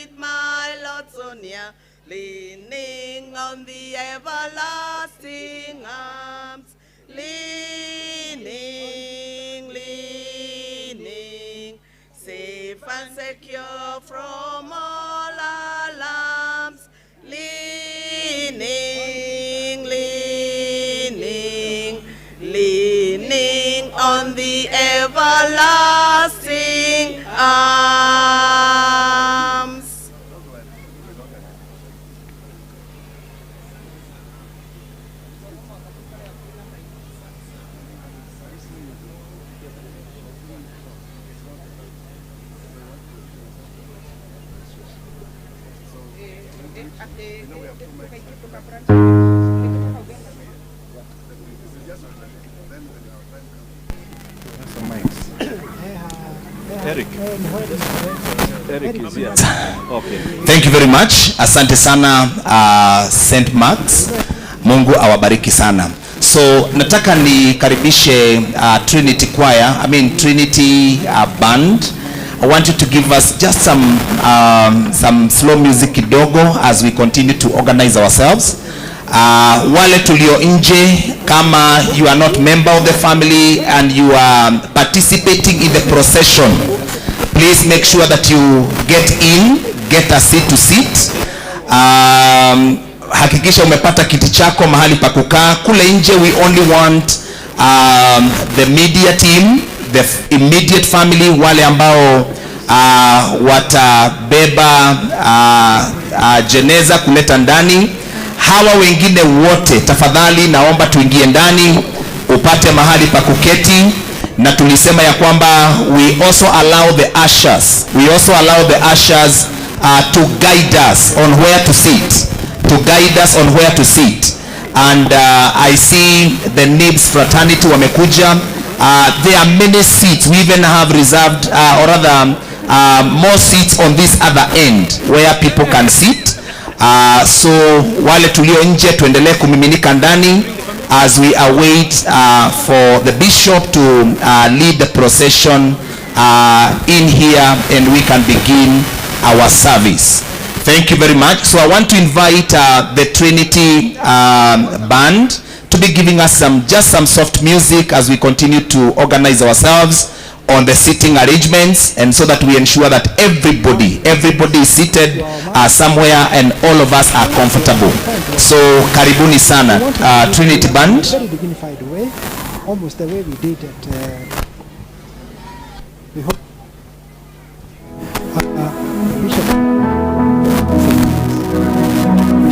with my Lord so near, leaning on the everlasting arms, leaning, leaning, safe and secure from all alarms, leaning, leaning, leaning on the everlasting arms. Eric. Eric is here. Okay. Thank you very much. Asante sana, St. Mark's. Mungu awabariki sana. So nataka nikaribishe Trinity Choir, I mean Trinity Band. I want you to give us just some slow music kidogo as we continue to organize ourselves. Wale tulio nje, kama you are not member of the family and you are participating in the procession, please make sure that you get in, get a seat to sit. Hakikisha umepata kiti chako mahali pa kukaa. Kule nje we only want the media team, the immediate family, wale ambao watabeba jeneza kuleta ndani. Hawa wengine wote tafadhali naomba tuingie ndani upate mahali pa kuketi. Na tulisema ya kwamba we also allow the ushers, we also allow the ushers to guide us on where to sit, to guide us on where to sit. And I see the NIBS fraternity wamekuja. There are many seats. We even have reserved, or rather, more seats on this other end where people can sit. So wale tulio nje tuendelee kumiminika ndani as we await for the bishop to lead the procession in here and we can begin our service. Thank you very much. So I want to invite the Trinity Band to be giving us just some soft music as we continue to organize ourselves on the seating arrangements, and so that we ensure that everybody is seated somewhere and all of us are comfortable. So karibuni sana, Trinity Band. Very dignified way, almost the way we did at we hope Bishop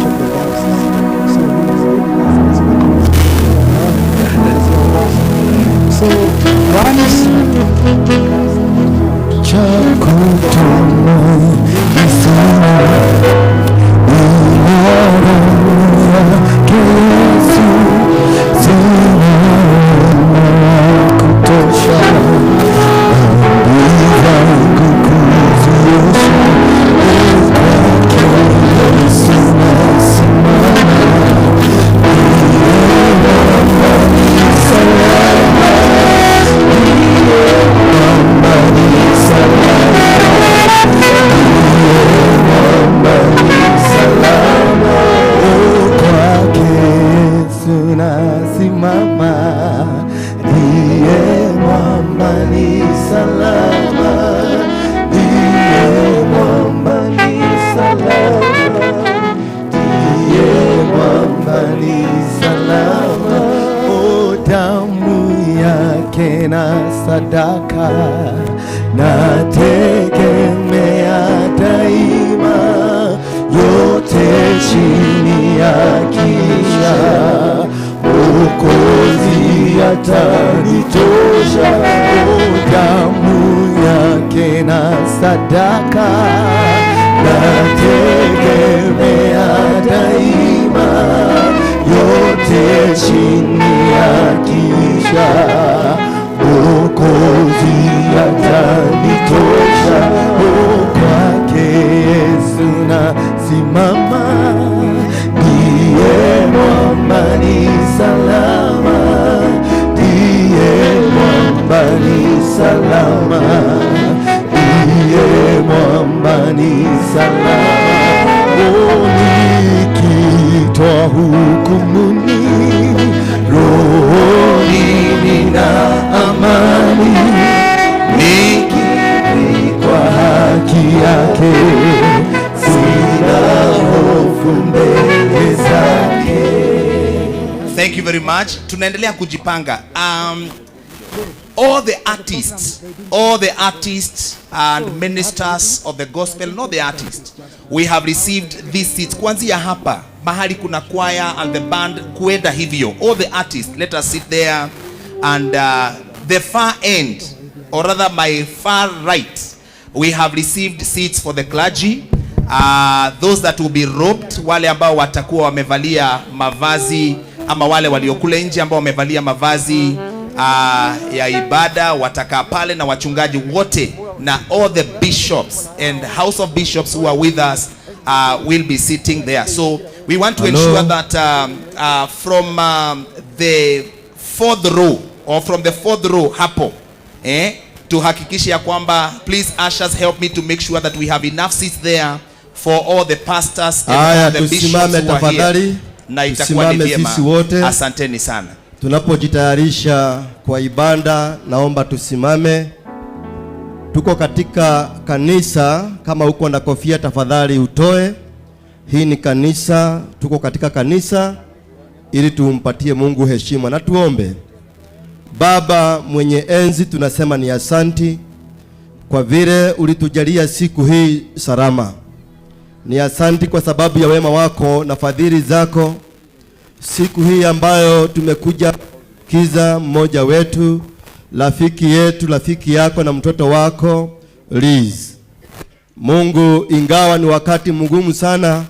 of the diocese. So he is giving us this particular. So once Simama, ndiye mwamba ni salama, ndiye mwamba ni salama, ndiye mwamba ni salama. O damu yake na sadaka nategemea daima, yote chini ya kisha Mwokozi atanitosha. O damu yake na sadaka nategemea daima, yote chini ya kisha Mwokozi atanitosha. O kwake Yesu nasimama, ndiye mwamba ni salama, ndiye mwamba ni salama, ndiye mwamba ni salama. salama, oh, nikiitwa hukumuni, rohoni nina amani, nikivikwa haki yake, sina hofu mbele zake. Thank you very much. Tunaendelea kujipanga. All the artists and ministers of the gospel, not the artists, we have received these seats. Kuanzia hapa mahali kuna choir and the band kuenda hivyo. All the artists, let us sit there and the far end, or rather my far right, we have received seats for the clergy. Those that will be robed, wale ambao watakuwa wamevalia mavazi ama wale waliokule nje ambao wamevalia mavazi ya ibada watakaa pale na wachungaji wote na all the bishops and house of bishops who are with us will be sitting there. So we want to Hello. Ensure that from the fourth row or from the fourth row hapo, tuhakikishe ya kwamba, please, ushers, help me to make sure that we have enough seats there for all the pastors and Haya, all the bishops tusimame who are here. tafadhali. Na itakuwa ni Tusimame vyema. sisi wote. Asanteni sana. Tunapojitayarisha kwa ibada, naomba tusimame. Tuko katika kanisa. Kama uko na kofia tafadhali utoe. Hii ni kanisa, tuko katika kanisa ili tumpatie Mungu heshima na tuombe. Baba mwenye enzi, tunasema ni asanti kwa vile ulitujalia siku hii salama. Ni asanti kwa sababu ya wema wako na fadhili zako siku hii ambayo tumekuja kiza mmoja wetu, rafiki yetu, rafiki yako na mtoto wako Liz. Mungu, ingawa ni wakati mgumu sana,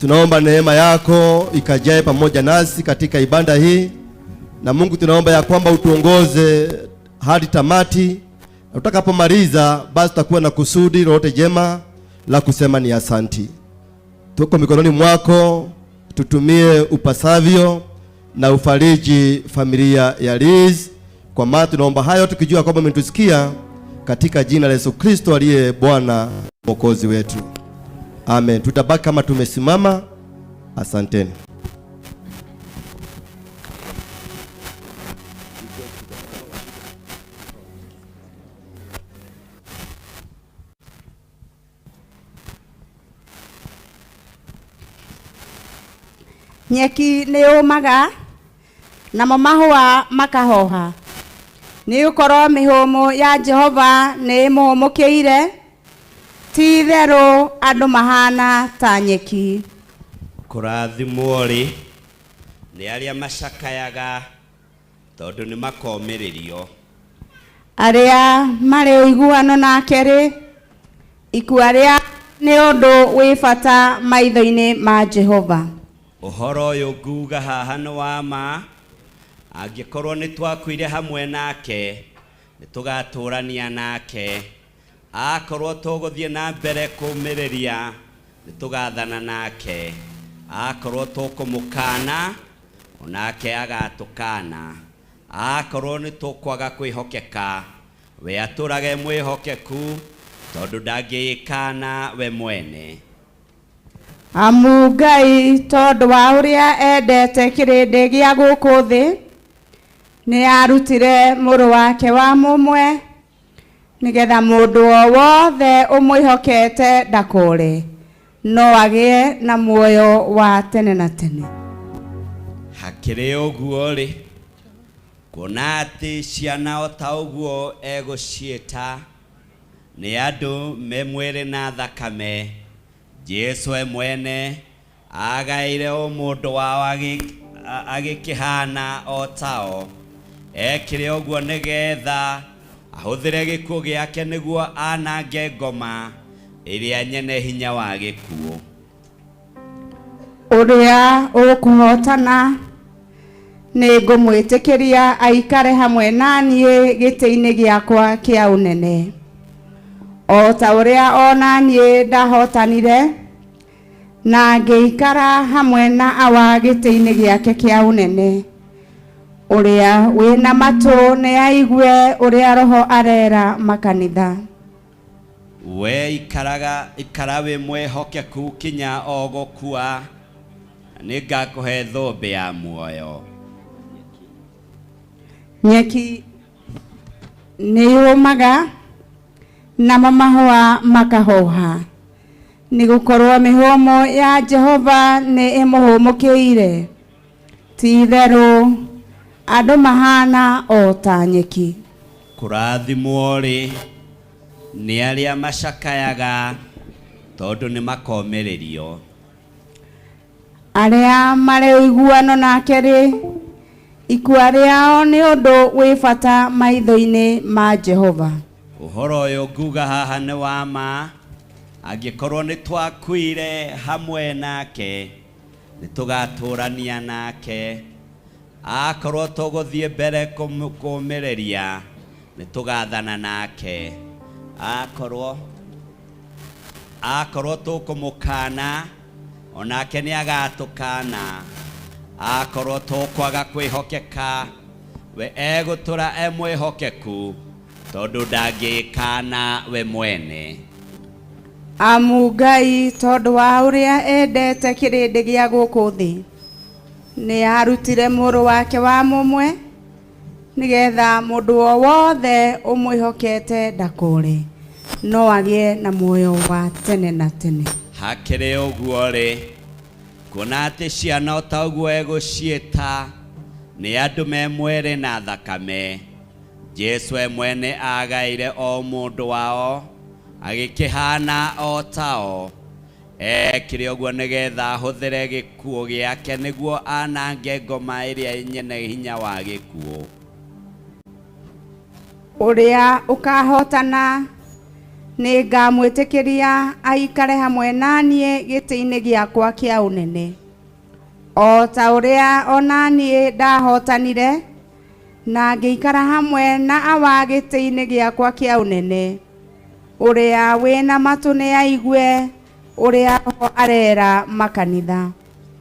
tunaomba neema yako ikajae pamoja nasi katika ibada hii, na Mungu tunaomba ya kwamba utuongoze hadi tamati, na utakapomaliza basi tutakuwa na kusudi lolote jema la kusema ni asanti. Tuko mikononi mwako, tutumie upasavyo na ufariji familia ya Liz, kwa maana tunaomba hayo tukijua kwamba umetusikia, katika jina la Yesu Kristo aliye Bwana Mwokozi wetu. Amen. Tutabaki kama tumesimama. Asanteni. Nyeki nĩ yũmaga namo mahũa makahoha, nĩ gũkorwo mĩhũmũ ya Jehova nĩ ĩmũhũmũkĩire. Ti itherũ andũ mahana ta nyeki. Kũrathimwo rĩ nĩ arĩa macakayaga, tondũ nĩ makomĩrĩrio. Arĩa marĩ ũiguano nake rĩ, ikua rĩa nĩ ũndũ wĩ bata maitho-inĩ ma Jehova. Ũhoro ũyũ nguga haha nĩ wa ma: angĩkorwo nĩ twakuire hamwe nake, nĩ tũgatũrania nake; akorwo tũgũthiĩ na mbere kũmĩrĩria, nĩ tũgathana nake; akorwo tũkũmũkana, onake agatũkana; akorwo nĩ tũkwaga kwĩhokeka, we atũrage mwĩhokeku, tondũ ndangĩĩkana we mwene. Amu Ngai tondũ wa ũrĩa endete kĩrĩndĩ gĩa gũkũ thĩ, nĩ arutire mũrũ wake wa mũmwe, nĩgetha mũndũ o wothe ũmwĩhokete ndakore, no agĩe na muoyo wa tene na tene. Hakĩrĩ ũguo-rĩ, kuona atĩ ciana o ta ũguo egũciĩta nĩ andũ me mwĩrĩ na thakame, Jesu we mwene agaire o mũndũ wao agĩkĩhana o tao. Ekire ũguo nĩgetha ahũthĩre gĩkuũ gĩake nĩguo anange ngoma ĩrĩa nyene hinya wa gĩkuũ. Ũrĩa ũkũhotana nĩ ngũmwĩtĩkĩria aikare hamwe na niĩ gĩtĩ-inĩ gĩakwa kĩa ũnene, o ta ũrĩa ona niĩ ndahotanire na ngĩikara hamwe na Awa gĩtĩ-inĩ gĩake kĩa ũnene. Ũrĩa wĩna matũ nĩ aigue ũrĩa Roho arera makanitha. We ikaraga ikara wĩ mwĩhokeku kinya o gũkua, nĩngakũhe thũmbĩ ya muoyo. Nyeki nĩ yũmaga namo mahũa makahoha, nĩ gũkorwo mĩhũmũ ya Jehova nĩ ĩmũhũmũkĩire. Ti-itherũ andũ mahana o ta nyeki. Kũrathimwo-rĩ nĩ arĩa macakayaga, tondũ nĩ makomĩrĩrio. Arĩa marĩ ũiguano nake-rĩ, ikua rĩao nĩ ũndũ wĩ bata maitho-inĩ ma Jehova. Ũhoro ũyũ nguga haha nĩ wa ma, angĩkorwo nĩ twakuire hamwe nake, nĩ tũgatũrania nake. Akorwo tũgũthiĩ mbere kũmĩrĩria, nĩ tũgathana nake. Akorwo tũkũmũkana, onake nĩ agatũkana. Akorwo tũkwaga kwĩhokeka, we egũtũra e mwĩhokeku, tondũ ndangĩkana we mwene. Amu Ngai tondũ wa ũrĩa endete kĩrĩndĩ gĩa gũkũ thĩ, nĩ arutire mũrũ wake wa mũmwe, nĩgetha mũndũ o wothe ũmwĩhokete ndakore, no agĩe na muoyo wa tene na tene. Hakĩrĩ ũguo-rĩ, kuona atĩ ciana o ta ũguo egũciĩta nĩ andũ me mwĩrĩ na thakame, Jesũ we mwene agaire o mũndũ wao, agĩkĩhana o tao. Ekire ũguo nĩgetha ahũthĩre gĩkuũ gĩake nĩguo anange ngoma ĩrĩa nyene hinya wa gĩkuũ. Ũrĩa ũkahotana nĩ ngamwĩtĩkĩria aikare hamwe na niĩ gĩtĩ-inĩ gĩakwa kĩa ũnene, o ta ũrĩa ona niĩ ndahotanire na ngĩikara hamwe na Awa gĩtĩ-inĩ gĩakwa kĩa ũnene. Ũrĩa wĩna matũ nĩ aigue ũrĩa Roho arera makanitha.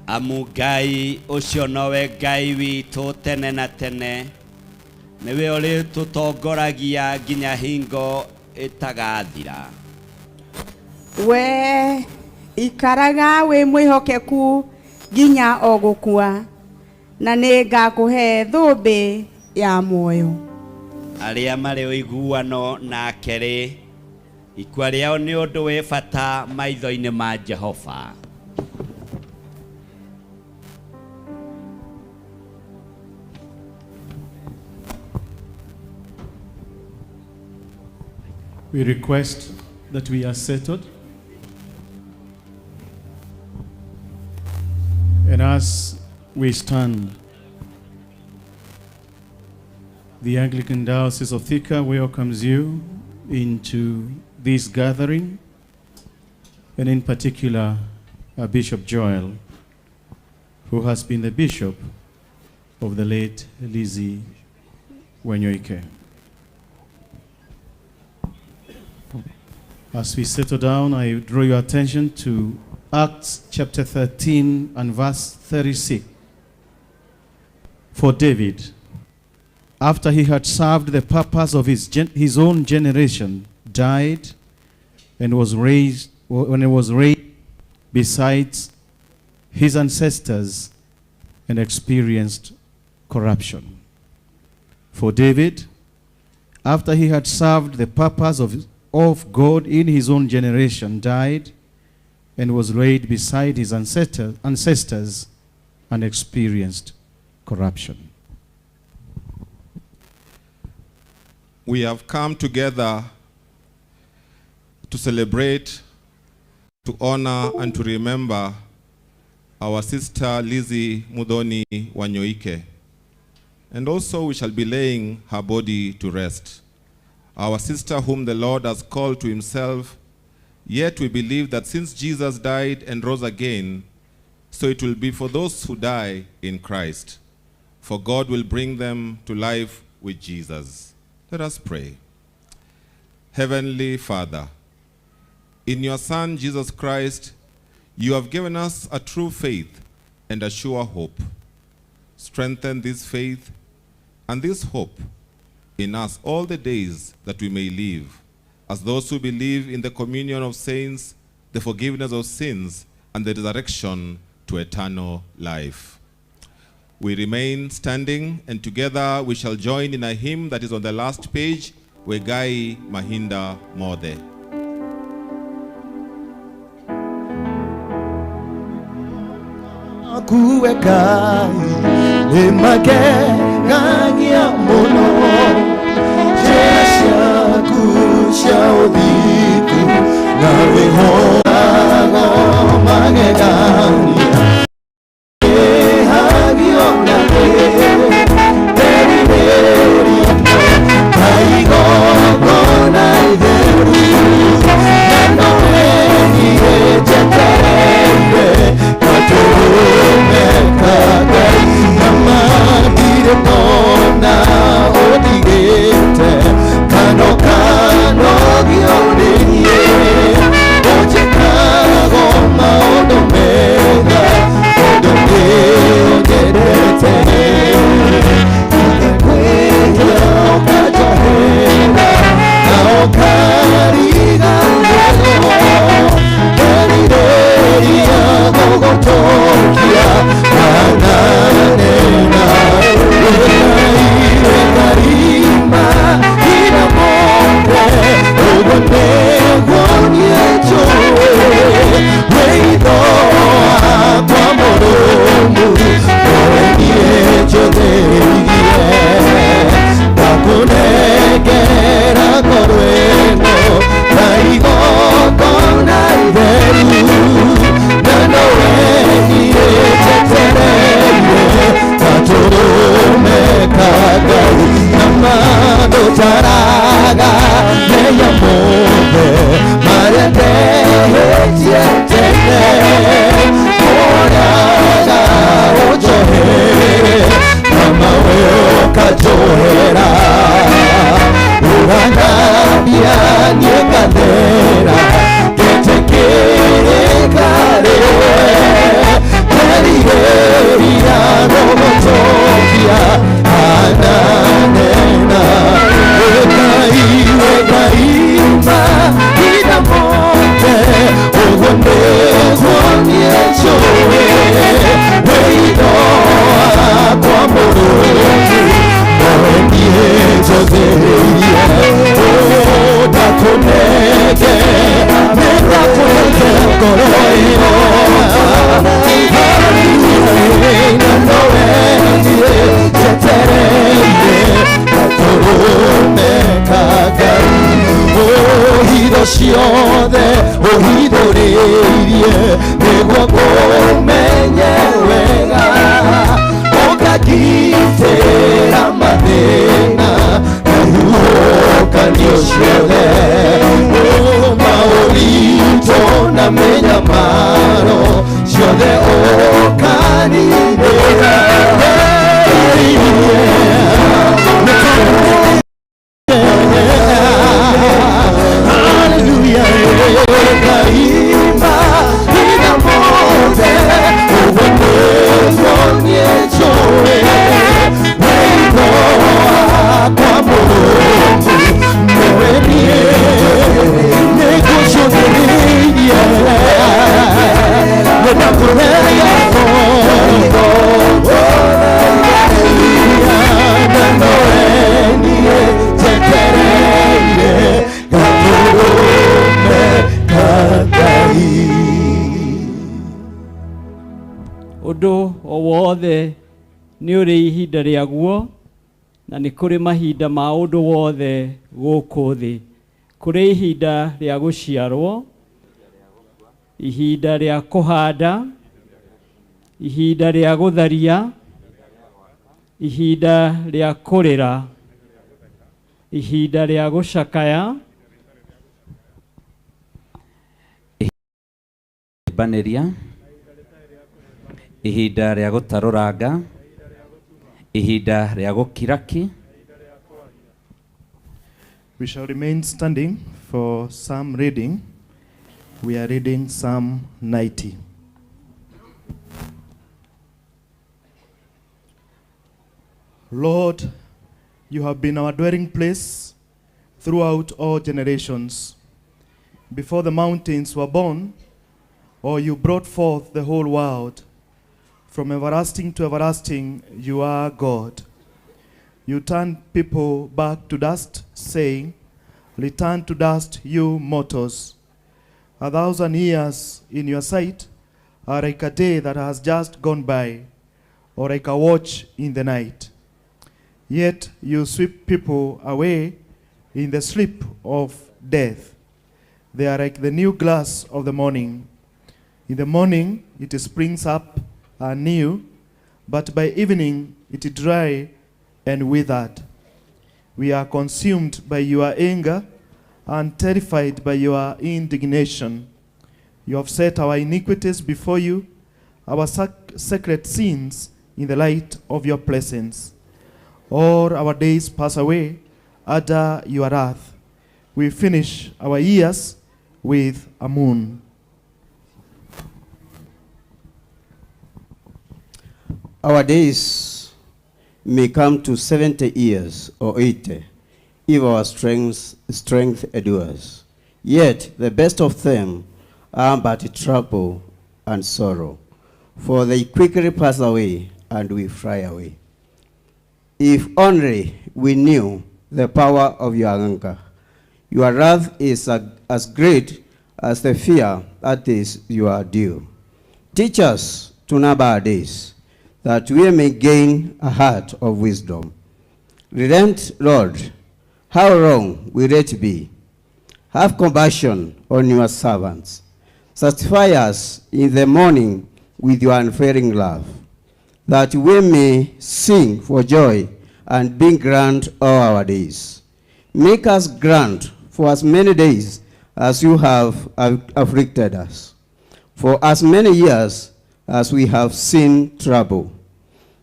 Amu Ngai ũcio nowe Ngai witũ tene na tene, nĩwe ũrĩtũtongoragia nginya hingo ĩtagathira. We ikaraga wĩ mwĩhokeku nginya o gũkua, na nĩ ngakũhe thũmbĩ ya muoyo. Arĩa marĩ ũiguano nake-rĩ, ikua rĩao nĩ ũndũ wĩ bata maitho-inĩ ma Jehova. We request that we are settled. And as we stand, the Anglican Diocese of Thika welcomes you into this gathering, and in particular, Bishop Joel, who has been the bishop of the late Lizzie Wanyoike. As we settle down, I draw your attention to Acts chapter 13 and verse 36. For David, after he had served the purpose of his own generation, died and was raised, when he was raised besides his ancestors and experienced corruption. For David, after he had served the purpose of God in his own generation, died and was laid beside his ancestors and experienced corruption. We have come together to celebrate, to honor, and to remember our sister Lizzie Muthoni Wanyoike. And also we shall be laying her body to rest. Our sister whom the Lord has called to himself, yet we believe that since Jesus died and rose again, so it will be for those who die in Christ. For God will bring them to life with Jesus. Let us pray. Heavenly Father, in your Son, Jesus Christ, you have given us a true faith and a sure hope. Strengthen this faith and this hope in us all the days that we may live, as those who believe in the communion of saints, the forgiveness of sins, and the resurrection to eternal life. We remain standing, and together we shall join in a hymn that is on the last page, Wegai Mahinda Mothe. Kuwekai nimagegania muno njĩra ciaku cia ũthingu na wĩhoago magegania ĩhagio na ndĩrirĩria ta igongona itheru na no wĩgiĩ njetereire gatũrũme ka Ngai na matirĩ ndona ũndigĩte kando kanogio nĩ niĩ ũnjĩkago maũndũ mega tondũ nĩũnyendete ingĩkwĩhia ũkanjohera na ũkariganĩrwo nderirĩria gũgũtũkia ananena wĩkarima ina mothe ũguo nĩguo niĩ njũĩ wĩitho wakwa mũrũmu nowe niĩ njũthĩrĩirie ndakũnengera ngoro ĩno na igongona itheru na nowe niĩ njetereire gatũrũme ka Ngai na mandũtaraga mehia mothe marĩa ndehĩtie tene ũrĩaga ũnjohere na mawe ũkanjohera ũgathambia niĩ ngathera ngetĩkĩrĩka rĩwe nderirĩria gũgũtũkia ananena wĩkai wĩkaima ina mothe ũguo nĩguo niĩ njũĩ wĩitho wakwa mũrũmu nowe niĩ njũthĩrĩirie ndakũnengera nĩndakũnengera ngoro ĩno na nowe niĩ njetereire gatũrũme ka Ngai hitho ciothe ũhithũrĩirie nĩguo ngũmenye wega ũkangitĩra mathĩna na ihuhũkanio ciothe maũritũ na mĩnyamaro ciothe ũkaninĩra. Hallelujah, Kaima ina mothe ũguo nĩguo niĩ njũĩ wĩitho wakwa mũrũmu nowe niĩ nĩngũcũthĩrĩirie nĩndakũnengera na nowe niĩ njetereire gatũrũme ka Ngai. Ũndũ o wothe nĩ ũrĩ ihinda rĩaguo na nĩ kũrĩ mahinda ma ũndũ wothe gũkũ thĩ. Kũrĩ ihinda rĩa gũciarwo, ihinda rĩa kũhanda, ihinda rĩa gũtharia, ihinda rĩa kũrĩra, ihinda rĩa gũcakaya, Banĩria, ihinda rĩa gũtarũranga, ihinda rĩa gũkiraki. We shall remain standing for Psalm reading. We are reading Psalm 90. Lord, you have been our dwelling place throughout all generations. Before the mountains were born, or you brought forth the whole world, from everlasting to everlasting, you are God. You turn people back to dust, saying, Return to dust, you mortals. 1,000 years in your sight are like a day that has just gone by, or like a watch in the night. Yet you sweep people away in the sleep of death. They are like the new glass of the morning. In the morning it springs up anew, but by evening it is dry and withered. We are consumed by your anger and terrified by your indignation. You have set our iniquities before you, our sacred sins in the light of your presence. All our days pass away under your wrath. We finish our years with a moon. Our days may come to 70 years or 80, if our strength endures. Yet the best of them are but trouble and sorrow, for they quickly pass away and we fly away. If only we knew the power of your anger. Your wrath is as great as the fear that is your due. Teach us to number our days, that we may gain a heart of wisdom. Relent, Lord, how long will it be? Have compassion on your servants. Satisfy us in the morning with your unfailing love, that we may sing for joy and be grand all our days. Make us grand for as many days as you have afflicted us, for as many years as we have seen trouble.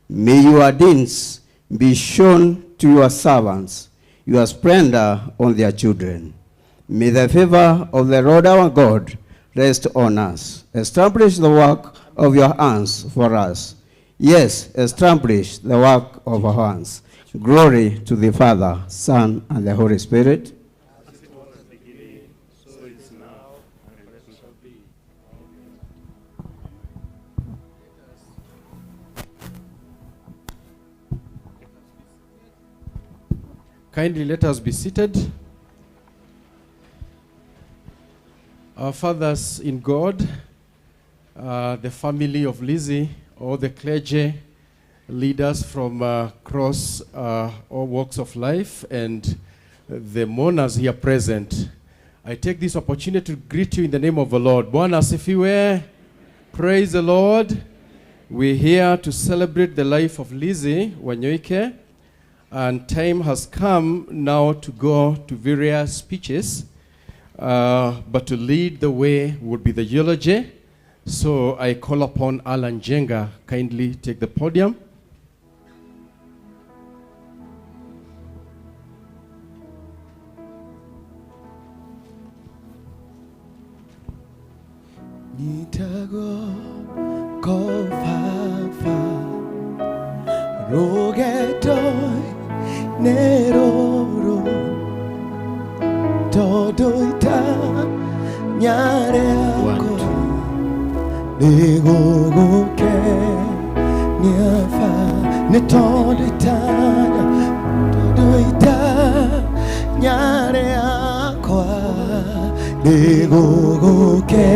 May your deeds be shown to your servants, your splendor on their children. May the favor of the Lord our God rest on us. Establish the work of your hands for us. Yes, establish the work of our hands. Glory to the Father, Son, and the Holy Spirit. As it was in the beginning, so it is now, and ever shall be. Kindly let us be seated. Our fathers in God, the family of Lizzie, all the clergy, leaders from across all walks of life, and the mourners here present. I take this opportunity to greet you in the name of the Lord. Bwana asifiwe. Praise the Lord. We're here to celebrate the life of Lizzie Wanyoike, and time has come now to go to various speeches, but to lead the way would be the eulogy. So I call upon Alan Jenga. Kindly take the podium. Nitago kofafa rogetoi neroro todoita nyare Nigogoke niafa nitodoita todoita nyare akwa nigogoke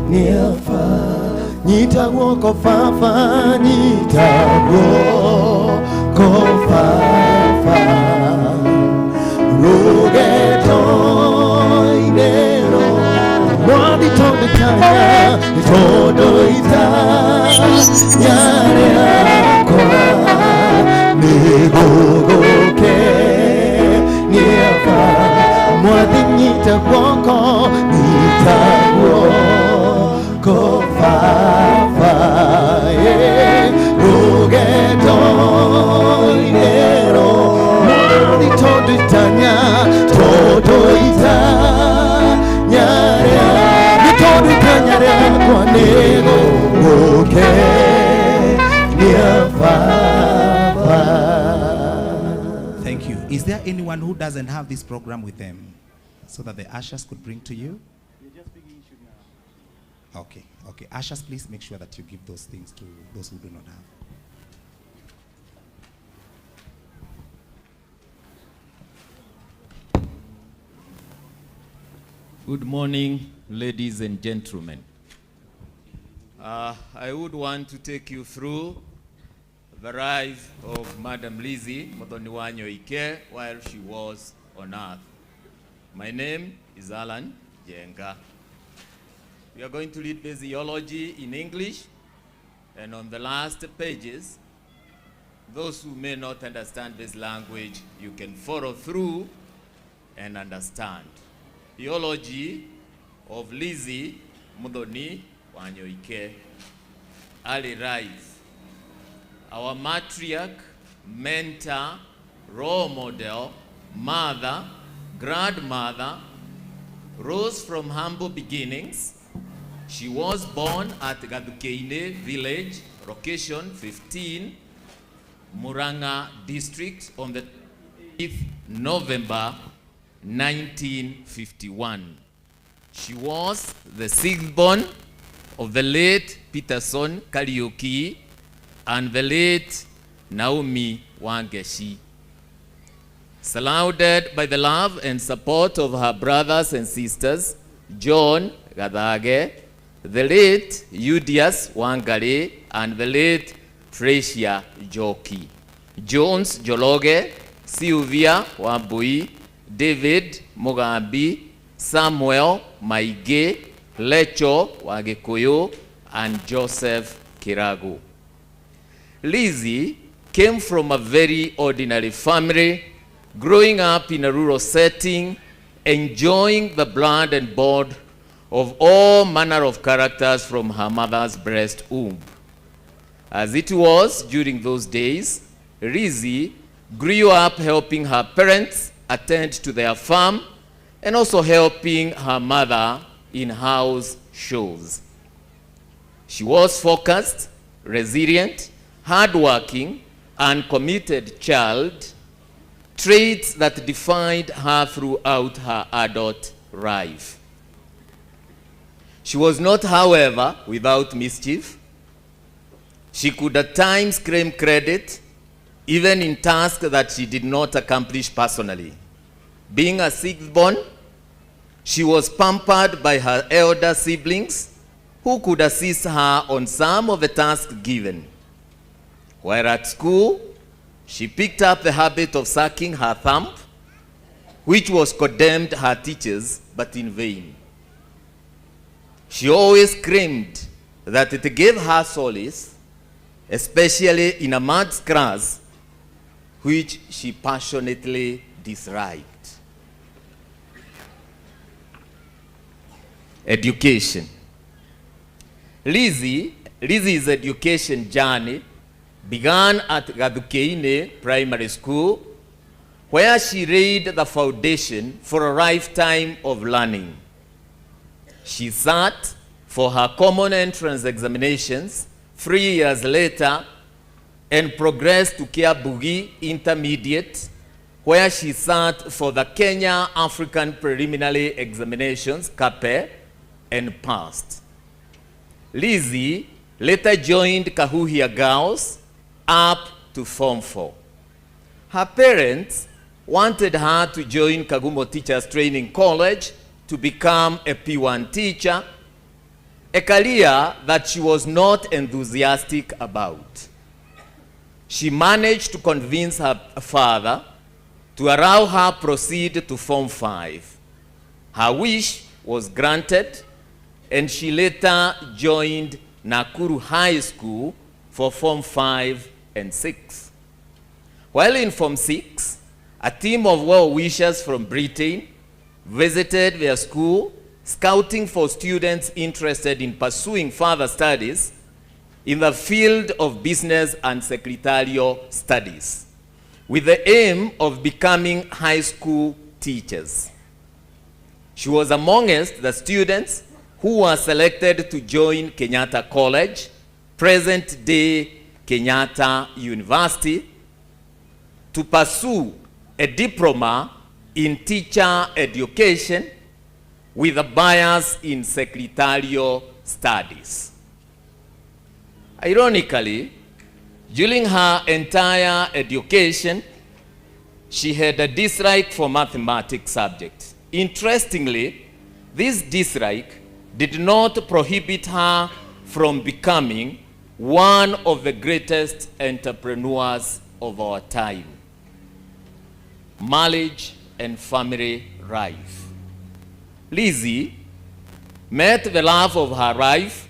niafa nitagwo fafa nitagwo fafa rugeto inero mwadi tondetanya nitodoita nyare akwa nigogoke niafa mwadi nitagwo nitagwo kofafa rugeto inero mwadi tondetanya todoita nyare nitodoita nyare akwa nigogoke niafa. Thank you. Is Is there anyone who doesn't have this program with them so that the ushers could bring to you? Okay, okay. Ushers, please make sure that you give those things to those who do not have. Good morning, ladies and gentlemen. I would want to take you through the life of Madam Lizzie Muthoni Wanyoike while she was on earth. My name is Alan Jenga. We are going to read this theology in English, and on the last pages, those who may not understand this language, you can follow through and understand. Theology of Lizzie Muthoni Wanyoike. Early life. Our matriarch, mentor, role model, mother, grandmother, rose from humble beginnings. She was born at Gathukeine village, location 15, Murang'a district, on the 8th November 1951. She was the sixth born of the late Peterson Kariuki and the late Naomi Wangeshi. Surrounded by the love and support of her brothers and sisters, John Gathage, the late Julius Wangari, and the late Fresia Joki, Jones Jologe, Sylvia Wambui, David Mugambi, Samuel Maige, Lecho Wagikuyu, and Joseph Kiragu. Lizzie came from a very ordinary family, growing up in a rural setting, enjoying the blood and bond of all manner of characters from her mother's breast womb. As it was during those days, Lizzie grew up helping her parents attend to their farm and also helping her mother in house shows. She was focused, resilient, hardworking, and committed child, traits that defined her throughout her adult life. She was not, however, without mischief. She could at times claim credit, even in tasks that she did not accomplish personally. Being a sixth born, she was pampered by her elder siblings, who could assist her on some of the tasks given. While at school, she picked up the habit of sucking her thumb, which was condemned her teachers, but in vain. She always claimed that it gave her solace, especially in a maths class, which she passionately disliked. Education. Lizzie's education journey began at Gathukeine Primary School, where she laid the foundation for a lifetime of learning. She sat for her common entrance examinations 3 years later and progressed to Kiabugi Intermediate, where she sat for the Kenya African Preliminary Examinations, KAPE, and passed. Lizzie later joined Kahuhia Girls up to Form 4. Her parents wanted her to join Kagumo Teachers Training College to become a P1 teacher, a career that she was not enthusiastic about. She managed to convince her father to allow her proceed to Form 5. Her wish was granted, and she later joined Nakuru High School for Form 5 and 6. While in Form 6, a team of well-wishers from Britain visited their school, scouting for students interested in pursuing further studies in the field of business and secretarial studies, with the aim of becoming high school teachers. She was amongst the students who were selected to join Kenyatta College, present-day Kenyatta University, to pursue a diploma in teacher education with a bias in secretarial studies. Ironically, during her entire education, she had a dislike for mathematics subject. Interestingly, this dislike did not prohibit her from becoming one of the greatest entrepreneurs of our time. Marriage and family life. Lizzie met the love of her life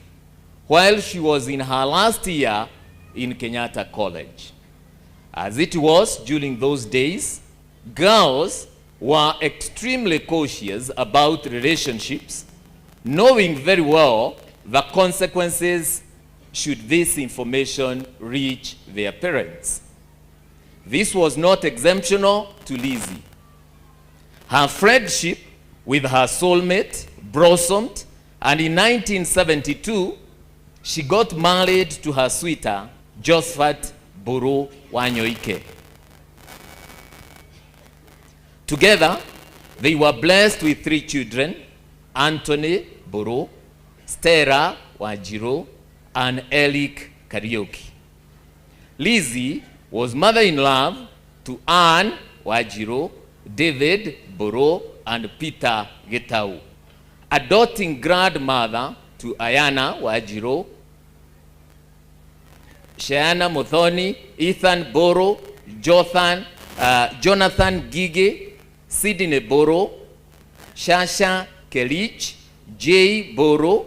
while she was in her last year in Kenyatta College. As it was during those days, girls were extremely cautious about relationships, knowing very well the consequences should this information reach their parents. This was not exemptional to Lizzie. Her friendship with her soulmate blossomed, and in 1972, she got married to her suitor, Josephat Buru Wanyoike. Together, they were blessed with 3 children, Anthony Buru, Stella Wanjiru, and Eric Kariuki. Lizzie was mother-in-law to Anne Wanjiru, David Buru, and Peter Gitau, adopting grandmother to Ayana Wanjiru, Sheana Muthoni, Ethan Boro, Jonathan Gige, Sydney Boro, Shasha Kelich, Jay Boro,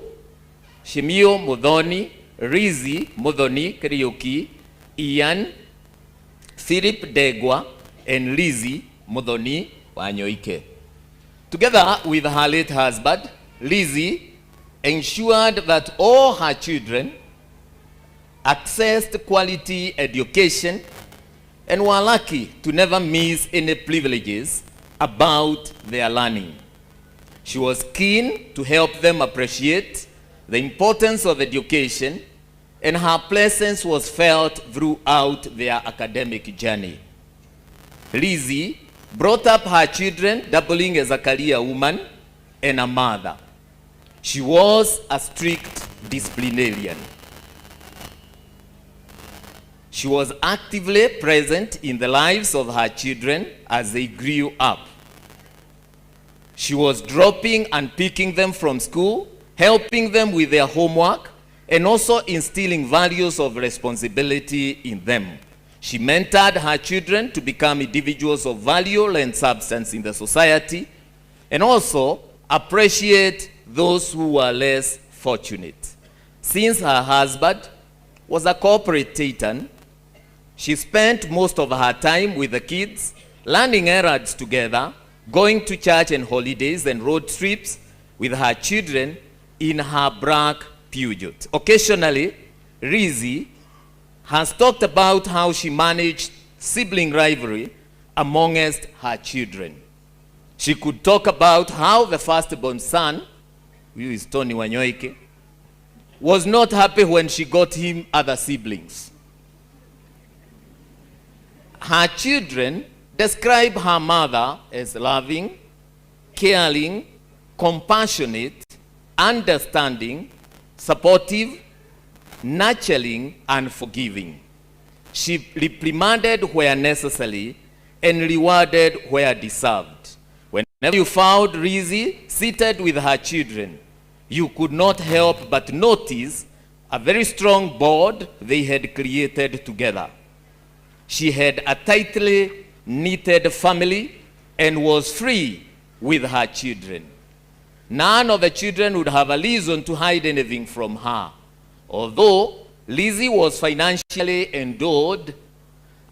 Shimio Muthoni, Rizi Muthoni Kariuki, Ian, Philip Degwa, and Lizzie Muthoni Wanyoike. Together with her late husband, Lizzie ensured that all her children accessed quality education and were lucky to never miss any privileges about their learning. She was keen to help them appreciate the importance of education, and her presence was felt throughout their academic journey. Lizzie brought up her children, doubling as a career woman and a mother. She was a strict disciplinarian. She was actively present in the lives of her children as they grew up. She was dropping and picking them from school, helping them with their homework, and also instilling values of responsibility in them. She mentored her children to become individuals of value and substance in the society, and also appreciate those who were less fortunate. Since her husband was a corporate titan, she spent most of her time with the kids, learning errands together, going to church and holidays and road trips with her children in her black Peugeot. Occasionally, Lizzie has talked about how she managed sibling rivalry amongst her children. She could talk about how the firstborn son, who is Tony Wanyoike, was not happy when she got him other siblings. Her children describe her mother as loving, caring, compassionate, understanding, supportive, nurturing, and forgiving. She reprimanded where necessary and rewarded where deserved. Whenever you found Lizzie seated with her children, you could not help but notice a very strong bond they had created together. She had a tightly knitted family and was free with her children. None of the children would have a reason to hide anything from her. Although Lizzie was financially endowed,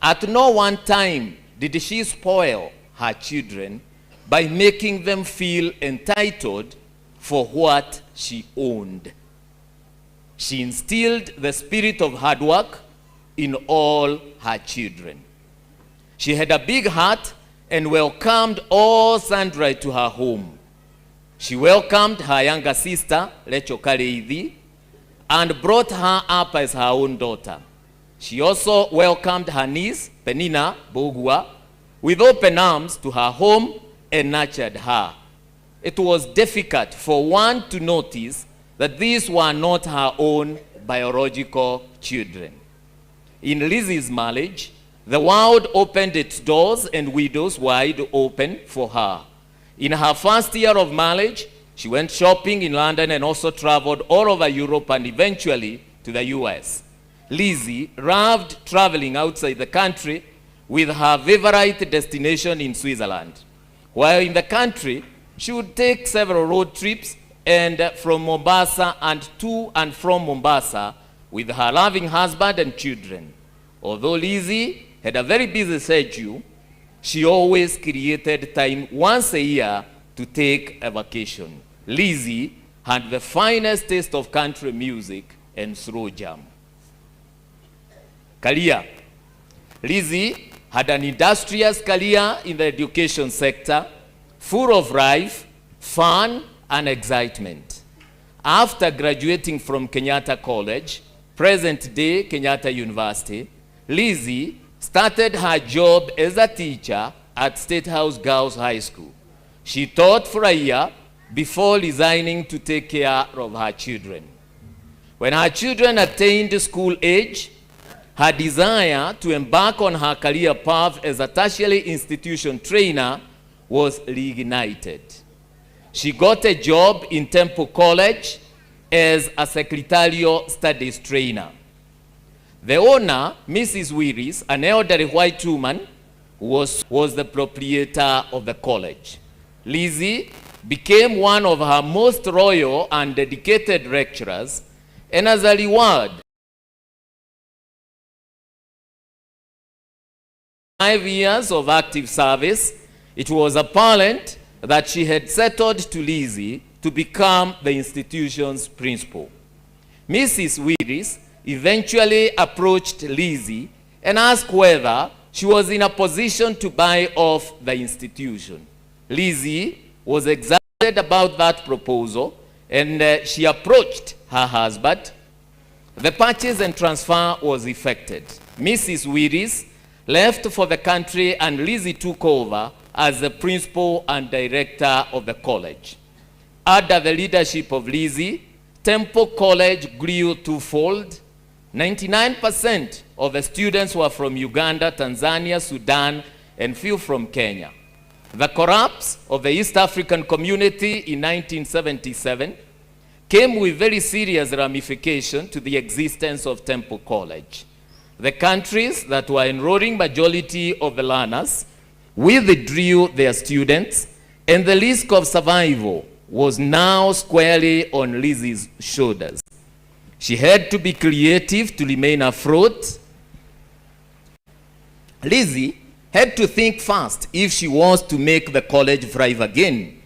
at no one time did she spoil her children by making them feel entitled for what she owned. She instilled the spirit of hard work in all her children. She had a big heart and welcomed all sundry to her home. She welcomed her younger sister, Rachel Kareithi, and brought her up as her own daughter. She also welcomed her niece, Penina Bogua, with open arms to her home and nurtured her. It was difficult for one to notice that these were not her own biological children. In Lizzie's marriage, the world opened its doors and windows wide open for her. In her first year of marriage, she went shopping in London and also traveled all over Europe and eventually to the US. Lizzie loved traveling outside the country with her favorite destination in Switzerland. While in the country, she would take several road trips and from Mombasa and to and from Mombasa with her loving husband and children. Although Lizzie had a very busy schedule, she always created time once a year to take a vacation. Lizzie had the finest taste of country music and slow jam. Career. Lizzie had an industrious career in the education sector, full of life, fun, and excitement. After graduating from Kenyatta College, present-day Kenyatta University, Lizzie started her job as a teacher at State House Girls High School. She taught for a year before resigning to take care of her children. When her children attained school age, her desire to embark on her career path as a tertiary institution trainer was reignited. She got a job in Temple College as a secretarial studies trainer. The owner, Mrs. Willis, an elderly white woman, was the proprietor of the college. Lizzie became one of her most loyal and dedicated lecturers, and as a reward, 5 years of active service, it was apparent that she had settled to Lizzie to become the institution's principal. Mrs. Willis eventually approached Lizzie and asked whether she was in a position to buy off the institution. Lizzie was excited about that proposal, and she approached her husband. The purchase and transfer was effected. Mrs. Willis left for the country, and Lizzie took over as the principal and director of the college. Under the leadership of Lizzie, Temple College grew twofold. 99% of the students were from Uganda, Tanzania, Sudan, and few from Kenya. The collapse of the East African community in 1977 came with very serious ramification to the existence of Temple College. The countries that were enrolling majority of the learners withdrew their students, and the risk of survival was now squarely on Lizzie's shoulders. She had to be creative to remain afloat. Lizzie had to think fast if she was to make the college thrive again.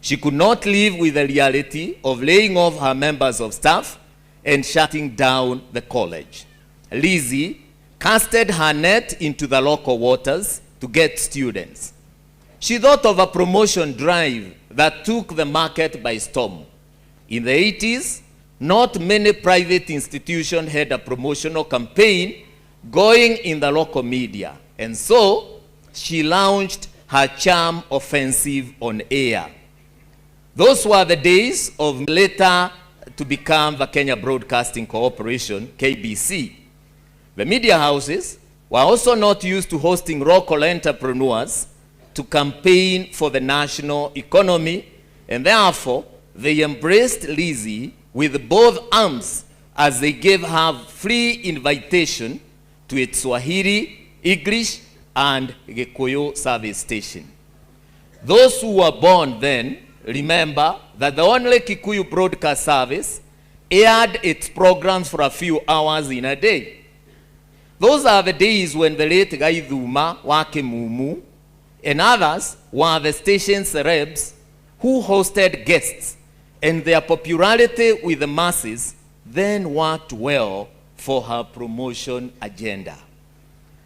She could not live with the reality of laying off her members of staff and shutting down the college. Lizzie casted her net into the local waters to get students. She thought of a promotion drive that took the market by storm. In the 80s, not many private institutions had a promotional campaign going in the local media. And so she launched her charm offensive on air. Those were the days of later to become the Kenya Broadcasting Corporation, KBC. The media houses were also not used to hosting local entrepreneurs to campaign for the national economy, and therefore they embraced Lizzie with both arms as they gave her free invitation to its Swahili, English, and Gikuyu service station. Those who were born then remember that the only Kikuyu broadcast service aired its programs for a few hours in a day. Those are the days when the late Gaithuma Wakimumu and others were the station celebs who hosted guests, and their popularity with the masses then worked well for her promotion agenda.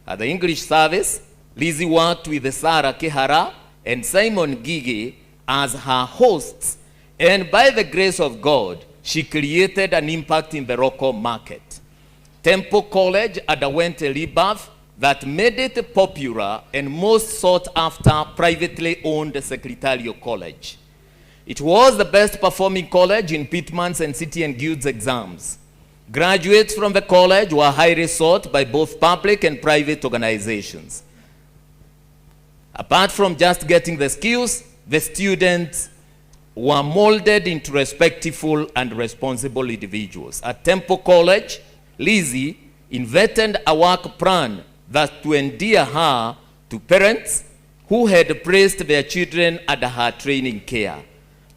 At the English service, Lizzie worked with Sarah Kihara and Simon Gige as her hosts, and by the grace of God, she created an impact in the local market. Temple College underwent a rebirth that made it popular and most sought after privately owned secretarial college. It was the best performing college in Pitman's and City and Guilds exams. Graduates from the college were highly sought by both public and private organizations. Apart from just getting the skills, the students were molded into respectful and responsible individuals. At Temple College, Lizzie invented a work plan that to endear her to parents who had placed their children under her training care.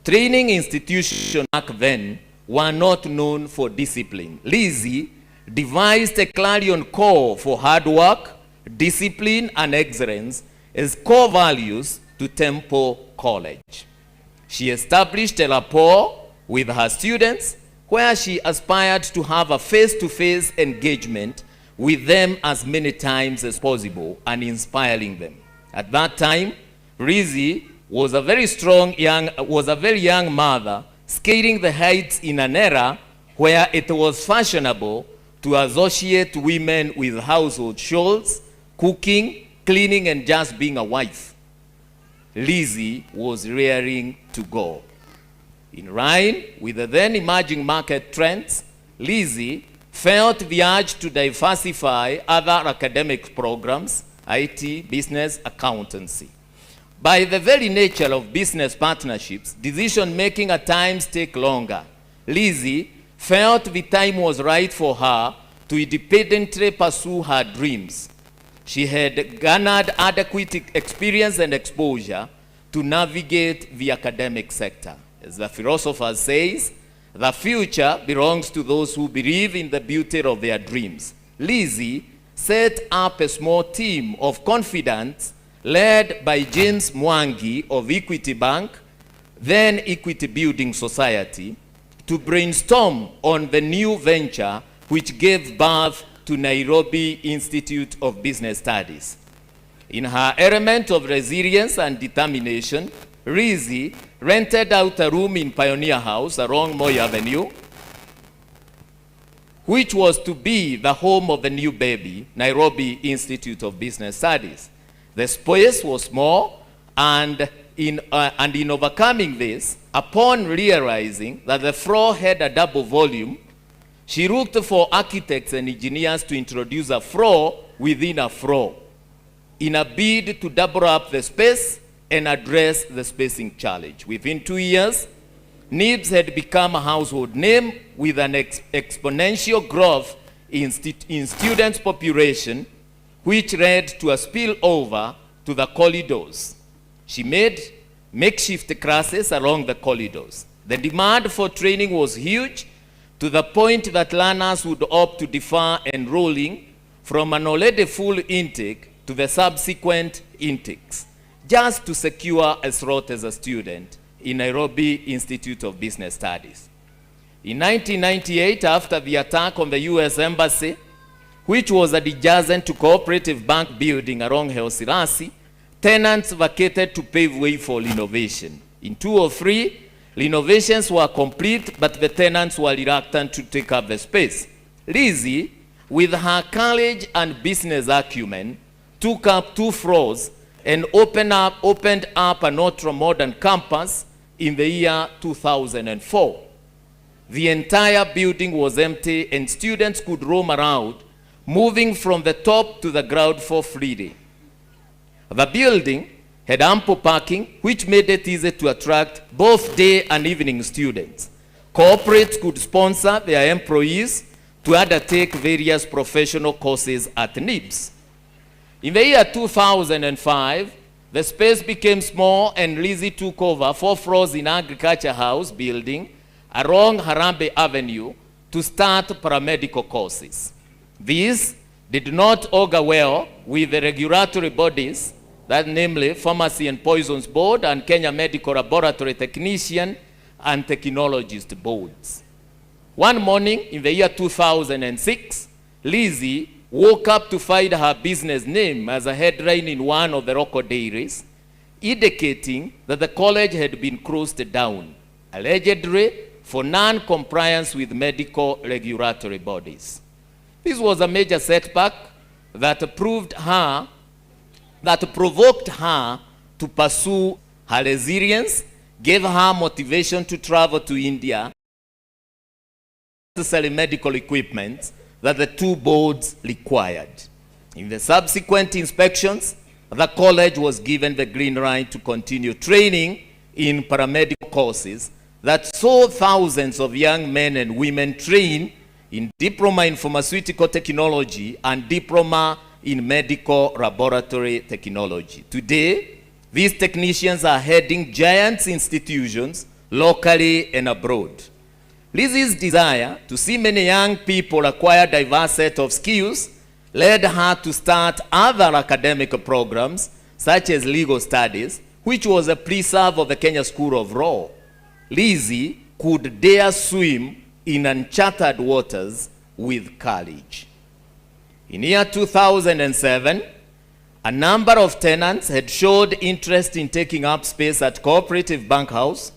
Training institutions back then were not known for discipline. Lizzie devised a clarion call for hard work, discipline, and excellence as core values to Temple College. She established a rapport with her students where she aspired to have a face-to-face engagement with them as many times as possible and inspiring them. At that time, Lizzie was a very young mother, scaling the heights in an era where it was fashionable to associate women with household chores, cooking, cleaning, and just being a wife. Lizzie was raring to go. In line with the then emerging market trends, Lizzie felt the urge to diversify other academic programs, IT, business, accountancy. By the very nature of business partnerships, decision-making at times take longer. Lizzie felt the time was right for her to independently pursue her dreams. She had garnered adequate experience and exposure to navigate the academic sector. As the philosopher says, the future belongs to those who believe in the beauty of their dreams. Lizzie set up a small team of confidants led by James Mwangi of Equity Bank, then Equity Building Society, to brainstorm on the new venture which gave birth to Nairobi Institute of Business Studies. In her element of resilience and determination, Lizzie rented out a room in Pioneer House along Moi Avenue, which was to be the home of the new baby, Nairobi Institute of Business Studies. The space was small, and in overcoming this, upon realizing that the floor had a double volume, she looked for architects and engineers to introduce a floor within a floor in a bid to double up the space and address the spacing challenge. Within 2 years, NIBS had become a household name with an exponential growth in students' population, which led to a spillover to the corridors. She made makeshift classes along the corridors. The demand for training was huge, to the point that learners would opt to defer enrolling from an already full intake to the subsequent intakes, just to secure a slot as a student in Nairobi Institute of Business Studies. In 1998, after the attack on the US Embassy, which was adjacent to Cooperative Bank building along Helsinki, tenants vacated to pave way for renovation. In 2003, renovations were complete, but the tenants were reluctant to take up the space. Lizzie, with her courage and business acumen, took up 2 floors and opened up an ultra-modern campus in the year 2004. The entire building was empty and students could roam around, moving from the top to the ground floor freely. The building had ample parking, which made it easy to attract both day and evening students. Corporates could sponsor their employees to undertake various professional courses at NIBS. In the year 2005, the space became small and Lizzie took over 4 floors in Agriculture House building along Harambee Avenue to start paramedical courses. These did not augur well with the regulatory bodies, that namely Pharmacy and Poisons Board and Kenya Medical Laboratory Technician and Technologist Boards. One morning in the year 2006, Lizzie woke up to find her business name as a headline in one of the local dailies, indicating that the college had been closed down, allegedly for non-compliance with medical regulatory bodies. This was a major setback that proved her that provoked her to pursue her resilience, gave her motivation to travel to India, necessary medical equipment that the two boards required. In the subsequent inspections, the college was given the green light to continue training in paramedical courses that saw thousands of young men and women train in diploma in pharmaceutical technology and diploma in medical laboratory technology. Today, these technicians are heading giant institutions locally and abroad. Lizzie's desire to see many young people acquire diverse set of skills led her to start other academic programs such as legal studies, which was a preserve of the Kenya School of Law. Lizzie could dare swim in uncharted waters with courage. In year 2007, a number of tenants had showed interest in taking up space at Cooperative Bank House,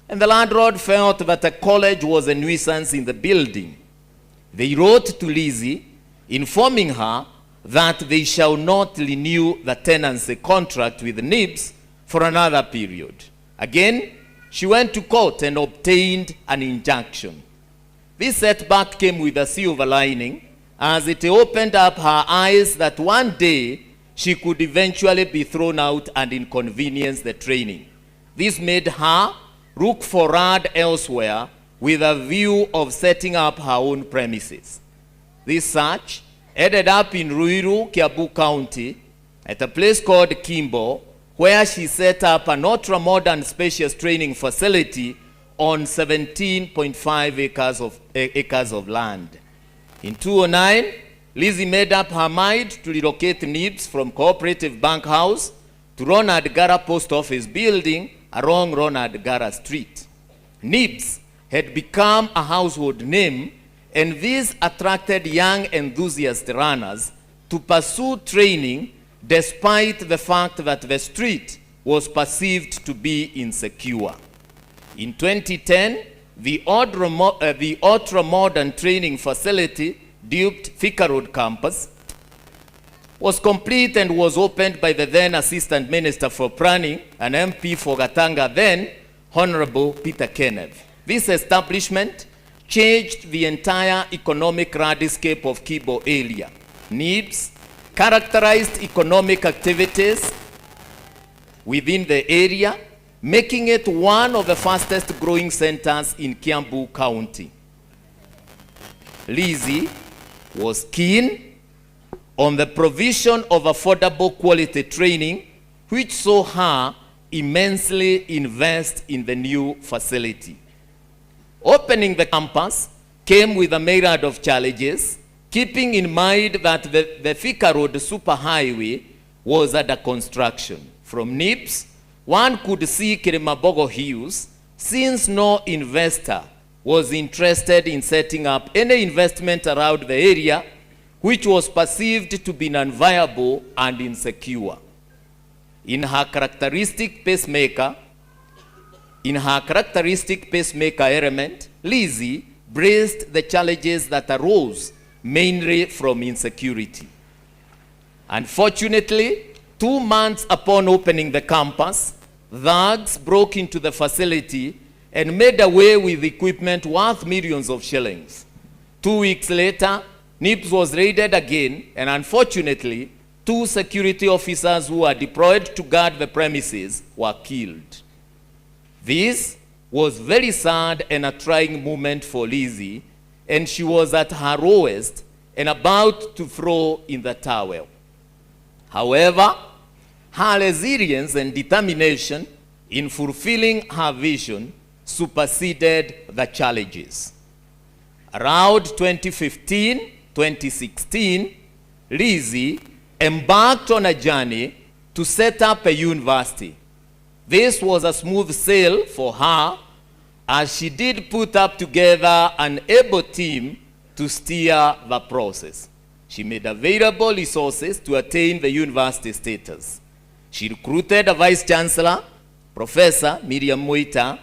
and the landlord felt that a college was a nuisance in the building. They wrote to Lizzie, informing her that they shall not renew the tenancy contract with NIBS for another period. Again, she went to court and obtained an injunction. This setback came with a silver lining, as it opened up her eyes that one day she could eventually be thrown out and inconvenience the training. This made her look for land elsewhere with a view of setting up her own premises. This search ended up in Ruiru, Kiambu County, at a place called Kimbo, where she set up an ultra-modern spacious training facility on 17.5 acres of land. In 2009, Lizzie made up her mind to relocate NIBS from Cooperative Bank House to Ronald Gara Post Office building along Ronald Gara Street. NIBS had become a household name, and this attracted young enthusiast runners to pursue training despite the fact that the street was perceived to be insecure. In 2010, the ultra-modern training facility, dubbed Thika Road Campus, was complete and was opened by the then Assistant Minister for Planning and MP for Gatanga then, Honorable Peter Kenneth. This establishment changed the entire economic landscape of Kibo area. NIBS characterized economic activities within the area, making it one of the fastest growing centers in Kiambu County. Lizzie was keen on the provision of affordable quality training, which saw her immensely invest in the new facility. Opening the campus came with a myriad of challenges, keeping in mind that the Thika Road superhighway was under construction. From NIBS, one could see Kilimabogo Hills, since no investor was interested in setting up any investment around the area, which was perceived to be non-viable and insecure. In her characteristic pacemaker element, Lizzie braced the challenges that arose mainly from insecurity. Unfortunately, 2 months upon opening the campus, thugs broke into the facility and made away with equipment worth millions of shillings. 2 weeks later, NIBS was raided again, and unfortunately, 2 security officers who were deployed to guard the premises were killed. This was very sad and a trying moment for Lizzie, and she was at her lowest and about to throw in the towel. However, her resilience and determination in fulfilling her vision superseded the challenges. Around 2015, 2016, Lizzie embarked on a journey to set up a university. This was a smooth sail for her, as she did put up together an able team to steer the process. She made available resources to attain the university status. She recruited a vice chancellor, Professor Miriam Muita,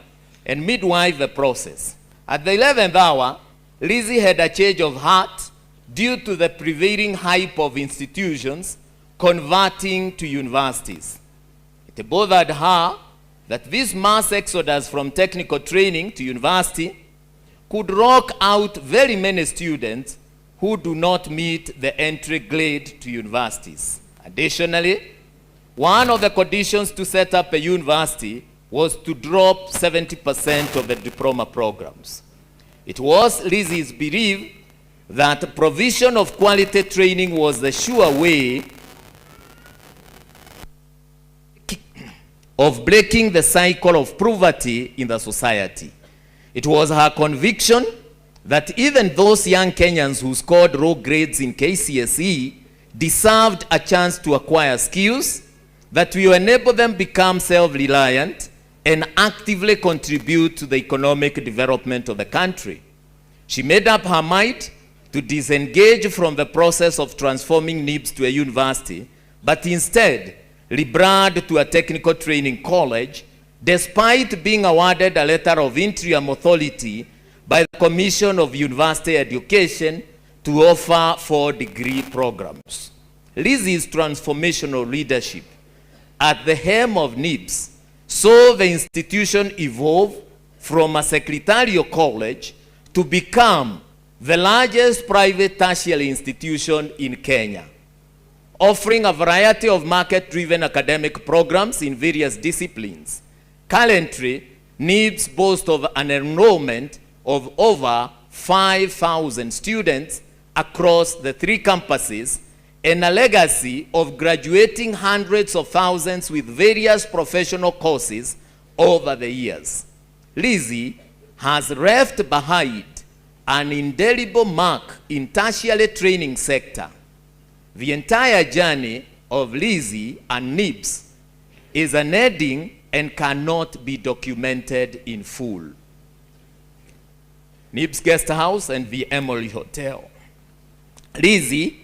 and midwife the process. At the 11th hour, Lizzie had a change of heart due to the prevailing hype of institutions converting to universities. It bothered her that this mass exodus from technical training to university could rock out very many students who do not meet the entry grade to universities. Additionally, one of the conditions to set up a university was to drop 70% of the diploma programs. It was Lizzie's belief that provision of quality training was the sure way of breaking the cycle of poverty in the society. It was her conviction that even those young Kenyans who scored low grades in KCSE deserved a chance to acquire skills that will enable them become self-reliant and actively contribute to the economic development of the country. She made up her mind to disengage from the process of transforming NIBS to a university, but instead rebrand to a technical training college, despite being awarded a letter of interim authority by the Commission of University Education to offer 4 degree programs. Lizzie's transformational leadership at the helm of NIBS saw the institution evolve from a secretarial college to become the largest private tertiary institution in Kenya, offering a variety of market-driven academic programs in various disciplines. Currently, NIBS boasts of an enrollment of over 5,000 students across the 3 campuses and a legacy of graduating hundreds of thousands with various professional courses over the years. Lizzie has left behind an indelible mark in tertiary training sector. The entire journey of Lizzie and NIBS is unending and cannot be documented in full. NIBS Guest House and the Emory Hotel. Lizzie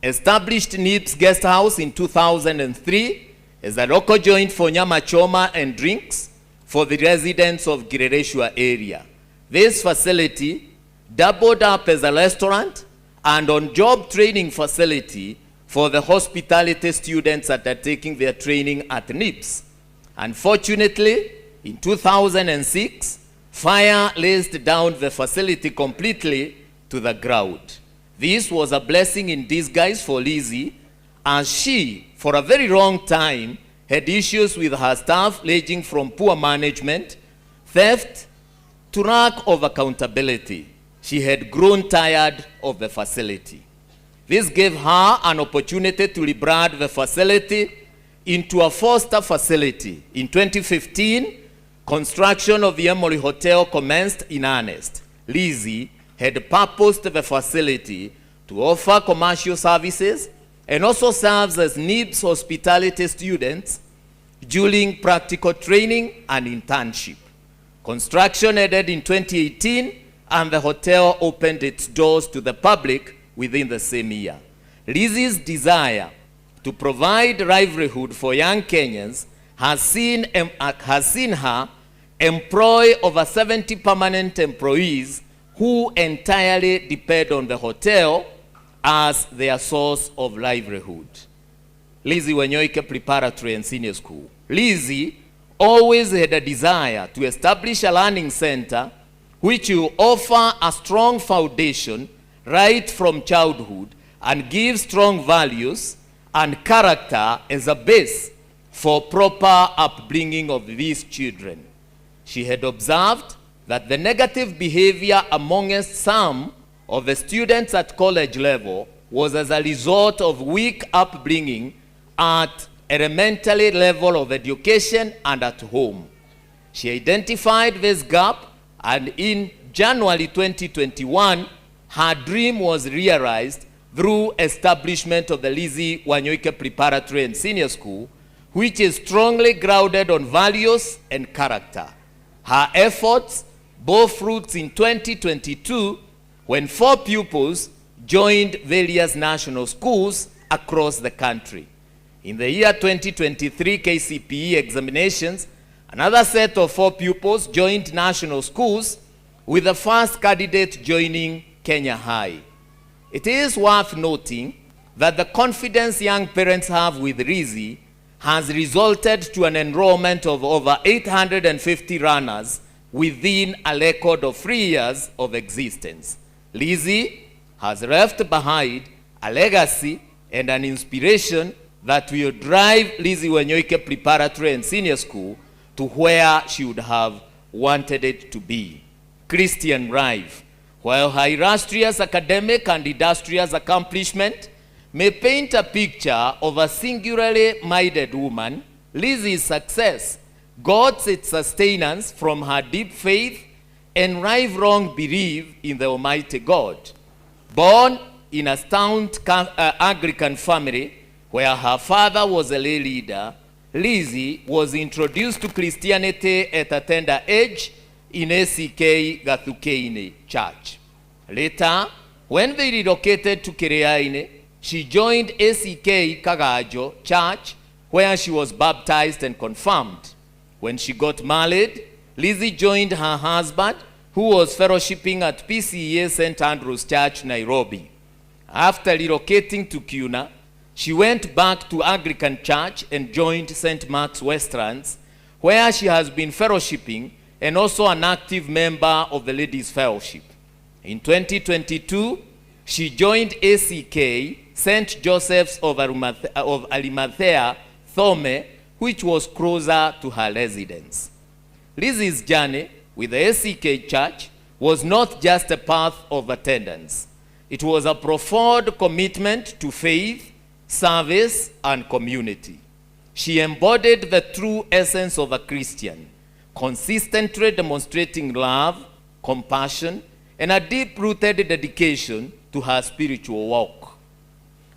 established NIBS Guest House in 2003 as a local joint for nyama choma and drinks for the residents of Kileleshwa area. This facility doubled up as a restaurant and on-job training facility for the hospitality students undertaking their training at NIBS. Unfortunately, in 2006, fire razed down the facility completely to the ground. This was a blessing in disguise for Lizzie, as she, for a very long time, had issues with her staff ranging from poor management, theft, to lack of accountability. She had grown tired of the facility. This gave her an opportunity to rebrand the facility into a foster facility. In 2015, construction of the Emory Hotel commenced in earnest. Lizzie had purposed the facility to offer commercial services and also serves as NIBS hospitality students during practical training and internship. Construction ended in 2018, and the hotel opened its doors to the public within the same year. Lizzie's desire to provide livelihood for young Kenyans has seen her employ over 70 permanent employees who entirely depend on the hotel as their source of livelihood. Lizzie Wanyoike Preparatory and Senior School. Lizzie always had a desire to establish a learning center which will offer a strong foundation right from childhood and give strong values and character as a base for proper upbringing of these children. She had observed that the negative behavior amongst some of the students at college level was as a result of weak upbringing at elementary level of education and at home. She identified this gap, and in January 2021, her dream was realized through establishment of the Lizzie Wanyoike Preparatory and Senior School, which is strongly grounded on values and character. Her efforts bore fruits in 2022 when 4 pupils joined various national schools across the country. In the year 2023 KCPE examinations, another set of 4 pupils joined national schools, with the first candidate joining Kenya High. It is worth noting that the confidence young parents have with Lizzie has resulted to an enrollment of over 850 runners within a record of 3 years of existence. Lizzie has left behind a legacy and an inspiration that will drive Lizzie Wanyoike Preparatory and Senior School to where she would have wanted it to be. Christian life, while her illustrious academic and industrious accomplishment may paint a picture of a singularly minded woman, Lizzie's success got its sustenance from her deep faith and lifelong belief in the Almighty God. Born in a stout Anglican family where her father was a lay leader, Lizzie was introduced to Christianity at a tender age in ACK Gathukeini Church. Later, when they relocated to Kiriaini, she joined ACK Kagajo Church, where she was baptized and confirmed. When she got married, Lizzie joined her husband, who was fellowshipping at PCEA St. Andrew's Church, Nairobi. After relocating to Kiuna, she went back to Anglican Church and joined St. Mark's Westlands, where she has been fellowshipping and also an active member of the Ladies' Fellowship. In 2022, she joined ACK St. Joseph's of Arimathea, Thome, which was closer to her residence. Lizzie's journey with the ACK Church was not just a path of attendance. It was a profound commitment to faith, service, and community. She embodied the true essence of a Christian, consistently demonstrating love, compassion, and a deep-rooted dedication to her spiritual walk.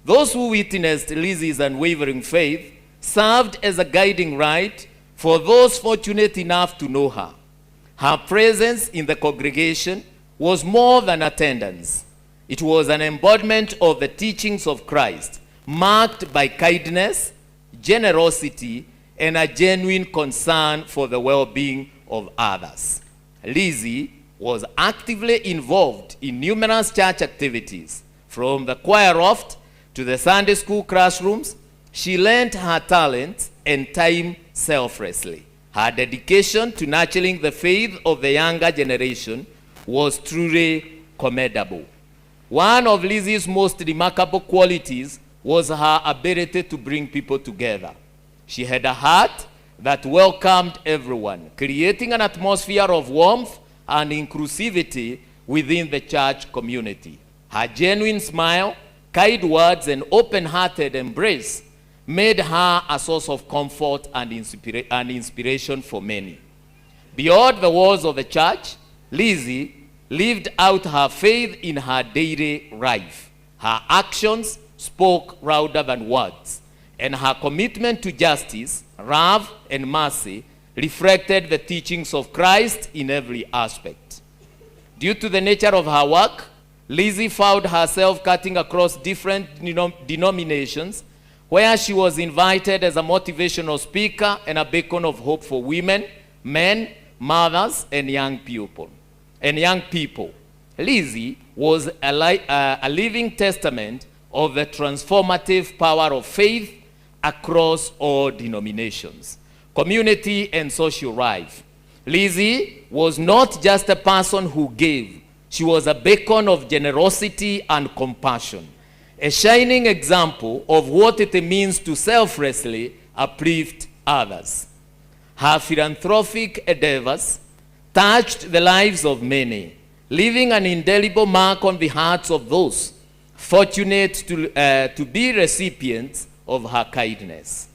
Those who witnessed Lizzie's unwavering faith served as a guiding light for those fortunate enough to know her. Her presence in the congregation was more than attendance. It was an embodiment of the teachings of Christ, marked by kindness, generosity, and a genuine concern for the well-being of others. Lizzie was actively involved in numerous church activities, from the choir loft to the Sunday school classrooms. She lent her talents and time selflessly. Her dedication to nurturing the faith of the younger generation was truly commendable. One of Lizzie's most remarkable qualities was her ability to bring people together. She had a heart that welcomed everyone, creating an atmosphere of warmth and inclusivity within the church community. Her genuine smile, kind words, and open-hearted embrace made her a source of comfort and inspiration for many. Beyond the walls of the church, Lizzie lived out her faith in her daily life. Her actions spoke louder than words, and her commitment to justice, love, and mercy reflected the teachings of Christ in every aspect. Due to the nature of her work, Lizzie found herself cutting across different denominations, where she was invited as a motivational speaker and a beacon of hope for women, men, mothers, and young people. Lizzie was a living testament of the transformative power of faith across all denominations, community, and social life. Lizzie was not just a person who gave. She was a beacon of generosity and compassion, a shining example of what it means to selflessly uplift others. Her philanthropic endeavors touched the lives of many, leaving an indelible mark on the hearts of those fortunate to be recipients of her kindness.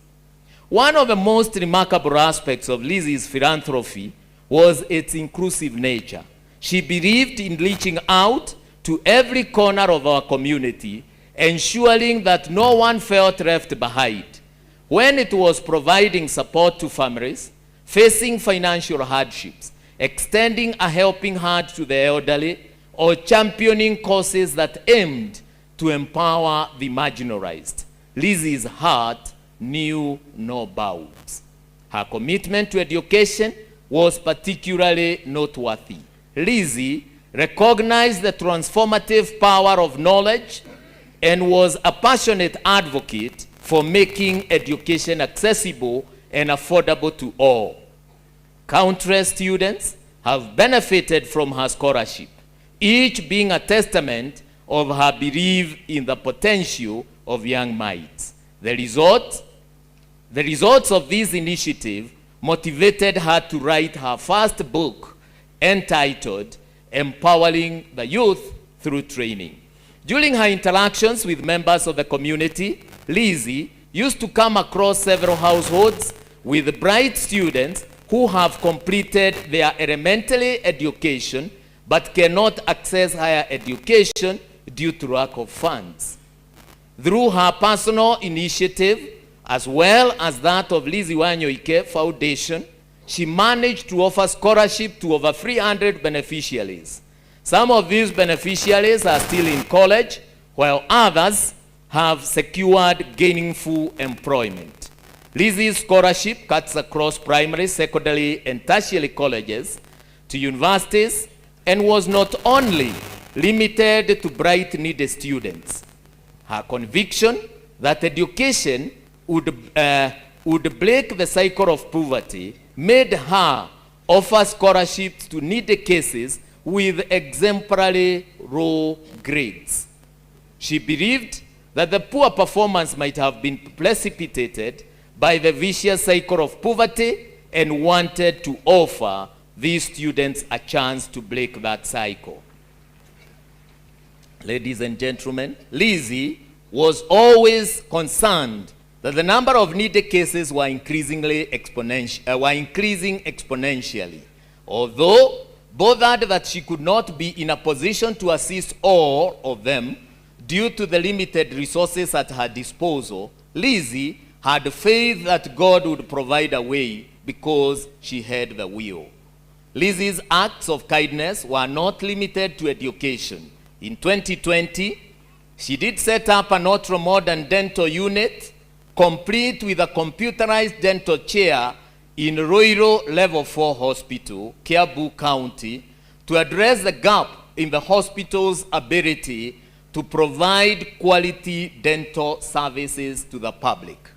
One of the most remarkable aspects of Lizzie's philanthropy was its inclusive nature. She believed in reaching out to every corner of our community, ensuring that no one felt left behind. When it was providing support to families facing financial hardships, extending a helping hand to the elderly, or championing causes that aimed to empower the marginalized, Lizzie's heart knew no bounds. Her commitment to education was particularly noteworthy. Lizzie recognized the transformative power of knowledge and was a passionate advocate for making education accessible and affordable to all. Countless students have benefited from her scholarship, each being a testament of her belief in the potential of young minds. The results of this initiative motivated her to write her first book entitled Empowering the Youth Through Training. During her interactions with members of the community, Lizzie used to come across several households with bright students who have completed their elementary education but cannot access higher education due to lack of funds. Through her personal initiative, as well as that of Lizzie Wanyoike Foundation, she managed to offer scholarship to over 300 beneficiaries. Some of these beneficiaries are still in college, while others have secured gainful employment. Lizzie's scholarship cuts across primary, secondary, and tertiary colleges to universities and was not only limited to bright, needy students. Her conviction that education would break the cycle of poverty made her offer scholarships to needy cases with exemplary low grades. She believed that the poor performance might have been precipitated by the vicious cycle of poverty and wanted to offer these students a chance to break that cycle. Ladies and gentlemen, Lizzie was always concerned that the number of needy cases were increasing exponentially. Although bothered that she could not be in a position to assist all of them due to the limited resources at her disposal, Lizzie had faith that God would provide a way because she had the will. Lizzie's acts of kindness were not limited to education. In 2020, she did set up an ultra-modern dental unit complete with a computerized dental chair in Ruiru Level 4 Hospital, Kiambu County, to address the gap in the hospital's ability to provide quality dental services to the public.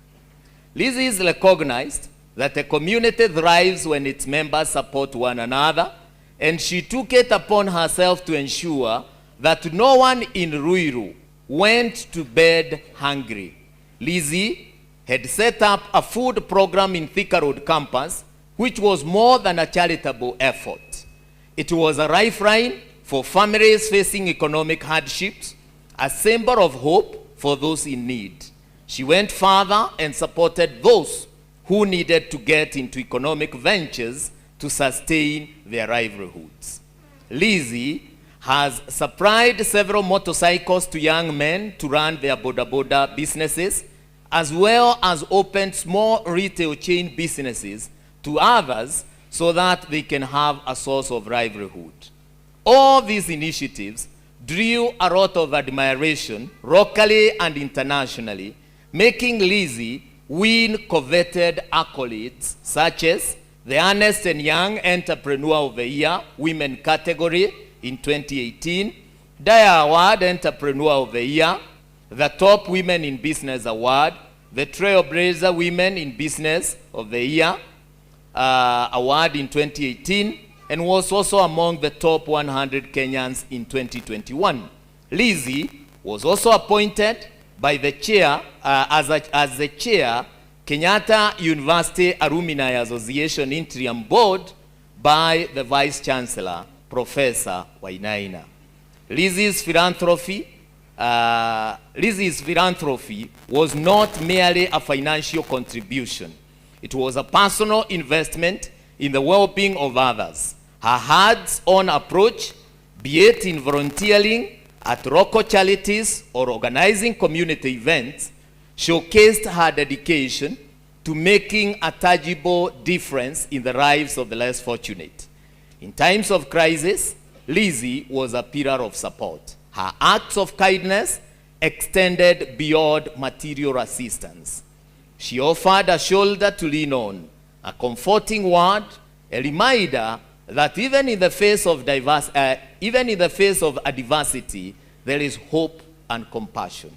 Lizzie is recognized that a community thrives when its members support one another, and she took it upon herself to ensure that no one in Ruiru went to bed hungry. Lizzie had set up a food program in Thika Road campus, which was more than a charitable effort. It was a lifeline for families facing economic hardships, a symbol of hope for those in need. She went further and supported those who needed to get into economic ventures to sustain their livelihoods. Lizzie has supplied several motorcycles to young men to run their boda boda businesses, as well as opened small retail chain businesses to others so that they can have a source of livelihood. All these initiatives drew a lot of admiration locally and internationally, making Lizzie win coveted accolades such as the Ernst & Young Entrepreneur of the Year Women category in 2018, Dyer Award Entrepreneur of the Year, the Top Women in Business Award, the Trailblazer Women in Business of the Year Award in 2018, and was also among the top 100 Kenyans in 2021. Lizzie was also appointed by the chair, as the chair, Kenyatta University Alumni Association Interim Board by the Vice Chancellor, Professor Wainaina. Lizzie's philanthropy was not merely a financial contribution. It was a personal investment in the well-being of others. Her hands-on approach, be it in volunteering at local charities or organizing community events, showcased her dedication to making a tangible difference in the lives of the less fortunate. In times of crisis, Lizzie was a pillar of support. Her acts of kindness extended beyond material assistance. She offered a shoulder to lean on, a comforting word, a reminder that even in the face of diverse, even in the face of adversity, there is hope and compassion.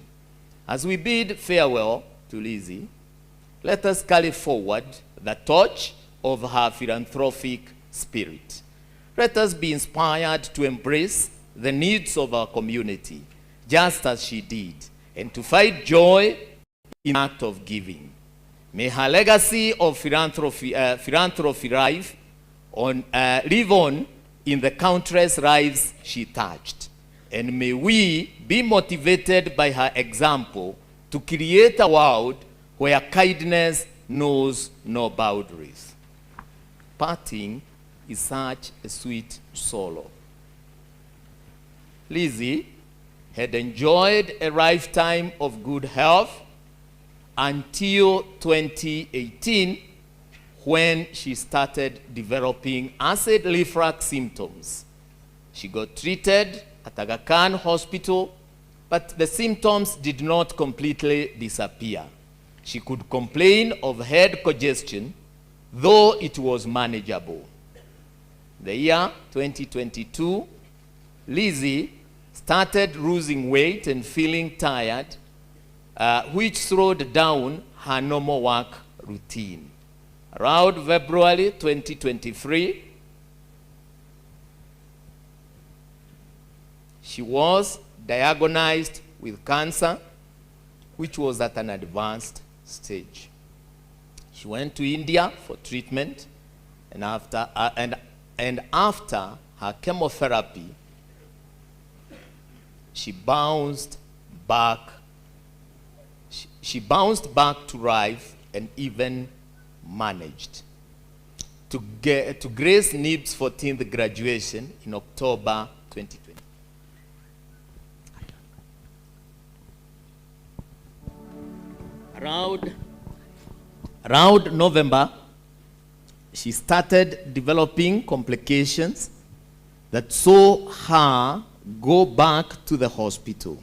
As we bid farewell to Lizzie, let us carry forward the torch of her philanthropic spirit. Let us be inspired to embrace the needs of our community, just as she did, and to find joy in the act of giving. May her legacy of philanthropy live on in the countless lives she touched. And may we be motivated by her example to create a world where kindness knows no boundaries. Parting is such a sweet sorrow. Lizzie had enjoyed a lifetime of good health until 2018, when she started developing acid reflux symptoms. She got treated at Aga Khan Hospital, but the symptoms did not completely disappear. She could complain of head congestion, though it was manageable. The year 2022, Lizzie started losing weight and feeling tired, which slowed down her normal work routine. Around February 2023, she was diagnosed with cancer, which was at an advanced stage. She went to India for treatment, and after her chemotherapy, she bounced back. She bounced back to life and even managed to get to grace NIB's 14th graduation in October 2020. Around November, she started developing complications that saw her go back to the hospital.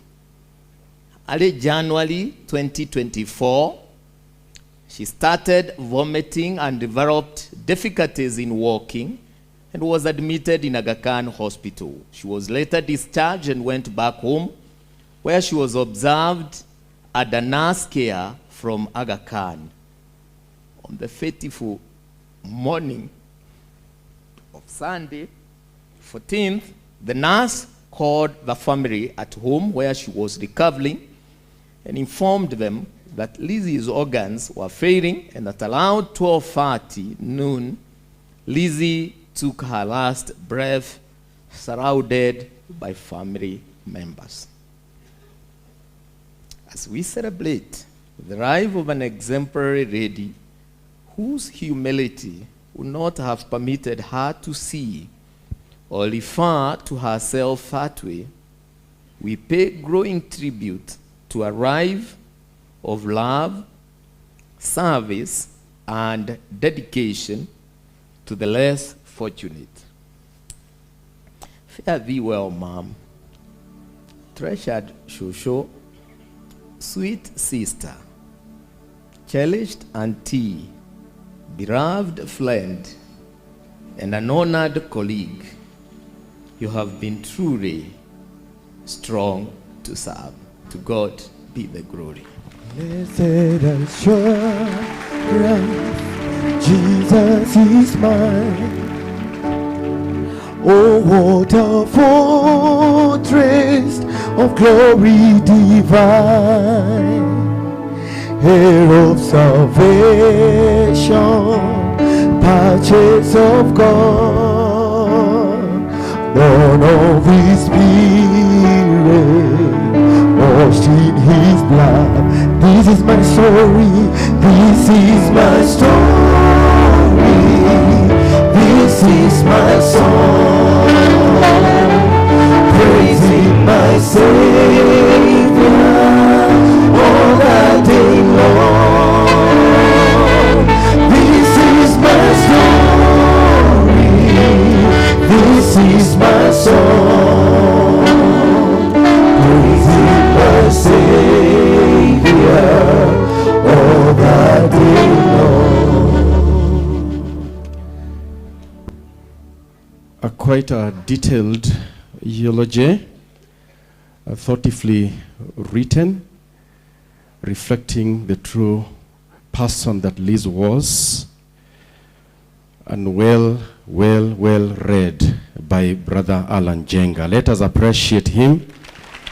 Early January 2024, she started vomiting and developed difficulties in walking and was admitted in Aga Khan Hospital. She was later discharged and went back home, where she was observed at the nurse care from Aga Khan. On the fateful morning of Sunday, 14th, the nurse called the family at home where she was recovering and informed them that Lizzie's organs were failing, and at around 12:30 noon, Lizzie took her last breath, surrounded by family members. As we celebrate the life of an exemplary lady whose humility would not have permitted her to see or refer to herself that way, we pay growing tribute to a life of love, service, and dedication to the less fortunate. Fare thee well, Mom. Treasured Shosho, sweet sister, cherished auntie, beloved friend, and an honored colleague, you have been truly strong to serve. To God be the glory. Blessed assurance, Jesus is mine. Oh, what a fortress of glory divine, heir of salvation, purchase of God, born of His Spirit, washed in His blood. This is my story, this is my story, this is my song, praising my Savior all the day long. This is my story, this is my song, praising my Savior all the day long. Quite a detailed eulogy, thoughtfully written, reflecting the true person that Liz was, and well, well, well read by Brother Alan Njenga. Let us appreciate him.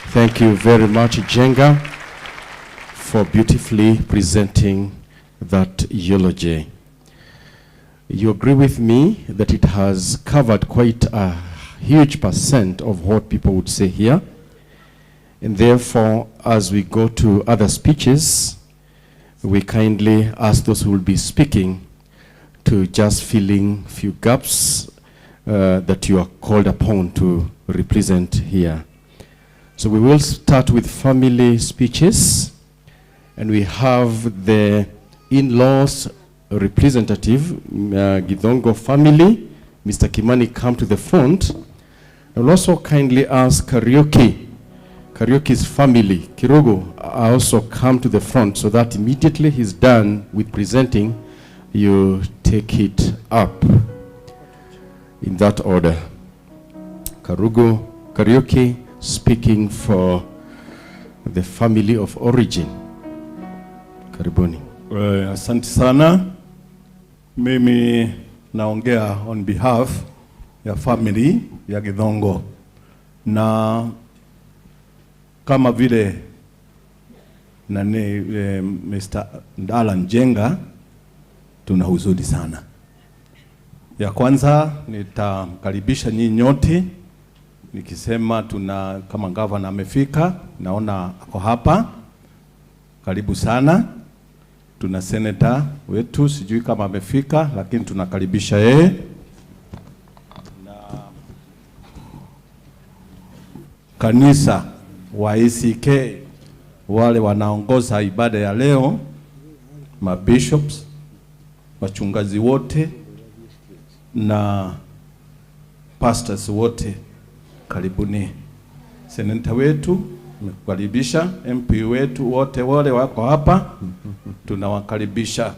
Thank you very much, Njenga, for beautifully presenting that eulogy. You agree with me that it has covered quite a huge percent of what people would say here. And therefore, as we go to other speeches, we kindly ask those who will be speaking to just filling few gaps that you are called upon to represent here. So we will start with family speeches, and we have the in-laws representative, Githongo family, Mr. Kimani, come to the front. I will also kindly ask Kariuki's family, Kirugu, also come to the front so that immediately he's done with presenting, you take it up in that order. Kariuki speaking for the family of origin. Karibuni. Asante sana. Mimi naongea on behalf ya family ya Githongo, na kama vile nani Mr. Ndala Njenga, tuna huzuni sana. Ya kwanza nitamkaribisha nyinyi nyote nikisema tuna kama gavana amefika, naona ako hapa, karibu sana. Tuna seneta wetu, sijui kama amefika, lakini tunakaribisha yeye. Na kanisa wa ACK wale wanaongoza ibada ya leo, mabishops, wachungaji wote na pastors wote, karibuni. Seneta wetu nimekukaribisha, MP wetu wote wale wako hapa tunawakaribisha,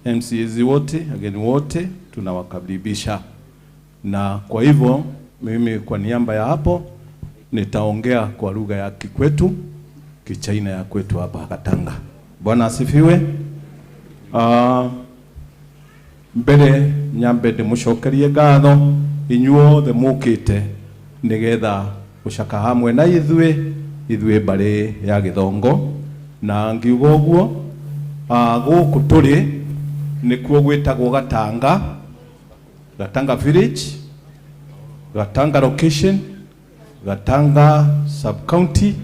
MCAs wote, wageni wote tunawakaribisha. Na kwa hivyo mimi kwa niaba ya hapo nitaongea kwa lugha ya Kikwetu, Kichaina ya kwetu hapa Katanga. Bwana asifiwe. Mbere nyambe ndimucokerie ngatho inyuothe mukite nigetha gucaka hamwe na ithuĩ ithuĩ mbarĩ ya Githongo. Na ngiuga ũguo, gũkũ tũrĩ nĩkuo gwĩtagwo Gatanga, Gatanga village, Gatanga location, Gatanga sub county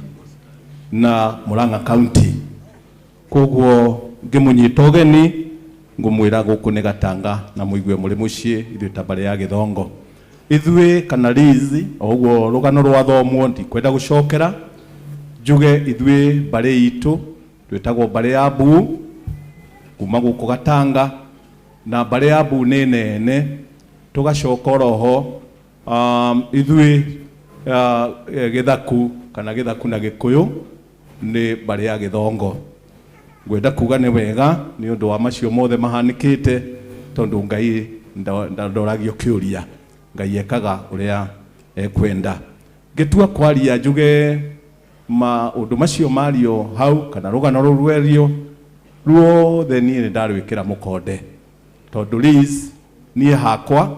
na Murang'a county. Koguo ngĩmũnyita ũgeni ngũmwĩra gũkũ nĩ Gatanga na mũigue mũrĩ mũciĩ ithuĩ ta mbarĩ ya Githongo. Ithuĩ kana Liz, o ũguo rũgano rwathomwo ndikwenda gũcokera, njuge ithuĩ mbarĩ itũ twĩtagwo mbarĩ ya Mbuu kuma gũkũ Gatanga, na mbarĩ ya Mbuu nĩ nene. Tũgacoka oroho ithuĩ Gĩthaku kana Gĩthaku na Gĩkũyũ nĩ mbarĩ ya Githongo. Ngwenda kuga nĩ wega nĩ ũndũ wa macio mothe mahanĩkĩte, tondũ Ngai ndoragio kĩũria, Ngai ekaga ũrĩa ekwenda. Ngĩtua kwaria njuge maũndũ macio mario hau kana rũgano rũu rwerio ruothe niĩ nĩ ndarwĩkĩra mũkonde, tondũ Liz niĩ hakwa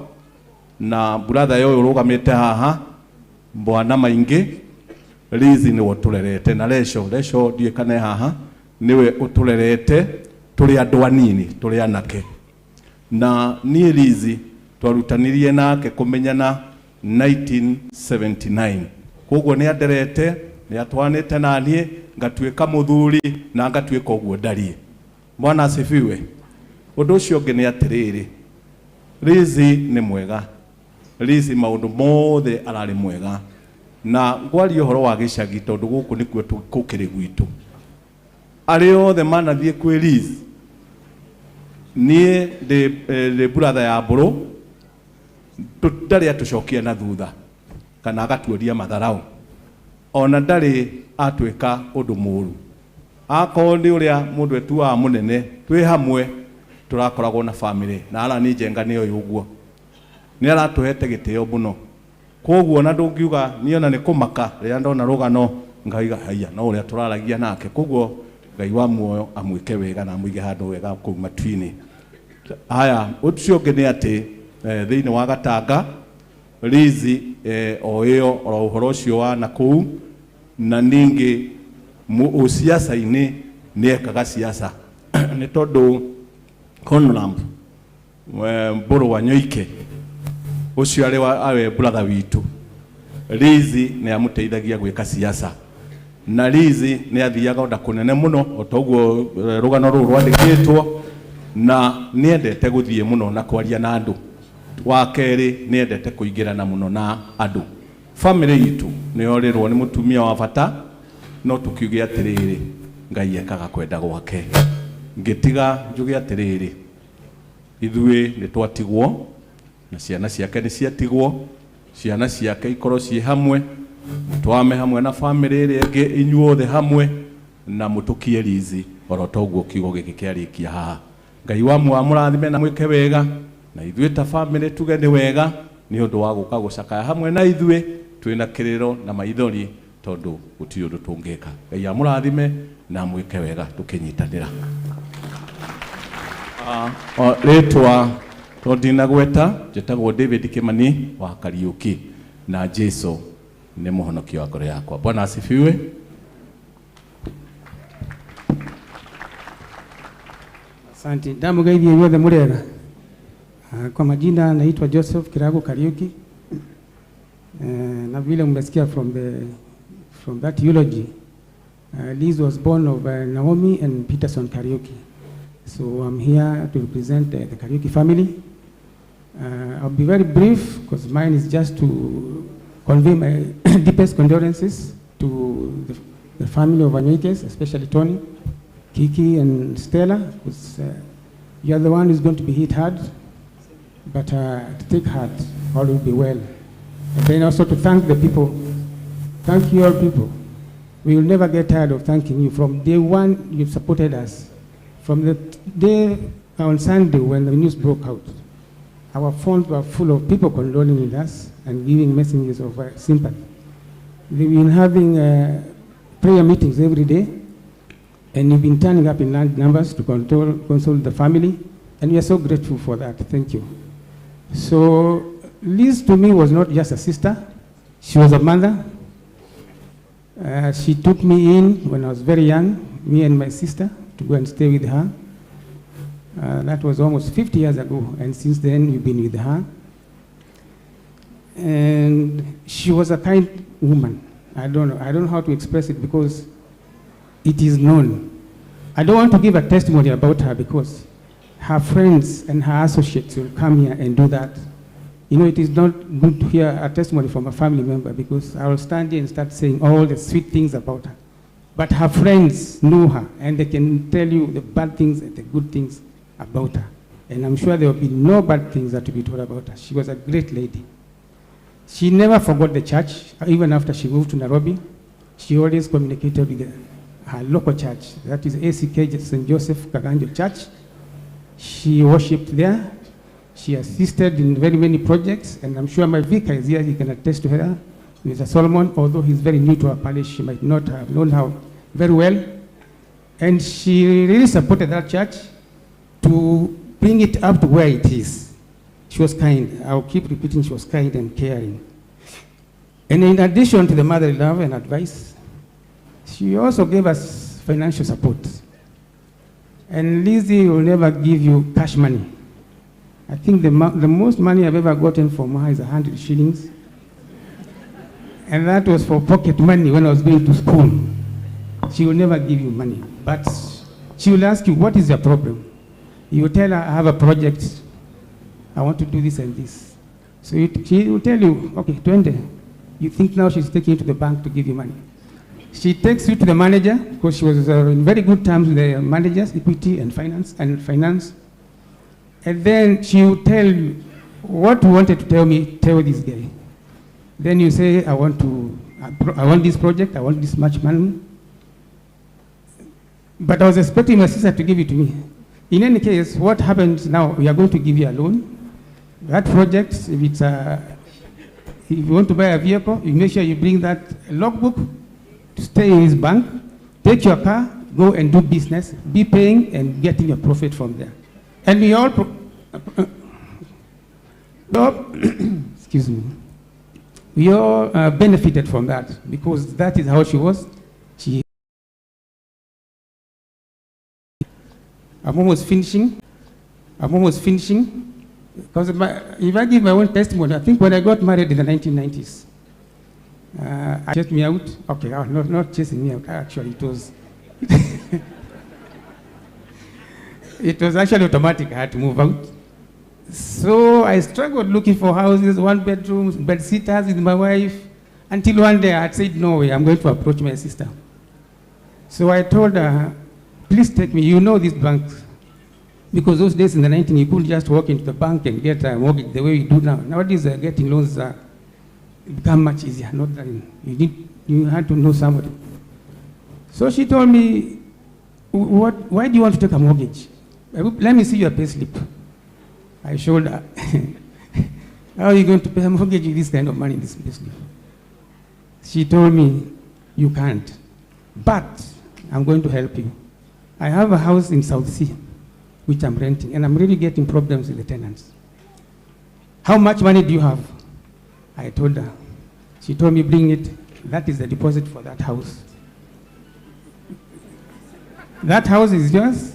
na brother ũyũ ũrũgamĩte haha bwana maingĩ, Liz nĩwe ũtũrerete, na Lesho ndiũĩ kana e haha, nĩwe ũtũrerete tũrĩ andũ anini, tũrĩ anake. Na niĩ Liz twarutanirie nake kũmenyana 1979, koguo nĩ anderete, nĩ atwanĩte na niĩ ngatuĩka mũthuri na ngatuĩka ũguo ndariĩ. Bwana asifiwe. Ũndũ ũcio ũngĩ nĩ atĩrĩrĩ, Liz nĩ mwega, Liz maũndũ mothe ararĩ mwega. Na ngwaria ũhoro wa gĩcagi tondũ gũkũ nĩkuo gũkĩrĩ gwitũ. Arĩa othe manathiĩ kwĩ Liz, niĩ ndĩ brother ya Mbũrũ, ndarĩ atũcokia na thutha kana agatuoria matharau, ona ndarĩ atuĩka ũndũ mũũru. Akorwo nĩ ũrĩa mũndũ etuaga mũnene, twĩ hamwe tũrakoragwo na family, na Alan Njenga nĩ oĩ ũguo. Nĩ aratũhete gĩtĩo mũno. Koguo ona ndũngiuga niĩ ona nĩ kũmaka rĩrĩa ndona rũgano ngaiga haiya no ũrĩa tũraragia nake. Koguo Ngai wa muoyo amwĩke wega na amũige handũ wega kũu matu-inĩ. Haya, ũcio ũngĩ nĩ atĩ thĩinĩ wa Gatanga Lizi o ĩyo oro ũhoro ũcio wa nakũu, na ningĩ ũciaca-inĩ nĩ ekaga ciaca nĩ tondũ Conlamp Mbũrũ wa Nyoike ũcio arĩ awe brother witũ, Lizi nĩ amũteithagia gwĩka ciaca, na Lizi nĩ athiaga ona kũnene mũno o ta ũguo rũgano rũrũ rwandĩkĩtwo, na nĩ endete gũthiĩ mũno na kwaria na andũ. Wa kerĩ nĩ endete kũingĩrana mũno na andũ. Family itũ nĩ yorĩrwo nĩ mũtumia wa bata, no tũkiuge atĩrĩrĩ, Ngai ekaga kwenda gwake. Ngĩtiga njuge atĩrĩrĩ, ithuĩ nĩ twatigwo na ciana ciake nĩ ciatigwo, ciana ciake ikorwo ciĩ hamwe, mũtwame hamwe na family ĩrĩa ĩngĩ inyuothe hamwe, na mũtũkie Lizi oro toguo kiugo gĩkĩ kĩarĩkia haha. Ngai wa mũrathime na mwĩke wega, na ithuĩ ta family tuge nĩ wega nĩ ũndũ wa gũka gũcakaya hamwe na ithuĩ twĩna kĩrĩro na maithori, tondũ gũtirĩ ũndũ tũngĩka. Ngai amũrathime na mwĩke wega tũkĩnyitanĩra. Rĩtwa to ndinagweta, njĩtagwo David Kimani wa Kariuki, na Jesu nĩ mũhonokia wa ngoro yakwa. Bwana asifiwe. Asante. Ndamugeithie inyuothe mũrĩega. Kwa majina naitwa Joseph Kirago Kariuki. Na vile mmesikia from that eulogy, Liz was born of Naomi and Peterson Kariuki. So I'm here to represent the Kariuki family. I'll be very brief because mine is just to convey my deepest condolences to the family of Wanyoikes, especially Tony, Kiki, and Stella, because you are the one who's going to be hit hard, but to take heart, all will be well. And then also to thank the people. Thank you all people. We will never get tired of thanking you. From day one, you've supported us. From the day on Sunday when the news broke out, our phones were full of people condoling with us and giving messages of sympathy. We've been having prayer meetings every day, and you've been turning up in large numbers to console the family, and we are so grateful for that. Thank you. So Liz to me was not just a sister, she was a mother. She took me in when I was very young, me and my sister, to go and stay with her. That was almost 50 years ago, and since then we've been with her. And she was a kind woman. I don't know how to express it because it is known. I don't want to give a testimony about her because her friends and her associates will come here and do that. You know, it is not good to hear a testimony from a family member because I will stand here and start saying all the sweet things about her. But her friends know her, and they can tell you the bad things and the good things about her. And I'm sure there will be no bad things that will be told about her. She was a great lady. She never forgot the church, even after she moved to Nairobi. She always communicated with her local church, that is ACK St. Joseph Kaganjo Church. She worshipped there. She assisted in very many projects, and I'm sure my vicar is here, he can attest to her. Mr. Solomon, although he's very new to our parish, she might not have known how very well. And she really supported that church to bring it up to where it is. She was kind. I'll keep repeating, she was kind and caring. And in addition to the motherly love and advice, she also gave us financial support. And Lizzie will never give you cash money. I think the most money I've ever gotten from her is 100 shillings. And that was for pocket money when I was going to school. She will never give you money, but she will ask you, what is your problem? You will tell her, I have a project. I want to do this and this. So she will tell you, okay, 20. You think now she's taking you to the bank to give you money. She takes you to the manager, because she was in very good terms with the managers, equity and finance. And then she will tell you, what you wanted to tell me, tell this guy. Then you say, I want this project, I want this much money. But I was expecting my sister to give it to me. In any case, what happens now, we are going to give you a loan. That project, if it's a, if you want to buy a vehicle, you make sure you bring that logbook to stay in his bank, take your car, go and do business, be paying and getting your profit from there. And we all, excuse me, we all benefited from that because that is how she was. I'm almost finishing. I'm almost finishing. Because if I give my own testimony, I think when I got married in the 1990s, I chased me out. Okay, not chasing me out. Actually, it was it was actually automatic. I had to move out. So I struggled looking for houses, one bedrooms, bed sitters with my wife, until one day I had said, no way, I'm going to approach my sister. So I told her, please take me, you know these banks. Because those days in the 1990s, you couldn't just walk into the bank and get a mortgage the way you do now. Nowadays, getting loans become much easier. Not that you had to know somebody. So she told me, why do you want to take a mortgage? Let me see your payslip. I showed her. How are you going to pay a mortgage with this kind of money in this payslip? She told me, you can't, but I'm going to help you. I have a house in South Sea, which I'm renting, and I'm really getting problems with the tenants. How much money do you have? I told her. She told me, bring it. That is the deposit for that house. That house is yours,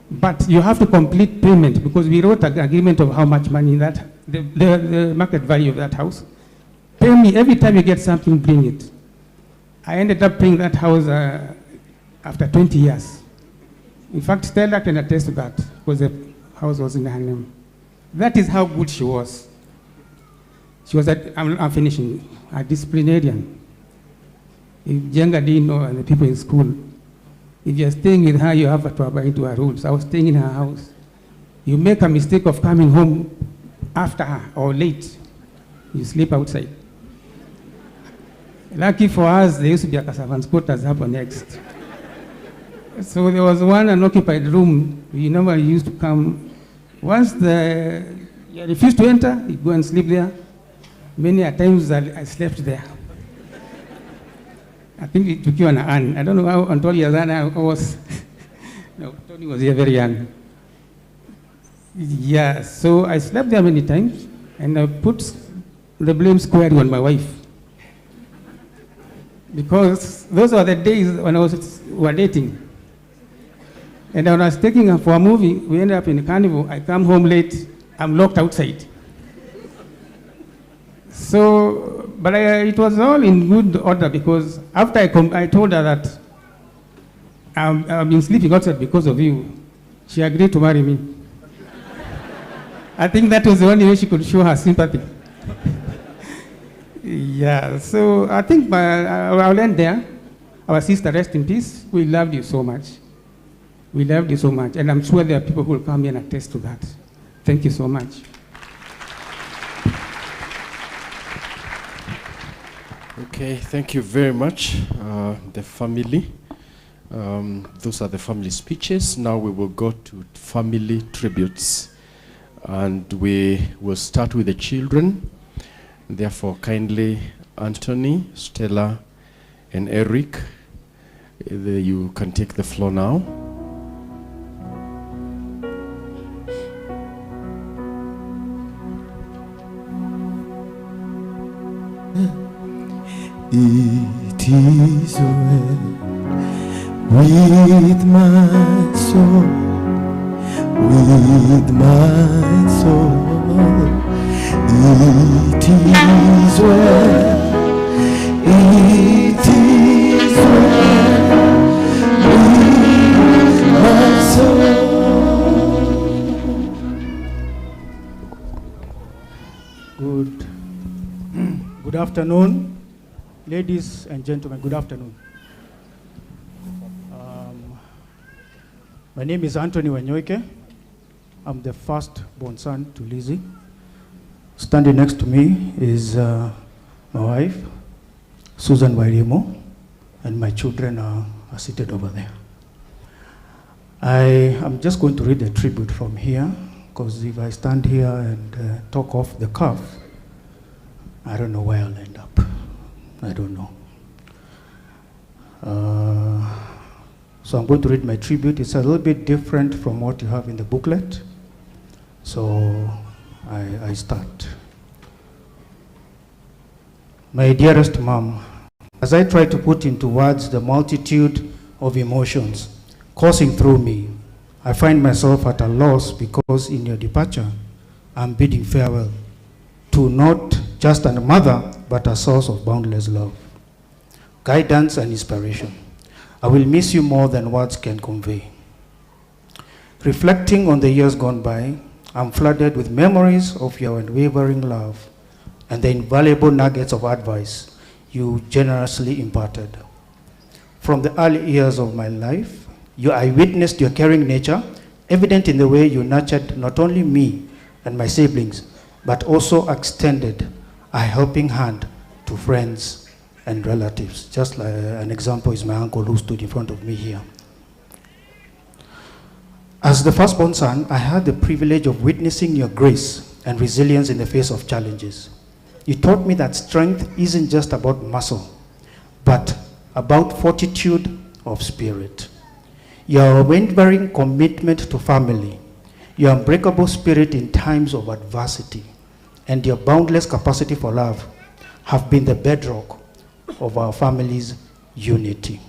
but you have to complete payment because we wrote an agreement of how much money that, the market value of that house. Pay me every time you get something, bring it. I ended up paying that house after 20 years. In fact, Stella can attest to that because the house was in her name. That is how good she was. She was, I'm finishing, a disciplinarian. If Jenga didn't know, and the people in school, if you're staying with her, you have to abide to her rules. I was staying in her house. You make a mistake of coming home after her or late, you sleep outside. Lucky for us, there used to be a Casavan's quarters up next. So there was one unoccupied room. We normally used to come. Once you refused to enter, you go and sleep there. Many a times I slept there. I think it took you an Anne. I don't know how Antonio I was. No, Tony was here very young. Yeah, so I slept there many times, and I put the blame squarely on my wife. Because those were the days when I were dating. And when I was taking her for a movie, we ended up in the carnival. I come home late, I'm locked outside. So, but it was all in good order because after I told her that I've been sleeping outside because of you, she agreed to marry me. I think that was the only way she could show her sympathy. Yeah, so I think I'll end there. Our sister, rest in peace. We loved you so much. We loved you so much. And I'm sure there are people who will come here and attest to that. Thank you so much. Okay, thank you very much, the family. Those are the family speeches. Now we will go to family tributes. And we will start with the children. Therefore, kindly, Anthony, Stella, and Eric, you can take the floor now. It is well with my soul, with my soul. It is well, it is well with my soul. Good afternoon, ladies and gentlemen. Good afternoon. My name is Anthony Wanyoike. I'm the first-born son to Lizzie. Standing next to me is my wife, Susan Wairimo, and my children are seated over there. I am just going to read a tribute from here. because if I stand here and talk off the cuff, I don't know where I'll end up. I don't know. So I'm going to read my tribute. It's a little bit different from what you have in the booklet. So I start. My dearest mom, as I try to put into words the multitude of emotions coursing through me, I find myself at a loss because in your departure, I'm bidding farewell to not just a mother, but a source of boundless love, guidance, and inspiration. I will miss you more than words can convey. Reflecting on the years gone by, I'm flooded with memories of your unwavering love and the invaluable nuggets of advice you generously imparted. From the early years of my life, I witnessed your caring nature, evident in the way you nurtured not only me and my siblings, but also extended a helping hand to friends and relatives. Just like an example is my uncle who stood in front of me here. As the firstborn son, I had the privilege of witnessing your grace and resilience in the face of challenges. You taught me that strength isn't just about muscle, but about fortitude of spirit. Your unwavering commitment to family, your unbreakable spirit in times of adversity, and your boundless capacity for love have been the bedrock of our family's unity.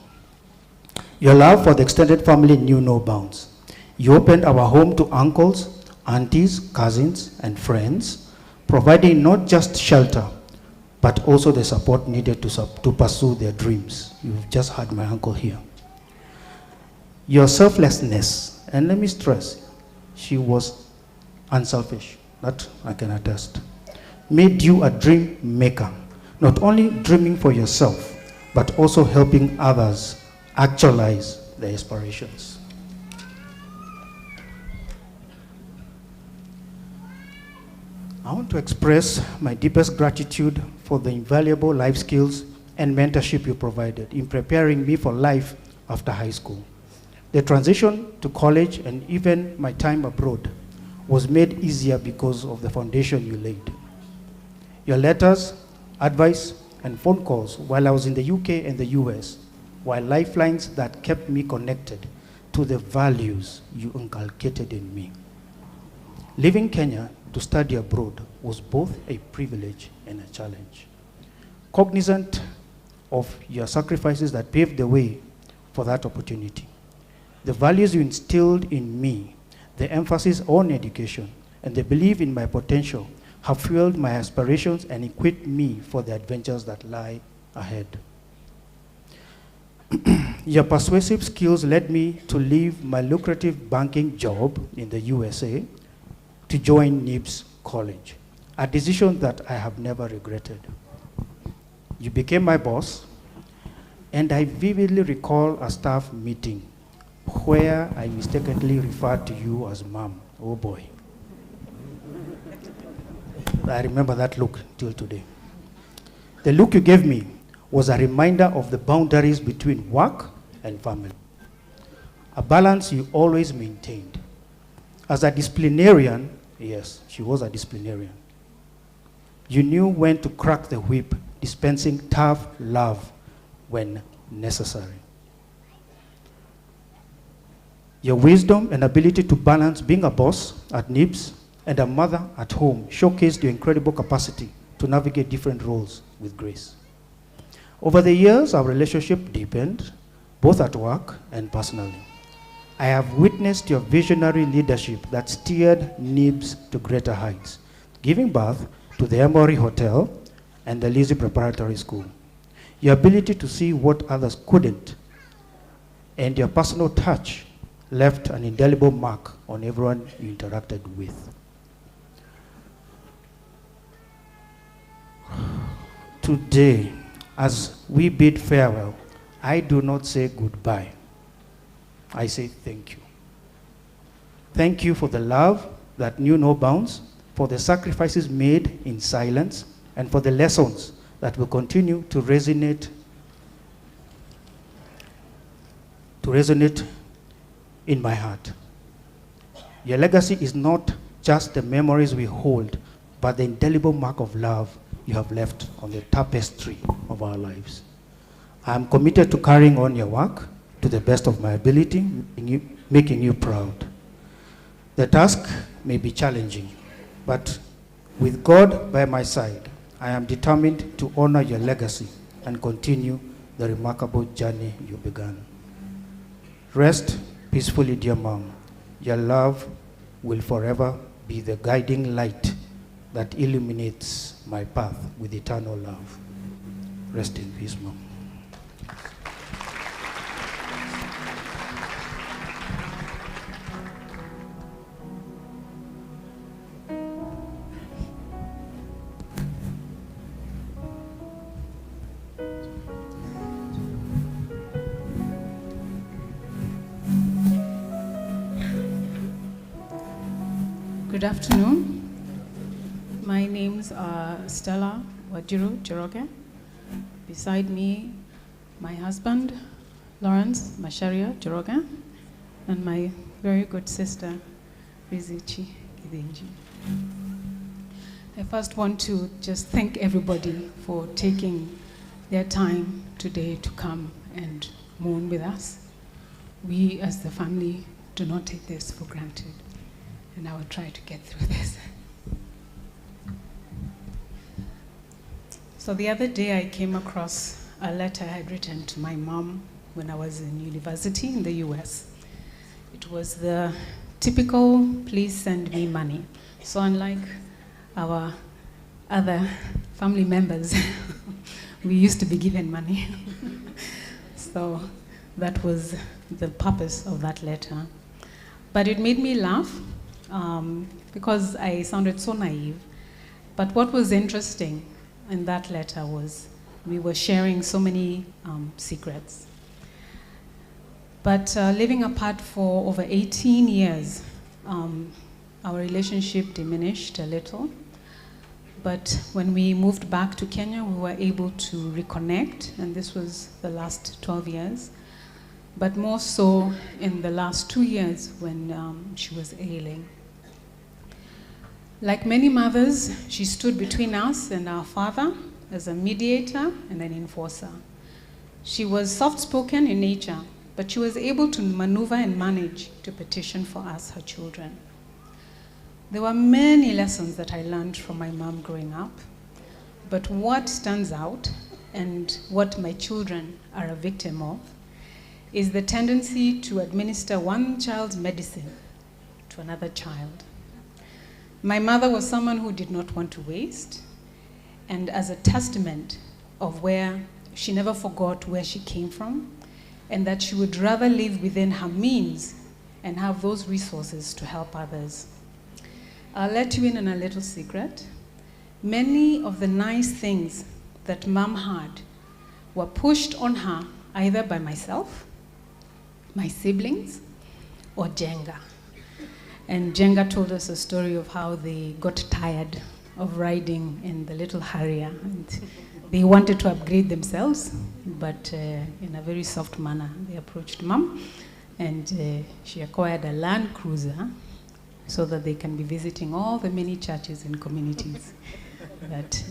Your love for the extended family knew no bounds. You opened our home to uncles, aunties, cousins, and friends, providing not just shelter, but also the support needed to pursue their dreams. You've just had my uncle here. Your selflessness, and let me stress, she was unselfish, that I can attest, made you a dream maker, not only dreaming for yourself, but also helping others actualize their aspirations. I want to express my deepest gratitude for the invaluable life skills and mentorship you provided in preparing me for life after high school. The transition to college and even my time abroad was made easier because of the foundation you laid. Your letters, advice, and phone calls while I was in the UK and the US were lifelines that kept me connected to the values you inculcated in me. Leaving Kenya to study abroad was both a privilege and a challenge. Cognizant of your sacrifices that paved the way for that opportunity, the values you instilled in me, the emphasis on education, and the belief in my potential have fueled my aspirations and equipped me for the adventures that lie ahead. Your persuasive skills led me to leave my lucrative banking job in the USA to join NIBS College, a decision that I have never regretted. You became my boss, and I vividly recall a staff meeting where I mistakenly referred to you as mom. Oh boy. I remember that look till today. The look you gave me was a reminder of the boundaries between work and family, a balance you always maintained. As a disciplinarian, yes, she was a disciplinarian, you knew when to crack the whip, dispensing tough love when necessary. Your wisdom and ability to balance being a boss at NIBS and a mother at home showcased your incredible capacity to navigate different roles with grace. Over the years, our relationship deepened, both at work and personally. I have witnessed your visionary leadership that steered NIBS to greater heights, giving birth to the Emory Hotel and the Lizzie Preparatory School. Your ability to see what others couldn't and your personal touch left an indelible mark on everyone you interacted with. Today, as we bid farewell, I do not say goodbye. I say thank you. Thank you for the love that knew no bounds, for the sacrifices made in silence, and for the lessons that will continue to resonate in my heart. Your legacy is not just the memories we hold, but the indelible mark of love you have left on the tapestry of our lives. I am committed to carrying on your work to the best of my ability, making you proud. The task may be challenging, but with God by my side, I am determined to honor your legacy and continue the remarkable journey you began. Rest peacefully, dear Mom. Your love will forever be the guiding light that illuminates my path with eternal love. Rest in peace, Mom. Good afternoon. My names are Stella Wajiru Njoroge. Beside me, my husband, Lawrence Macharia Njoroge, and my very good sister, Rizichi Githinji. I first want to just thank everybody for taking their time today to come and mourn with us. We, as the family, do not take this for granted, and I will try to get through this. So the other day I came across a letter I had written to my mom when I was in university in the US. It was the typical, please send me money. So unlike our other family members, we used to be given money. So that was the purpose of that letter. But it made me laugh because I sounded so naive. But what was interesting in that letter was we were sharing so many secrets. But living apart for over 18 years, our relationship diminished a little. But when we moved back to Kenya, we were able to reconnect, and this was the last 12 years. But more so in the last 2 years when she was ailing. Like many mothers, she stood between us and our father as a mediator and an enforcer. She was soft-spoken in nature, but she was able to maneuver and manage to petition for us, her children. There were many lessons that I learned from my mom growing up, but what stands out and what my children are a victim of is the tendency to administer one child's medicine to another child. My mother was someone who did not want to waste, and as a testament of where she never forgot where she came from, and that she would rather live within her means and have those resources to help others. I'll let you in on a little secret. Many of the nice things that Mom had were pushed on her either by myself, my siblings, or Jenga. And Jenga told us a story of how they got tired of riding in the little Harrier. And they wanted to upgrade themselves, but in a very soft manner, they approached Mom, and she acquired a Land Cruiser so that they can be visiting all the many churches and communities that,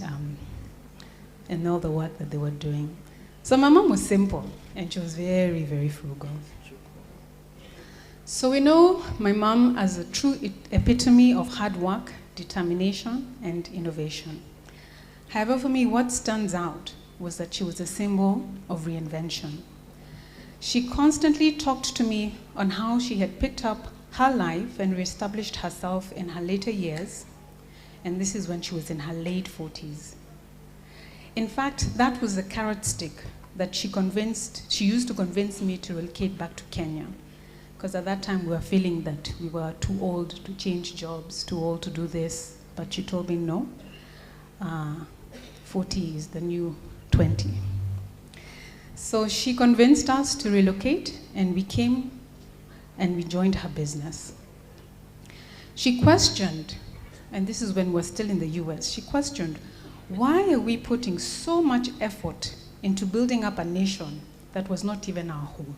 and all the work that they were doing. So my mom was simple, and she was very, very frugal. So we know my mom as a true epitome of hard work, determination, and innovation. However, for me, what stands out was that she was a symbol of reinvention. She constantly talked to me on how she had picked up her life and reestablished herself in her later years, and this is when she was in her late 40s. In fact, that was the carrot stick that she used to convince me to relocate back to Kenya, because at that time we were feeling that we were too old to change jobs, too old to do this, but she told me no, 40 is the new 20. So she convinced us to relocate, and we came and we joined her business. She questioned, and this is when we're still in the US, she questioned, why are we putting so much effort into building up a nation that was not even our home?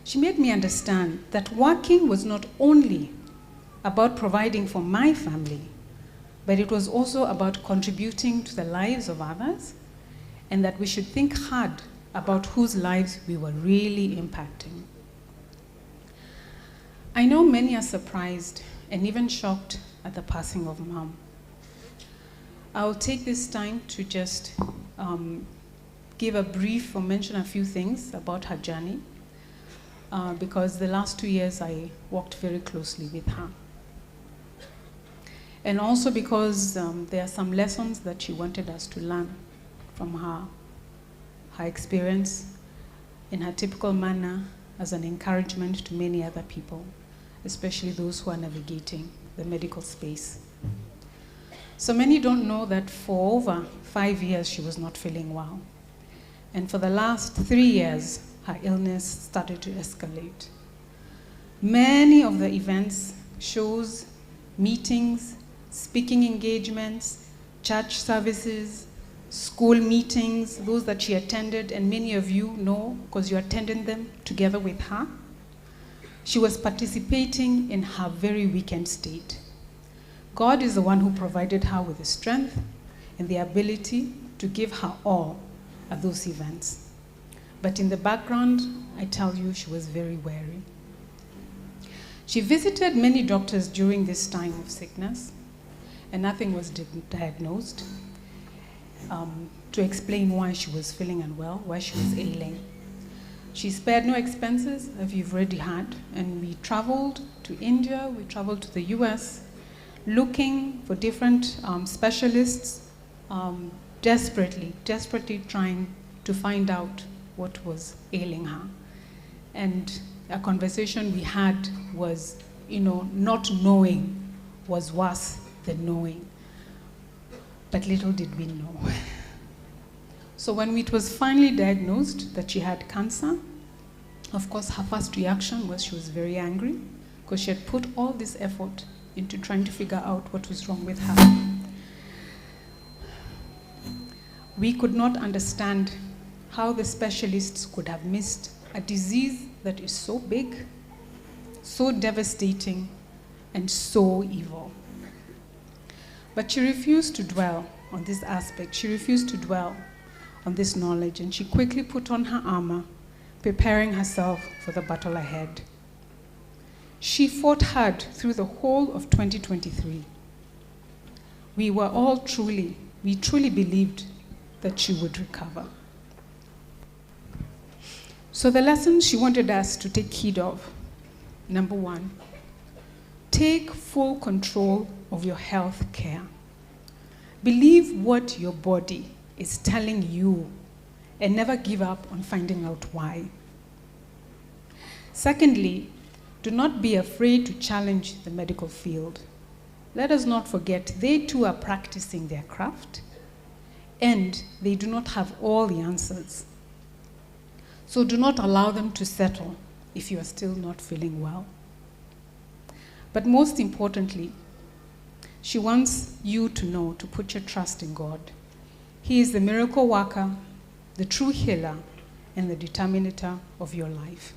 She made me understand that working was not only about providing for my family, but it was also about contributing to the lives of others, and that we should think hard about whose lives we were really impacting. I know many are surprised and even shocked at the passing of Mom. I'll take this time to just give a brief or mention a few things about her journey, because the last 2 years I worked very closely with her. And also because there are some lessons that she wanted us to learn from her experience in her typical manner as an encouragement to many other people, especially those who are navigating the medical space. So many don't know that for over 5 years she was not feeling well. And for the last 3 years, her illness started to escalate. Many of the events, shows, meetings, speaking engagements, church services, school meetings, those that she attended, and many of you know because you attended them together with her, she was participating in her very weakened state. God is the one who provided her with the strength and the ability to give her all at those events. But in the background, I tell you, she was very weary. She visited many doctors during this time of sickness, and nothing was diagnosed to explain why she was feeling unwell, why she was ailing. She spared no expenses, as you've already had, and we traveled to India, we traveled to the US, looking for different specialists, desperately trying to find out what was ailing her. And a conversation we had was, you know, not knowing was worse than knowing. But little did we know. So when it was finally diagnosed that she had cancer, of course, her first reaction was she was very angry because she had put all this effort into trying to figure out what was wrong with her. We could not understand how the specialists could have missed a disease that is so big, so devastating, and so evil. But she refused to dwell on this aspect. She refused to dwell on this knowledge, and she quickly put on her armor, preparing herself for the battle ahead. She fought hard through the whole of 2023. We were all truly believed that she would recover. So the lessons she wanted us to take heed of: number one, take full control of your health care. Believe what your body is telling you and never give up on finding out why. Secondly, do not be afraid to challenge the medical field. Let us not forget they too are practicing their craft and they do not have all the answers. So do not allow them to settle if you are still not feeling well. But most importantly, she wants you to know to put your trust in God. He is the miracle worker, the true healer, and the determinator of your life.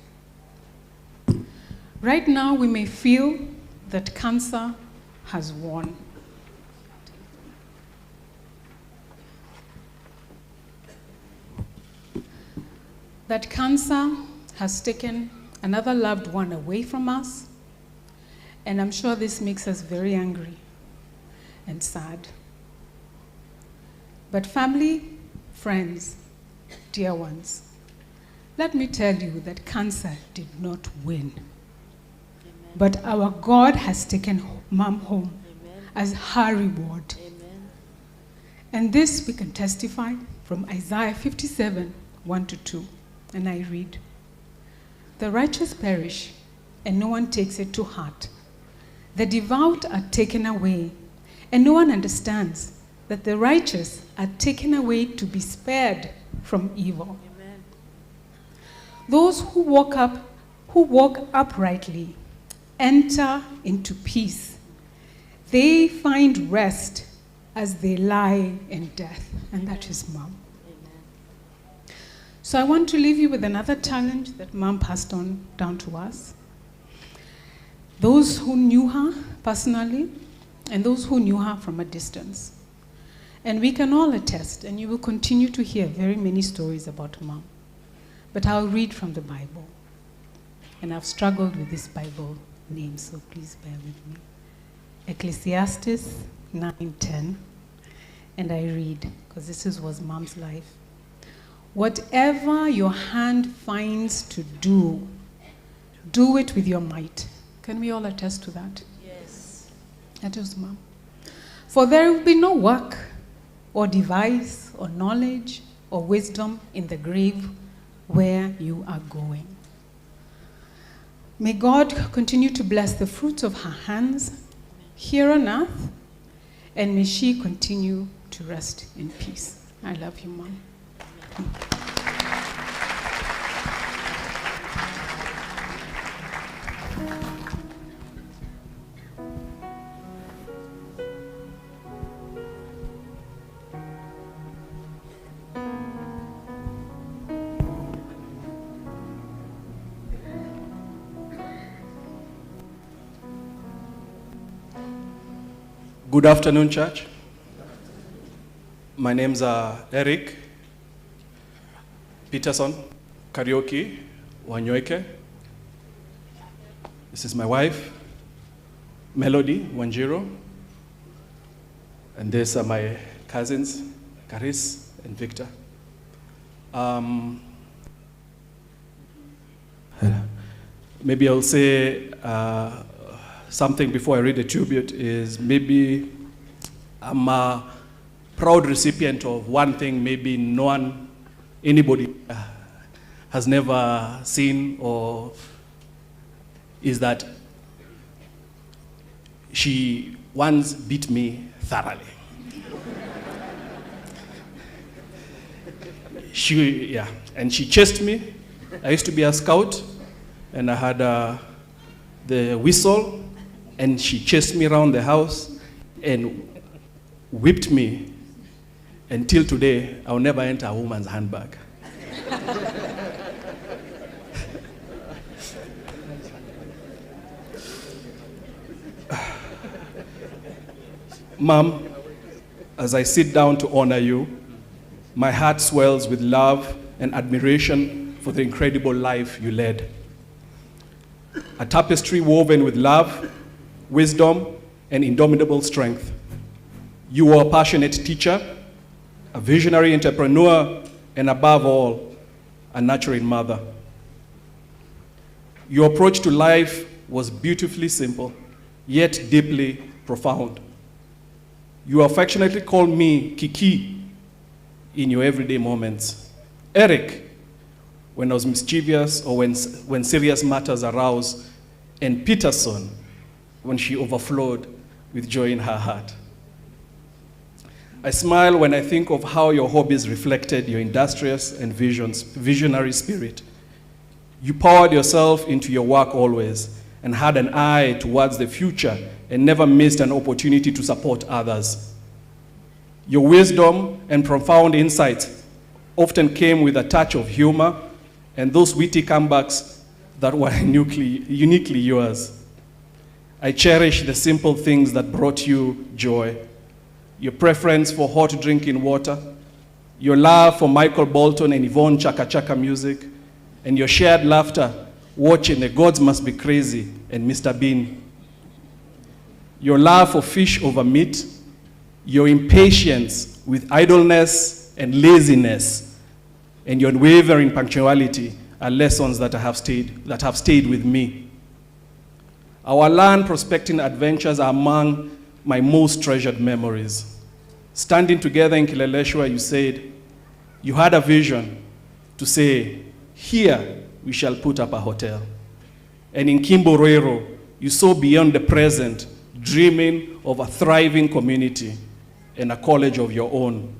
Right now, we may feel that cancer has won. That cancer has taken another loved one away from us, and I'm sure this makes us very angry and sad. But family, friends, dear ones, let me tell you that cancer did not win. Amen. But our God has taken Mom home. Amen. As her reward. Amen. And this we can testify from Isaiah 57, 1-2. And I read, "The righteous perish, and no one takes it to heart. The devout are taken away, and no one understands that the righteous are taken away to be spared from evil. Amen. Those who walk uprightly enter into peace. They find rest as they lie in death." And that is Mom. Amen. So I want to leave you with another challenge that Mom passed on down to us. Those who knew her personally and those who knew her from a distance. And we can all attest, and you will continue to hear very many stories about Mom. But I'll read from the Bible. And I've struggled with this Bible name, so please bear with me. Ecclesiastes 9:10, and I read, because this was Mom's life. Whatever your hand finds to do, do it with your might. Can we all attest to that? Yes. That was Mom. For there will be no work or device or knowledge or wisdom in the grave where you are going. May God continue to bless the fruits of her hands here on earth, and may she continue to rest in peace. I love you, Mom. Good afternoon, church. My name's Eric Peterson Karaoke Wanyoike. This is my wife, Melody Wanjiru. And these are my cousins, Karis and Victor. Maybe I'll say something before I read the tribute is maybe I'm a proud recipient of one thing maybe no one, anybody has never seen, or is that she once beat me thoroughly. And she chased me. I used to be a scout, and I had the whistle, and she chased me around the house and whipped me. Until today, I'll never enter a woman's handbag. Mom, as I sit down to honor you, my heart swells with love and admiration for the incredible life you led. A tapestry woven with love, wisdom, and indomitable strength. You were a passionate teacher, a visionary entrepreneur, and above all, a nurturing mother. Your approach to life was beautifully simple, yet deeply profound. You affectionately called me Kiki in your everyday moments. Eric, when I was mischievous or when serious matters aroused, and Peterson, when she overflowed with joy in her heart. I smile when I think of how your hobbies reflected your industrious and visionary spirit. You poured yourself into your work always and had an eye towards the future and never missed an opportunity to support others. Your wisdom and profound insights often came with a touch of humor and those witty comebacks that were uniquely yours. I cherish the simple things that brought you joy. Your preference for hot drinking water, your love for Michael Bolton and Yvonne Chaka Chaka music, and your shared laughter watching The Gods Must Be Crazy and Mr. Bean. Your love for fish over meat, your impatience with idleness and laziness, and your unwavering punctuality are lessons that have stayed with me. Our land prospecting adventures are among my most treasured memories. Standing together in Kileleshwa, you said, you had a vision to say, here we shall put up a hotel. And in Kimbolero, you saw beyond the present, dreaming of a thriving community and a college of your own.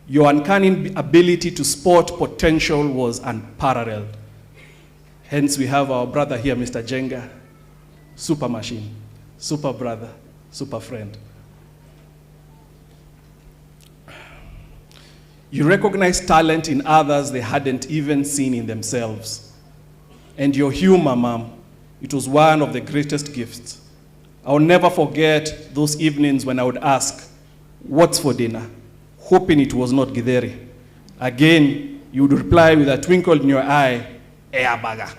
Your uncanny ability to spot potential was unparalleled. Hence, we have our brother here, Mr. Jenga, super machine, super brother, super friend. You recognize talent in others they hadn't even seen in themselves. And your humor, ma'am, it was one of the greatest gifts. I'll never forget those evenings when I would ask, "What's for dinner?" hoping it was not githeri. Again, you would reply with a twinkle in your eye, "Air burger,"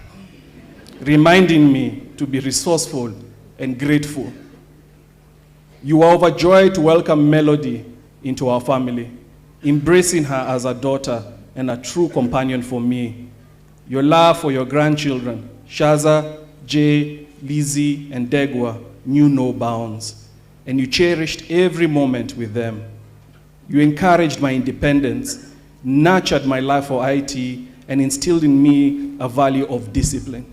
reminding me to be resourceful and grateful. You were overjoyed to welcome Melody into our family, embracing her as a daughter and a true companion for me. Your love for your grandchildren, Shaza, Jay, Lizzie, and Degwa, knew no bounds, and you cherished every moment with them. You encouraged my independence, nurtured my love for IT, and instilled in me a value of discipline.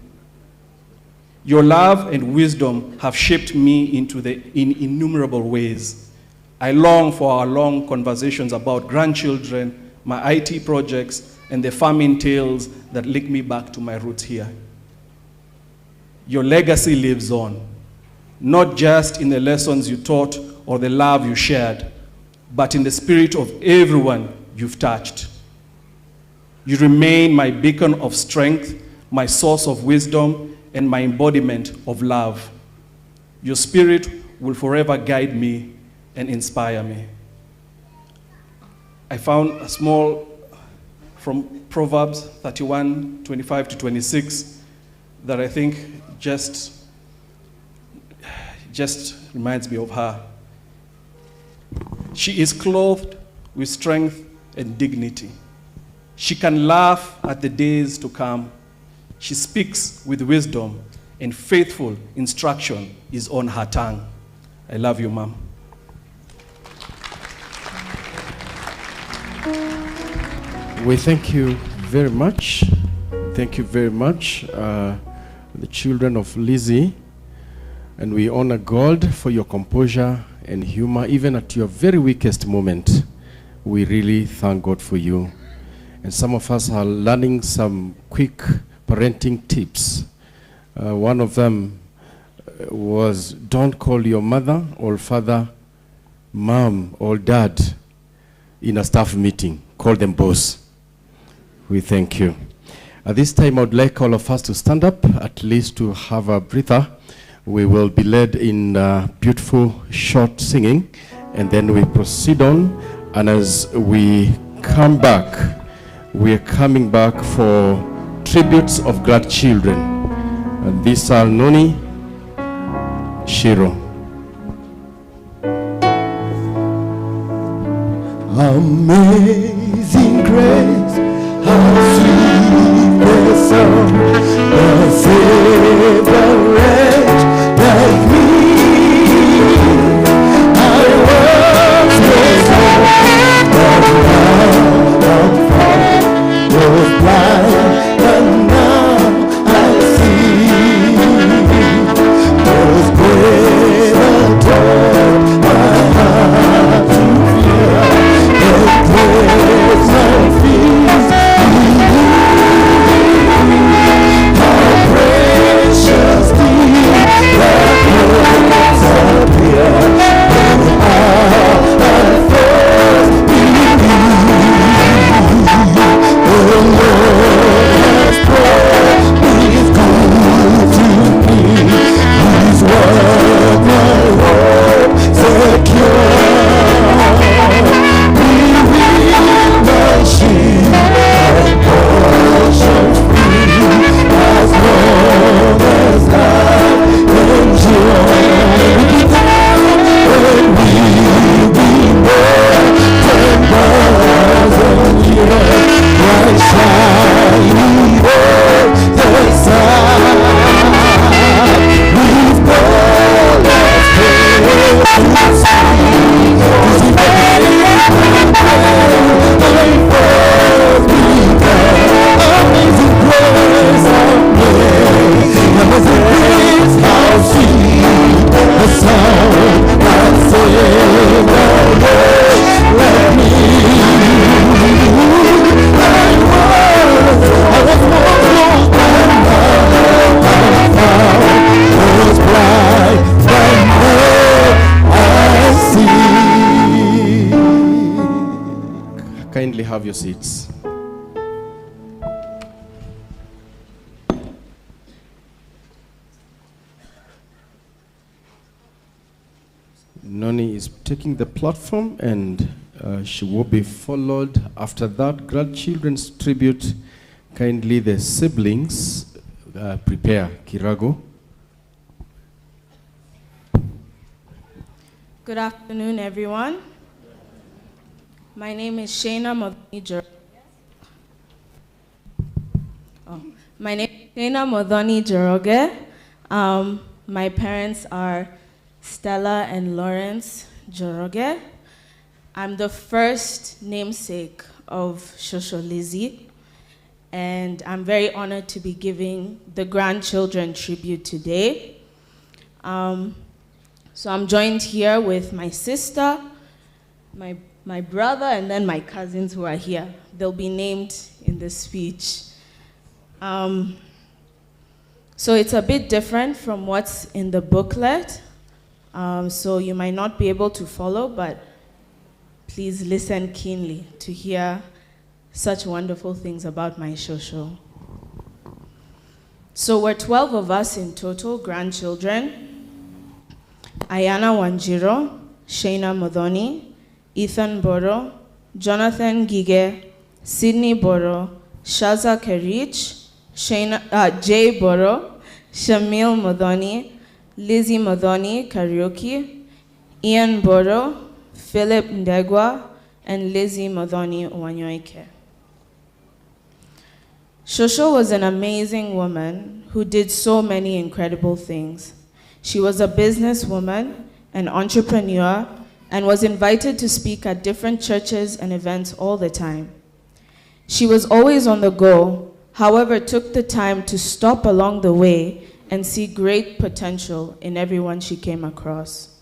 Your love and wisdom have shaped me in innumerable ways. I long for our long conversations about grandchildren, my IT projects, and the farming tales that link me back to my roots here. Your legacy lives on, not just in the lessons you taught or the love you shared, but in the spirit of everyone you've touched. You remain my beacon of strength, my source of wisdom, and my embodiment of love. Your spirit will forever guide me and inspire me. I found a small from Proverbs 31, 25 to 26 that I think just reminds me of her. She is clothed with strength and dignity. She can laugh at the days to come. She speaks with wisdom, and faithful instruction is on her tongue. I love you, Mom. We thank you very much. Thank you very much, the children of Lizzie. And we honor God for your composure and humor, even at your very weakest moment. We really thank God for you. And some of us are learning some quick parenting tips. One of them was, don't call your mother or father mom or dad in a staff meeting. Call them boss. We thank you. At this time, I would like all of us to stand up, at least to have a breather. We will be led in beautiful short singing, and then we proceed on. And as we come back, we are coming back for tributes of grandchildren. And these are Noni, Shiro. Amazing grace, how sweet the sound that saved a wretch like me. I once was lost, but now I'm found. Was blind, but now I see. Was great and taught my heart to fear, and placed my feet in thee. How precious did that cross appear when I at first believed. The Lord has promised good to me. His word my hope secure. He will my shield and portion free, as long as life endures. And we'll be there 10,000 years, bright shining on the sun. With all our faith to see, amazing grace, amazing grace, how sweet the sound that saved a wretch like me. I was once lost, but now I'm found. Was blind, but now I see. Kindly have your seats. Noni is taking the platform, and she will be followed after that. Grandchildren's tribute. Kindly, the siblings prepare. Kirago. Good afternoon, everyone. My name is Shayna Modhoni Joroge. My name is Shayna Modhoni Joroge. My parents are Stella and Lawrence Joroge. I'm the first namesake of Shosho Lizzie, and I'm very honored to be giving the grandchildren tribute today. So I'm joined here with my sister, my brother, and then my cousins who are here. They'll be named in the speech. So it's a bit different from what's in the booklet, so you might not be able to follow, but please listen keenly to hear such wonderful things about my Shosho. So we're 12 of us in total, grandchildren. Ayana Wanjiro, Shayna Modhoni, Ethan Boro, Jonathan Gige, Sydney Boro, Shaza Kerich, Jay Boro, Shamil Modhoni, Lizzie Modhoni Kariuki, Ian Boro, Philip Ndegwa, and Lizzie Modhoni Wanyoike. Shosho was an amazing woman who did so many incredible things. She was a businesswoman, an entrepreneur, and was invited to speak at different churches and events all the time. She was always on the go, however, took the time to stop along the way and see great potential in everyone she came across.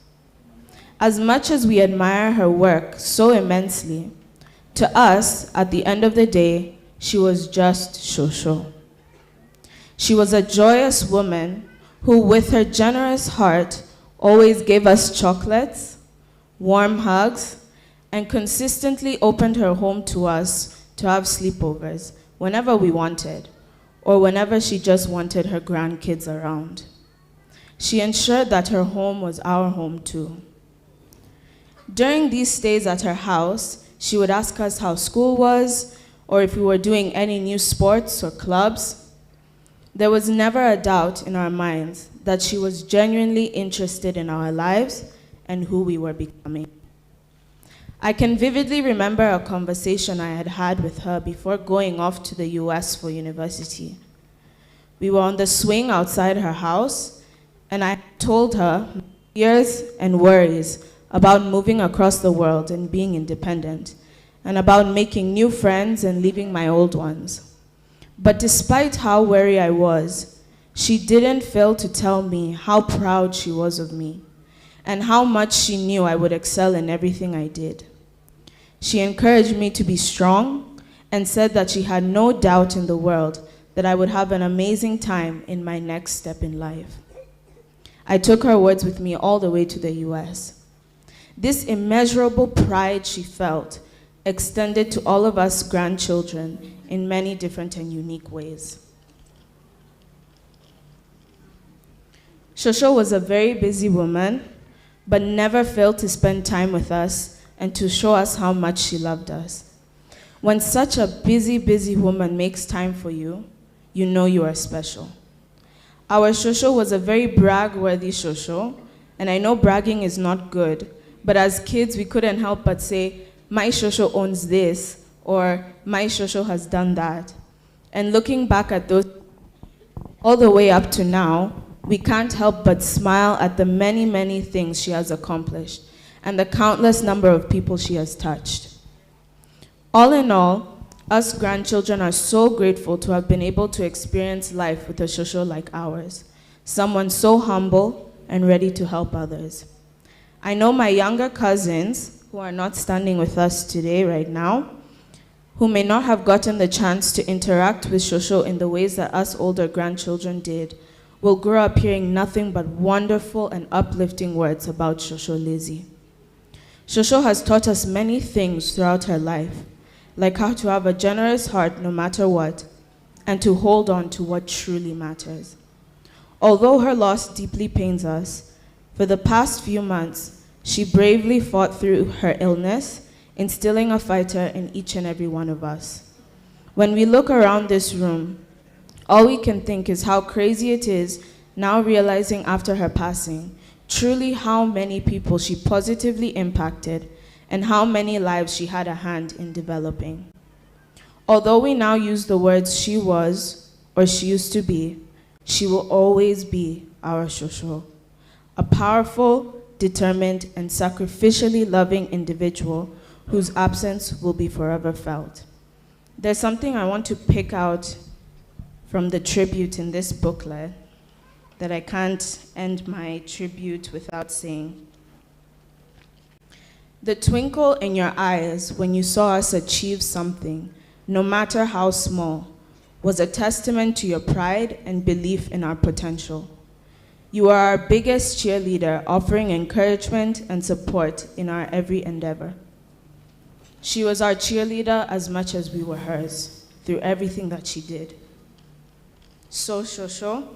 As much as we admire her work so immensely, to us, at the end of the day, she was just Shosho. She was a joyous woman who, with her generous heart, always gave us chocolates, warm hugs, and consistently opened her home to us to have sleepovers whenever we wanted, or whenever she just wanted her grandkids around. She ensured that her home was our home too. During these stays at her house, she would ask us how school was, or if we were doing any new sports or clubs. There was never a doubt in our minds that she was genuinely interested in our lives and who we were becoming. I can vividly remember a conversation I had had with her before going off to the US for university. We were on the swing outside her house, and I told her my fears and worries about moving across the world and being independent, and about making new friends and leaving my old ones. But despite how weary I was, she didn't fail to tell me how proud she was of me and how much she knew I would excel in everything I did. She encouraged me to be strong and said that she had no doubt in the world that I would have an amazing time in my next step in life. I took her words with me all the way to the US. This immeasurable pride she felt extended to all of us grandchildren in many different and unique ways. Shosho was a very busy woman, but never failed to spend time with us and to show us how much she loved us. When such a busy, busy woman makes time for you, you know you are special. Our Shosho was a very brag-worthy Shosho, and I know bragging is not good, but as kids, we couldn't help but say, my Shosho owns this, or my Shosho has done that. And looking back at those all the way up to now, we can't help but smile at the many, many things she has accomplished and the countless number of people she has touched. All in all, us grandchildren are so grateful to have been able to experience life with a Shosho like ours, someone so humble and ready to help others. I know my younger cousins, who are not standing with us today right now, who may not have gotten the chance to interact with Shosho in the ways that us older grandchildren did, will grow up hearing nothing but wonderful and uplifting words about Shosho Lizzie. Shosho has taught us many things throughout her life, like how to have a generous heart no matter what, and to hold on to what truly matters. Although her loss deeply pains us, for the past few months, She bravely fought through her illness, instilling a fighter in each and every one of us. When we look around this room, all we can think is how crazy it is now realizing after her passing, truly how many people she positively impacted and how many lives she had a hand in developing. Although we now use the words she was or she used to be, she will always be our Shosho, a powerful, determined, and sacrificially loving individual whose absence will be forever felt. There's something I want to pick out from the tribute in this booklet that I can't end my tribute without saying. The twinkle in your eyes when you saw us achieve something, no matter how small, was a testament to your pride and belief in our potential. You are our biggest cheerleader, offering encouragement and support in our every endeavor. She was our cheerleader as much as we were hers, through everything that she did. So, Shosho,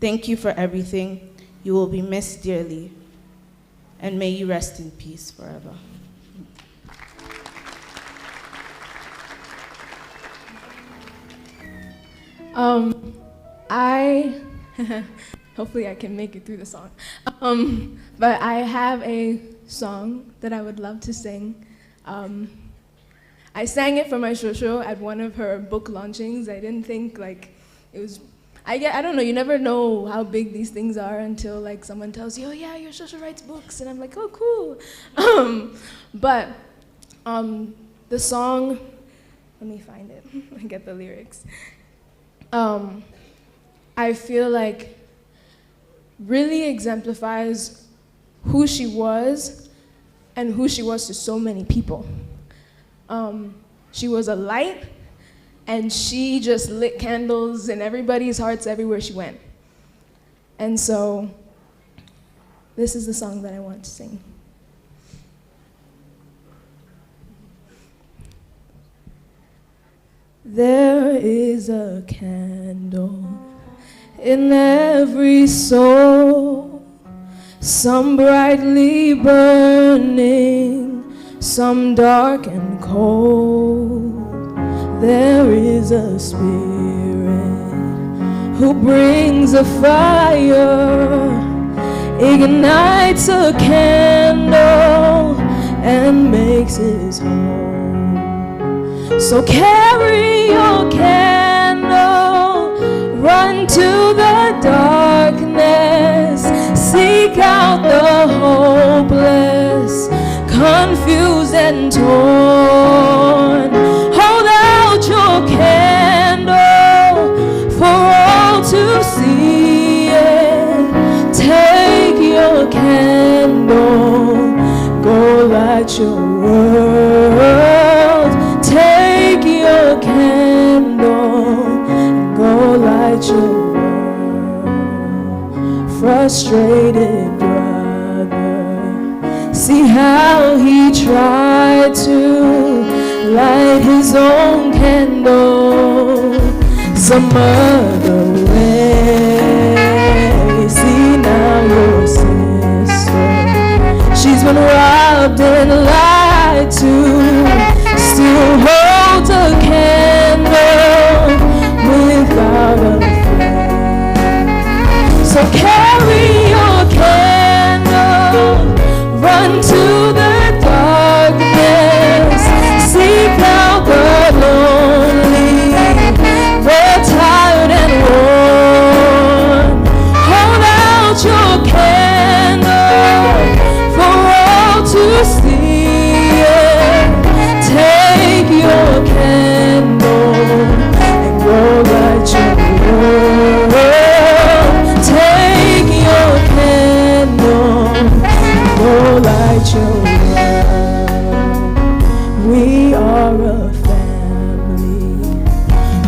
thank you for everything. You will be missed dearly, and may you rest in peace forever. I hopefully I can make it through the song. But I have a song that I would love to sing. I sang it for my shosho at one of her book launchings. I didn't think like it was, I don't know, you never know how big these things are until like someone tells you, oh yeah, your shosho writes books, and I'm like, oh cool. But the song, let me find it, I get the lyrics. I feel like really exemplifies who she was and who she was to so many people. She was a light, and she just lit candles in everybody's hearts everywhere she went. And so this is the song that I want to sing. There is a candle in every soul, some brightly burning, some dark and cold. There is a spirit who brings a fire, ignites a candle, and makes his home. So carry your candle, run to the darkness, seek out the hopeless, confused and torn. Hold out your candle for all to see it. Take your candle, go light your world. Take your candle, go light your world. Frustrated brother, see how he tried to light his own candle some other way. See now your sister, she's been robbed and lied to, still holds a candle without a flame. So carry your candle, run to the darkness, seek out the lonely, the tired and worn. Hold out your candle for all to see it. Take your candle and go light your world. Take your candle and go light your world. We are a family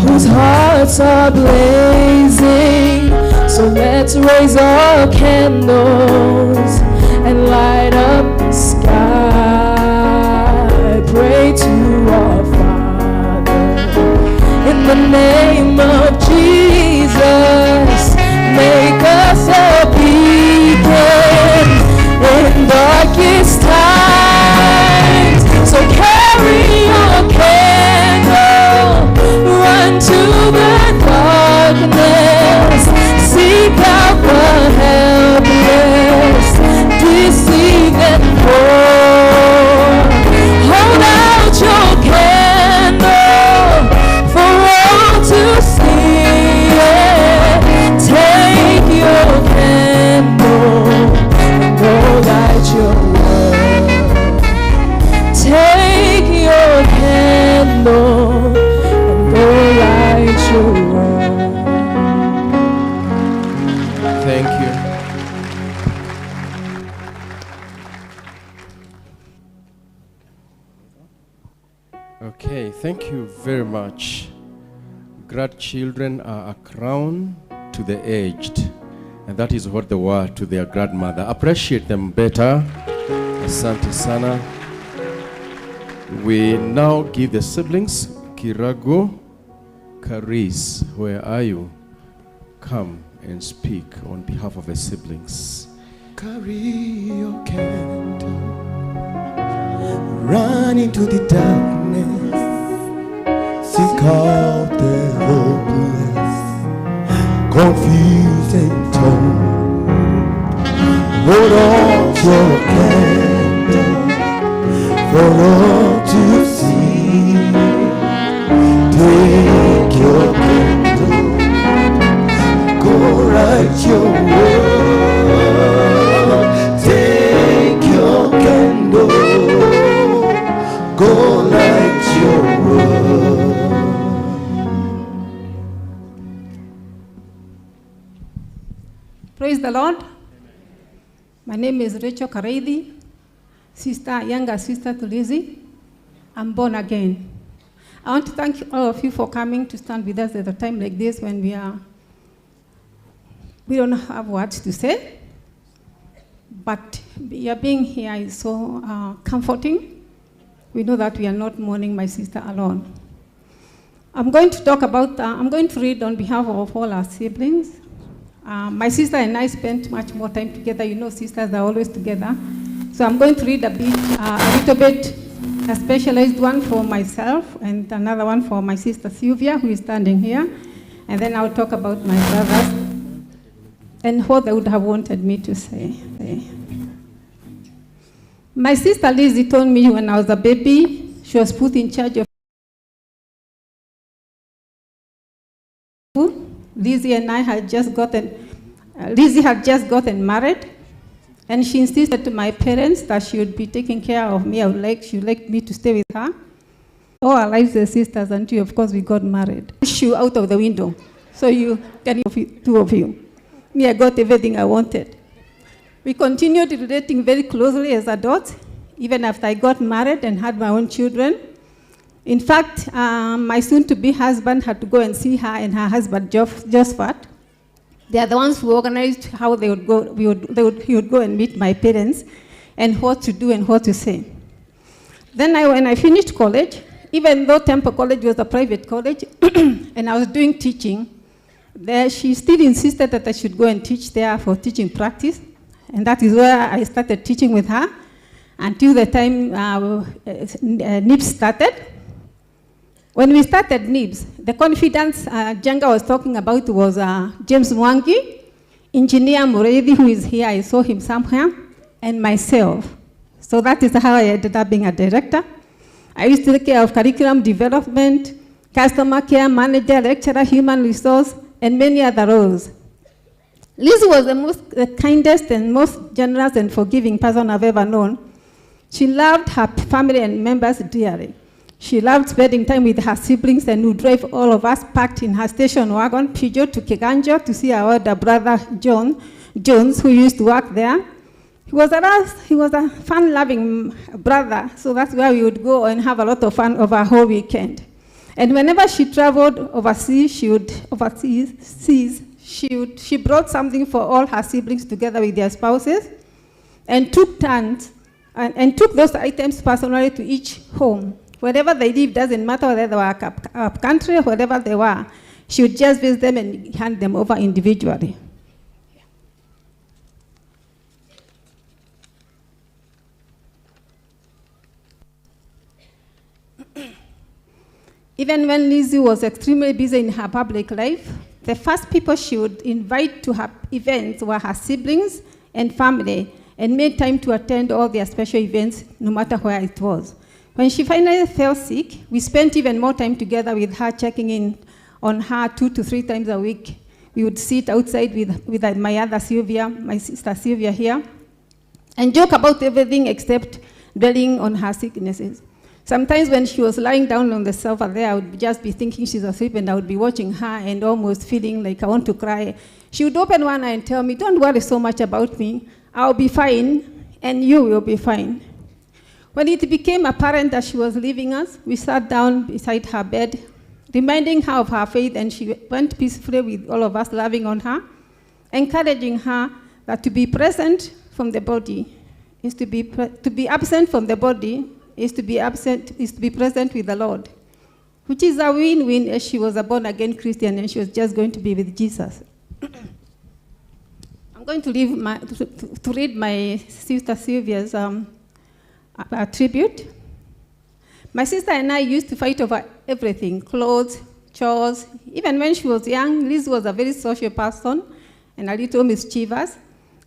whose hearts are blazing, so let's raise our candles and light up the sky. Pray to our Father in the name of Jesus. Make us a beacon in darkest much. Grandchildren are a crown to the aged, and that is what they were to their grandmother. Appreciate them better. Asante sana. We now give the siblings Kirago, Caris, where are you? Come and speak on behalf of the siblings. Carry your candle, run into the darkness, seek out the hopeless, confused and torn. Hold on to your candle for all to see. Take your candle, go right your world. Take your candle, go light your world. Praise the Lord. My name is Rachel Kareithi, sister, younger sister to Lizzie. I'm born again. I want to thank all of you for coming to stand with us at a time like this when we don't have words to say, but your being here is so comforting. We know that we are not mourning my sister alone. I'm going to talk about, I'm going to read on behalf of all our siblings. My sister and I spent much more time together. You know, sisters are always together. So I'm going to read a little bit, a specialized one for myself and another one for my sister Sylvia, who is standing here. And then I'll talk about my brothers and what they would have wanted me to say. My sister Lizzie told me when I was a baby, she was put in charge of Lizzie and I had just gotten, Lizzie had just gotten married, and she insisted to my parents that she would be taking care of me. She would like me to stay with her. All our lives as sisters until, of course, we got married. Shoe out of the window. So you can, two of you. Me, I got everything I wanted. We continued relating very closely as adults, even after I got married and had my own children. In fact, my soon-to-be husband had to go and see her and her husband, Josephat. They are the ones who organized how they would go, he would go and meet my parents and what to do and what to say. Then when I finished college, even though Temple College was a private college, and I was doing teaching, there she still insisted that I should go and teach there for teaching practice. And that is where I started teaching with her until the time NIBS started. When we started NIBS, the confidence Jenga was talking about was James Mwangi, Engineer Mureithi, who is here, I saw him somewhere, and myself. So that is how I ended up being a director. I used to take care of curriculum development, customer care manager, lecturer, human resource, and many other roles. Liz was the kindest and most generous and forgiving person I've ever known. She loved her family and members dearly. She loved spending time with her siblings and would drive all of us packed in her station wagon, Peugeot, to Kiganjo to see our older brother, John Jones, who used to work there. He was a fun-loving brother, so that's where we would go and have a lot of fun over a whole weekend. And whenever she traveled overseas, she brought something for all her siblings together with their spouses, and took turns and took those items personally to each home. Wherever they lived, doesn't matter whether they were up country or wherever they were, she would just visit them and hand them over individually. Even when Lizzie was extremely busy in her public life, the first people she would invite to her events were her siblings and family, and made time to attend all their special events, no matter where it was. When she finally fell sick, we spent even more time together with her, checking in on her 2 to 3 times a week. We would sit outside with my other Sylvia, my sister Sylvia here, and joke about everything except dwelling on her sicknesses. Sometimes when she was lying down on the sofa there, I would just be thinking she's asleep, and I would be watching her and almost feeling like I want to cry. She would open one eye and tell me, "Don't worry so much about me. I'll be fine, and you will be fine." When it became apparent that she was leaving us, we sat down beside her bed reminding her of her faith, and she went peacefully with all of us, loving on her, encouraging her that to be present from the body is to be absent from the body is to be absent, is to be present with the Lord, which is a win-win, as she was a born-again Christian and she was just going to be with Jesus. I'm going to, leave my, to read my sister Sylvia's tribute. My sister and I used to fight over everything, clothes, chores. Even when she was young, Liz was a very social person and a little mischievous,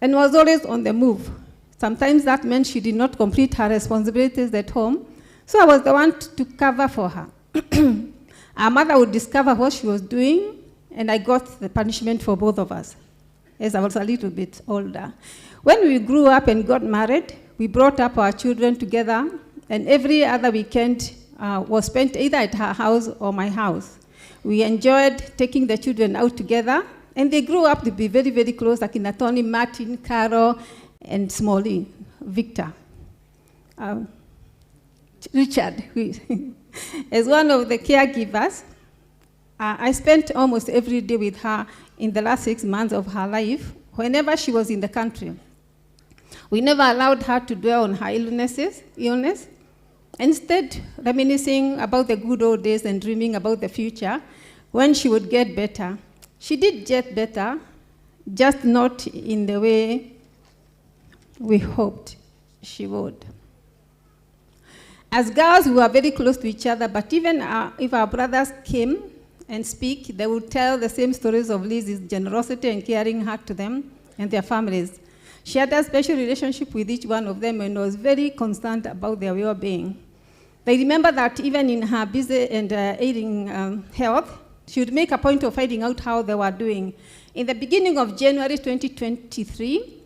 and was always on the move. Sometimes that meant she did not complete her responsibilities at home, so I was the one to cover for her. Our mother would discover what she was doing, and I got the punishment for both of us, as I was a little bit older. When we grew up and got married, we brought up our children together, and every other weekend was spent either at her house or my house. We enjoyed taking the children out together, and they grew up to be very, very close, like in Tony, Martin, Carol, and Smalley, Victor. Richard, who is one of the caregivers. I spent almost every day with her in the last 6 months of her life, whenever she was in the country. We never allowed her to dwell on her illness. Instead, reminiscing about the good old days and dreaming about the future, when she would get better. She did get better, just not in the way we hoped she would. As girls, we were very close to each other, but even if our brothers came and speak, they would tell the same stories of Liz's generosity and caring heart to them and their families. She had a special relationship with each one of them and was very concerned about their well-being. They remember that even in her busy and ailing health, she would make a point of finding out how they were doing. In the beginning of January 2023,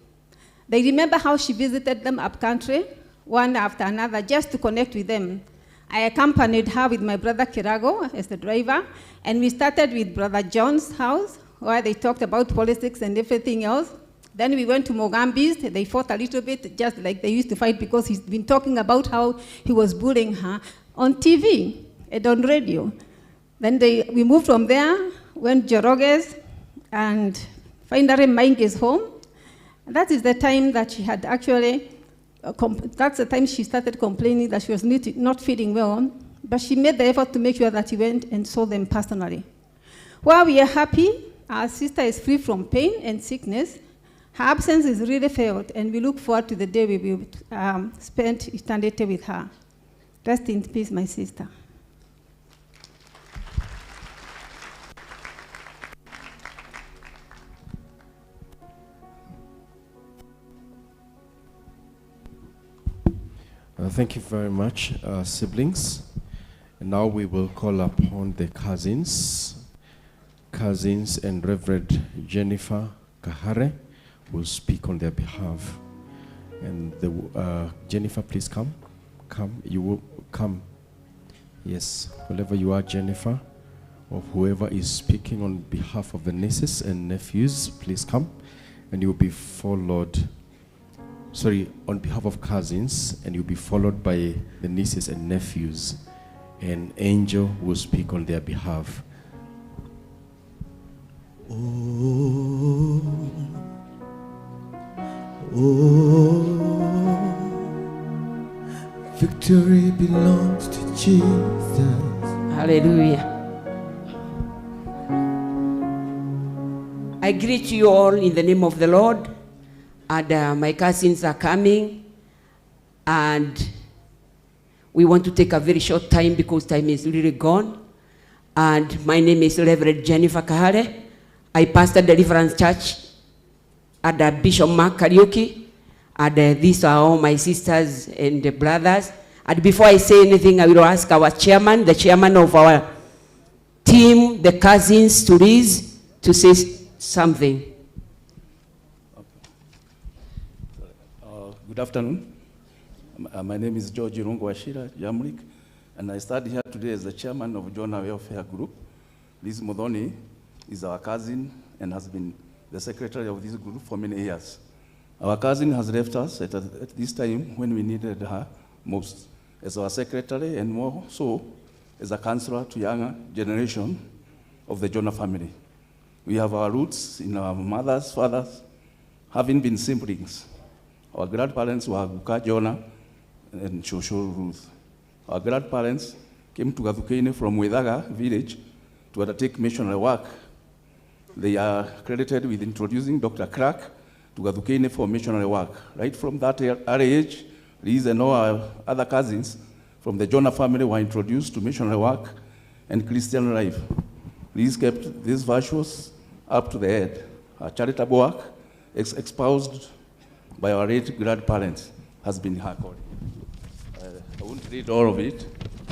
they remember how she visited them upcountry, one after another, just to connect with them. I accompanied her with my brother Kirago as the driver, and we started with Brother John's house, where they talked about politics and everything else. Then we went to Mogambi's. They fought a little bit, just like they used to fight, because he's been talking about how he was bullying her on TV and on radio. Then we moved from there, went to Joroge's, and finally Mainge's home. And that is the time that she had actually, that's the time she started complaining that she was not feeling well, but she made the effort to make sure that she went and saw them personally. While we are happy, our sister is free from pain and sickness. Her absence is really felt, and we look forward to the day we will spend eternity with her. Rest in peace, my sister. Thank you very much, siblings. And now we will call upon the cousins. Cousins and Reverend Jennifer Kahare will speak on their behalf. And the, Jennifer, please come. Come, you will come. Yes, wherever you are, Jennifer, or whoever is speaking on behalf of the nieces and nephews, please come. And you will be followed. Sorry, on behalf of cousins, and you'll be followed by the nieces and nephews. And Angel will speak on their behalf. Oh, oh, victory belongs to Jesus. Hallelujah. I greet you all in the name of the Lord. And my cousins are coming, and we want to take a very short time because time is really gone. And my name is Reverend Jennifer Kahare. I pastor Deliverance Church at Bishop Mark Kariuki. And these are all my sisters and brothers. And before I say anything, I will ask our chairman, the chairman of our team, the cousins, to Liz, to say something. Good afternoon. My name is George Irungu Wachira Jamrik, and I stand here today as the chairman of Jonah Welfare Group. Liz Muthoni is our cousin and has been the secretary of this group for many years. Our cousin has left us at this time when we needed her most, as our secretary and more so as a counselor to younger generation of the Jonah family. We have our roots in our mothers, fathers, having been siblings. Our grandparents were Guka Jonah and Shosho Ruth. Our grandparents came to Gathukeini from Weithaga village to undertake missionary work. They are credited with introducing Dr. Clark to Gathukeini for missionary work. Right from that early age, Liz and all our other cousins from the Jonah family were introduced to missionary work and Christian life. Liz kept these virtues up to the end. Her charitable work, espoused by our late grandparents, has been her calling. I won't read all of it,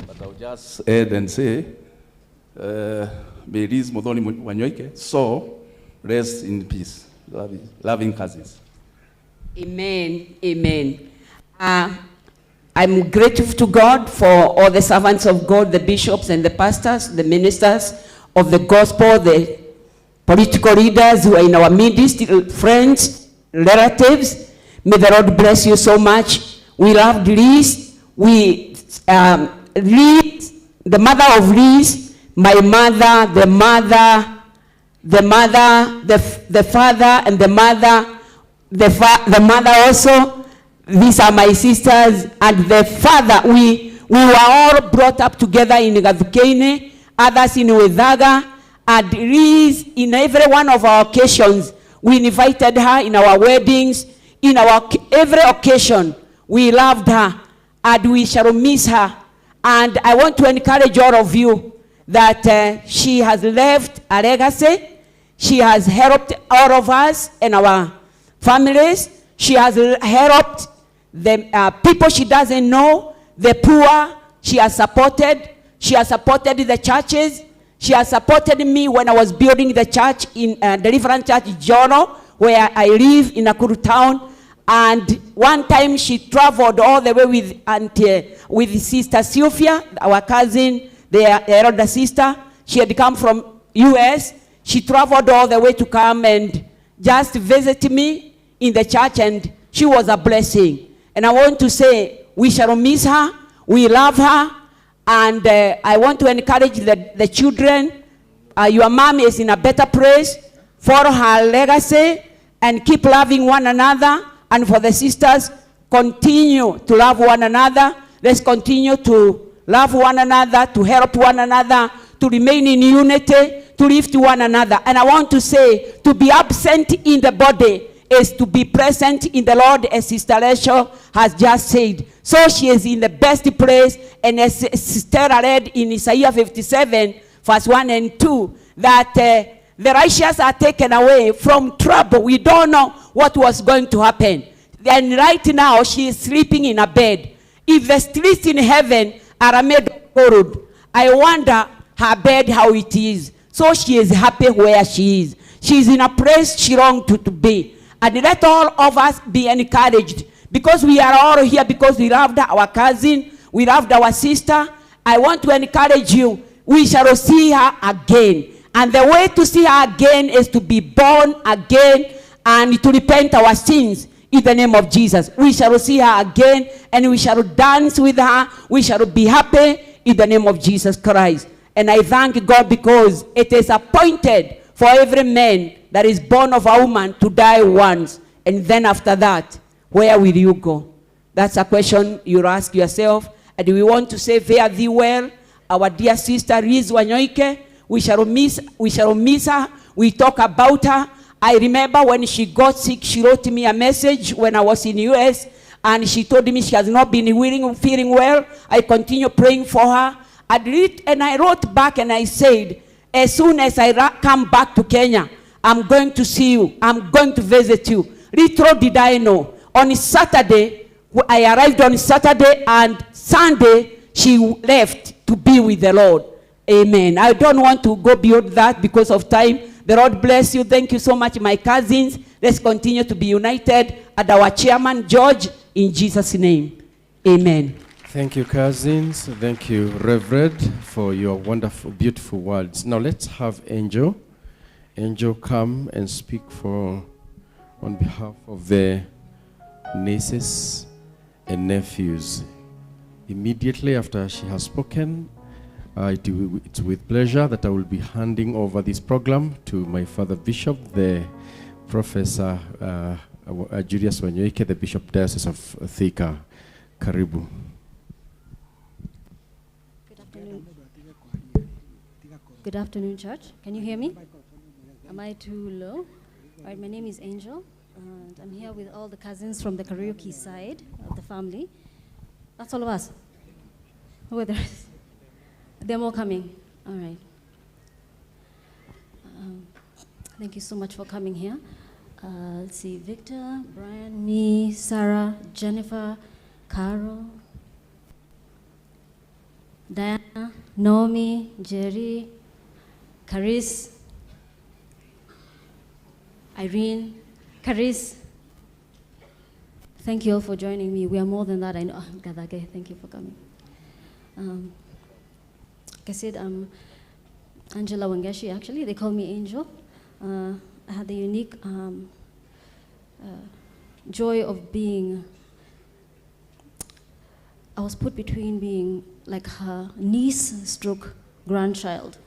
but I'll just add and say, may Liz Muthoni Wanyoike so rest in peace. Loving cousins. Amen, amen. I'm grateful to God for all the servants of God, the bishops and the pastors, the ministers of the gospel, the political leaders who are in our midst, friends, relatives. May the Lord bless you so much. We loved Liz. We, Liz, the mother of Liz, my mother, the mother, the mother, the father, and the mother, the mother also. These are my sisters and the father. We were all brought up together in Gathukeini, others in Weithaga, and Liz, in every one of our occasions, we invited her in our weddings, in our every occasion, we loved her, and we shall miss her. And I want to encourage all of you that she has left a legacy. She has helped all of us and our families. She has helped the people she doesn't know, the poor. She has supported. She has supported the churches. She has supported me when I was building the church in Deliverance Church, Jono, where I live in Nakuru town. And one time she traveled all the way with Auntie, with Sister Sylvia, our cousin, the elder sister. She had come from US. She traveled all the way to come and just visit me in the church, and she was a blessing. And I want to say, we shall miss her, we love her, and I want to encourage the children. Your mom is in a better place. Follow her legacy and keep loving one another. And for the sisters, continue to love one another. Let's continue to love one another, to help one another, to remain in unity, to lift one another. And I want to say, to be absent in the body is to be present in the Lord, as Sister Rachel has just said. So she is in the best place, and as Sister read in Isaiah 57, verse 1 and 2, that the righteous are taken away from trouble. We don't know what was going to happen. And right now, she is sleeping in a bed. If the streets in heaven are made of gold, I wonder her bed how it is. So she is happy where she is. She is in a place she longed to be. And let all of us be encouraged, because we are all here because we loved our cousin, we loved our sister. I want to encourage you. We shall see her again. And the way to see her again is to be born again and to repent our sins in the name of Jesus. We shall see her again, and we shall dance with her. We shall be happy in the name of Jesus Christ. And I thank God because it is appointed for every man that is born of a woman to die once. And then after that, where will you go? That's a question you ask yourself. And we want to say, fare thee well, our dear sister Liz Wanyoike. We shall miss her. We talk about her. I remember when she got sick, she wrote me a message when I was in the US, and she told me she has not been feeling well. I continue praying for her. And I wrote back and I said, as soon as I come back to Kenya, I'm going to see you. I'm going to visit you. Little did I know, on Saturday, I arrived on Saturday, and Sunday, she left to be with the Lord. Amen. I don't want to go beyond that because of time. The Lord bless you. Thank you so much, my cousins. Let's continue to be united. And our chairman, George, in Jesus' name. Amen. Thank you, cousins. Thank you, Reverend, for your wonderful, beautiful words. Now let's have Angel. Angel, come and speak on behalf of the nieces and nephews. Immediately after she has spoken, It's with pleasure that I will be handing over this program to my father bishop, the Professor Julius Wanyoike, the Bishop Diocese of Thika. Karibu. Good afternoon. Good afternoon, church. Can you hear me? Am I too low? All right, my name is Angel, and I'm here with all the cousins from the Kariuki side of the family. That's all of us. Who are the rest? They're all coming. All right. Thank you so much for coming here. Let's see, Victor, Brian, me, Sarah, Jennifer, Carol, Diana, Naomi, Jerry, Caris, Irene, Caris. Thank you all for joining me. We are more than that. I know. Gadage, thank you for coming. Like I said, I'm Angela Wangeshi, actually. They call me Angel. I had the unique joy of being, I was put between being like her niece stroke grandchild.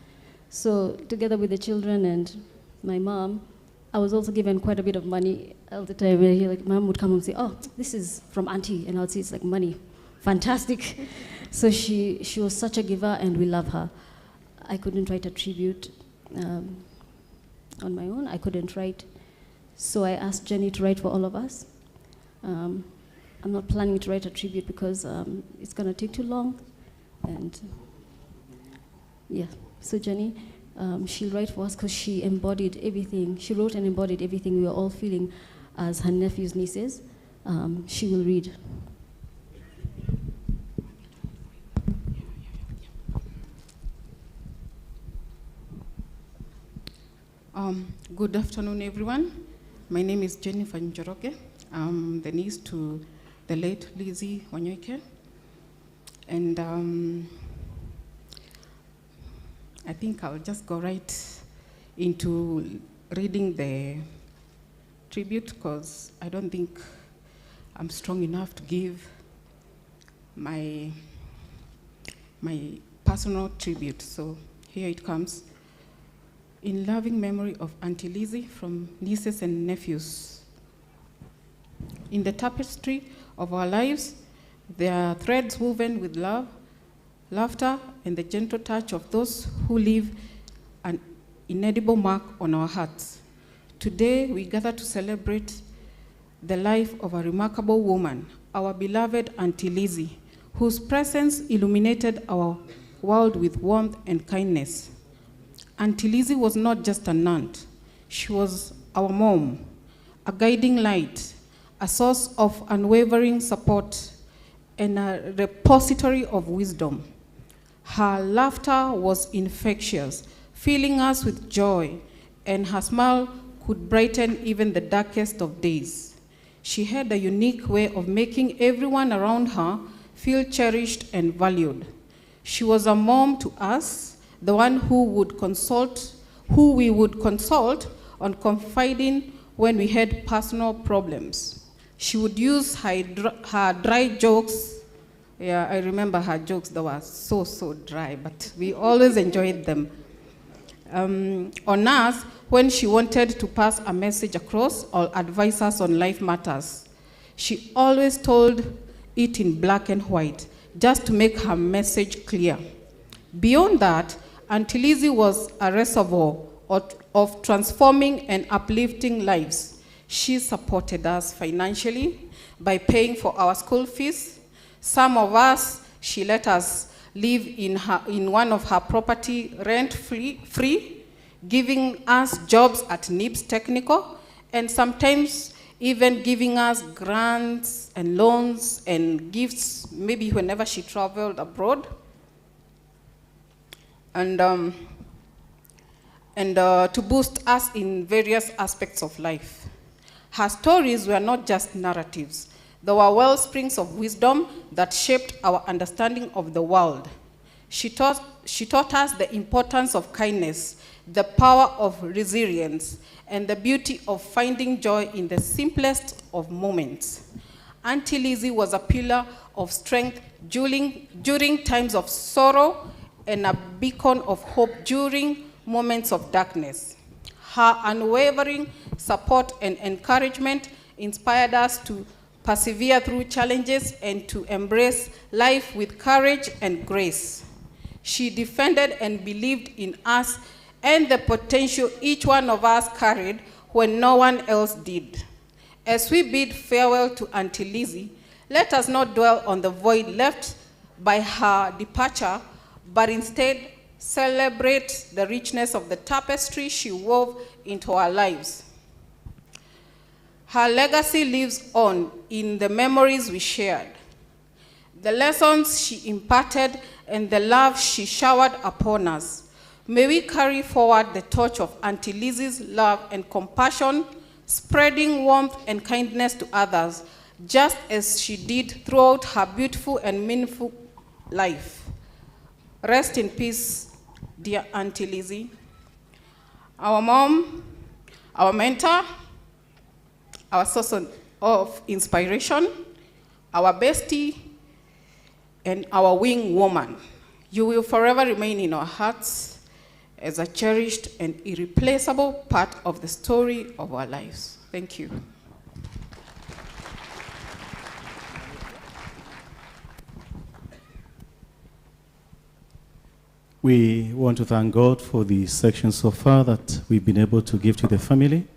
So together with the children and my mom, I was also given quite a bit of money all the time. Like, mom would come and say, oh, this is from auntie. And I would say, it's like money. Fantastic. So she was such a giver, and we love her. I couldn't write a tribute on my own. I couldn't write. So I asked Jenny to write for all of us. I'm not planning to write a tribute because it's going to take too long. And yeah, so Jenny, she'll write for us because she embodied everything. She wrote and embodied everything we were all feeling as her nephews, nieces. She will read. Good afternoon, everyone. My name is Jennifer Njoroge. I'm the niece to the late Lizzie Wanyoike. And I think I'll just go right into reading the tribute because I don't think I'm strong enough to give my personal tribute. So here it comes. In loving memory of Auntie Lizzie from nieces and nephews. In the tapestry of our lives, there are threads woven with love, laughter, and the gentle touch of those who leave an inedible mark on our hearts. Today, we gather to celebrate the life of a remarkable woman, our beloved Auntie Lizzie, whose presence illuminated our world with warmth and kindness. Auntie Lizzie was not just an aunt. She was our mom, a guiding light, a source of unwavering support, and a repository of wisdom. Her laughter was infectious, filling us with joy, and her smile could brighten even the darkest of days. She had a unique way of making everyone around her feel cherished and valued. She was a mom to us, the one who we would consult on confiding when we had personal problems. She would use her dry jokes. Yeah, I remember her jokes that were so, so dry, but we always enjoyed them. On us, when she wanted to pass a message across or advise us on life matters, she always told it in black and white, just to make her message clear. Beyond that, Auntie Lizzie was a reservoir of transforming and uplifting lives. She supported us financially by paying for our school fees. Some of us, she let us live in one of her property rent-free, giving us jobs at NIBS Technical, and sometimes even giving us grants and loans and gifts, maybe whenever she traveled abroad. And to boost us in various aspects of life. Her stories were not just narratives. They were wellsprings of wisdom that shaped our understanding of the world. She taught us the importance of kindness, the power of resilience, and the beauty of finding joy in the simplest of moments. Auntie Lizzie was a pillar of strength during times of sorrow and a beacon of hope during moments of darkness. Her unwavering support and encouragement inspired us to persevere through challenges and to embrace life with courage and grace. She defended and believed in us and the potential each one of us carried when no one else did. As we bid farewell to Auntie Lizzie, let us not dwell on the void left by her departure, but instead celebrate the richness of the tapestry she wove into our lives. Her legacy lives on in the memories we shared, the lessons she imparted, and the love she showered upon us. May we carry forward the torch of Auntie Lizzie's love and compassion, spreading warmth and kindness to others, just as she did throughout her beautiful and meaningful life. Rest in peace, dear Auntie Lizzie. Our mom, our mentor, our source of inspiration, our bestie, and our wing woman. You will forever remain in our hearts as a cherished and irreplaceable part of the story of our lives. Thank you. We want to thank God for the section so far that we've been able to give to the family.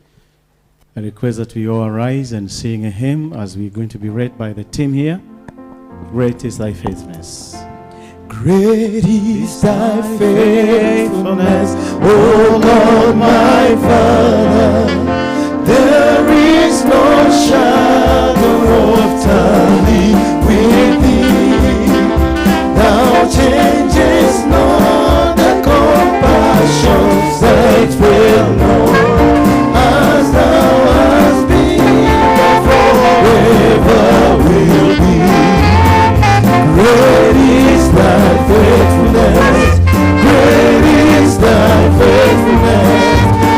I request that we all arise and sing a hymn as we're going to be read by the team here. Great is thy faithfulness. Great is thy faithfulness, O God my Father. There is no shadow of turning with thee. Thou changest not the compassions that fail not. As thou hast been, forever will be. Great is thy faithfulness, great is thy faithfulness.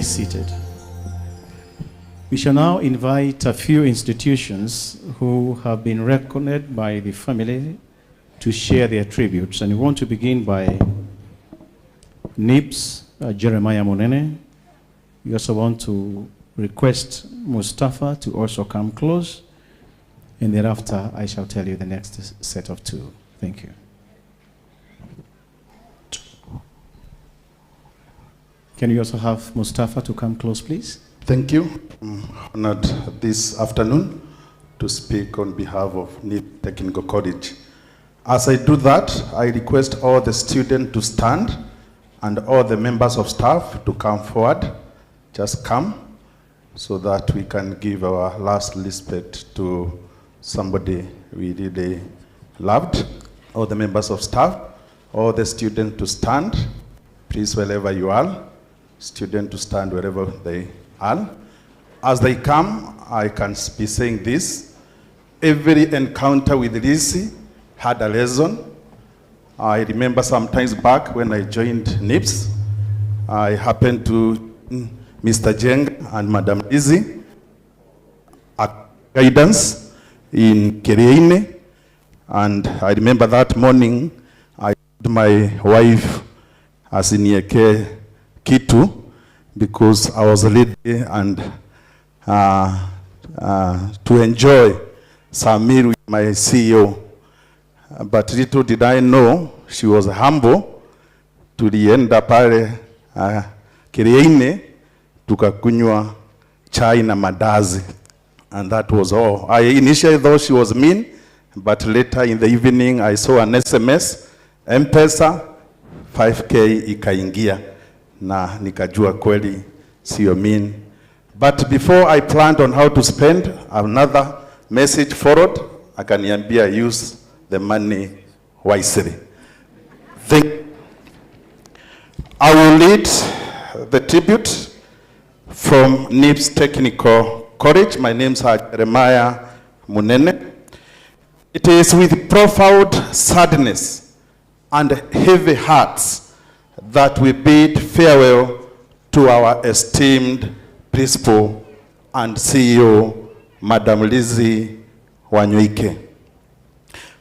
seated. We shall now invite a few institutions who have been recognized by the family to share their tributes. And we want to begin by NIPS, Jeremiah Monene. We also want to request Mustafa to also come close. And thereafter, I shall tell you the next set of two. Thank you. Can you also have Mustafa to come close, please? Thank you. I'm honored this afternoon to speak on behalf of NIPS Technical College. As I do that, I request all the students to stand and all the members of staff to come forward. Just come so that we can give our last respect to somebody we really loved. All the members of staff, all the students to stand, please, wherever you are. Students to stand wherever they are. As they come, I can be saying this. Every encounter with Lizzie had a lesson. I remember some times back when I joined NIPS, I happened to Mr. Jeng and Madam Lizzie at guidance in Kereine. And I remember that morning, I told my wife asinieke kitu because I was ready and to enjoy some meal with my CEO. But little did I know, she was humble. Tulienda pale Kereine, tukakunywa chai na mandazi, and that was all. I initially thought she was mean, but later in the evening I saw an SMS, M-Pesa, 5K ikaingia, na nikajua kweli sio mean. But before I planned on how to spend, another message followed, akaniambia use the money wisely. I will lead the tribute from NIPS Technical College. My name is Jeremiah Munene. It is with profound sadness and heavy hearts that we bid farewell to our esteemed principal and CEO, Madam Lizzie Wanyoike.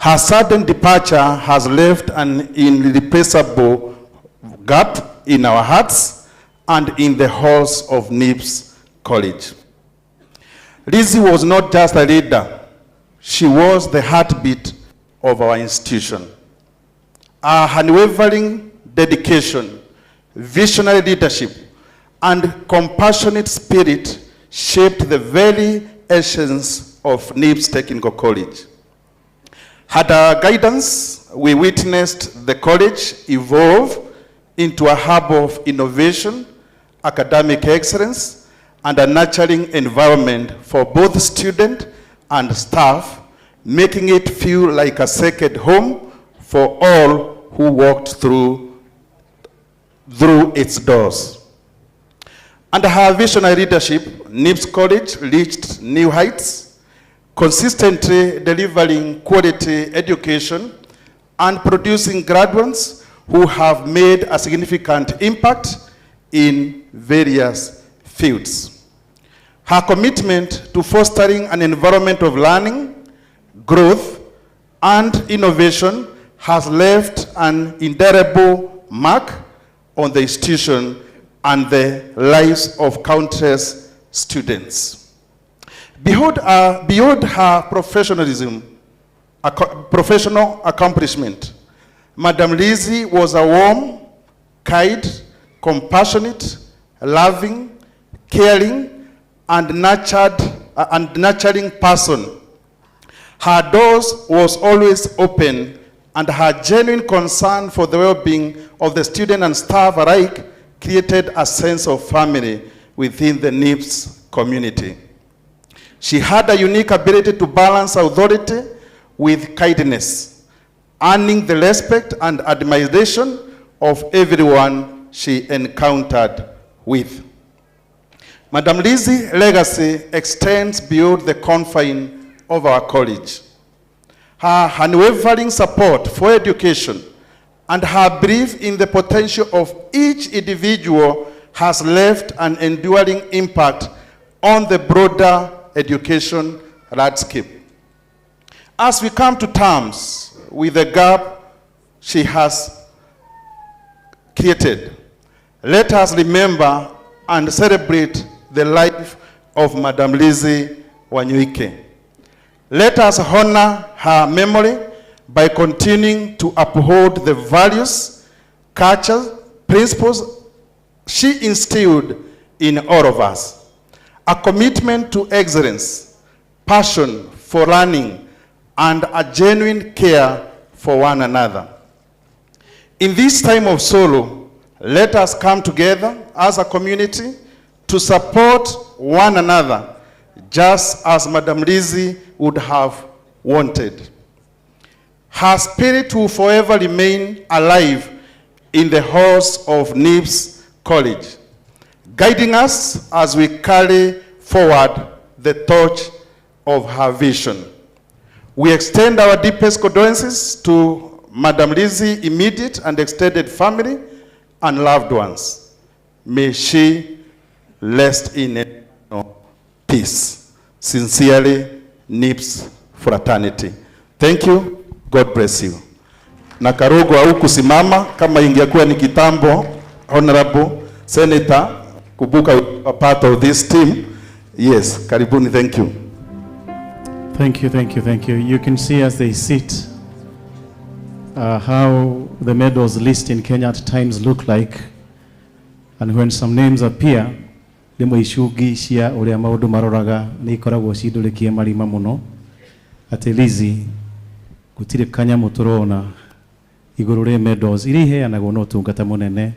Her sudden departure has left an irreplaceable gap in our hearts and in the halls of NIPS College. Lizzie was not just a leader, she was the heartbeat of our institution. Her unwavering dedication, visionary leadership, and compassionate spirit shaped the very essence of NIPS Technical College. Had her guidance, we witnessed the college evolve into a hub of innovation, academic excellence, and a nurturing environment for both student and staff, making it feel like a second home for all who walked through its doors. Under her visionary leadership, NIPS College reached new heights, consistently delivering quality education and producing graduates who have made a significant impact in various fields. Her commitment to fostering an environment of learning, growth, and innovation has left an indelible mark on the institution and the lives of countless students. Beyond her professionalism, professional accomplishment, Madam Lizzie was a warm, kind, compassionate, loving, caring, and nurturing person. Her doors was always open, and her genuine concern for the well-being of the student and staff alike created a sense of family within the NIPS community. She had a unique ability to balance authority with kindness, earning the respect and admiration of everyone she encountered with. Madam Lizzie's legacy extends beyond the confines of our college. Her unwavering support for education and her belief in the potential of each individual has left an enduring impact on the broader education landscape. As we come to terms with the gap she has created, let us remember and celebrate the life of Madam Lizzie Wanyoike. Let us honor her memory by continuing to uphold the values, cultures, principles she instilled in all of us. A commitment to excellence, passion for learning, and a genuine care for one another. In this time of sorrow, let us come together as a community to support one another, just as Madam Lizzie would have wanted. Her spirit will forever remain alive in the halls of NIPSS College, guiding us as we carry forward the torch of her vision. We extend our deepest condolences to Madam Lizzie immediate and extended family and loved ones. May she rest in eternal peace. Sincerely, NIPSS fraternity. Thank you. God bless you. Na Karugo haukusimama kama ingekuwa ni kitambo, Honorable Senator, kumbuka you are part of this team. Yes, karibuni, thank you. Thank you, thank you, thank you. You can see as they sit how the medals list in Kenya at times look like. And when some names appear, rĩmwe icungi cia ũrĩa maũndũ maroraga nĩ ikoragwo cindũrĩkie marima mũno atĩ Lizzie gũtirĩ kanyamũ tũrona igũrũ rĩ medals iria iheanagwo no ũtungata mũnene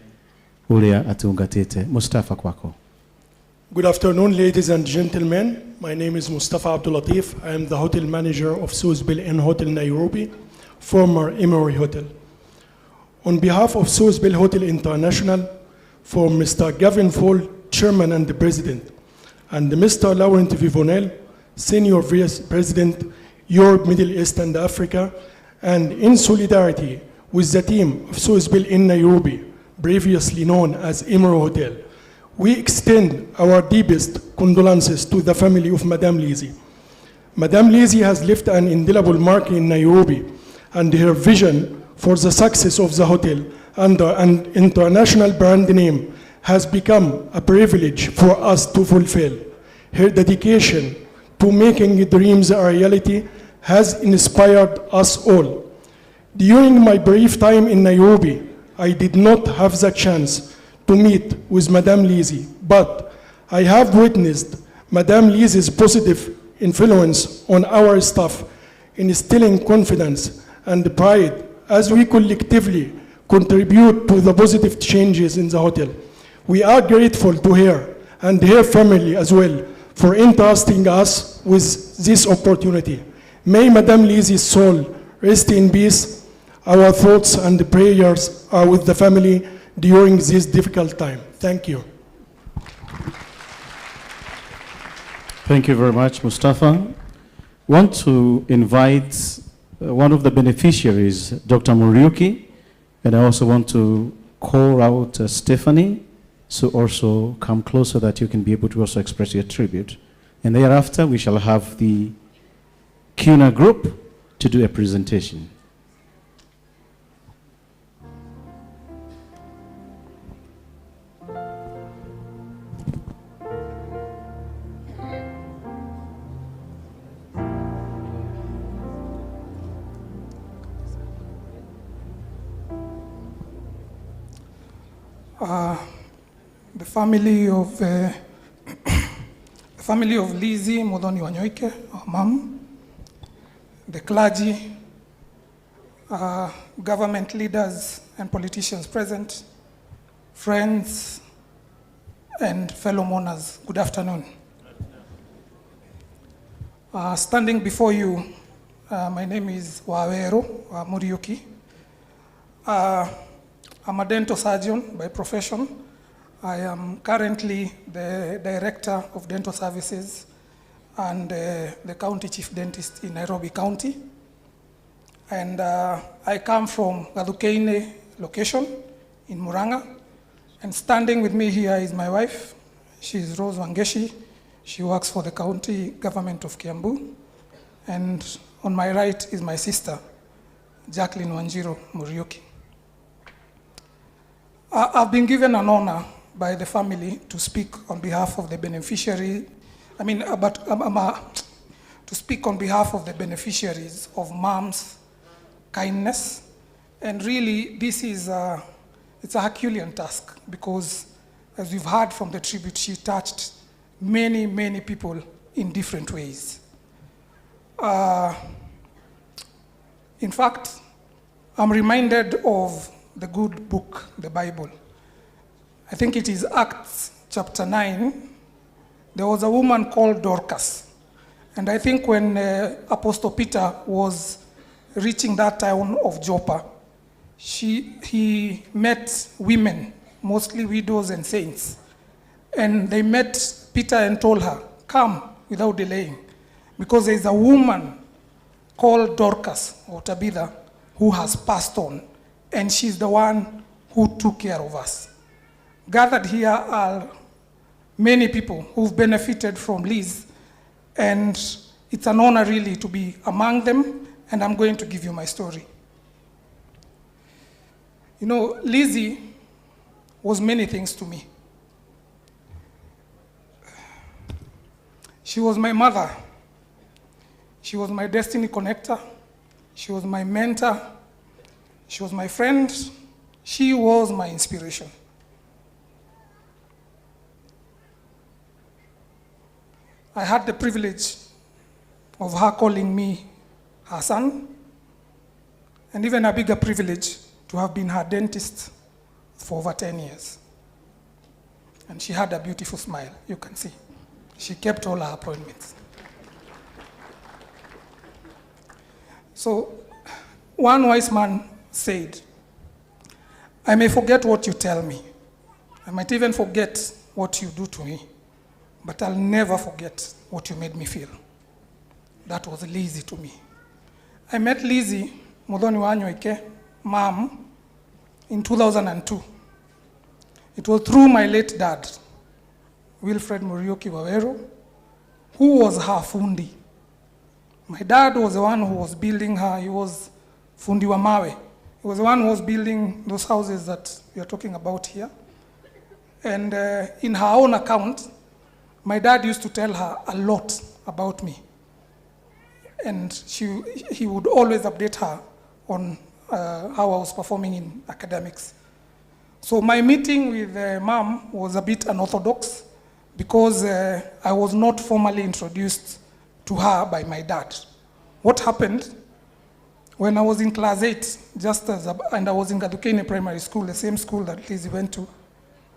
ũrĩa atungatĩte. Mustafa, kwako. Good afternoon, ladies and gentlemen. My name is Mustafa Abdulatif. I am the hotel manager of Suezville Inn Hotel Nairobi, former Emory Hotel. On behalf of Suezville Hotel International, for Mr. Gavin Fall, Chairman and the President, and Mr. Laurent Vivenel, Senior Vice President, Europe, Middle East and Africa, and in solidarity with the team of Suezville Inn Nairobi, previously known as Emory Hotel, we extend our deepest condolences to the family of Madame Lizzie. Madame Lizzie has left an indelible mark in Nairobi, and her vision for the success of the hotel under an international brand name has become a privilege for us to fulfill. Her dedication to making dreams a reality has inspired us all. During my brief time in Nairobi, I did not have the chance to meet with Madame Lizzie, but I have witnessed Madame Lizzie's positive influence on our staff, instilling confidence and pride as we collectively contribute to the positive changes in the hotel. We are grateful to her and her family as well for entrusting us with this opportunity. May Madame Lizzie's soul rest in peace. Our thoughts and prayers are with the family during this difficult time. Thank you. Thank you very much, Mustafa. Want to invite one of the beneficiaries, Dr. Muriuki, and I also want to call out Stephanie to also come close so that you can be able to also express your tribute. And thereafter, we shall have the CUNA group to do a presentation. The family of the family of Lizzie Muthoni Wanyoike, our mom, the clergy, government leaders and politicians present, friends and fellow mourners, good afternoon. Standing before you, my name is Wawero Muriuki. I'm a dental surgeon by profession. I am currently the director of dental services and the county chief dentist in Nairobi County. And I come from Gathukeini location in Murang'a. And standing with me here is my wife. She is Rose Wangeshi. She works for the county government of Kiambu. And on my right is my sister, Jacqueline Wanjiru Muriuki. I've been given an honor by the family to speak on behalf of the beneficiary, I mean, to speak on behalf of the beneficiaries of mom's kindness. And really, this is it's a Herculean task because, as we've heard from the tribute, she touched many, many people in different ways. In fact, I'm reminded of the good book, the Bible. I think it is Acts chapter 9. There was a woman called Dorcas. And I think when Apostle Peter was reaching that town of Joppa, he met women, mostly widows and saints. And they met Peter and told her, come without delaying, because there is a woman called Dorcas or Tabitha who has passed on, and she's the one who took care of us. Gathered here are many people who've benefited from Liz, and it's an honor really to be among them, and I'm going to give you my story. You know, Lizzie was many things to me. She was my mother. She was my destiny connector. She was my mentor. She was my friend. She was my inspiration. I had the privilege of her calling me her son, and even a bigger privilege to have been her dentist for over 10 years. And she had a beautiful smile, you can see. She kept all her appointments. So one wise man said, I may forget what you tell me. I might even forget what you do to me, but I'll never forget what you made me feel. That was Lizzie to me. I met Lizzie Muthoni Wanyoike, mom, in 2002. It was through my late dad, Wilfred Muriuki Waweru, who was her fundi. My dad was the one who was building her. He was fundi wa mawe. He was the one who was building those houses that we are talking about here. And in her own account, my dad used to tell her a lot about me. And he would always update her on how I was performing in academics. So my meeting with mom was a bit unorthodox because I was not formally introduced to her by my dad. What happened, when I was in class 8, and I was in Gathukene Primary School, the same school that Lizzie went to,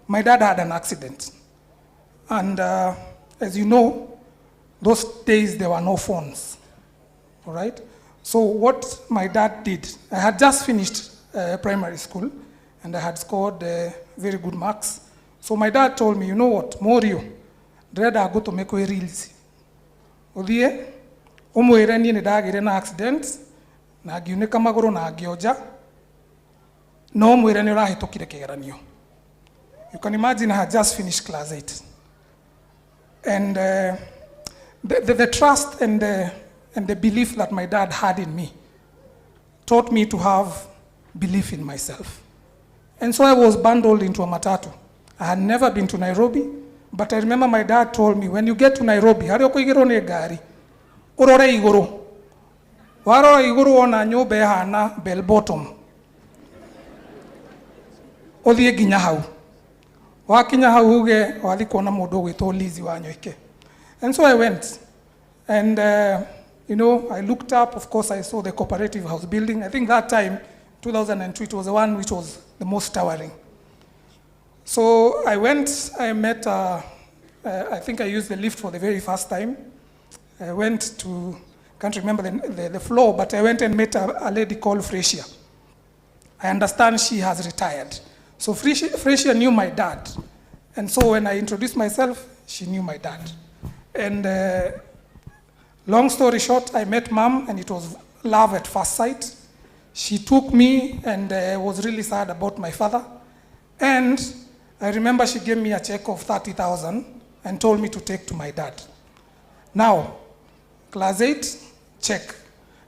my dad had an accident. And as you know, those days there were no phones, all right? So what my dad did, I had just finished primary school, and I had scored very good marks. So my dad told me, you know what, Morio, ndĩrenda ngũtũme kwĩ Lizzie. Ũthiĩ, ũmwĩre niĩ nĩ ndagĩire na accident, na ngiunĩka magũrũ na ngĩonja, no ũmwĩre nĩ ũrahĩtũkire kĩgeranio. You can imagine I had just finished class 8. And the trust and the belief that my dad had in me taught me to have belief in myself. And so I was bundled into a matatu. I had never been to Nairobi, but I remember my dad told me, when you get to Nairobi, harĩa ũkũigĩrwo nĩ ngari, ũrore igũrũ. Warora igũrũ wona nyũmba ĩhana bell bottom. Ũthiĩ nginya hau. Wakinya hau uge wathiĩ kuona mũndũ ũgwĩtwo Lizzie Wanyoike. And so I went. And you know, I looked up, of course, I saw the cooperative house building. I think that time, 2002, it was the one which was the most towering. So I went, I met, I think I used the lift for the very first time. I went to, can't remember the floor, but I went and met a lady called Fresia. I understand she has retired. So Fresia knew my dad. And so when I introduced myself, she knew my dad. And long story short, I met mom, and it was love at first sight. She took me and was really sad about my father. And I remember she gave me a check of 30,000 and told me to take to my dad. Now, class 8, check.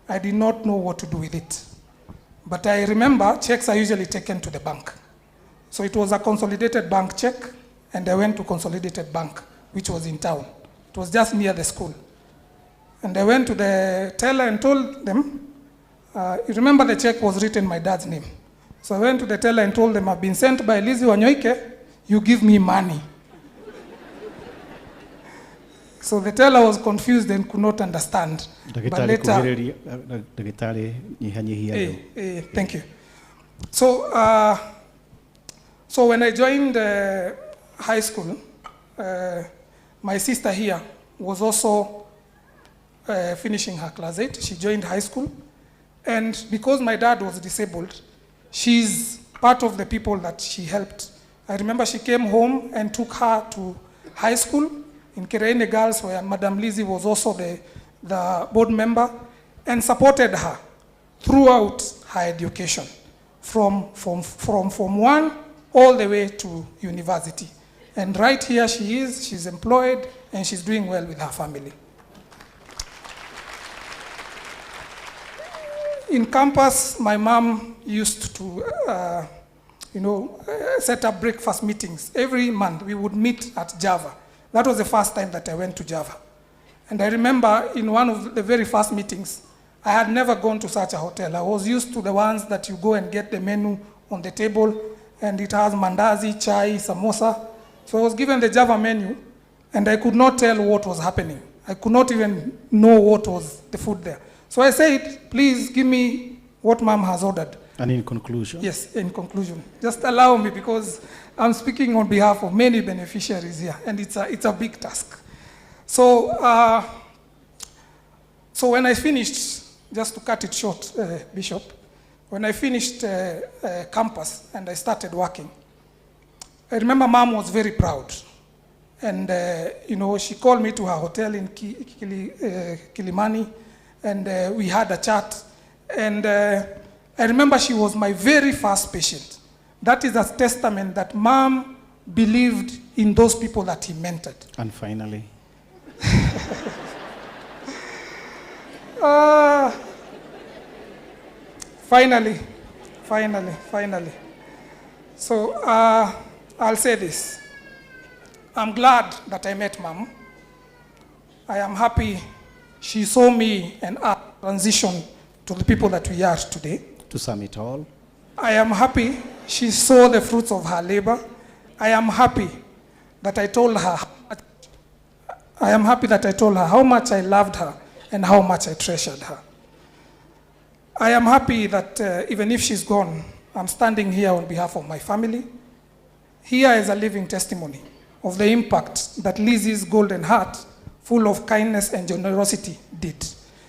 I did not know what to do with it. But I remember checks are usually taken to the bank. So it was a Consolidated Bank check, and I went to Consolidated Bank, which was in town. It was just near the school. And I went to the teller and told them, you remember the check was written my dad's name. So I went to the teller and told them, I've been sent by Lizzie Wanyoike, you give me money. So the teller was confused and could not understand. But later, thank you. So, so when I joined high school, my sister here was also finishing her class 8. She joined high school. And because my dad was disabled, she's part of the people that she helped. I remember she came home and took her to high school in Kereine Girls, where Madam Lizzie was also the board member, and supported her throughout her education, from Form 1 all the way to university. And right here she is, she's employed, and she's doing well with her family. In campus, my mom used to, set up breakfast meetings. Every month we would meet at Java. That was the first time that I went to Java. And I remember in one of the very first meetings, I had never gone to such a hotel. I was used to the ones that you go and get the menu on the table, and it has mandazi, chai, samosa. So I was given the Java menu, and I could not tell what was happening. I could not even know what was the food there. So I said, please give me what mom has ordered. And in conclusion? Yes, in conclusion. Just allow me, because I'm speaking on behalf of many beneficiaries here, and it's a big task. So, so when I finished, just to cut it short, Bishop, when I finished campus and I started working, I remember mom was very proud. And, she called me to her hotel in Kilimani, and we had a chat. And I remember she was my very first patient. That is a testament that mom believed in those people that he mentored. And finally? Finally. So I'll say this. I'm glad that I met mom. I am happy she saw me and us transition to the people that we are today. To sum it all. I am happy she saw the fruits of her labor. I am happy that I told her. I am happy that I told her how much I loved her and how much I treasured her. I am happy that even if she's gone, I'm standing here on behalf of my family. Here is a living testimony of the impact that Lizzie's golden heart, full of kindness and generosity, did.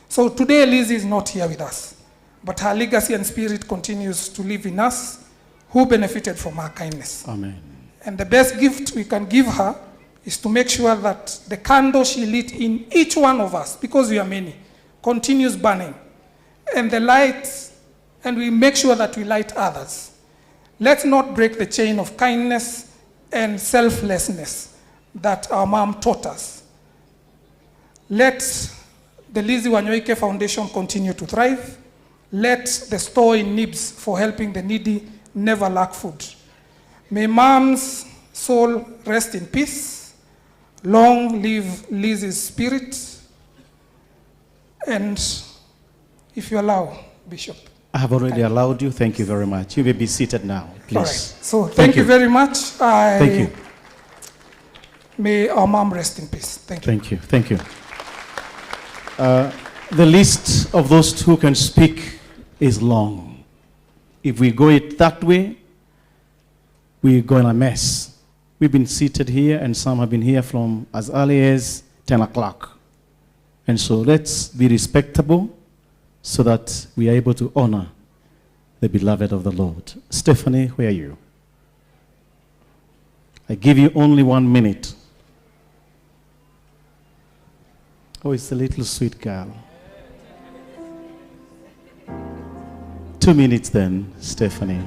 So today, Lizzie is not here with us, but her legacy and spirit continues to live in us who benefited from her kindness. Amen. And the best gift we can give her is to make sure that the candle she lit in each one of us, because we are many, continues burning. And the light, and we make sure that we light others. Let's not break the chain of kindness and selflessness that our mom taught us. Let the Lizzie Wanyoike Foundation continue to thrive. Let the store in Nibs for helping the needy never lack food. May mom's soul rest in peace. Long live Lizzie's spirit. And if you allow, Bishop. I have already allowed you. Thank you very much. You may be seated now, please. All right. So thank you very much. Thank you. May our mom rest in peace. Thank you. Thank you. Thank you. The list of those who can speak is long. If we go it that way, we're going to mess. We've been seated here, and some have been here from as early as 10 o'clock. And so let's be respectable so that we are able to honor the beloved of the Lord. Stephanie, where are you? I give you only 1 minute. Oh, it's a little sweet girl. 2 minutes then, Stephanie.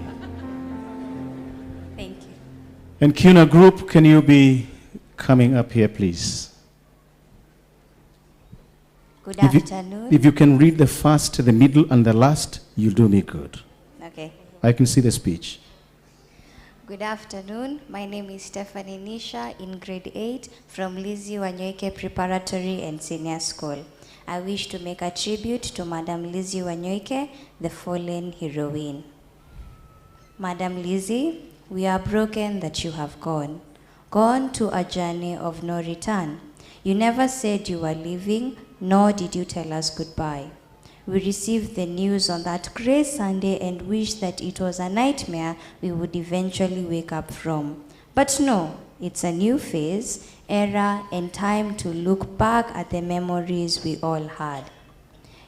Thank you. And Kiuna Group, can you be coming up here, please? Good afternoon. If you can read the first, the middle, and the last, you'll do me good. Okay. I can see the speech. Good afternoon. My name is Stephanie Nisha in grade 8 from Lizzie Wanyoike Preparatory and Senior School. I wish to make a tribute to Madam Lizzie Wanyoike, the fallen heroine. Madam Lizzie, we are broken that you have gone, gone to a journey of no return. You never said you were leaving, nor did you tell us goodbye. We received the news on that grey Sunday and wished that it was a nightmare we would eventually wake up from. But no, it's a new phase, era, and time to look back at the memories we all had.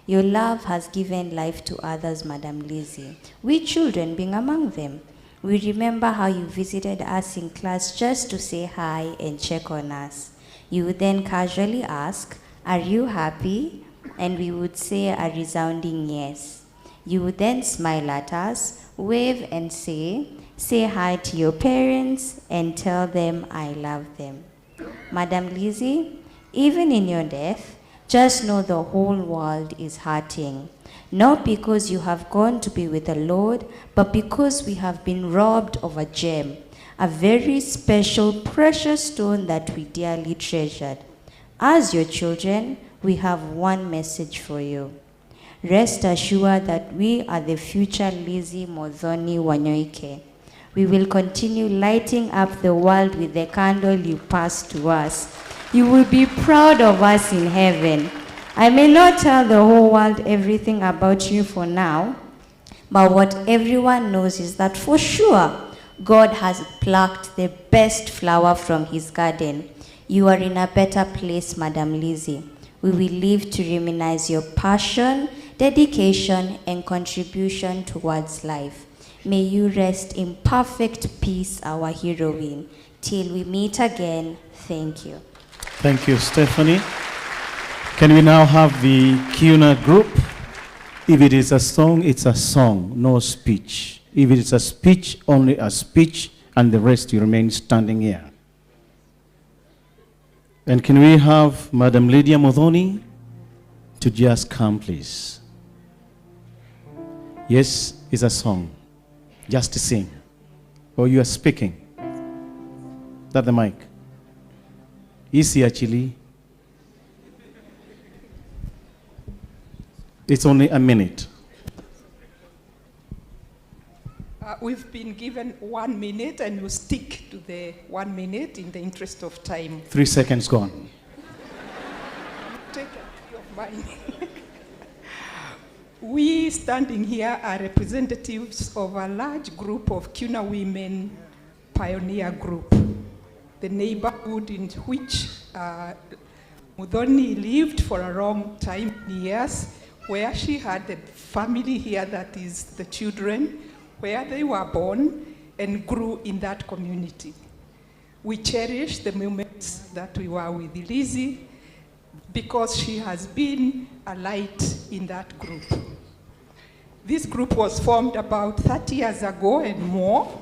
Your love has given life to others, Madam Lizzie, we children being among them. We remember how you visited us in class just to say hi and check on us. You would then casually ask, "Are you happy?" And we would say a resounding yes. You would then smile at us, wave and say hi to your parents and tell them I love them. Madam Lizzie, even in your death, just know the whole world is hurting. Not because you have gone to be with the Lord, but because we have been robbed of a gem, a very special, precious stone that we dearly treasured. As your children, we have one message for you. Rest assured that we are the future Lizzie Muthoni Wanyoike. We will continue lighting up the world with the candle you passed to us. You will be proud of us in heaven. I may not tell the whole world everything about you for now, but what everyone knows is that for sure, God has plucked the best flower from his garden. You are in a better place, Madam Lizzie. We will live to reminisce your passion, dedication, and contribution towards life. May you rest in perfect peace, our heroine. Till we meet again, thank you. Thank you, Stephanie. Can we now have the Kiuna Group? If it is a song, it's a song, no speech. If it is a speech, only a speech, and the rest you remain standing here. And can we have Madam Lydia Muthoni to just come, please? Yes, it's a song. Just to sing. Or you are speaking. That the mic. Isi actually. It's only a minute. We've been given 1 minute, and we'll stick to the 1 minute in the interest of time. 3 seconds gone. Take a few of mine. We standing here are representatives of a large group of Kiuna Women Pioneer Group, the neighborhood in which Muthoni lived for a long time, years, where she had the family here, that is the children, where they were born and grew in that community. We cherish the moments that we were with Lizzie because she has been a light in that group. This group was formed about 30 years ago and more,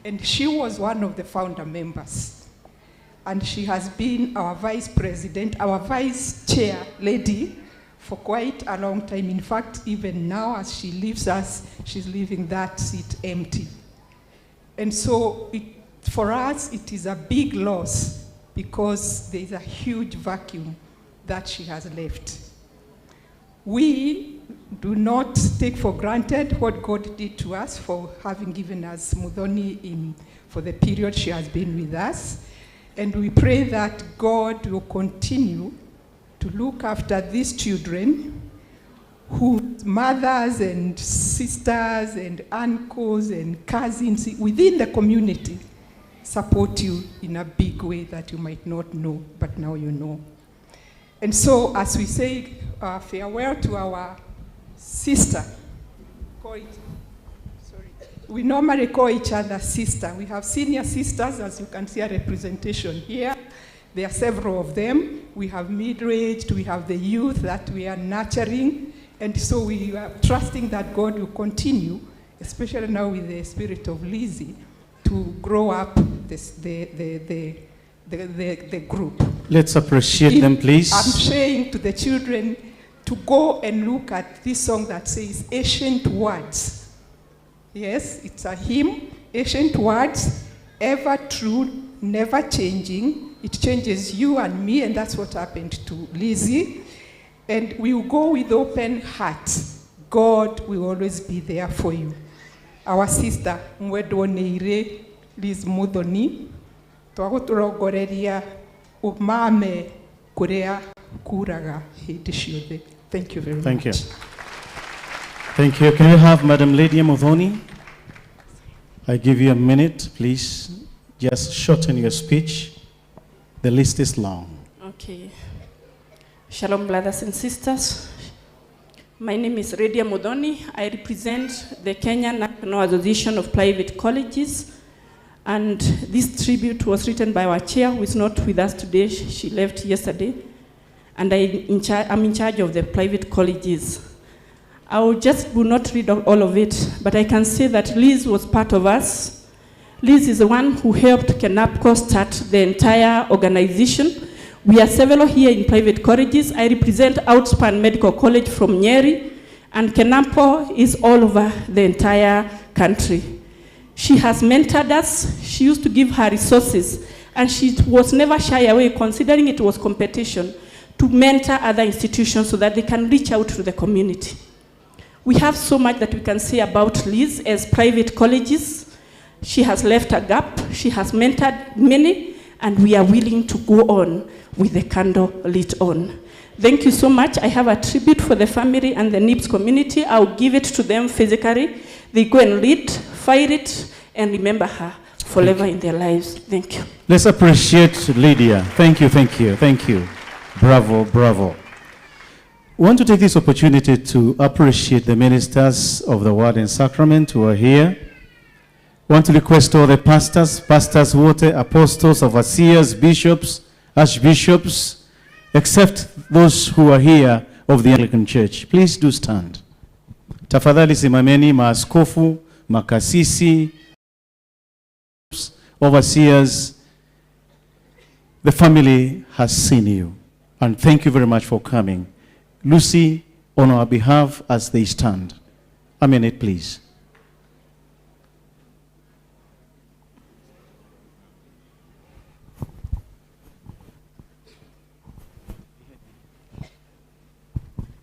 and she was one of the founder members. And she has been our vice president, our vice chair lady, for quite a long time. In fact, even now as she leaves us, she's leaving that seat empty. And so for us, it is a big loss because there's a huge vacuum that she has left. We do not take for granted what God did to us for having given us Muthoni for the period she has been with us. And we pray that God will continue to look after these children whose mothers and sisters and uncles and cousins within the community support you in a big way that you might not know, but now you know. And so as we say farewell to our sister, we normally call each other sister. We have senior sisters, as you can see a representation here. There are several of them. We have middle-aged, we have the youth that we are nurturing. And so we are trusting that God will continue, especially now with the spirit of Lizzie, to grow up this, the group. Let's appreciate them, please. I'm saying to the children to go and look at this song that says Ancient Words. Yes, it's a hymn, Ancient Words, ever true, never changing. It changes you and me, and that's what happened to Lizzie. And we will go with open hearts. God will always be there for you. Our sister, Mwendwo Neire Liz Muthoni, twagũtũrongoreria ũmame kũrĩa kuraga hĩndĩ ciothe. Thank you very Thank much. you. Thank you. Can you have Madam Lydia Muthoni? I give you a minute, please. Just shorten your speech. The list is long. Okay. Shalom, brothers and sisters. My name is Lydia Muthoni. I represent the Kenya National Association of Private Colleges. And this tribute was written by our chair, who is not with us today. She left yesterday. And I'm in charge of the private colleges. I will just will not read all of it, but I can say that Liz was part of us. Liz is the one who helped KENAPCO start the entire organization. We are several here in private colleges. I represent Outspan Medical College from Nyeri, and KENAPCO is all over the entire country. She has mentored us. She used to give her resources, and she was never shy away, considering it was competition, to mentor other institutions so that they can reach out to the community. We have so much that we can say about Liz as private colleges. She has left a gap. She has mentored many, and we are willing to go on with the candle lit on. Thank you so much. I have a tribute for the family and the NIBS community. I'll give it to them physically. They go and read, fire it, and remember her forever in their lives. Thank you. Let's appreciate Lydia. Thank you, thank you, thank you. Bravo, bravo. We want to take this opportunity to appreciate the ministers of the Word and Sacrament who are here. We want to request all the pastors, pastors wote, apostles, overseers, bishops, archbishops, except those who are here of the Anglican Church. Please do stand. Tafadhali simameni maaskofu, makasisi, overseers. The family has seen you. And thank you very much for coming. Lucy, on our behalf as they stand. A minute, please.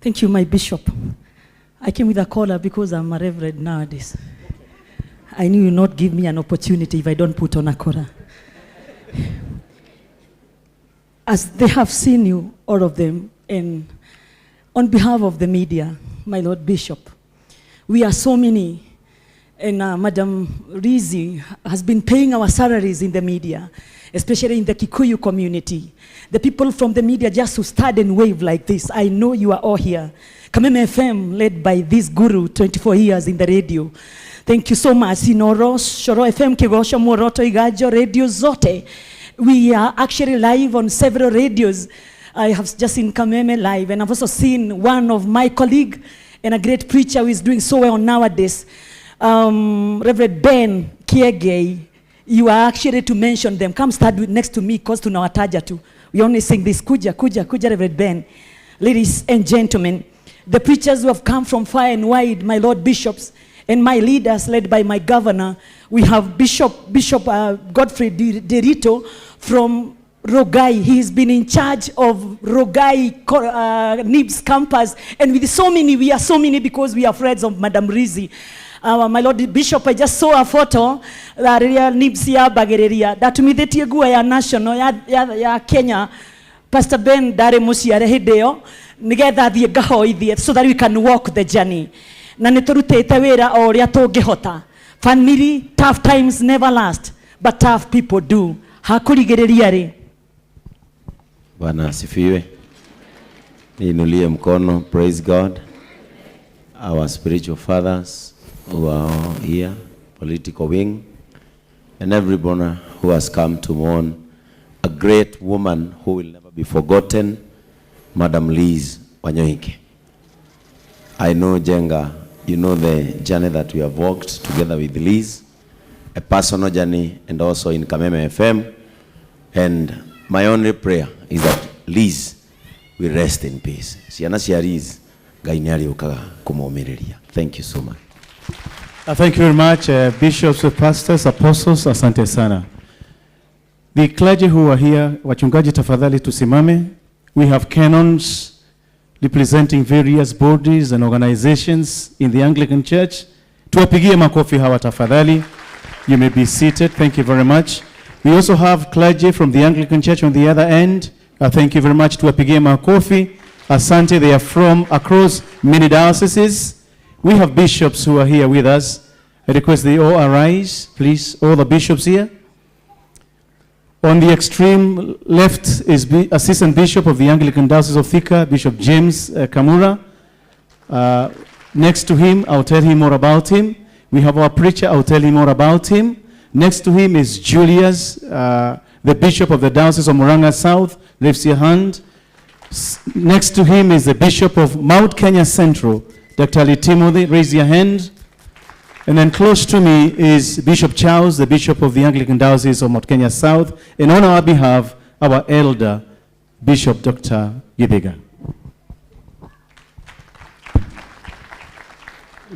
Thank you, my bishop. I came with a collar because I'm a reverend nowadays. I knew you would not give me an opportunity if I don't put on a collar. As they have seen you, all of them, and on behalf of the media, my Lord Bishop, we are so many, and Madam Lizzie has been paying our salaries in the media, especially in the Kikuyu community. The people from the media just who stand and wave like this, I know you are all here. Kameme FM, led by this guru, 24 years in the radio. Thank you so much. Sinoro, Shoro FM, Kigosho, Moroto, Igajo, radio zote. We are actually live on several radios. I have just seen Kameme live, and I've also seen one of my colleagues and a great preacher who is doing so well nowadays, Reverend Ben Kiegei. You are actually to mention them. Come start with next to me, because tunawataja tu. We only sing this, kuja, kuja, kuja, Reverend Ben. Ladies and gentlemen, the preachers who have come from far and wide, my Lord Bishops, and my leaders led by my governor. We have Bishop Godfrey Derito from Rogai. He's been in charge of Rogai NIBS campus. And with so many, we are so many because we are friends of Madam Lizzie. My Lord Bishop, I just saw a photo. NIBS ya Bagereria. Ndatumithĩtie nguo ya national ya Kenya. Pastor Ben ndarĩ mũciare hĩndĩ ĩyo, nĩgetha thiĩ ngahoithie so that we can walk the journey. Na nĩ tũrutĩte wĩra o ũrĩa tũngĩhota. Family, tough times never last, but tough people do. Hakũrigĩrĩria rĩ. Bwana asifiwe. Niinulie mkono, praise God. Our spiritual fathers who are all here, political wing, and everyone who has come to mourn a great woman who will never be forgotten, Madam Liz Wanyoike. I know, Jenga, you know the journey that we have walked together with Liz. a personal journey and also in Kameme FM. And my only prayer is that Liz will rest in peace. Ciana cia Liz, Ngai nĩ arĩũkaga kũmũmĩrĩria. Thank you so much. Thank you very much, bishops, pastors, apostles, asante sana. The clergy who are here, wachungaji tafadhali tusimame. We have canons representing various bodies and organizations in the Anglican Church. Tuwapigie makofi hawa tafadhali. You may be seated. Thank you very much. We also have clergy from the Anglican Church on the other end. Thank you very much. Tuwapigie makofi. Asante. They are from across many dioceses. We have bishops who are here with us. I request they all arise, please. All the bishops here. On the extreme left is Assistant Bishop of the Anglican Diocese of Thika, Bishop James Kamura. Next to him, I'll tell him more about him. We have our preacher, I'll tell him more about him. Next to him is Julius, the Bishop of the Diocese of Murang'a South. Lift your hand. Next to him is the Bishop of Mount Kenya Central, Dr. Ali Timothy. Raise your hand. And then close to me is Bishop Charles, the Bishop of the Anglican Diocese of Mount Kenya South. And on our behalf, our elder, Bishop Dr. Githiga.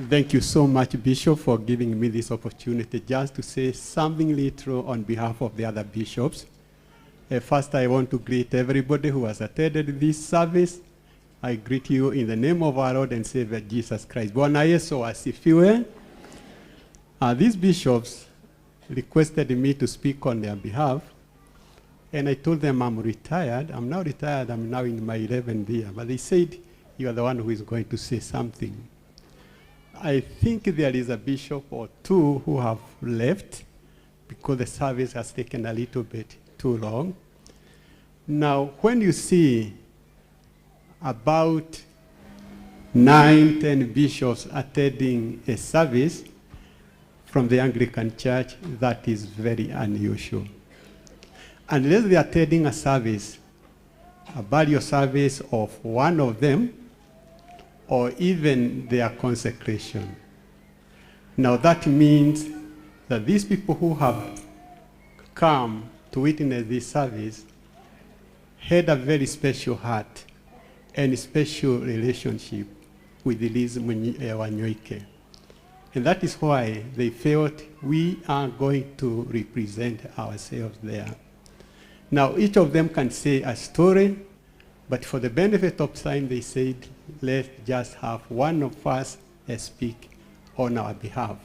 Thank you so much, Bishop, for giving me this opportunity just to say something little on behalf of the other bishops. First, I want to greet everybody who has attended this service. I greet you in the name of our Lord and Savior, Jesus Christ. Bwana Yesu asifiwe. These bishops requested me to speak on their behalf, and I told them I'm retired. I'm now retired. I'm now in my 11th year. But they said, you are the one who is going to say something. I think there is a bishop or two who have left because the service has taken a little bit too long. Now, when you see about 9, 10 bishops attending a service from the Anglican Church, that is very unusual. Unless they are attending a service, a burial service of one of them, or even their consecration. Now that means that these people who have come to witness this service had a very special heart and special relationship with Liz Wanyoike. And that is why they felt we are going to represent ourselves there. Now, each of them can say a story, but for the benefit of time, they said, let's just have one of us speak on our behalf.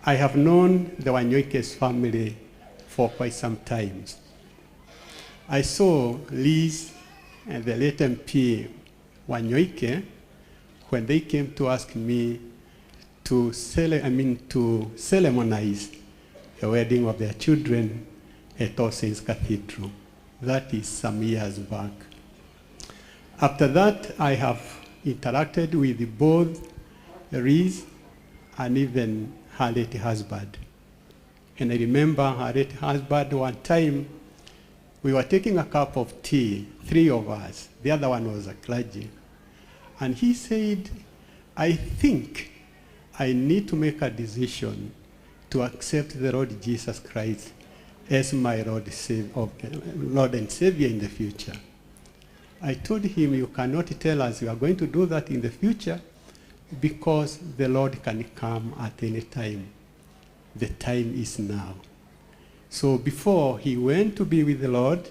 I have known the Wanyoike's family for quite some time. I saw Liz and the late MP Wanyoike when they came to ask me to, to solemnize the wedding of their children at All Saints Cathedral. That is some years back. After that, I have interacted with both Liz and even her late husband. And I remember her late husband one time, we were taking a cup of tea, three of us. The other one was a clergy. And he said, I think I need to make a decision to accept the Lord Jesus Christ as my Lord and Savior in the future. I told him, you cannot tell us you are going to do that in the future because the Lord can come at any time. The time is now. So before he went to be with the Lord,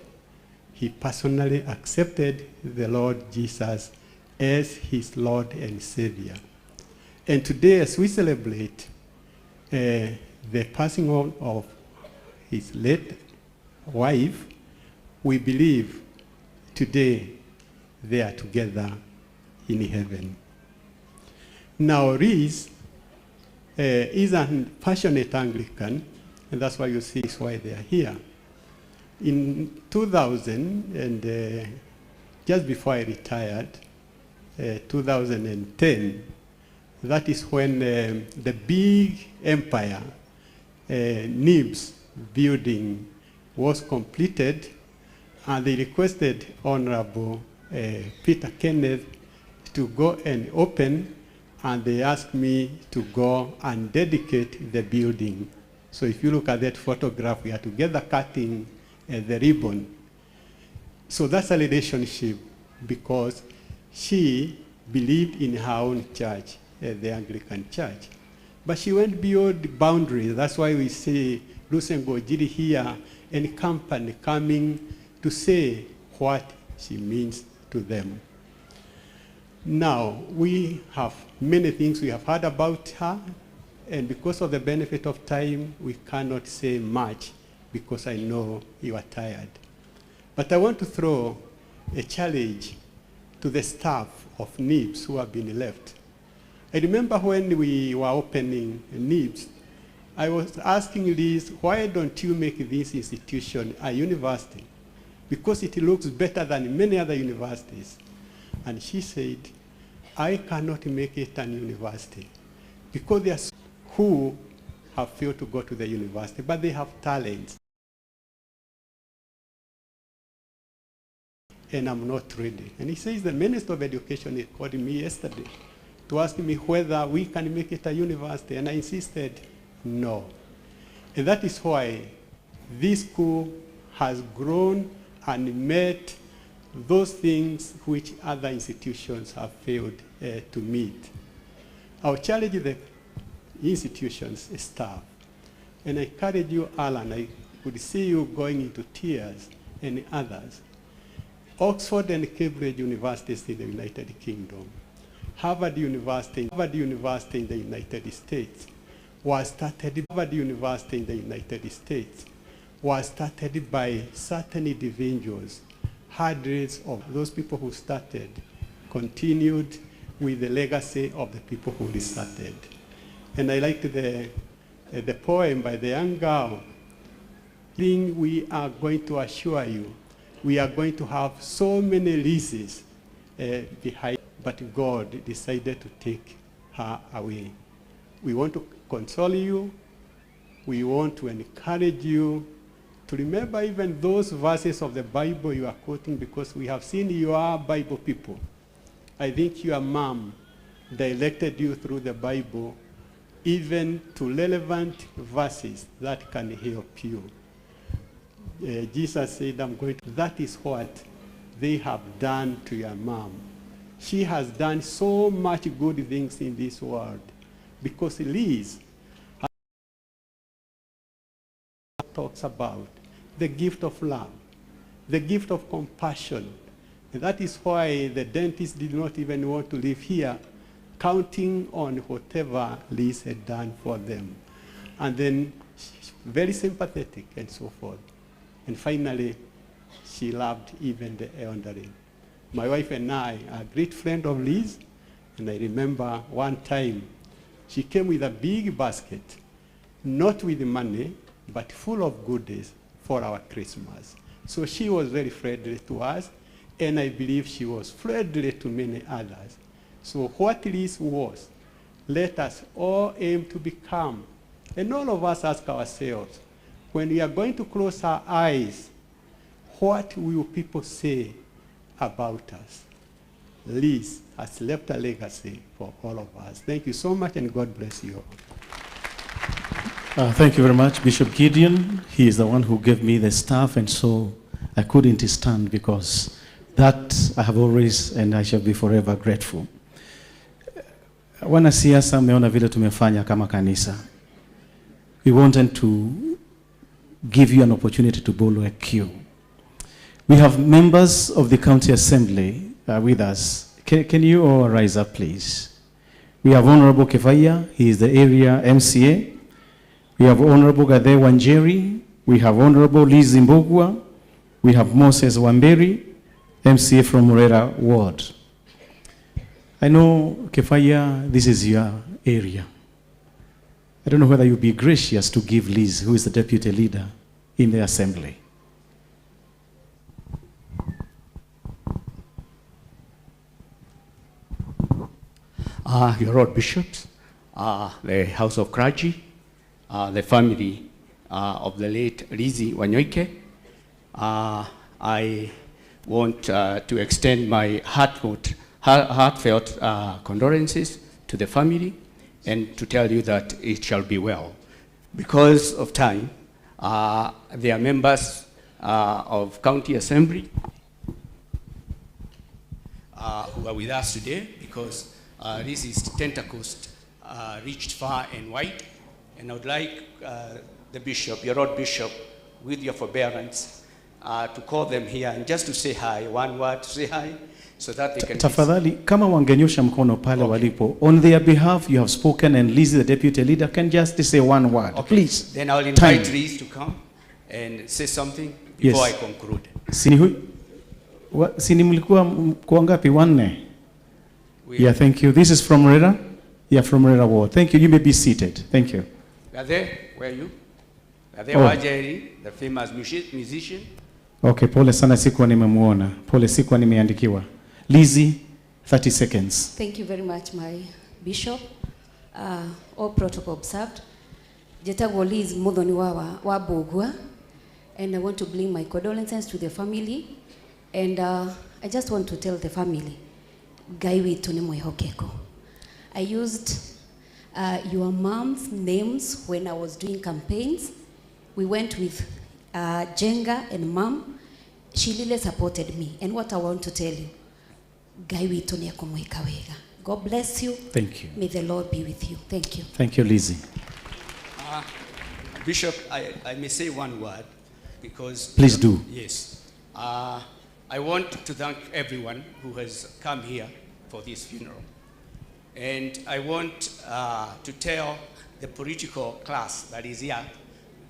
he personally accepted the Lord Jesus as his Lord and Savior. And today, as we celebrate the passing on of his late wife, we believe today they are together in heaven. Now, Liz is a passionate Anglican, and that's why you see it's why they are here. In 2000, and just before I retired, 2010, that is when the big empire, NIBS building was completed, and they requested Honorable Peter Kenneth to go and open, and they asked me to go and dedicate the building. So if you look at that photograph, we are together cutting the ribbon. So that's a relationship because she believed in her own church, the Anglican Church. But she went beyond the boundaries. That's why we see Lucy Ngojiri here and company coming to say what she means to them. Now, we have many things we have heard about her, and because of the benefit of time, we cannot say much because I know you are tired. But I want to throw a challenge to the staff of NIBS who have been left. I remember when we were opening NIBS, I was asking Liz, why don't you make this institution a university? Because it looks better than many other universities. And she said, I cannot make it an university because there are who have failed to go to the university, but they have talents. And I'm not ready. And he says the Minister of Education called me yesterday to ask me whether we can make it a university, and I insisted no. And that is why this school has grown and met those things which other institutions have failed to meet. I'll challenge the institutions' staff, and I encourage you, Alan, I could see you going into tears, and others. Oxford and Cambridge Universities in the United Kingdom, Harvard University in the United States, was started, Harvard University in the United States, was started by certain individuals. Hundreds of those people who started continued with the legacy of the people who restarted. And I liked the poem by the young girl. Thing we are going to assure you, we are going to have so many Lizzies behind, but God decided to take her away. We want to console you. We want to encourage you to remember even those verses of the Bible you are quoting, because we have seen you are Bible people. I think your mom directed you through the Bible, even to relevant verses that can help you. Jesus said, I'm going to. That is what they have done to your mom. She has done so much good things in this world because Liz talks about the gift of love, the gift of compassion. And that is why the dentist did not even want to live here, counting on whatever Liz had done for them. And then she's very sympathetic and so forth. And finally, she loved even the elderly. My wife and I are a great friend of Liz, and I remember one time she came with a big basket, not with money, but full of goodies for our Christmas. So she was very friendly to us, and I believe she was friendly to many others. So what Liz was, let us all aim to become. And all of us ask ourselves, when we are going to close our eyes, what will people say about us? Liz has left a legacy for all of us. Thank you so much, and God bless you all. Thank you very much, Bishop Gideon. He is the one who gave me the staff, and so I couldn't stand, because that I have always and I shall be forever grateful. Wanasiasa mmeona vile tumefanya kama kanisa. We wanted to give you an opportunity to borrow a queue. We have members of the County Assembly with us. Can you all rise up, please? We have Honorable Kefaya, he is the area MCA. We have Honorable Gade Wanjeri. We have Honorable Liz Mbugua. We have Moses Wamberi, MCA from Murera Ward. I know, Kefaya, this is your area. I don't know whether you'll be gracious to give Liz, who is the deputy leader in the assembly. Your Lord Bishops, the House of Clergy, the family of the late Lizzie Wanyoike, I want to extend my heartfelt condolences to the family and to tell you that it shall be well. Because of time, they are members of County Assembly who are with us today, because this is tentacles reached far and wide. And I would like the bishop, your Lord Bishop, with your forbearance, to call them here and just to say hi, one word to say hi, so that they can... Tafadhali, kama wangenyosha mkono pale walipo. On their behalf, you have spoken, and Lizzie, the deputy leader, can just say one word. Okay. Please. Then I'll invite Time. Liz to come and say something before Yes. I conclude. Si ni mlikuwa kwa ngapi? Wanne? We- Yeah, thank you. This is from Rera. Yeah, from Rera Ward. Thank you. You may be seated. Thank you. Are there? Where are you? Are there Oh. Wajeri, the famous musician? Okay, pole sana, sikuwa nimemuona. Pole, sikuwa nimeandikiwa. Lizzie, 30 seconds. Thank you very much, my bishop. All protocol observed. Njĩtagwo Liz Muthoni wa Mbũgua, and I want to bring my condolences to the family, and I just want to tell the family, Ngai witũ nĩ mwĩhokeku. I used your mom's names when I was doing campaigns. We went with Jenga and Mom. She really supported me. And what I want to tell you, Ngai witũ nĩ ekũmwĩka wega. God bless you. Thank you. May the Lord be with you. Thank you. Thank you, Lizzie. Bishop, I may say one word because... Please do. Yes. I want to thank everyone who has come here for this funeral. And I want to tell the political class that is here,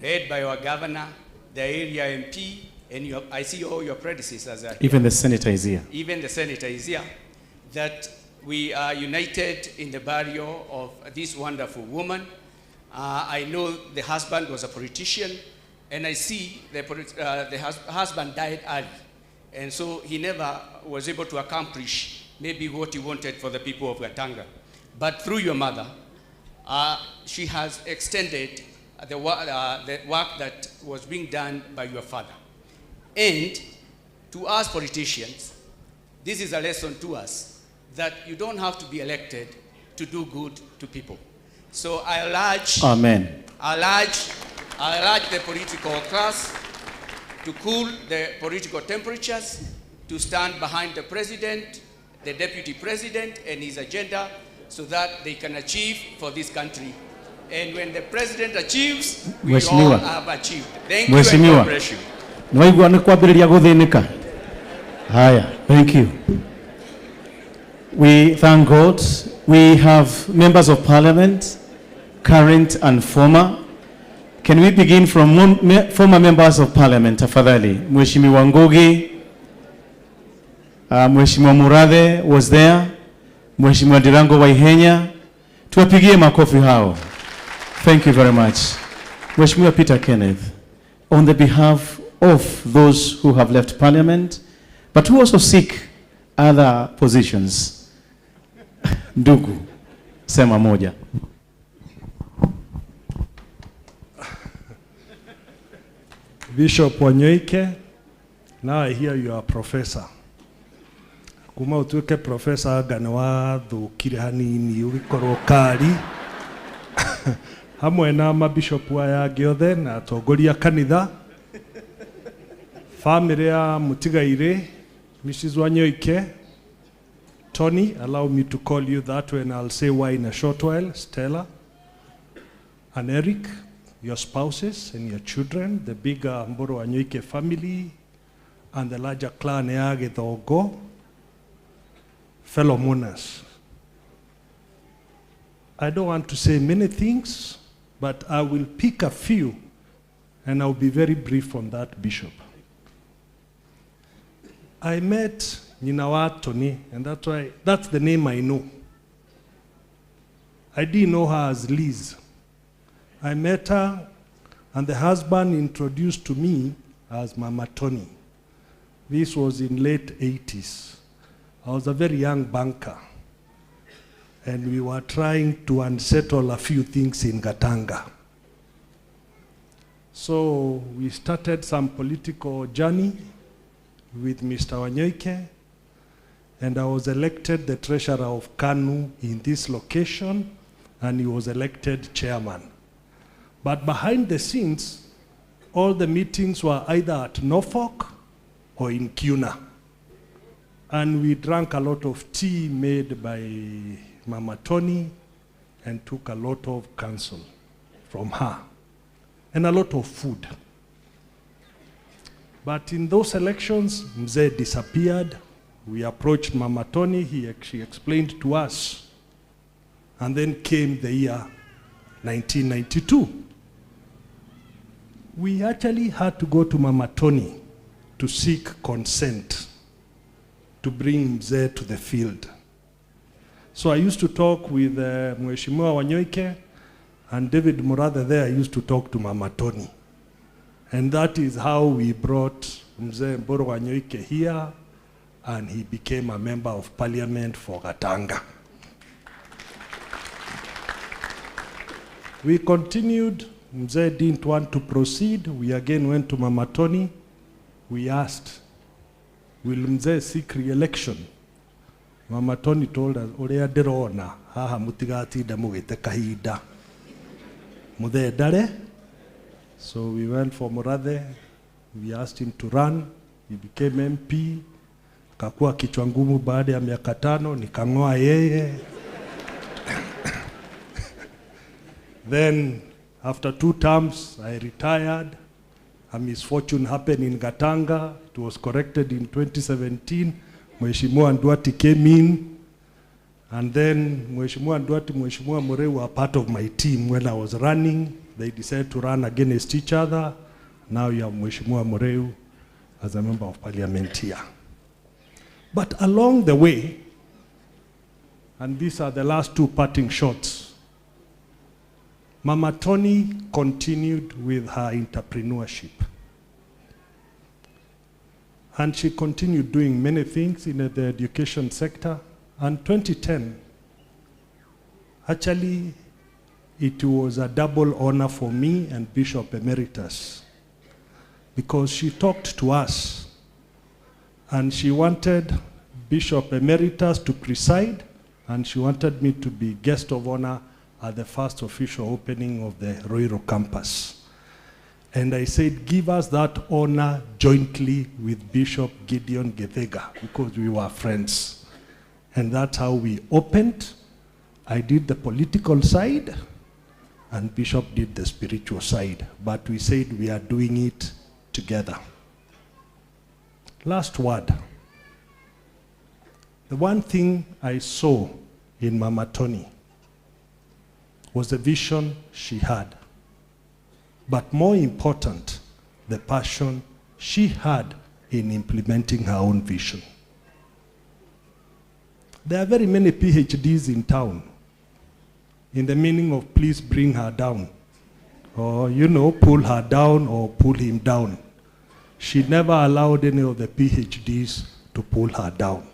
led by our governor, the area MP, and I see all your predecessors are here. Even the senator is here. Even the senator is here, that we are united in the burial of this wonderful woman. I know the husband was a politician, and I see the husband died early. And so he never was able to accomplish maybe what he wanted for the people of Gatanga. But through your mother, she has extended the work that was being done by your father. And to us politicians, this is a lesson to us that you don't have to be elected to do good to people. So I urge, Amen. I urge the political class to cool the political temperatures, to stand behind the president, the deputy president, and his agenda so that they can achieve for this country. And when the president achieves, we all Mheshimiwa. have achieved. Thank you and Mheshimiwa. God bless you. Nĩwaigua nĩ kwambĩrĩria gũthĩnĩka. Haya, thank you. We thank God. We have members of parliament, current and former. Can we begin from former members of parliament, tafadhali? Mheshimiwa Ngugi, Mheshimiwa Murathe was there, Mheshimiwa Ndirango Waihenya. Tuwapigie makofi hao. Thank you very much. Mheshimiwa Peter Kenneth, on the behalf of those who have left parliament, but who also seek other positions. Ndugu, sema moja. Bishop Wanyoike, now I hear you are a professor. Kuma utuike professor anga nĩ wathũkire hanini ũgĩkorwo kari hamwe na mabishop aya angĩ othe na atongoria kanitha, family ya Mutigaire, Mrs. Wanyoike, Tony, allow me to call you that way and I'll say why in a short while, Stella and Eric, your spouses and your children, the bigger Mburu Wanyoike family and the larger clan ya Githongo, fellow mourners. I don't want to say many things, but I will pick a few and I'll be very brief on that, Bishop. I met Nyina Tony, and that's why that's the name I know. I didn't know her as Liz. I met her, and the husband introduced to me as Mama Tony. This was in late 80s. I was a very young banker, and we were trying to unsettle a few things in Gatanga. So we started some political journey with Mr. Wanyoike, and I was elected the treasurer of KANU in this location, and he was elected chairman. But behind the scenes, all the meetings were either at Norfolk or in Kiuna. And we drank a lot of tea made by Mama Tony and took a lot of counsel from her and a lot of food. But in those elections, Mzee disappeared. We approached Mama Tony, she explained to us. And then came the year 1992. We actually had to go to Mama Tony to seek consent to bring Mzee to the field. So I used to talk with Mheshimiwa Wanyoike and David Murathe there. I used to talk to Mama Tony. And that is how we brought Mzee Mburu Wanyoike here, and he became a member of parliament for Gatanga. We continued. Mzee didn't want to proceed. We again went to Mama Tony. We asked, will Mzee seek re-election? Mama Tony told us, Orea ndirona haha mutigatinda mugite kahinda. Muthee ndare. So we went for Murathe. We asked him to run. He became MP. Akakuwa kichwa ngumu baada ya miaka 5, nikang'oa yeye. Then after 2 terms, I retired. A misfortune happened in Gatanga. It was corrected in 2017. Mheshimiwa Nduati came in. And then Mheshimiwa Nduati, Mheshimiwa Mureu were part of my team when I was running. They decided to run against each other. Now you have Mheshimiwa Mureu as a member of parliament here. But along the way, and these are the last 2 parting shots, Mama Tony continued with her entrepreneurship. And she continued doing many things in the education sector. And 2010, actually, it was a double honor for me and Bishop Emeritus, because she talked to us and she wanted Bishop Emeritus to preside, and she wanted me to be guest of honor at the first official opening of the Ruiru campus. And I said, give us that honor jointly with Bishop Gideon Githaiga, because we were friends. And that's how we opened. I did the political side, and Bishop did the spiritual side. But we said we are doing it together. Last word. The one thing I saw in Mama Tony was the vision she had. But more important, the passion she had in implementing her own vision. There are very many PhDs in town, in the meaning of please bring her down, or, you know, pull her down or pull him down. She never allowed any of the PhDs to pull her down.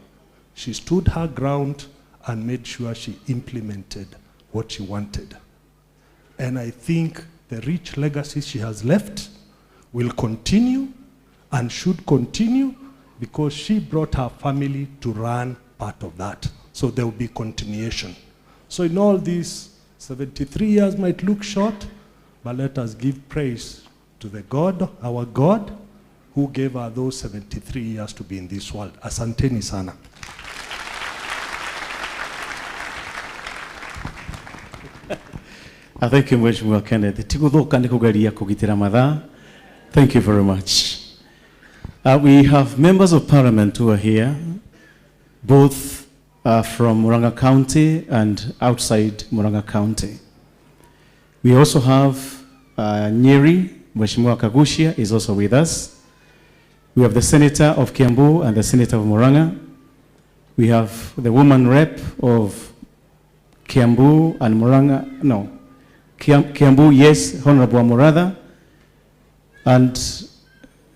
She stood her ground and made sure she implemented what she wanted. And I think the rich legacy she has left will continue and should continue, because she brought her family to run part of that. So there will be continuation. So in all these, 73 years might look short, but let us give praise to the God, our God, who gave her those 73 years to be in this world. Asanteni sana. Thank you, Mheshimiwa Kenneth. Tiguthuka ni kugeria kugitira mathaa. Thank you very much. We have members of parliament who are here, both from Murang'a County and outside Murang'a County. We also have Nyeri, Mheshimiwa Kaguchia is also with us. We have the Senator of Kiambu and the Senator of Murang'a. We have the woman rep of Kiambu and Murang'a, no, Kiambu, yes, Honorable Amuratha. And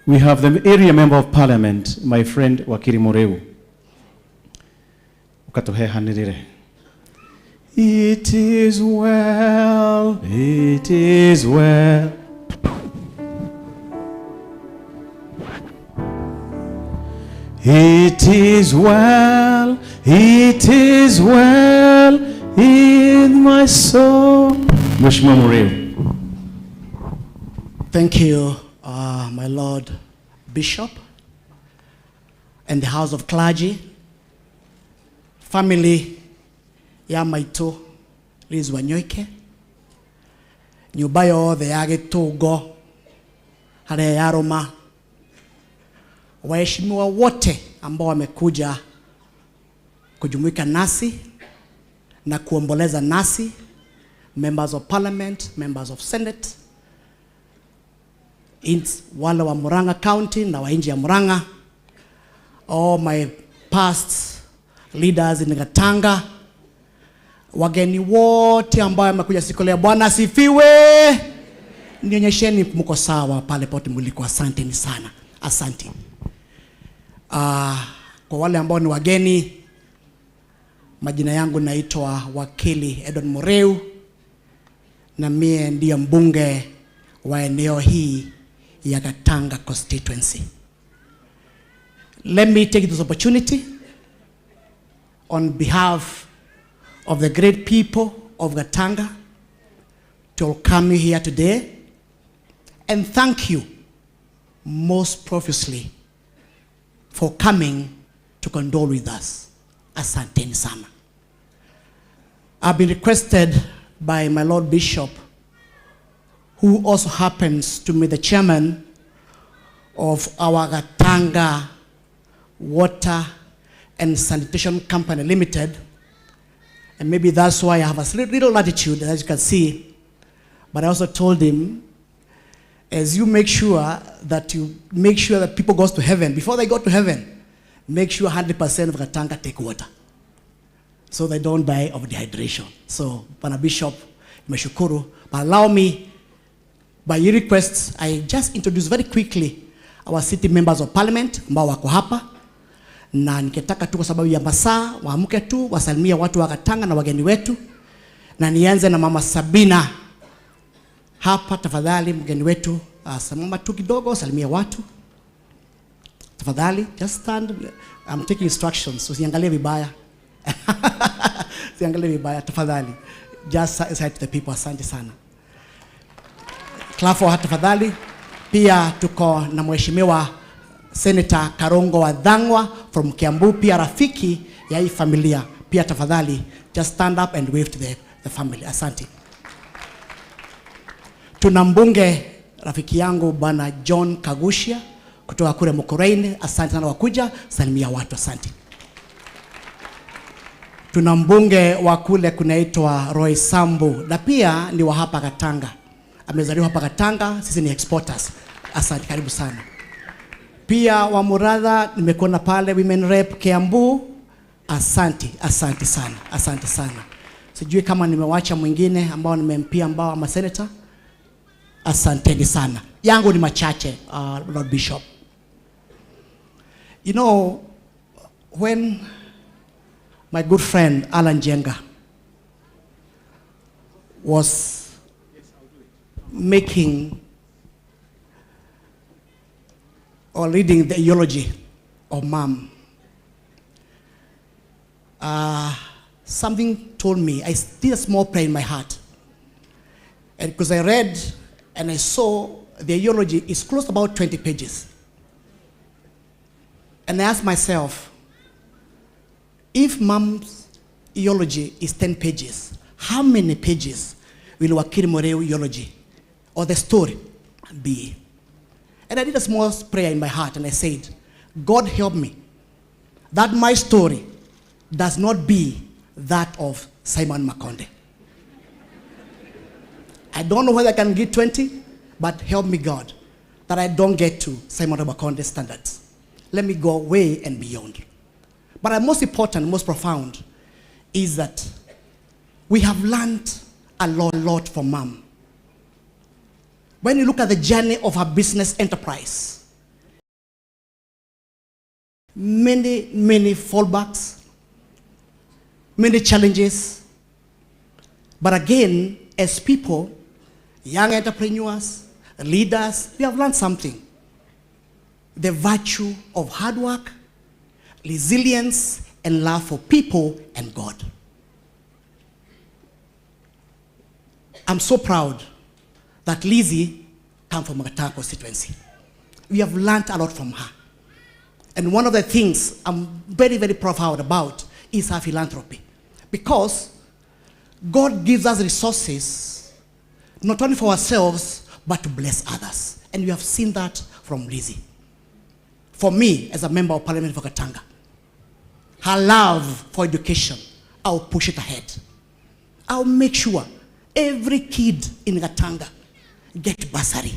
we have the area member of parliament, my friend Wakili Mureu. It is well, it is well. It is well, it is well in my soul. Mheshimiwa Mureu. Thank you, my Lord Bishop, and the House of Clergy, family ya maitũ Liz Wanyoike, nyũmba yothe ya gĩtũngo harĩa yarũma, waheshimiwa wote ambao wamekuja kujumuika nasi na kuomboleza nasi, members of parliament, members of senate, wale wa Murang'a County na wa nje ya Murang'a, all my past leaders in Gatanga, wageni wote ambao wamekuja siku leo. Bwana asifiwe. Nionyesheni mko sawa pale pote mliko. Asanteni sana, asante. Kwa wale ambao ni wageni, majina yangu naitwa Wakili Edward Mureu, na mie ndiye mbunge wa eneo hii ya Gatanga constituency. Let me take this opportunity on behalf of the great people of Gatanga to welcome you here today and thank you most profusely for coming to condole with us. Asanteni sana. I've been requested by my Lord Bishop, who also happens to be the chairman of our Gatanga Water and Sanitation Company Limited, and maybe that's why I have a little latitude, as you can see. But I also told him, as you make sure that you make sure that people goes to heaven, before they go to heaven, make sure 100% of Gatanga take water, so they don't die of dehydration. So, Bwana Bishop, nimeshukuru. But allow me, by your request, I just introduce very quickly our city members of parliament ambao wako hapa, na ningetaka tu kwa sababu ya masaa waamke tu wasalimie watu wa Gatanga na wageni wetu, na nianze na Mama Sabina hapa. Tafadhali mgeni wetu, simama tu kidogo, salimia watu tafadhali. Just stand. I'm taking instructions, usiangalie vibaya. Usiangalie vibaya tafadhali. Just say to the people, asante sana. Clap for her tafadhali. Pia tuko na Mheshimiwa Senator Karungo wa Thang'wa from Kiambu, pia rafiki ya hii familia. Pia tafadhali just stand up and wave to the family. Asante. Tuna mbunge rafiki yangu Bwana John Kaguchia kutoka kule Mukurweini. Asante sana kwa kuja, salimia watu, asante. Tuna mbunge wa kule kunaitwa Roy Sambu, na pia ni wa hapa Gatanga. Amezaliwa hapa Gatanga, sisi ni exporters. Asante, karibu sana. Pia wa Muratha nimekuona pale Women Rep Kiambu. Asante, asante sana, asante sana. Sijui kama nimewacha mwingine ambao nimempia ambao ama senator. Asanteni sana. Yangu ni machache, Lord Bishop. You know, when my good friend Alan Njenga was making or reading the eulogy of Mom, something told me, I did a small prayer in my heart. And because I read and I saw the eulogy is close to about 20 pages. And I asked myself, if Mom's eulogy is 10 pages, how many pages will Wakili Mureu eulogy or the story be? And I did a small prayer in my heart and I said, God help me that my story does not be that of Simon Makonde. I don't know whether I can get 20, but help me God that I don't get to Simon Makonde standards. Let me go way and beyond. But the most important, most profound is that we have learned a lot from Mom. When you look at the journey of her business enterprise, many, many fallbacks, many challenges. But again, as people, young entrepreneurs, leaders, we have learned something. The virtue of hard work, resilience, and love for people and God. I'm so proud that Lizzie come from Gatanga constituency. We have learned a lot from her. And one of the things I'm very, very proud about is her philanthropy. Because God gives us resources, not only for ourselves, but to bless others. And we have seen that from Lizzie. For me, as a member of parliament for Gatanga, her love for education, I'll push it ahead. I'll make sure every kid in Gatanga get bursary.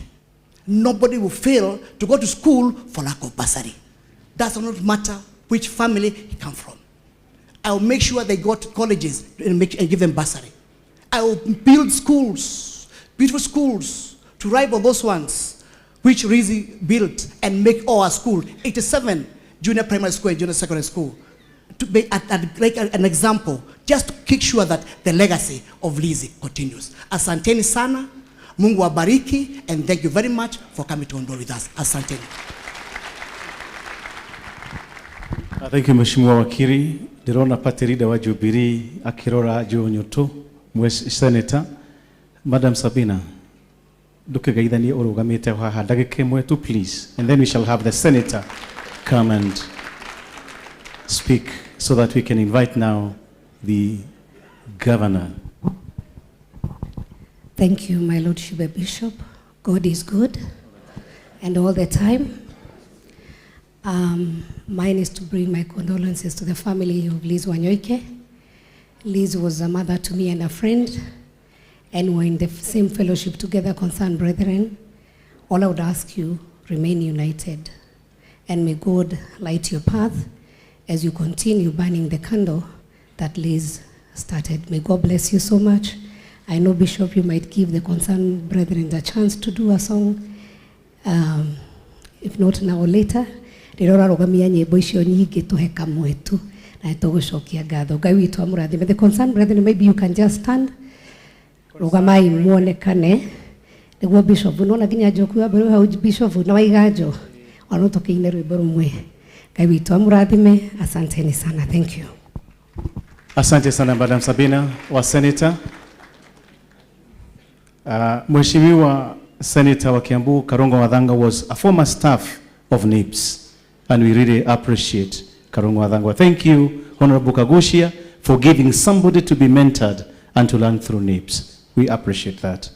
Nobody will fail to go to school for lack of bursary. Does not matter which family he come from. I'll make sure they go to colleges and give them bursary. I will build schools, beautiful schools, to rival those ones which Lizzie built and make all our school, 87 junior primary school and junior secondary school, to be like an example, just to make sure that the legacy of Lizzie continues. Asanteni sana, Mungu wabariki, and thank you very much for coming to condole with us. Asanteni. Thank you, Mheshimiwa Wakiri. Ndĩrona party leader wa Jubilee akĩrora Joe Nyutu, Senator. Madam Sabina, ndũkĩgeithanie ũrũgamĩte haha ndagĩka ĩmwe tu please, and then we shall have the senator come and speak so that we can invite now the governor. Thank you, my Lordship the Bishop. God is good and all the time. Mine is to bring my condolences to the family of Liz Wanyoike. Liz was a mother to me and a friend, and we're in the same fellowship together, Concerned Brethren. All I would ask you, remain united, and may God light your path as you continue burning the candle that Liz started. May God bless you so much. I know, Bishop, you might give the Concerned Brethren a chance to do a song, if not now or later. Rĩrĩa ũrarũgamia nyĩmbo icio nyingĩ tũhe kamwe tu na nĩtũgũcokia ngatho. Ngai witũ amũrathime. The Concerned Brethren, maybe you can just stand. Rũgamai muonekane nĩguo Bishop, nĩwona nginya Njoku wa mbere hau Bishop na waiganjo ona no tũkĩine rwĩmbo rũmwe. Ngai witũ amũrathime. Asanteni sana. Thank you. Asante sana Madam Sabina wa Senator. Mheshimiwa Senator wa Kiambu Karungo Wathanga was a former staff of NIBS, and we really appreciate Karungo Wathanga. Thank you, Honorable Kaguchia, for giving somebody to be mentored and to learn through NIBS. We appreciate that.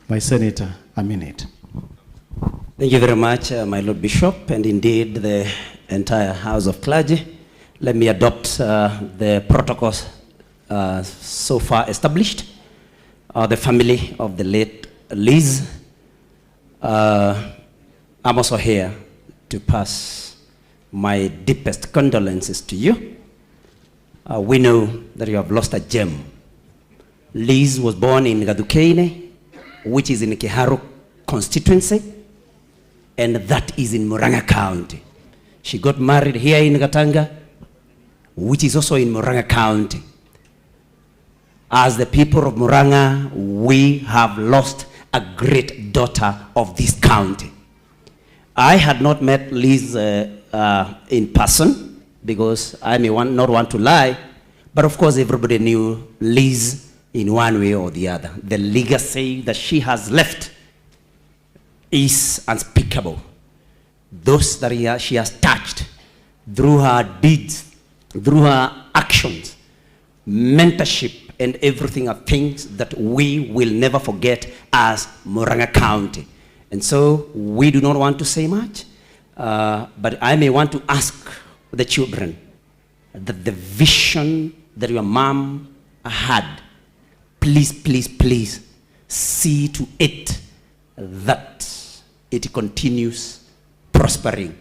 My Senator, a minute. Thank you very much, my Lord Bishop, and indeed the entire House of Clergy. Let me adopt the protocols so far established. The family of the late Liz, I'm also here to pass my deepest condolences to you. We know that you have lost a gem. Liz was born in Gathukeini, which is in Kiharu constituency, and that is in Murang'a County. She got married here in Gatanga, which is also in Murang'a County. As the people of Murang'a, we have lost a great daughter of this county. I had not met Liz in person because I may not want to lie, but of course everybody knew Liz in one way or the other. The legacy that she has left is unspeakable. Those that she has touched through her deeds, through her actions, mentorship, and everything are things that we will never forget as Murang'a County. And so we do not want to say much, but I may want to ask the children that the vision that your mom had, please, please, please see to it that it continues prospering.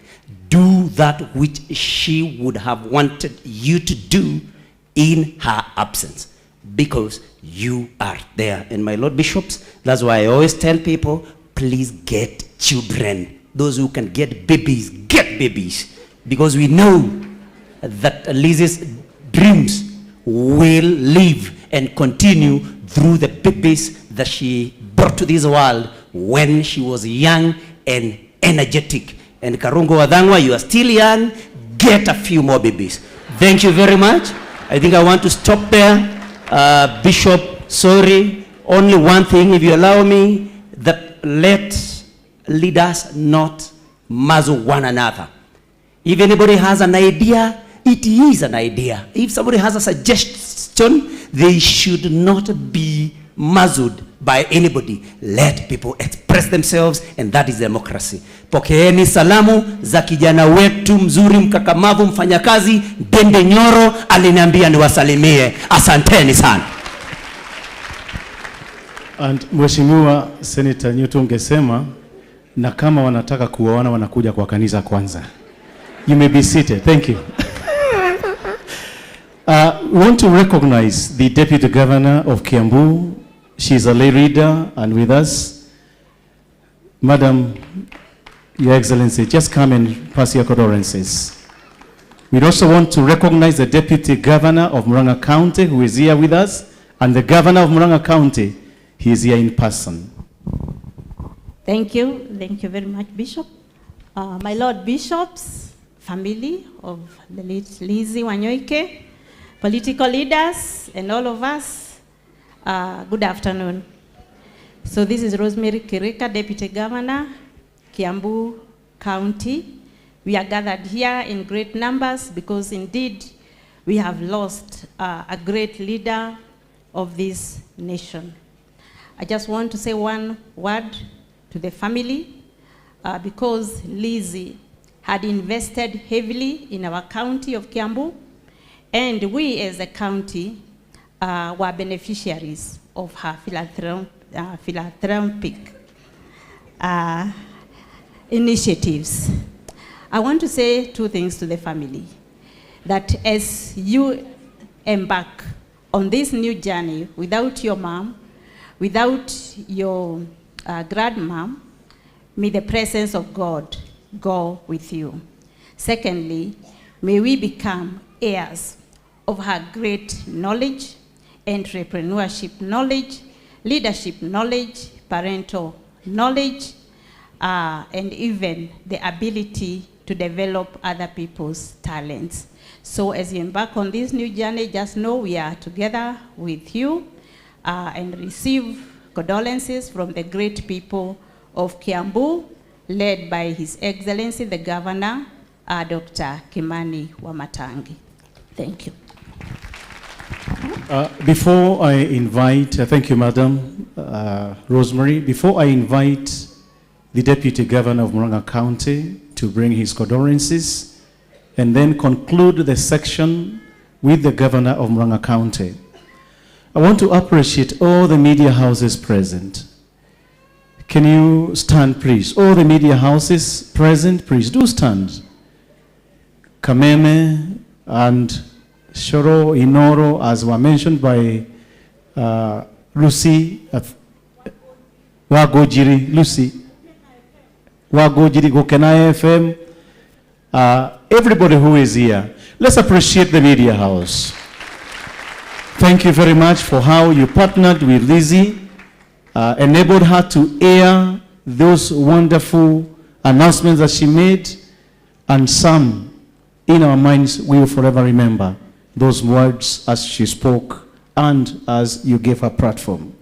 Do that which she would have wanted you to do in her absence, because you are there. And my Lord Bishops, that's why I always tell people, please get children. Those who can get babies, get babies. Because we know that Liz's dreams will live and continue through the babies that she brought to this world when she was young and energetic. And Karungo Wathang'wa, you are still young, get a few more babies. Thank you very much. I think I want to stop there. Bishop, sorry, only one thing, if you allow me, that let leaders not muzzle one another. If anybody has an idea, it is an idea. If somebody has a suggestion, they should not be muzzled by anybody. Let people express themselves, and that is democracy. Pokeeni salamu za kijana wetu mzuri, mkakamavu, mfanyakazi Ndindi Nyoro, aliniambia niwasalimie. Asanteni sana. And Mheshimiwa Senator Nyutu, ungesema na kama wanataka kuoana wanakuja kwa kanisa kwanza. You may be seated. Thank you. We want to recognize the Deputy Governor of Kiambu. She is a lay reader and with us. Madam, Your Excellency, just come and pass your condolences. We also want to recognize the Deputy Governor of Murang'a County, who is here with us, and the Governor of Murang'a County, he is here in person. Thank you. Thank you very much, Bishop. My Lord Bishops, family of the late Lizzie Wanyoike, political leaders, and all of us, good afternoon. So this is Rosemary Kirika, Deputy Governor, Kiambu County. We are gathered here in great numbers because indeed we have lost a great leader of this nation. I just want to say one word to the family, because Lizzie had invested heavily in our county of Kiambu, and we as a county were beneficiaries of her philanthropic initiatives. I want to say two things to the family, that as you embark on this new journey without your mom, without your grandmom, may the presence of God go with you. Secondly, may we become heirs of her great knowledge, entrepreneurship knowledge, leadership knowledge, parental knowledge, and even the ability to develop other people's talents. So as you embark on this new journey, just know we are together with you, and receive condolences from the great people of Kiambu, led by His Excellency the Governor, Dr. Kimani Wamatangi. Thank you. Before I invite, thank you, Madam Rosemary. Before I invite the Deputy Governor of Murang'a County to bring his condolences and then conclude the section with the Governor of Murang'a County, I want to appreciate all the media houses present. Can you stand, please? All the media houses present, please do stand. Kameme and Shoro, Inoro, as were mentioned by Lucy, Wagojiri, Lucy, Wagojiri, Gokena FM, everybody who is here. Let's appreciate the media house. Thank you very much for how you partnered with Lizzie, enabled her to air those wonderful announcements that she made, and some in our minds we will forever remember those words as she spoke and as you gave her platform.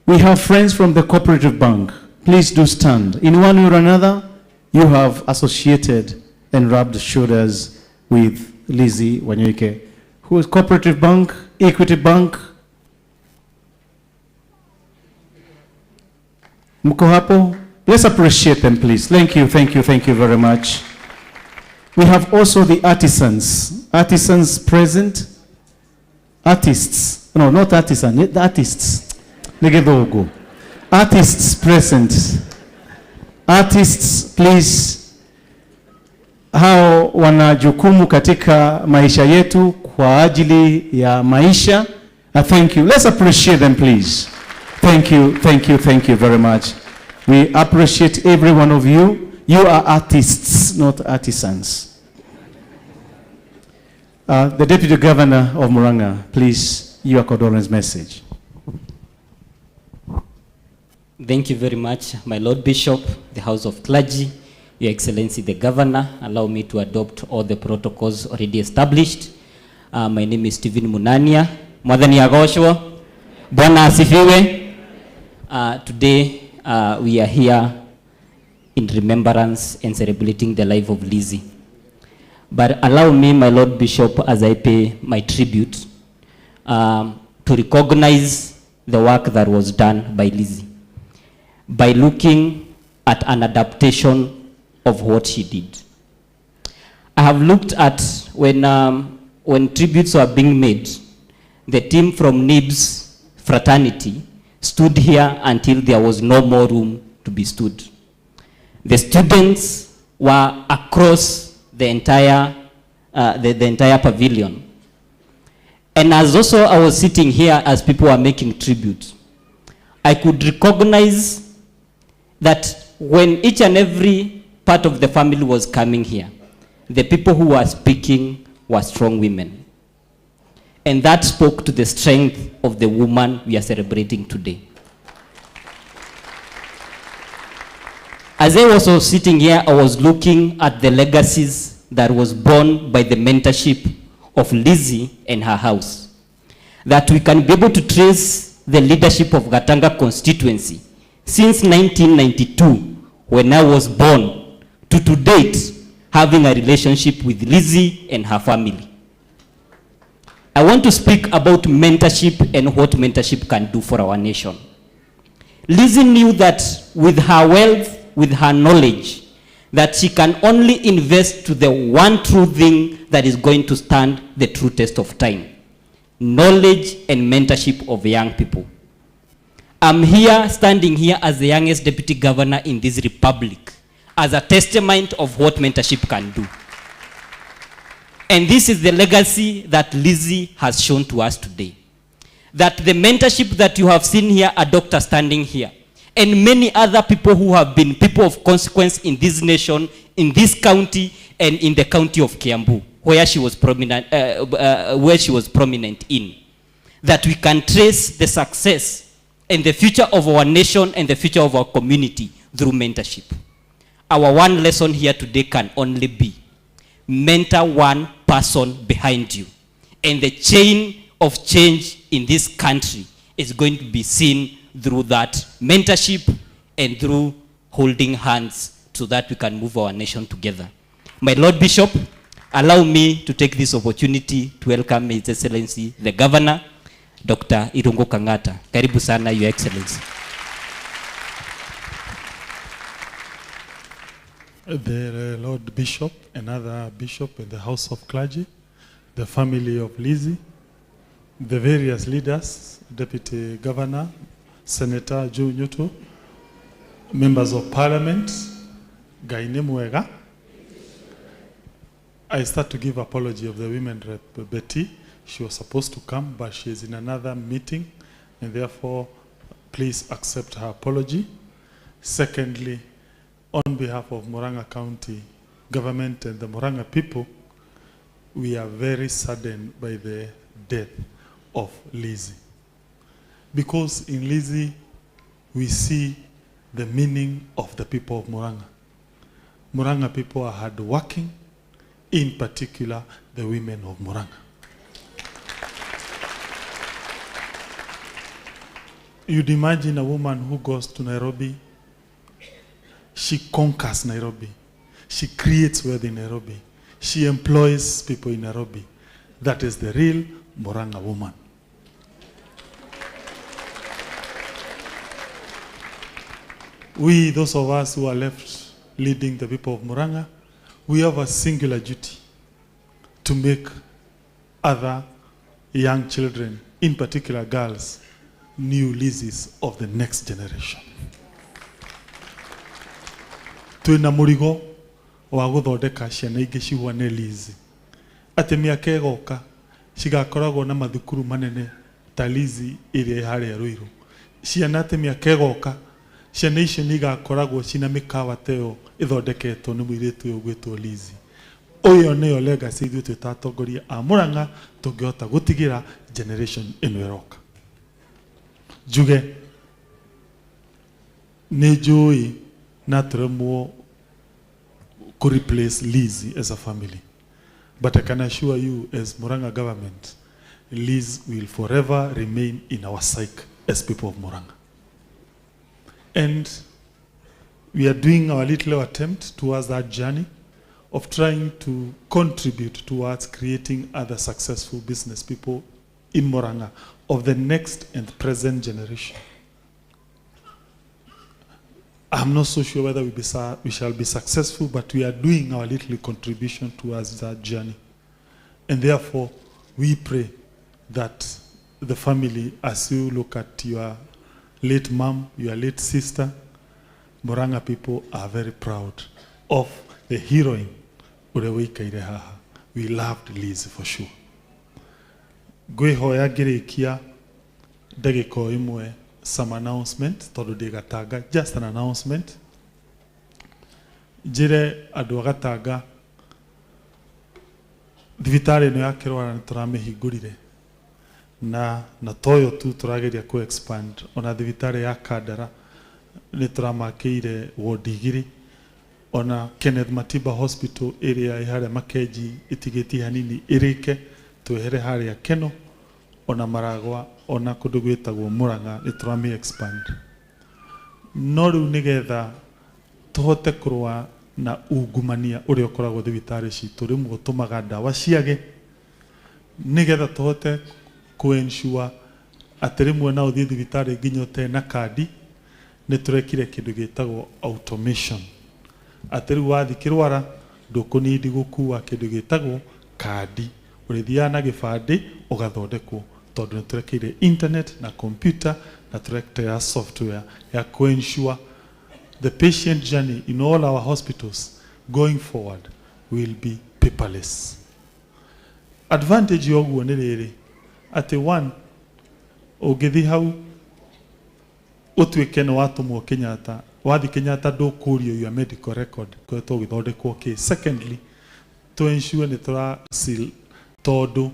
We have friends from the Cooperative Bank. Please do stand. In one way or another, you have associated and rubbed shoulders with Lizzie Wanyoike, who is Cooperative Bank, Equity Bank. Mko hapo? Let's appreciate them, please. Thank you, thank you, thank you very much. We have also the artisans. Artisans present. Artists. No, not artisans. The artists. Negedogo. Artists present. Artists, please. Hao wana jukumu katika maisha yetu kwa ajili ya maisha. Thank you. Let's appreciate them, please. Thank you, thank you, thank you very much. We appreciate every one of you. You are artists, not artisans. The Deputy Governor of Murang'a, please, your condolence message. Thank you very much, my Lord Bishop, the House of Clergy, Your Excellency the Governor. Allow me to adopt all the protocols already established. My name is Stephen Munania. Mwathani agoocwo. Bwana asifiwe. Today we are here in remembrance and celebrating the life of Lizzie. But allow me, my Lord Bishop, as I pay my tribute, to recognize the work that was done by Lizzie by looking at an adaptation of what she did. I have looked at when tributes were being made, the team from NIBS fraternity stood here until there was no more room to be stood. The students were across the entire pavilion. And as also I was sitting here as people were making tribute, I could recognize that when each and every part of the family was coming here, the people who were speaking were strong women. And that spoke to the strength of the woman we are celebrating today. As I was also sitting here, I was looking at the legacies that was born by the mentorship of Lizzie and her house. That we can be able to trace the leadership of Gatanga constituency since 1992, when I was born, to date, having a relationship with Lizzie and her family. I want to speak about mentorship and what mentorship can do for our nation. Lizzie knew that with her wealth, with her knowledge, that she can only invest to the one true thing that is going to stand the true test of time: knowledge and mentorship of young people. I'm here, standing here as the youngest deputy governor in this republic, as a testament of what mentorship can do. And this is the legacy that Lizzie has shown to us today. That the mentorship that you have seen here, a doctor standing here, and many other people who have been people of consequence in this nation, in this county, and in the county of Kiambu, where she was prominent, in. That we can trace the success and the future of our nation and the future of our community through mentorship. Our one lesson here today can only be, mentor one person behind you. And the chain of change in this country is going to be seen through that mentorship and through holding hands so that we can move our nation together. My Lord Bishop, allow me to take this opportunity to welcome His Excellency, the Governor, Dr. Irungu Kang'ata. Karibu sana, Your Excellency. The Lord Bishop, another bishop in the House of Clergy, the family of Lizzie, the various leaders, Deputy Governor, Senator Joe Nyutu, members of Parliament, Gaine Mwega. I start to give apology of the women rep, Betty. She was supposed to come, but she is in another meeting, and therefore, please accept her apology. Secondly, on behalf of Murang'a County government and the Murang'a people, we are very saddened by the death of Lizzie. Because in Lizzie, we see the meaning of the people of Murang'a. Murang'a people are hardworking, in particular, the women of Murang'a. You'd imagine a woman who goes to Nairobi, she conquers Nairobi, she creates wealth in Nairobi, she employs people in Nairobi. That is the real Murang'a woman. We, those of us who are left leading the people of Murang'a, we have a singular duty to make other young children, in particular girls, new Lizzies of the next generation. Twina murigo wa guthondeka ciana ingĩ cihuane Lizzie. Atĩ mĩaka ĩgoka cigakoragwo na mathukuru manene ta Lizzie ĩrĩa ĩ harĩa Ruiru. Ciana atĩ mĩaka ĩgoka ciana icio nĩ igakoragwo cina mĩkawa ta ĩyo ĩthondeketwo nĩ mũirĩtu ũyũ ũgwĩtwo Lizzie. Ũyũ nĩyo legacy ithuĩ twĩ ta atongoria a Murang'a tũngĩhota gũtigĩra generation ĩno ĩroka. Njuge nĩ njũĩ na tũremwo kũ replace Lizzie as a family, but I can assure you as Murang'a government, Liz will forever remain in our psyche as people of Murang'a. And We are doing our little attempt towards that journey of trying to contribute towards creating other successful business people in Murang'a of the next and present generation. I'm not so sure whether we shall be successful, but we are doing our little contribution towards that journey. And therefore, we pray that the family, as you look at your late mom, your late sister, Murang'a people are very proud of the heroine ũrĩa wĩikaire haha. We loved Liz for sure. Ngwĩhoya ngĩrĩkia ndagĩka o ĩmwe some announcement tondũ ndĩ Gatanga, just an announcement. Njĩre andũ a Gatanga thibitarĩ ĩno ya Kĩrwara nĩ tũramĩhingũrire na toyo tu tũrageria kũ expand ona thibitarĩ ya Kandara nĩ tũramakĩire ward igĩrĩ ona Kenneth Matiba Hospital ĩrĩa ĩ harĩa Makenji ĩtigĩtie hanini ĩrĩke twehere harĩa Keno ona Maragwa ona kũndũ gwĩtagwo Murang'a nĩ tũramĩ expand. No rĩu nĩgetha tũhote kũrũa na ungumania ũrĩa ũkoragwo thibitarĩ citũ rĩmwe ũtũmaga ndawa ciage nĩgetha tũhote kũ ensure atĩ rĩmwe no ũthiĩ thibitarĩ nginya ũtarĩ na kandi nĩ tũrekire kĩndũ gĩtagwo automation atĩ rĩu wathiĩ kĩrwara ndũkũnindi gũkua kĩndũ gĩtagwo kandi ũrĩthiaga na gĩbandĩ ũgathondekwo tondũ nĩ tũrekeire internet na computer na tũrekera software ya kũ ensure the patient journey in all our hospitals going forward will be paperless. Advantage ya ũguo nĩ rĩrĩ atĩ one ũngĩthiĩ hau ũtuĩke nĩ watũmwo Kenyatta wathiĩ Kenyatta ndũkũrio your medical record koretwo ũgĩthondekwo kĩ. Secondly, to ensure nĩ tũra seal tondũ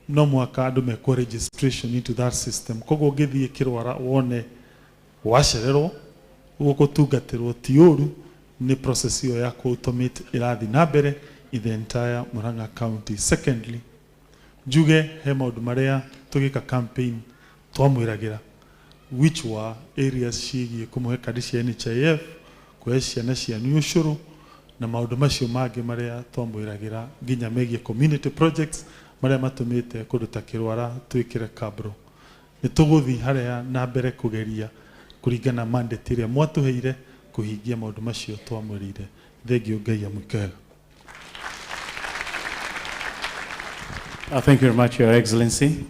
no mũhaka andũ mekwo registration into that system koguo ũngĩthiĩ kĩrwara wone wacererwo gũgũtungatĩrwo ti ũru nĩ process ĩyo ya kũ automate ĩrathiĩ na mbere in the entire Murang'a County. Secondly, njuge he maũndũ marĩa tũgĩka campaign twamwĩragĩra which were areas ciĩgiĩ kũmũhe kandi cia NHIF kũhe ciana cianyu ũcũrũ na maũndũ macio mangĩ marĩa twamwĩragĩra nginya megiĩ community projects marĩa matũmĩte kũndũ ta Kĩrwara twĩkĩre kabro. Nĩ tũgũthiĩ harĩa na mbere kũgeria kũringana mandate ĩrĩa mwatũheire kũhingia maũndũ macio twamwĩrĩire. Thengiũ Ngai amwĩke wega. Thank you very much, Your Excellency.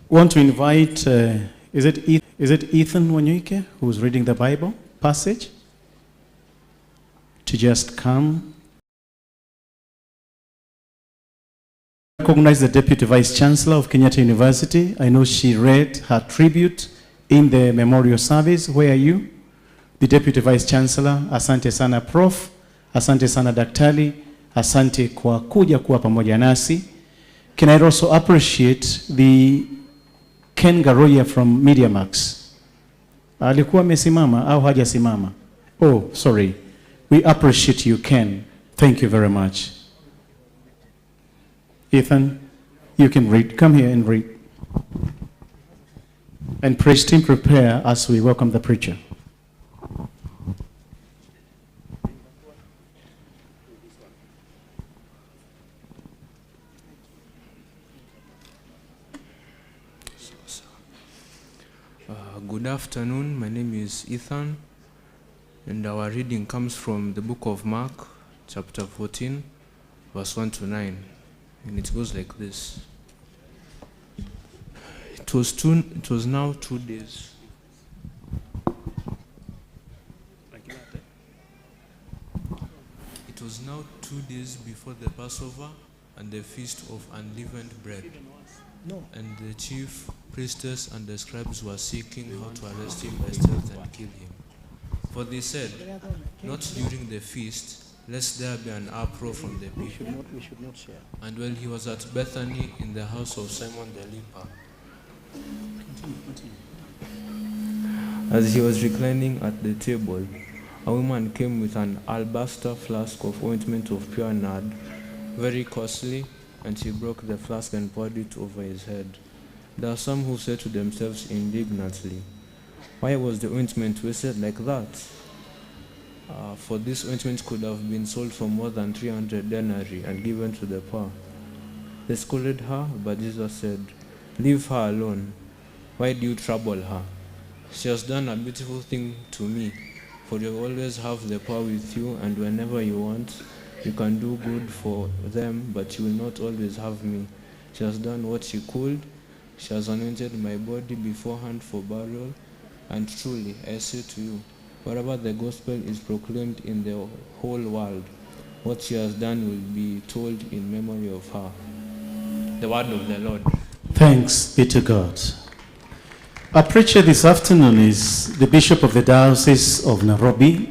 Want to invite, is it Ethan Wanyoike, who's reading the Bible passage, to just come. Recognize the Deputy Vice Chancellor of Kenyatta University. I know she read her tribute in the memorial service. Where are you? The Deputy Vice Chancellor, asante sana Prof, asante sana Daktari, asante kwa kuja kuwa pamoja nasi. Can I also appreciate the Ken Garoya from MediaMax? Alikuwa amesimama au hajasimama? Oh, sorry. We appreciate you, Ken. Thank you very much. Ethan, you can read. Come here and read. And praise team, prepare as we welcome the preacher. Good afternoon. My name is Ethan, and our reading comes from the book of Mark, chapter 14, verse 1 to 9, and it goes like this. It was now 2 days. It was now 2 days before the Passover and the feast of unleavened bread. No. And the chief priests and the scribes were seeking how to arrest him by stealth and kill him. For they said, not during the feast, lest there be an uproar from the people. We should not share. And while he was at Bethany in the house of Simon the leper, Continue. As he was reclining at the table, a woman came with an alabaster flask of ointment of pure nard, very costly, and she broke the flask and poured it over his head. There are some who said to themselves indignantly, why was the ointment wasted like that? For this ointment could have been sold for more than 300 denarii and given to the poor." They scolded her, but Jesus said, "Leave her alone. Why do you trouble her? She has done a beautiful thing to me, for you always have the poor with you, and whenever you want, you can do good for them, but you will not always have me. She has done what she could. She has anointed my body beforehand for burial. And truly, I say to you, wherever the gospel is proclaimed in the whole world, what she has done will be told in memory of her." The word of the Lord. Thanks be to God. Our preacher this afternoon is the Bishop of the Diocese of Nairobi.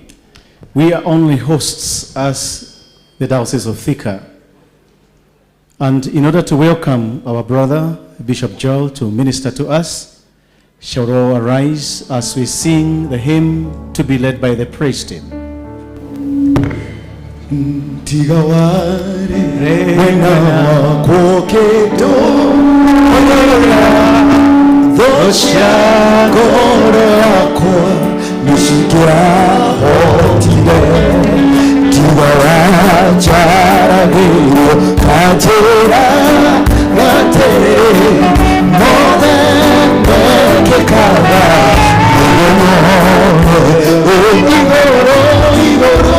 We are only hosts as the Diocese of Thika. And in order to welcome our brother, Bishop Joel, to minister to us, shall we all arise as we sing the hymn to be led by the praise team. Tigaware wena kwoketo dosha goro yakwa nishikia hotire tigawara charagiro kajera gatere mode mekekaba igoro igoro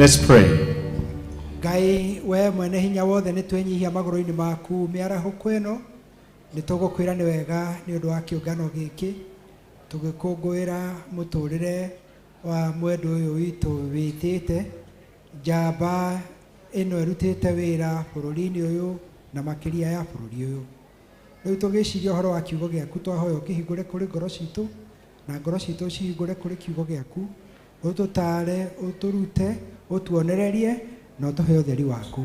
Let's pray. Ngai we mwene hinya wothe nĩ twenyihia magũrũ-inĩ maku mĩarahũko ĩno nĩ tũgũkwĩra nĩ wega nĩ ũndũ wa kĩũngano gĩkĩ tũgĩkũngũĩra mũtũrĩre wa mwendwa ũyũ witũ wĩtĩte njamba ĩno ĩrutĩte wĩra bũrũri-inĩ ũyũ na makĩria ya bũrũri ũyũ. Rĩu tũgĩciria ũhoro wa kiugo gĩaku twahoya ũkĩhingũre kũrĩ ngoro citũ na ngoro citũ cihingũre kũrĩ kiugo gĩaku ũtũtare ũtũrute ũtuonererie na ũtũhe ũtheri waku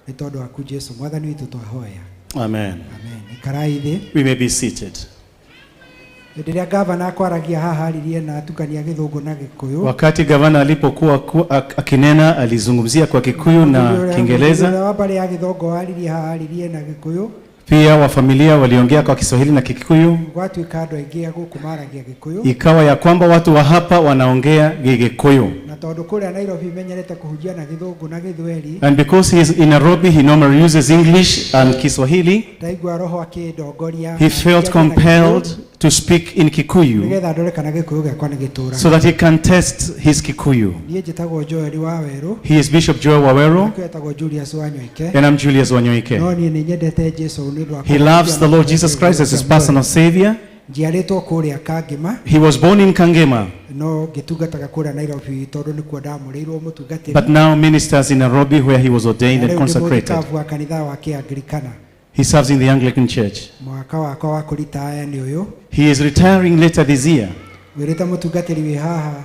nĩ tondũ waku Jesu mwathani witũ twahoya. Amen. Amen. Ikarai thĩ. We may be seated. Hĩndĩ ĩrĩa gavana akwaragia haha aririe na atukania gĩthũngũ na Gĩkũyũ. Wakati gavana alipokuwa akinena alizungumzia kwa Kikuyu na Kiingereza. Wa mbarĩ ya Gĩthongo aririe haha aririe na Gĩkũyũ. Pia wa familia waliongea kwa Kiswahili na Kikuyu. Gwatuĩka andũ aingĩ a gũkũ maragia Gĩkũyũ. Ikawa ya kwamba watu wa hapa wanaongea Gĩgĩkũyũ. Na Na tondũ kũrĩa Nairobi menyerete kũhunjia na gĩthũngũ na gĩthweri, And because he is in Nairobi, he normally uses English and Kiswahili. Ndaigua roho akĩndongoria He felt njarie na compelled Gĩkũyũ, to speak in Kikuyu nĩgetha ndore kana gĩkũyũ gĩakwa nĩ gĩtũraga. so that he can test his Kikuyu. Niĩ njĩtagwo Joel Wawerũ. He is Bishop Joel Waweru, Nake etagwo Julius Wanyoike. and I'm Julius Wanyoike. No niĩ nĩ nyendete Jesu nĩ ũndũ wa He loves the Lord Jesus Christ as his personal savior. Njiarĩtwo kũrĩa Kangema, He was born in Kangema, no ngĩtungataga kũrĩa Nairobi tondũ nĩkuo ndamũrĩirwo mũtungatĩri. but now ministers in Nairobi, where he was ordained Na and rĩu ndĩ consecrated. mũthikabu wa kanitha wa Kĩangirikana. He serves in the Anglican Church. Mwaka wakwa wa kũritaya nĩ ũyũ. He is retiring later this year. Ngwĩrĩte mũtungatĩri wĩ haha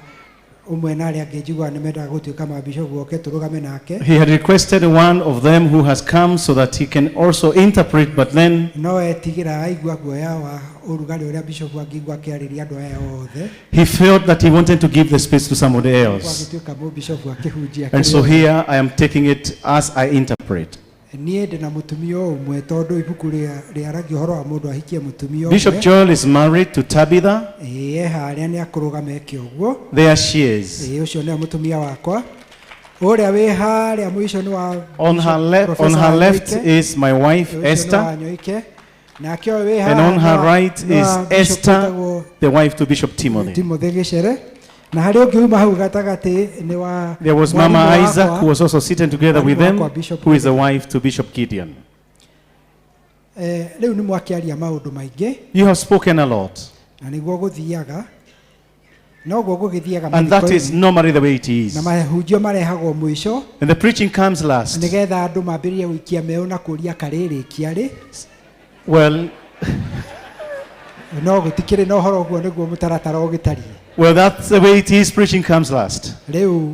ũmwe na arĩa angĩ njiguaga nĩ mendaga gũtuĩka mabishopu oke tũrũgame nake. He had requested one of them who has come so that he can also interpret, but then No etigĩra aigua guoya wa ũrugarĩ ũrĩa bishopu angĩigua akĩarĩria andũ aya othe. he felt that he wanted to give the space to somebody else. Agĩtuĩka mũbishopu akĩhunjia. And so akĩrĩ here I am taking it as I interpret. Niĩ ndĩ na mũtumia ũmwe tondũ ibuku rĩaragia ũhoro wa mũndũ ahikie mũtumia Bishop ũmwe. Joel is married to Tabitha. Ĩĩ, e harĩa nĩ akũrũgama eke ũguo. There she is. Ĩĩ, ũcio nĩwe mũtumia wakwa. Ũrĩa wĩ harĩa mũico nĩ wa On her, left, on Professor her left Wanyoike. is my wife Ũcio nĩ wa Esther, Wanyoike. Nake ũyũ wĩ and haha on her nĩ wa- right nĩ is wa Bishop Esther, wĩtagwo the wife to Bishop Timothy. Timothy Gĩcere. Na harĩa ũngĩ uma hau gatagatĩ nĩ wa There was mwarimũ Mama wakwa, Isaac, who was also sitting together with Mwalimu them, wakwa, Bishop who is the wife to Bishop Gideon. Rĩu nĩ mwakĩaria maũndũ maingĩ You have spoken a lot, na nĩguo gũthiaga noguo gũgĩthiaga and that is mathiko-inĩ. normally the way it is. Na mahunjio marehagwo mũico And the preaching comes last. nĩgetha andũ mambĩrĩrie gũikia meũ na kũria karĩrĩkia rĩ. Well, No gũtikĩrĩ na ũhoro ũguo nĩguo mũtaratara ũgĩtariĩ. well, that's the way it is. Preaching comes last. Rĩu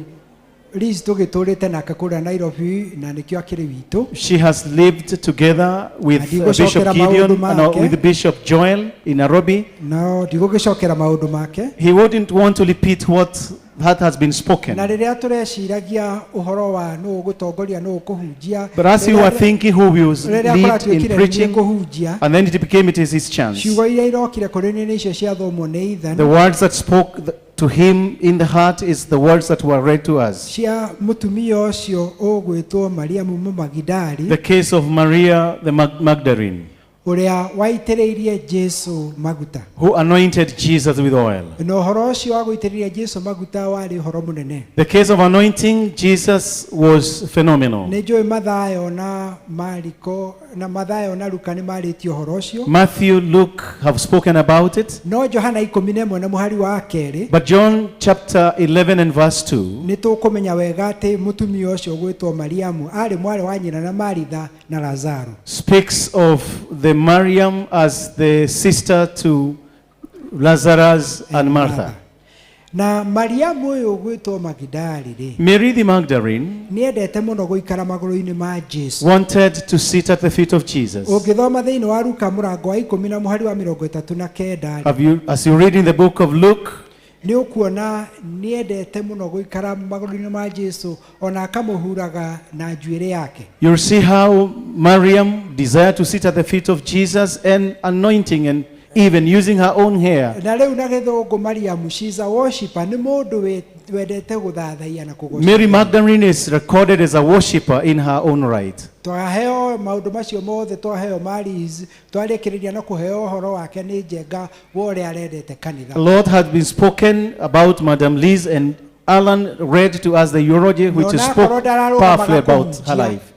Liz tũgĩtũrĩte nake kũrĩa Nairobi na nĩkĩo akĩrĩ witũ. She has lived together with Ndigũcokera Bishop maũndũ Gideon, no, make. with Bishop Joel in Nairobi. No ndigũgĩcokera maũndũ make. He wouldn't want to repeat what that has been spoken. Na rĩrĩa tũreciragia ũhoro wa nũ ũgũtongoria nũ ũkũhunjia, But as you rĩrĩa- were thinking who will rĩrĩa lead in kũratuĩkire nĩ preaching, kũhunjia, and then it became it is his chance. ciugo iria irokire kũrĩ niĩ nĩ icio ciathomwo nĩ Ethan, The words that spoke to him in the heart is the words that were read to us. Cia mũtumia ũcio ũgwĩtwo Mariamu Mũmagidali, The case of Maria the Magdalene, ũrĩa waitĩrĩirie Jesu maguta. Who anointed Jesus with oil. Na ũhoro ũcio wa gũitĩrĩria Jesu maguta warĩ ũhoro mũnene. The case of anointing Jesus was phenomenal. Nĩ njũĩ Mathayo na Mariko na Mathayo na Luka nĩ marĩtie ũhoro ũcio. Matthew, Luke have spoken about it. No Johana 11 na mũhari wa kerĩ, But John chapter 11 and verse 2, nĩ tũkũmenya wega atĩ mũtumia ũcio ũgwĩtwo Mariamu arĩ mwarĩ wa nyina na Maritha na Lazaro. Speaks of the Mariam as the sister to Lazarus and Martha. Na Mariamu ũyũ ũgwĩtwo Magidali rĩ, Mary the Magdalene nĩ endete mũno gũikara magũrũ-inĩ ma Jesu. Wanted to sit at the feet of Jesus. Ũngĩthoma thĩinĩ wa Luka mũrango wa 10 na mũhari wa 39 rĩ, As you read in the book of Luke, nĩ ũkuona nĩ endete mũno gũikara magũrũ-inĩ ma Jesu ona akamũhuraga na njuĩrĩ yake. You'll see how Mariam desired to sit at the feet of Jesus and anointing and even using her own hair. Na rĩu na gĩthũngũ Mariamu, she's a worshipper, nĩ mũndũ wendete gũthathaiya na kũgoca. Mary Magdalene is recorded as a worshipper in her own right. Twaheo maũndũ macio mothe twaheo Maris twarĩkĩrĩria na kũheo ũhoro wake nĩ Njenga wa ũrĩa arendete kanitha. A lot has been spoken about Madam Liz, and Alan read to us the eulogy, which No, spoke na korwo powerfully about her ndararũgamaga life.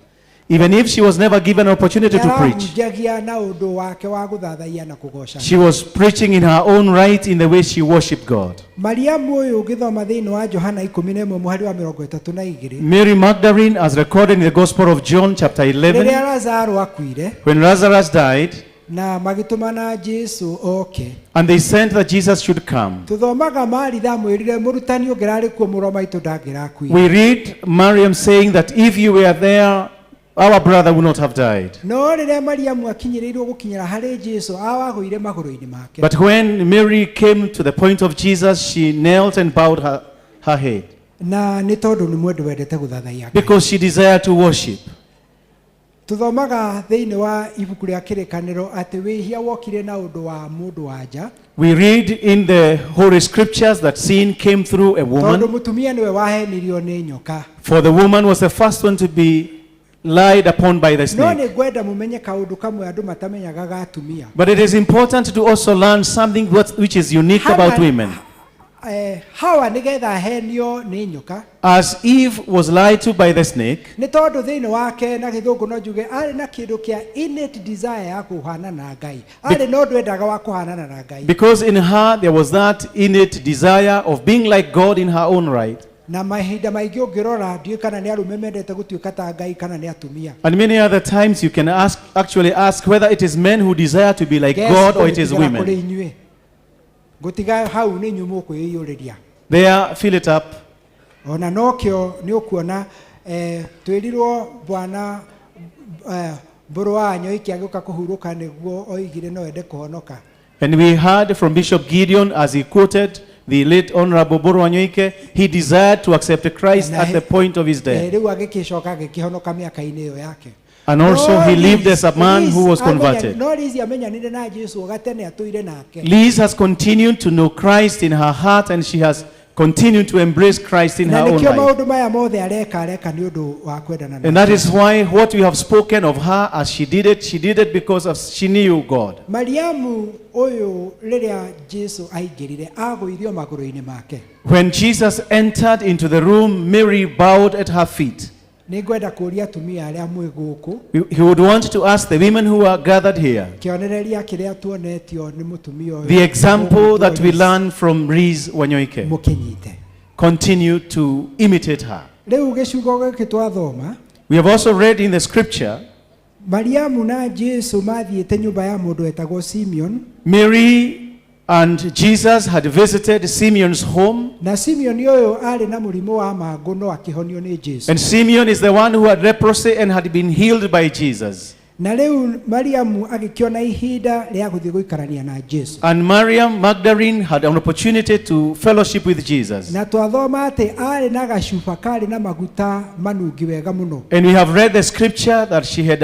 Even if she was never given an opportunity to preach, Nĩarahunjagia na ũndũ wake wa gũthathaiya na kũgoca. She was preaching in her own right in the way she worshipped God. Mariamu ũyũ ũngĩthoma thĩinĩ wa Johana 11 mũhari wa 32, Mary Magdalene, as recorded in the Gospel of John, chapter rĩrĩa 11, Lazaro akuire when Lazarus died, na magĩtũmana Jesu oke, and they sent that Jesus should come. Tũthomaga Maritha amwĩrire mũrutani ũngĩrarĩ kuo mũrũ wa maitũ ndangĩrakuire. We read Mariam saying that if you were there, our brother would not have died. No rĩrĩa Mariamu akinyĩrĩirwo gũkinyĩra harĩ Jesu awagũire magũrũ-inĩ make. But when Mary came to the point of Jesus, she knelt and bowed her head Na nĩ tondũ nĩ mwendũ wendete gũthathaiya Ngai. Because she desired to worship. Tuthomaga thĩinĩ wa ibuku rĩa kĩrĩkanĩro atĩ wĩhia wokire na ũndũ wa mũndũ wa nja. We read in the Holy Scriptures that sin came through a Tondũ woman, mũtumia nĩwe wahenirio nĩ nyoka. for the woman was the first one to be lied upon by the No snake. nĩ ngwenda mũmenye kaũndũ kamwe andũ matamenyaga ga atumia. But it is important to also learn something which is unique about women. Eh, Hawa nĩgetha ahenio nĩ nyoka As Eve was lied to by the snake, nĩ tondũ thĩinĩ wake na gĩthũngũ no njuge arĩ na kĩndũ kĩa innate desire ya kũhanana na Ngai, arĩ na ũndũ endaga wa kũhanana na Ngai. because in her there was that innate desire of being like God in her own right. Na mahinda maingĩ ũngĩrora ndiũĩ kana nĩ arũme mendete gũtuĩka ta Ngai kana nĩ atumia. And many other times you can actually ask whether it is men who desire to be like Guess God or it is ngũmĩtigĩra women. kũrĩ inyuĩ, ngũtiga hau nĩ inyuĩ mũkwĩiyũrĩria. There, fill it up. Ona nokĩo nĩ ũkuona eh, twĩrirwo bwana eh, Mbũrũ wa Nyoike agĩũka kũhurũka nĩguo oigire no ende kũhonoka. And we heard from Bishop Gideon as he quoted the late Honorable Mburu Wanyoike, he desired to accept Christ Na at the point of his Eh, death. rĩu agĩkĩcoka agĩkĩhonoka mĩaka-inĩ ĩyo yake. And also No he lived Liz- as a man who was converted. No Liz amenyanire na Jesu gatene atũire nake. Liz has continued to know Christ in her heart, and she has continued to embrace Christ in Na her own nĩkĩo life. maũndũ maya mothe areka areka nĩ ũndũ wa kwendana na And that is why what we have spoken of her as she did it because of she knew God. Mariamu ũyũ rĩrĩa Jesu aingĩrire agũirio magũrũ-inĩ make. When Jesus entered into the room, Mary bowed at her feet. Nĩ ngwenda kũũria atumia arĩa mwĩ gũkũ He would want to ask the women who are gathered here kĩonereria kĩrĩa tuonetio nĩ mũtumia ũyũ the example that we Liz. learn from Liz Wanyoike. Continue to imitate her. Rĩu gĩcigo gĩkĩ twathoma We have also read in the scripture, Mariamu na Jesu mathiĩte nyũmba ya mũndũ wetagwo Simeon. Mary and Jesus had visited Simeon's home. Na Simeon ũyũ arĩ na mũrimũ wa mangũ no akĩhonio nĩ Jesu. And Simeon is the one who had leprosy and had been healed by Jesus. Na rĩu Mariamu agĩkĩona ihinda rĩa gũthiĩ gũikarania na Jesu. And Mariam Magdalene had an opportunity to fellowship with Jesus. Na twathoma atĩ arĩ na gacuba karĩ na maguta manungi wega mũno. And we have read the scripture that she had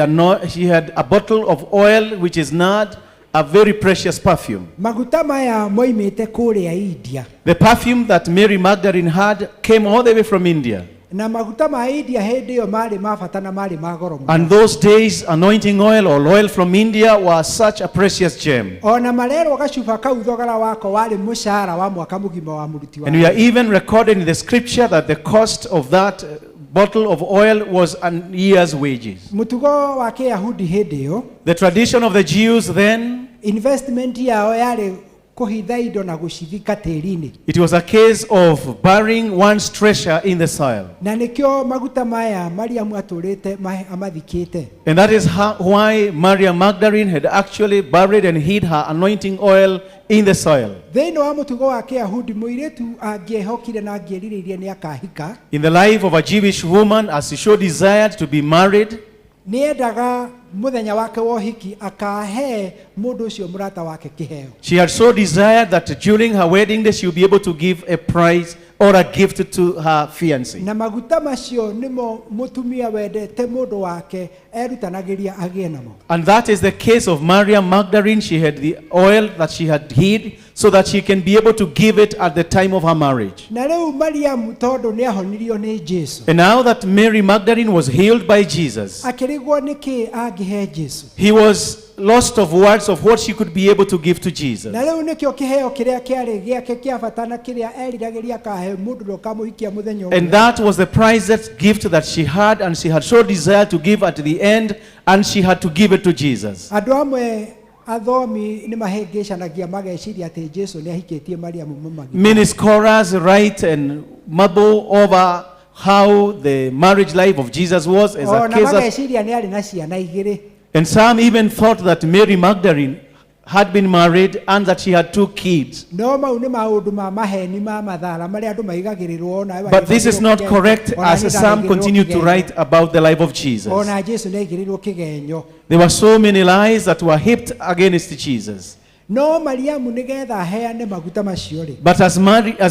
a bottle of oil, which is nard, a very precious perfume. Maguta maya moimĩte kũrĩa India. The perfume that Mary Magdalene had came all the way from India. Na maguta ma India hĩndĩ ĩyo marĩ ma bata na marĩ ma goro mũno. And those days, anointing oil or oil from India was such a precious gem. Ona marerwo gacuba kau thogora wako warĩ mũcara wa mwaka mũgima wa mũruti wa And we are even recorded in the scripture that the cost of that bottle of oil was a year's wages. Mũtugo wa Kĩyahudi hĩndĩ ĩyo, The tradition of the Jews then, investment yao yarĩ kũhitha indo na gũcithika tĩri-inĩ. it was a case of burying one's treasure in the soil. Na nĩkĩo maguta maya Mariamu atũrĩte amathikĩte. And that is why Maria Magdalene had actually buried and hid her anointing oil in the soil. Thĩinĩ wa mũtugo wa Kĩyahudi mũirĩtu angĩehokire na angĩerirĩirie nĩ akahika, In the life of a Jewish woman, as she so desired to be married, nĩ endaga mũthenya wake wa ũhiki akahe mũndũ ũcio mũrata wake kĩheo. she had so desired that during her wedding day she would be able to give a prize or a gift to her fiancé. Na maguta macio nĩmo mũtumia wendete mũndũ wake erutanagĩria agĩe namo. And that is the case of Maria Magdalene. She had the oil that she had hid so that she can be able to give it at the time of her marriage. Na rĩu Mariamu tondũ nĩ ahonirio nĩ Jesu, And now that Mary Magdalene was healed by Jesus, akĩrigwo nĩkĩ angĩhe Jesu. he was lost of words of what she could be able to give to Jesus. Na rĩu nĩkĩo kĩheo kĩrĩa kĩarĩ gĩake kĩa bata na kĩrĩa eriragĩria akahe mũndũ ũrĩa ũkamũhikia mũthenya ũmwe. And that was the priceless gift that she had, and she had so desired to give at the end, and she had to give it to Jesus. Andũ amwe athomi nĩ mahĩngĩcanagia mageciria atĩ Jesu nĩ ahikĩtie Mariamu mũmagi. Many scholars write and marvel over how the marriage life of Jesus was as a Ona case of, mageciria nĩ arĩ na ciana igĩrĩ. and some even thought that Mary Magdalene had been married and that she had 2 kids. No mau nĩ maũndũ ma maheni ma mathara marĩa andũ maigagĩrĩrwo ona But this is not correct, Ona as niĩ some ndaigĩrĩrwo continue to kĩgenyo. write about the life of Jesus. Ona Jesu nĩ aigĩrĩirwo kĩgenyo. There were so many lies that were heaped against Jesus. No Mariamu nĩgetha aheane maguta macio rĩ, But as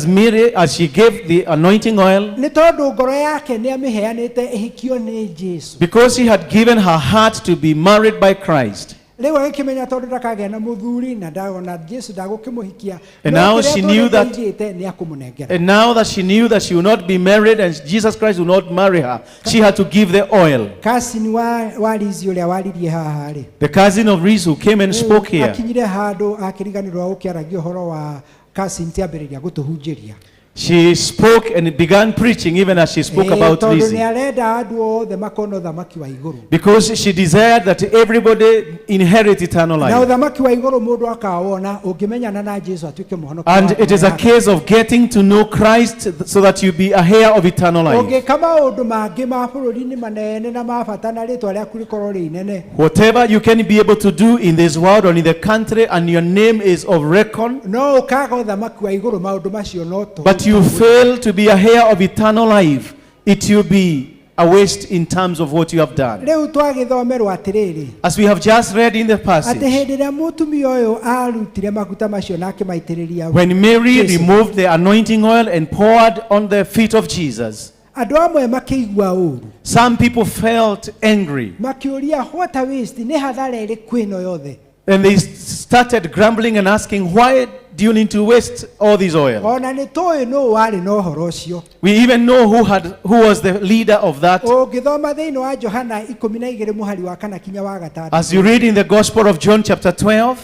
Mary, as she gave the anointing oil, nĩ tondũ ngoro yake nĩ amĩheanĩte ĩhikio nĩ Jesu, because she had given her heart to be married by Christ, rĩu agĩkĩmenya tondũ ndakagĩa na mũthuri na ndagona Jesu ndagũkĩmũhikia, And no now kĩrĩa she knew that- aigĩte nĩ akũmũnengera. And now that she knew that she would not be married and Jesus Christ would not marry her, she had to give the oil. Cousin wa Lizi ũrĩa waririe haha rĩ, The cousin of Liz who came and spoke here, akinyire handũ akĩriganĩrwo gũkĩaragia ũhoro wa cousin tiambĩrĩria gũtũhunjĩria. She spoke and began preaching even as she spoke Ĩĩ, about tondũ Lizzie. nĩ arenda andũ othe makona ũthamaki wa igũrũ. Because she desired that everybody inherit eternal Na life. ũthamaki wa igũrũ mũndũ akawona ũngĩmenyana na Jesu atuĩke mũhonokia And wa it is a ngoro yaku. case of getting to know Christ so that you be a heir of eternal life. Ũngĩka maũndũ mangĩ ma bũrũri-inĩ manene na ma bata na rĩtwa rĩaku rĩkorwo rĩ inene, Whatever you can be able to do in this world or in the country and your name is of reckon, no ũkaga ũthamaki wa igũrũ maũndũ macio no tũhũ. but you fail to be a heir of eternal life, it will be a waste in terms of what you have done. Rĩu twagĩthomerwo atĩrĩrĩ, As we have just read in the atĩ passage, hĩndĩ ĩrĩa mũtumia ũyũ arutire maguta macio na akĩmaitĩrĩria when Mary Jesu, removed the anointing oil and poured on the feet of Jesus, andũ amwe makĩigua ũru, some people felt angry makĩũria, what a waste, nĩ hathara ĩrĩkũ ĩno yothe? And they started grumbling and asking, "Why do you need to waste all this oil?" Ona nĩ tũĩ nũ warĩ na ũhoro ũcio. We even know who was the leader of that. Ũngĩthoma thĩinĩ wa Johana 12 mũhari wa 4 kinya wa 6, As you read in the Gospel of John, chapter 12,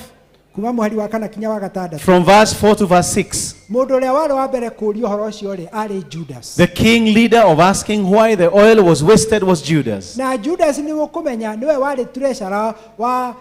kuma mũhari wa 4 kinya wa 6, from verse 4 to verse 6, mũndũ ũrĩa warĩ wa mbere kũũria ũhoro ũcio rĩ, arĩ Judas. The king leader of asking why the oil was wasted was Judas. Na Judas nĩ ũkũmenya nĩwe warĩ treasurer wa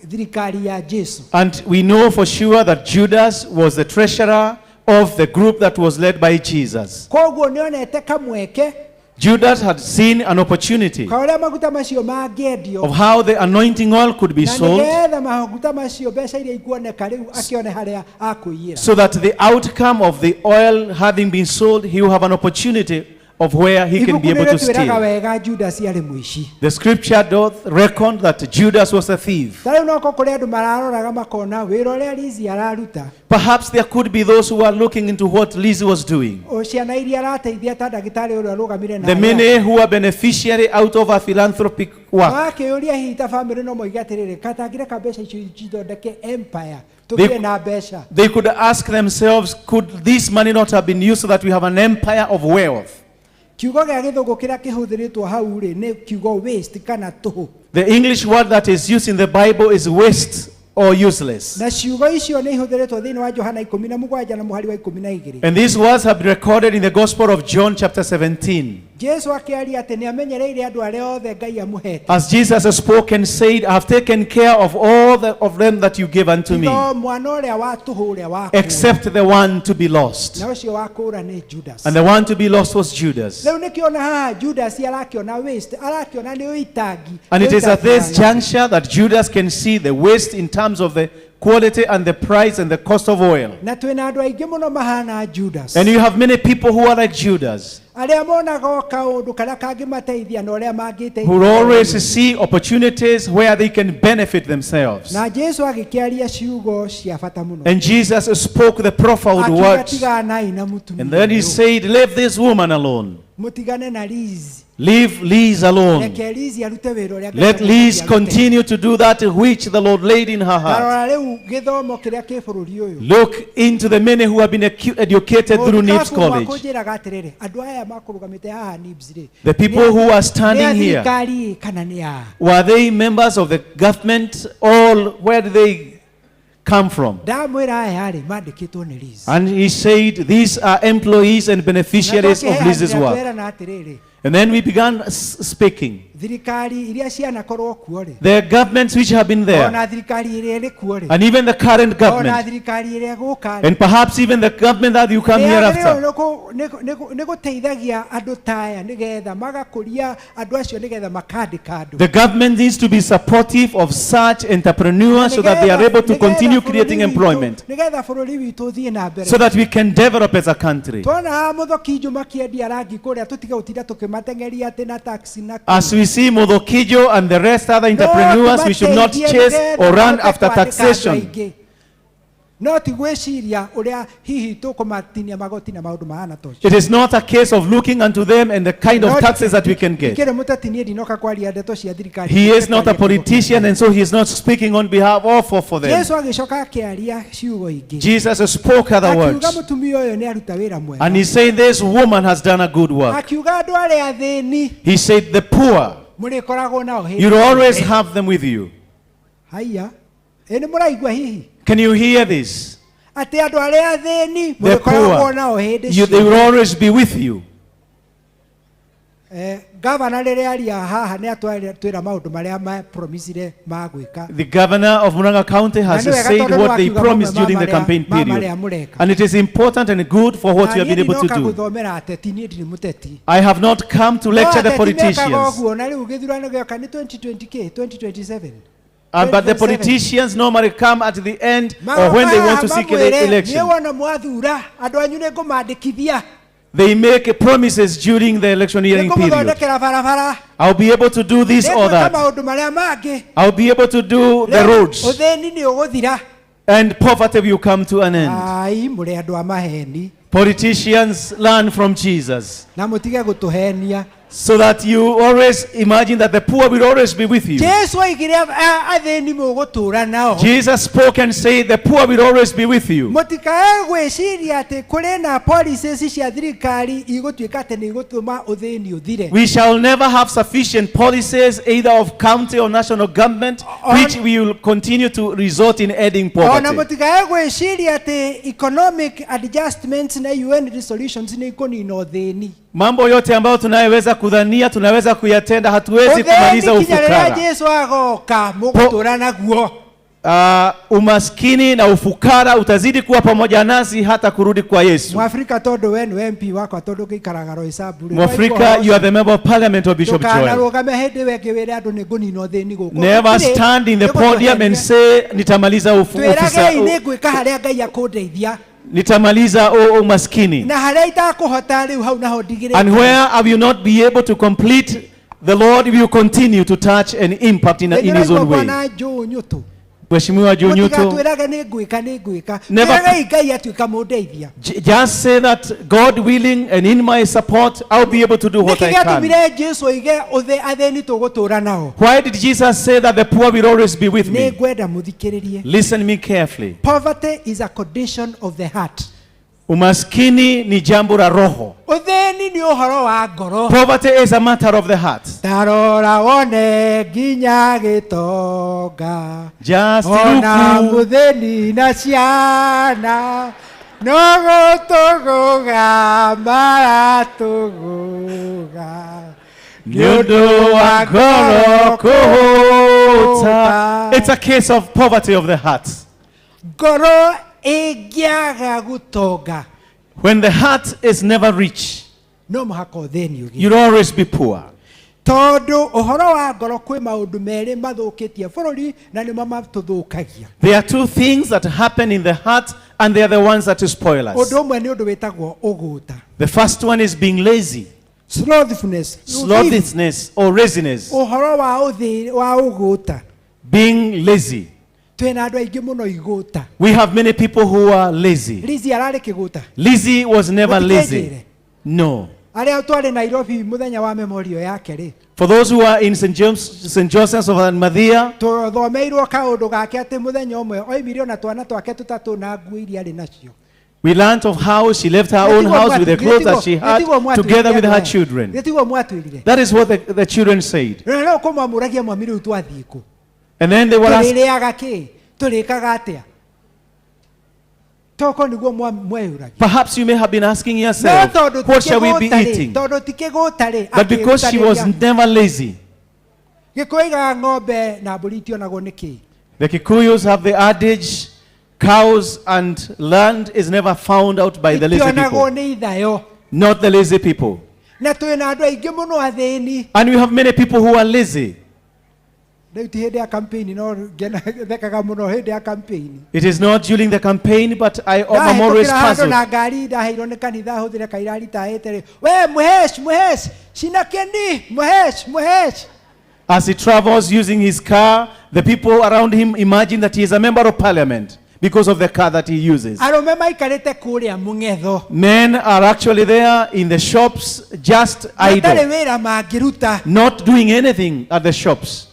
thirikari ya Jesu. And we know for sure that Judas was the treasurer of the group that was led by Jesus. Koguo nĩonete kamweke Judas had seen an opportunity ka ũrĩa maguta macio mangĩendio, of how the anointing oil could be na sold nĩgetha maguta macio mbeca iria ikuoneka rĩu akĩone harĩa akũiyĩra, so that the outcome of the oil having been sold, he will have an opportunity of where he can Ibuku be able to nĩrĩtwĩraga steal. wega Judas arĩ mũici. The scripture doth reckon that Judas was a thief. Ta rĩu noko kũrĩ andũ mararoraga makona wĩra ũrĩa Lizi araruta, Perhaps there could be those who are looking into what Lizzie was doing. O ciana iria arateithia ta ndagĩtarĩ ũrĩa arũgamire na The arĩa many who are beneficiary out of her philanthropic work. Makĩũria hihi ta bamĩrĩ no moige atĩrĩrĩ, katangĩreka mbeca icio cithondeke empire tũgĩe na mbeca. They could ask themselves, could this money not have been used so that we have an empire of wealth? Kiugo gĩa gĩthũngũ kĩrĩa kĩhũthĩrĩtwo hau rĩ, nĩ kiugo waste kana tũhũ. The English word that is used in the Bible is waste or useless. Na ciugo icio nĩ ihũthĩrĩtwo thĩinĩ wa Johana 17 na mũhari wa 12. And these words have been recorded in the Gospel of John, chapter 17. Jesu akĩaria atĩ nĩ amenyereire andũ arĩa othe Ngai amũhete, As Jesus spoke and said, "I have taken care of all of them that you gave unto me, no mwana ũrĩa wa tũhũ ũrĩa wa kũũra. Except the one to be lost." Na ũcio wa kũũra nĩ Judas. And the one to be lost was Judas. Rĩu nĩkĩona haha Judas arakĩona waste, arakĩona nĩ ũitangi. And it is at Ũitangi wa this juncture that Judas can see the waste in terms of the quality and the price and the cost of oil. Na twĩna andũ aingĩ mũno mahana Judas, And you have many people who are like Judas, arĩa monaga o kaũndũ karĩa kangĩmateithia na ũrĩa mangĩteithia, who always see opportunities where they can benefit themselves. Na Jesu agĩkĩaria ciugo cia bata mũno, And Jesus spoke the profound akiuga, words. tiganai na mũtumia And then he ũyũ. said, "Leave this woman alone. Mũtigane na Liz. Leave Liz alone. Reke Liz arute wĩra ũrĩa Ngai Let amũheete Liz arute." continue to do that which the Lord laid in her heart." Tarora rĩu gĩthomo kĩrĩa kĩ bũrũri ũyũ. Look into the many who have been educated through NIBS College. Kũnjĩraga atĩrĩrĩ, andũ aya makũrũgamĩte haha NIBS rĩ, The people who are standing nĩ a here, thirikari kana nĩ a were they members of the government or where did they come from? Ndamwĩra aya rĩ mandĩkĩtwo nĩ Liz. And he said, "These are employees and beneficiaries of Liz's work." Twerana atĩrĩrĩ, And then we began speaking. Thirikari iria cianakorwo kuo rĩ, The governments which have been there, ona thirikari ĩrĩa ĩrĩ kuo rĩ, and even the current ona government, thirikari ĩrĩa ĩgũka rĩ, and perhaps even the government that you come here nĩyagĩrĩirwo after, nĩ gũteithagia andũ ta aya nĩgetha magakũria andũ acio nĩgetha makandĩka andũ. The government needs to be supportive of such entrepreneurs so that they are able to continue creating employment, nĩgetha bũrũri witũ ũthiĩ na mbere, so that we can develop as a country. Twona haha Mũthokinjũ makĩendia rangi kũrĩa, tũtige gũtinda tũkĩmateng'eria atĩ na taxi na As we see Muthokinju and the rest other entrepreneurs, we should not chase or run after taxation. No ti gwĩciria ũrĩa hihi tũkũmatinia magoti na maũndũ mahana ta ũcio. It is not a case of looking unto them and the kind of taxes that we can get. Ndikĩrĩ mũteti niĩ ndinoka kwaria ndeto cia thirikari. He is not a politician, and so he is not speaking on behalf of or for them. Jesu agĩcoka akĩaria ciugo ingĩ. Jesus spoke other Akiuga words. mũtumia ũyũ nĩ aruta wĩra mwega. And he said, This woman has done a good work. Akiuga andũ arĩa athĩni He said, The poor, mũrĩkoragwo nao hĩndĩ you'll always ciothe. have them with you. Haiya. Ĩ nĩ mũraigua hihi Can you hear this? atĩ andũ arĩa athĩni The mũrĩkoragwo poor, nao hĩndĩ you, they will ciothe. always be with you. Eh, gavana rĩrĩa aria haha nĩ atwĩra maũndũ marĩa mapromisire ma gwĩka. The governor of Murang'a County has Na nĩ wega said tondũ what they nĩwakiuga promised mamwe ma during the marĩa- campaign ma period. marĩa mũreka. And it is important and good for what Na you have niĩ been able to ndinoka do. gũthomera ateti niĩ ndirĩ mũteti. I have not come to lecture the No ateti mekaga politicians. ũguo na rĩu gĩthurano gĩoka nĩ 2020 kĩ 2027. But the 2027. politicians normally come at the end or when they want to seek an Mamwĩre, election. niĩ wona mwathura andũ anyu nĩ ngũmandĩkithia They make promises during the electioneering period. nĩngũmũthondekera barabara I'll be able to do this or nĩngwĩka that. maũndũ marĩa mangĩ I'll be able to do the Rĩu roads. ũthĩni nĩ ũgũthira And poverty will come to an end. ai mũrĩ andũ a maheni Politicians learn from Jesus na mũtige gũtũhenia so that you always imagine that the poor will always be with you. Jesu oigire athĩni mũgũtũũra nao Jesus spoke and said, The poor will always be with you. mũtikae gwĩciria atĩ kũrĩ na policies cia thirikari igũtuĩka atĩ nĩ igũtũma ũthĩni ũthire We shall never have sufficient policies, either of county or national government, which will continue to result in adding ona poverty. mũtikae gwĩciria atĩ economic adjustments na UN resolutions nĩ ikũnina ũthĩni Mambo yote ambayo tunayoweza kudhania tunaweza kuyatenda, hatuwezi kumaliza ũthĩni kinya rĩrĩa ufukara. Jesu agoka mũgũtũũra naguo Umaskini na ufukara utazidi kuwa pamoja nasi hata kurudi kwa Yesu. Mwafrika tondũ we nĩwe MP wakwa tondũ ngĩikaraga Roysambu rĩ, Mwafrika, you are the member of parliament of Bishop Joel. ndũkanarũgame hĩndĩ ĩyo ĩngĩ wĩre andũ nĩ ngũnina ũthĩni gũkũ Never Gũtirĩ. stand in the Nĩ podium and gũtũhenia. say nitamaliza twĩragei nĩ ngwĩka harĩa Ngai akũndeithia nitamaliza umaskini. na harĩa itakũhota rĩu hau naho ndigĩrĩte And where I will not be able to complete, the Lord will continue to touch and impact in his own way. Bwana Joe Nyutu Mheshimiwa Joe Nyutu, mũtigatwĩrage nĩ ngwĩka nĩ ngwĩka Never- twĩragei Ngai atuĩka mũndeithia just say that God willing and in my support, I'll be able to do what nĩkĩ I can. gĩatũmire Jesu oige athĩni tũgũtũũra nao Why did Jesus say that the poor will always be with nĩ me? ngwenda mũthikĩrĩrie Listen me carefully. poverty is a condition of the heart Umaskini ni jambo la roho. ũthĩni nĩ ũhoro wa ngoro Poverty is a matter of the heart. tarora wone nginya gĩtonga Just ona look. mũthĩni na ciana no gũtũgũga maratũgũga Nĩ ũndũ wa ngoro kũhũta. It's a case of poverty of the heart. Ngoro ĩngĩaga gũtonga When the heart is never rich, no mũhaka ũthĩni ũgĩe you'll always be poor. tondũ ũhoro wa ngoro kwĩ maũndũ merĩ mathũkĩtie bũrũri na nĩmo matũthũkagia There are two things that happen in the heart, and they are the ones that spoil us. ũndũ ũmwe nĩ ũndũ wĩtagwo ũgũta The first one is being lazy, slothfulness slothfulness or laziness. ũhoro wa ũthĩ wa ũgũta Being lazy. twĩna andũ aingĩ mũno igũta We have many people who are lazy. Lizzy ararĩ kĩgũta Lizzie was never lazy. Mũtikĩnjĩre. No. arĩa twarĩ Nairobi mũthenya wa memorial yake rĩ For those who are in St. James, St. Joseph's of Arimathea, tũthomeirwo kaũndũ gake atĩ mũthenya ũmwe oimire ona twana twake tũtatũ na nguo iria arĩ nacio we learnt of how she left her own house with the clothes that she had together with her children. gĩtiguo mwatwĩrire That is what the children said. na rĩu kũmwamũragia mwami rĩu twathiĩ kũ And then they were asked, tũrĩrĩaga kĩ tũrĩkaga atĩa toko nĩguo mweyũragia perhaps you may have been asking no yourself, tondũ ti what shall we be kĩgũta rĩ eating? tondũ ti kĩgũta rĩ But because she was akĩrutanĩria. never lazy, Gĩkũyũ oigaga ng'ombe na mbũri itionagwo nĩ kĩ the Kikuyus have the adage, cows and land is never found out by the lazy itionagwo people. nĩ ithayo Not the lazy people. na twĩna andũ aingĩ mũno athĩni And we have many people who are lazy. rĩu ti hĩndĩ ya campaign no ngena- thekaga mũno hĩndĩ ya campaign It is not during the campaign, but I'm always Ndahĩtũkĩra handũ puzzled. na ngari ndaheirwo nĩ kanitha hũthĩre kairari tahĩte rĩ we mũhesh mũhesh cinakeni mũhesh mũhesh As he travels using his car, the people around him imagine that he is a member of parliament because of the car that he uses. Arũme maikarĩte kũrĩa mũng'etho. Men are actually there in the shops just Matarĩ idle, wĩra mangĩruta. Not doing anything at the shops.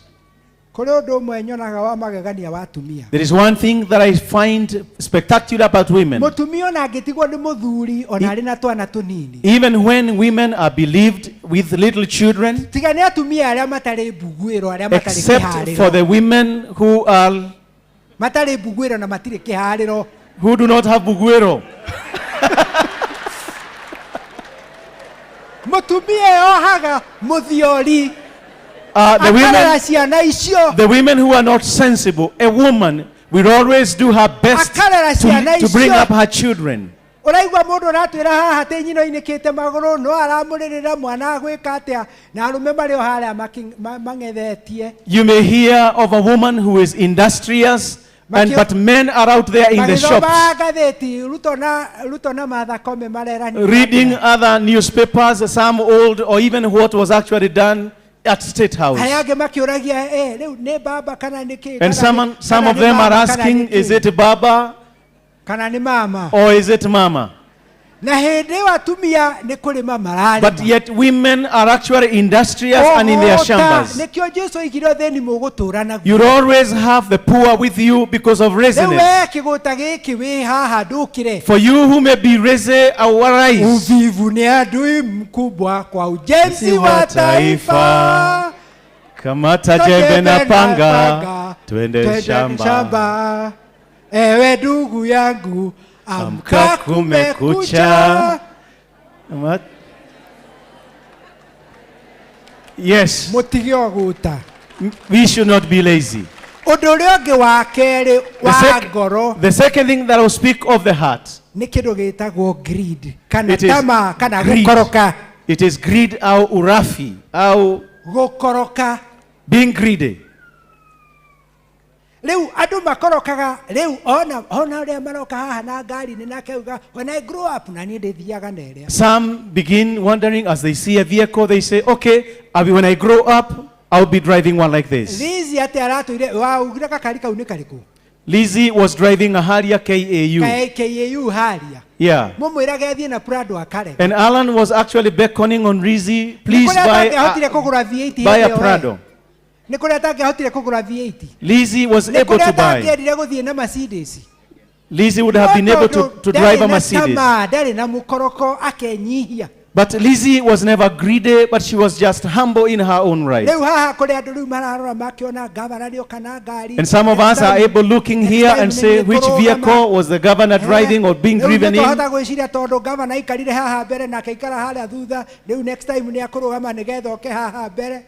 Kũrĩ ũndũ ũmwe nyonaga wa magegania wa atumia. There is one thing that I find spectacular about women. Mũtumia ona angĩtigwo nĩ mũthuri ona arĩ na twana tũnini. Even when women are believed with little children, Tiga nĩ atumia arĩa matarĩ mbuguĩro arĩa matarĩ except for kĩharĩro. The women who are Matarĩ mbuguĩro na matirĩ kĩharĩro. Who do not have buguero. Mũtumia yohaga mũthiori. The Akarera women, ciana icio. The women who are not sensible, a woman will always do her best Akarera ciana to bring icio. Up her children. Ũraigua mũndũ ũratwĩra haha atĩ nyina oinĩkĩte magũrũ no aramũrĩrĩra mwana agwĩka atĩa na arũme marĩ o harĩa mang'ethetie. You may hear of a woman who is industrious, but men are out there in the Magĩthoma shops ngathĩti Ruto na Martha Koome marerania. Reading other newspapers, some old, or even what was actually done at State House. Arĩa angĩ makĩũragia eh, rĩu nĩ baba kana nĩ kĩ And kana some kana of nĩ them are mama kana asking, nĩ is kĩ? it Baba Kana nĩ mama? Or is it Mama? Na hĩndĩ ĩyo atumia nĩ kũrĩma mararĩma. But yet women are actually industrious and in their Ũhũta, shambas. nĩkĩo Jesu oigire ũthĩni mũgũtũũra naguo. You'll always have the poor with you because of Rĩu laziness. we kĩgũta gĩkĩ wĩ haha ndũkĩre. For you who may be lazy, arise. Uvivu ni adui mkubwa kwa ujenzi wa taifa. Kamata jembe na panga, twende shamba. Shamba. Ewe ndugu yangu, amka Amka kumekucha. kumekucha. Yes. Mũtige ũgũta. We should not be lazy. Ũndũ ũrĩa ũngĩ wa kerĩ The wa ngoro the second thing that will speak of the heart. Nĩ kĩndũ gĩtagwo greed kana It is tamaa kana greed. gũkoroka. It is greed au urafi au Gũkoroka. Being greedy. Rĩu andũ makorokaga rĩu ona ũrĩa maroka haha na ngari nĩ nake auga when I grow up na niĩ ndĩthiaga na ĩrĩa. Some begin wondering as they see a vehicle, they say, okay, when I grow up, I'll be driving one like this. Lizi atĩ aratũire waugire gakari kau nĩ karĩkũ? Lizzie was driving a Harrier KAU. KAU haria. Yeah. Mũmwĩrage athiĩ na Prado akarega. And Alan was actually beckoning on Lizzie, please Nĩ kũrĩa buy atangĩahotire a, kũgũra V8 buy hĩndĩ a ĩyo we. Prado. Nĩ kũrĩa atangĩahotire kũgũra V8. Lizzie was Nĩ able kũrĩa to buy. atangĩendire gũthiĩ na Mercedes. Lizzie would have been No able tondũ to drive a ndarĩ na Mercedes. tamaa, ndarĩ na mũkoroko akenyihia. But Lizzie was never greedy, but she was just humble in her own right. Rĩu haha kũrĩ andũ rĩu mararora makĩona gavana nĩoka na ngari. And some of us are able looking here and say which vehicle was the governor driving or being Rĩu driven in. nĩtwahota gwĩciria tondũ gavana aikarire haha mbere na akaikara harĩa thutha rĩu next time nĩ akũrũgama nĩgetha oke haha mbere.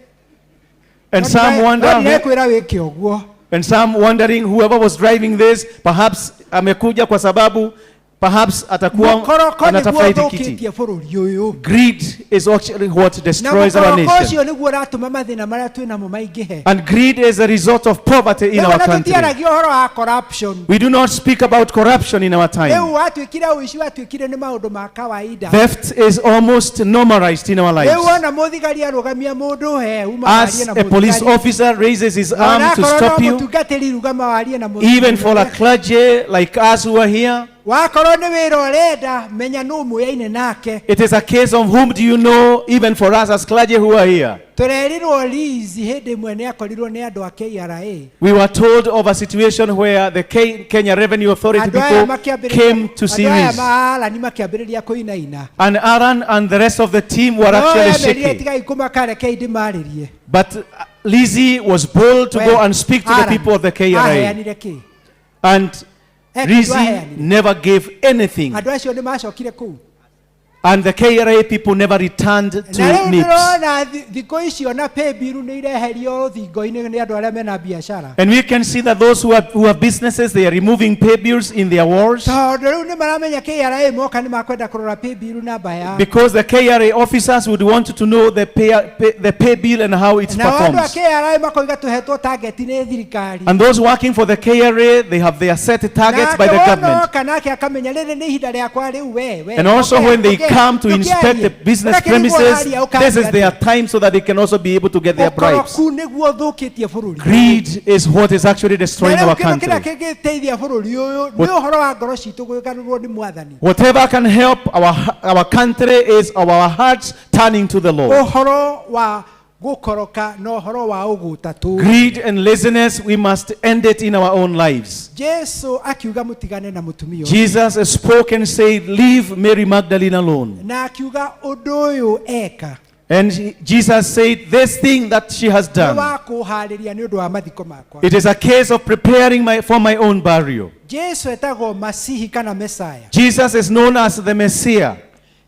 And some wonder, No ndirekwĩra wĩke ũguo. And some wondering whoever was driving this, perhaps amekuja kwa sababu perhaps atakuwa Mũkoroko nĩguo anatafuta hiki kiti. ũthũkĩtie bũrũri ũyũ. Greed is actually what Na destroys our mũkoroko nation. ũcio nĩguo ũratũma mathĩna marĩa twĩ namo maingĩhe. And greed is a result of poverty in Rĩu our ona country. tũtiaragia ũhoro wa corruption. We do not speak about corruption in our time. Rĩu watuĩkire ũici watuĩkire nĩ maũndũ ma kawaida. Theft is almost normalized in our Rĩu lives. ona mũthigari arũgamia mũndũ he uma warie As na a police mũthigari. officer raises his arm to Onakorwo no stop you, mũtungatĩri rũgama warie na mũthigari. Even for a clergy like us who are here, Wakorwo nĩ wĩra ũrenda menya nũ mũyaine nake. It is a case of whom do you know, even for us as clergy who are here. Tũrerirwo Liz hĩndĩ ĩmwe nĩ akorirwo nĩ andũ a KRA. We were told of a situation where the Kenya Revenue Authority Andũ aya people makĩambĩrĩria came to see andũ aya Liz. maarani makĩambĩrĩria kũinaina. And Aaron and the rest of the team were No actually emerire shaking. tigai kũmaka rekei ndĩmarĩrie. But Lizzie was bold to go and speak to the Aaron people of the KRA. aheanire kĩ? And Eh, Lizzie aheanire. never gave anything. Andũ acio nĩ macokire kũu. And the KRA people never returned to Na rĩu NIPS. ndĩrona thikũ icio na paybill nĩ ireherio rũthingo-inĩ nĩ andũ arĩa mena biacara. And we can see that those who have businesses, they are removing pay bills in their walls. Tondũ rĩu nĩ maramenya KRA moka nĩ makwenda kũrora paybill namba yao. Because the KRA officers would want to know the pay bill and how it Na andũ a performs. KRA makoiga tũhetwo target nĩ thirikari. And those working for the KRA, they have their set targets by the Nake government. wonoka nake akamenya rĩrĩ nĩ ihinda rĩakwa rĩu we we. And also when they Pokea come to inspect the business Ũgakĩrigwo premises, ũraria ũkaria this is their atĩa? time so that they can also be able to get their bribes. Ũkoroku nĩguo ũthũkĩtie bũrũri. Greed is what is actually destroying Na rĩu our kĩndũ kĩrĩa country. kĩngĩteithia bũrũri ũyũ nĩ ũhoro wa ngoro citũ gwĩkanĩrwo nĩ mwathani. Whatever can help our country is our hearts turning to the Lord. Ũhoro wa gũkoroka na ũhoro wa ũgũta tũ. Greed and laziness, we must end it in our own lives. Jesu akiuga mũtigane na mũtumia ũyũ. Jesus spoke and said, Leave Mary Magdalene alone. Na akiuga ũndũ ũyũ eka And Jesus said, This thing that she has nĩ done, wa kũharĩria nĩ ũndũ wa mathiko makwa. it is a case of preparing for my own burial. Jesu etagwo Masihi kana Mesaya. Jesus is known as the Messiah.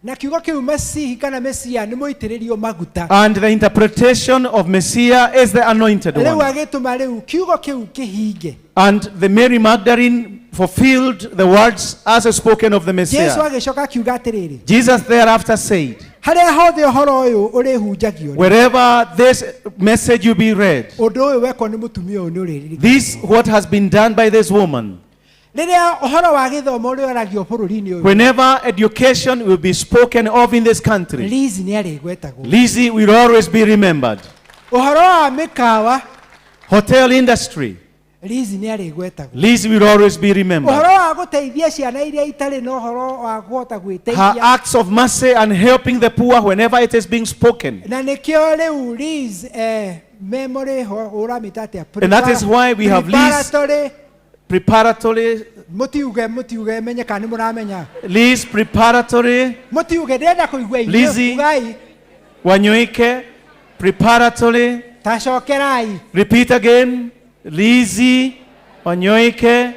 Na kiugo kĩu Masihi kana Mesia nĩ mũitĩrĩrio maguta. And the interpretation of Messiah is the anointed Rĩu one. agĩtũma rĩu kiugo kĩu kĩhinge. And the Mary Magdalene fulfilled the words as spoken of the Jesu Messiah. agĩcoka akiuga atĩrĩrĩ, Jesus thereafter said, harĩa hothe ũhoro ũyũ ũrĩhunjagio rĩ, Wherever this message will be read, ũndũ ũyũ wekwo nĩ mũtumia ũyũ nĩ ũrĩririkana. this what has been done by this woman, Rĩrĩa ũhoro wa gĩthomo ũrĩaragio bũrũri-inĩ ũyũ, whenever education will be spoken of in this country, Liz nĩ arĩgwetagwo. Lizzie will always be remembered. Ũhoro wa mĩkawa, Hotel industry, Liz nĩ arĩgwetagwo. Lizzie will always be remembered. Ũhoro wa gũteithia ciana iria itarĩ na ũhoro wa kũhota Her gwĩteithia. acts of mercy and helping the poor whenever it is being spoken. Na nĩkĩo rĩu Liz memory ũramĩta atĩa? And that is why we have Liz Preparatory preparatory, mũtiuge mũtiuge menye kana nĩ mũramenya. Liz preparatory, Mũtiuge ndĩrenda kũigua inyuĩ Lizzie. ugai Wanyoike preparatory. tacokerai. Repeat again, Lizzie Wanyoike.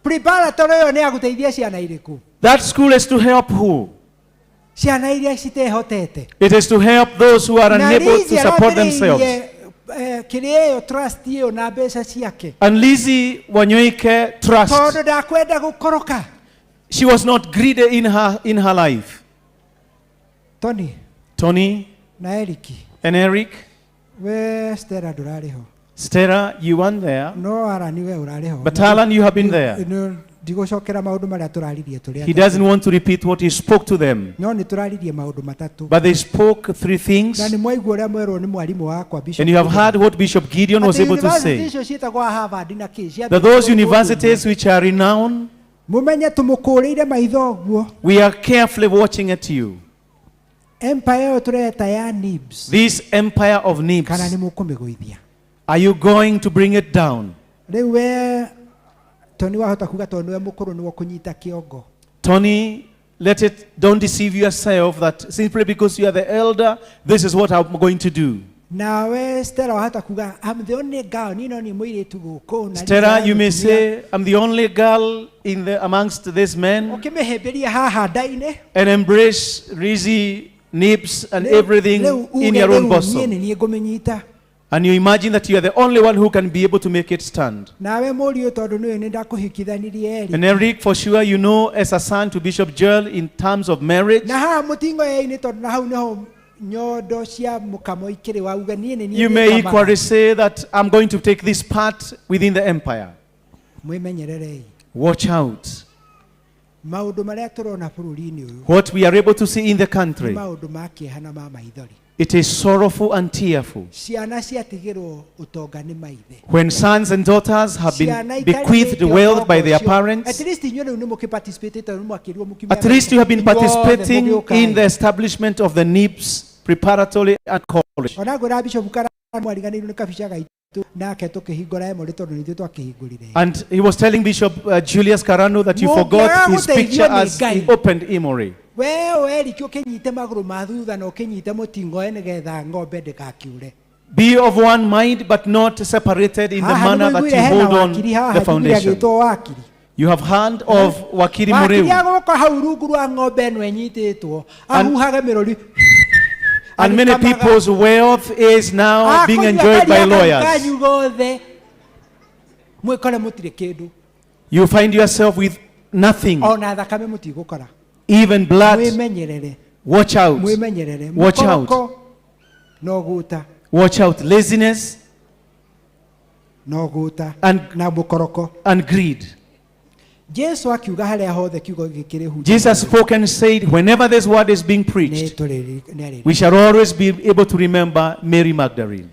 Preparatory ĩyo nĩ ya gũteithia ciana irĩkũ? That school is to help who? Ciana iria citehotete. It is to help those who are Na unable Lizzie to support arambĩrĩirie, themselves. Kĩrĩa ĩyo trust ĩyo na mbeca ciake. And Lizzie Wanyoike Trust, Tondũ ndakwenda gũkoroka. she was not greedy in her life. Tony Tony na Eric, and Eric, we Stella ndũrarĩ ho. Stella, you weren't there. No Alan we ũrarĩ ho. But Alan, you have been there. No, ndigũcokera maũndũ marĩa tũraririe tũrĩ He atatũ. doesn't want to repeat what he spoke to them. No nĩ tũraririe maũndũ matatũ. But they spoke three things. Na nĩ mwaigua ũrĩa mwerwo nĩ mwarimũ wakwa Bishop. And you have heard what Bishop Gideon was Atĩ able to university say. icio ciĩtagwo Harvard na kĩ That those ciambĩrĩirio universities which are renowned, mũmenye tũmũkũrĩire maitho ũguo. we are carefully watching at you. Empire ĩyo tũreta ya NIBS This empire of kana Nibs, nĩ mũkũmĩgũithia. are you going to bring it down? Rĩu we Tony wahota kuga tondũ nĩwe mũkũrũ nĩwe ũkũnyita kĩongo. Tony, don't deceive yourself that simply because you are the elder, this is what I'm going to do. Nawe Stella wahota kuga I'm the only girl, niĩ no niĩ mũirĩtu gũkũ. na Stella, Liz you may mũtumia. say, I'm the only girl amongst these men, Ũkĩmĩhĩmbĩria haha nda-inĩ. and embrace Rizzi, Nibs, and Rĩu- everything rĩu in uge your own rĩu niĩ bosom. nĩ niĩ ngũmĩnyita. And you imagine that you are the only one who can be able to make it stand. Nawe mũriũ tondũ nĩũĩ nĩ ndakũhikithanirie Eric. And Eric, for sure, you know, as a son to Bishop Joel in terms of marriage, Na haha mũtingo-inĩ tondũ na hau nĩho nyondo cia mũkamo ikĩrĩ wauga niĩ nĩ niĩ you may ndĩkamaga. equally say that I'm going to take this part within the empire. Mwĩmenyererei. Watch out. Maũndũ marĩa tũrona bũrũri-inĩ ũyũ What we are able to see in the nĩ country, maũndũ ma kĩeha na ma maithori. it is sorrowful and tearful. Ciana ciatigĩrwo ũtonga nĩ maithe. When sons and daughters have been Ciana bequeathed itarĩhĩtio wealth by ũtonga their ũcio. parents, At least inyuĩ rĩu nĩ mũkĩ-participate tondũ nĩ mwakĩrirwo mũkiumia at least you have been Inyuothe participating mũgĩũka in ĩ. the establishment of the NIBS preparatory and college. Ona ngwĩra Bishop Karano mwariganĩirwo nĩ kabica gaitũ nake tũkĩhingũra Emory tondũ nĩ ithuĩ twakĩhingũrire. And he was telling Bishop Julius Karano that you forgot Mũngĩaga his gũteithio picture nĩ as he Ngai. opened Emory. We Eric ũkĩnyite magũrũ ma thutha na ũkĩnyite mũtingoe nĩgetha ng'ombe ndĩgakiure. Be of one mind, but not separated in the Haha manner that nĩmũiguire you hena hold on wakiri haha the njiguire foundation. agĩtwo wakiri. You have hand of Wakiri Wakiri Muriu. agũka hau rungu rwa ng'ombe ĩno ĩnyitĩtwo ahuhage mĩrũri And many agĩkamaga. people's wealth is now being Akũnyua enjoyed by karia kau lawyers. kanyu gothe mwĩkore mũtirĩ kĩndũ You find yourself with nothing, ona thakame mũtigũkora. even blood. Mwĩmenyerere. Watch out. Mwĩmenyerere. Watch out. Mũkoroko no gũta Watch out. Laziness no gũta and, na mũkoroko and greed. Jesu akiuga harĩa hothe kiugo gĩkĩrĩhunjio Jesus spoke and said, whenever this word is being preached, we shall always be able to remember Mary Magdalene.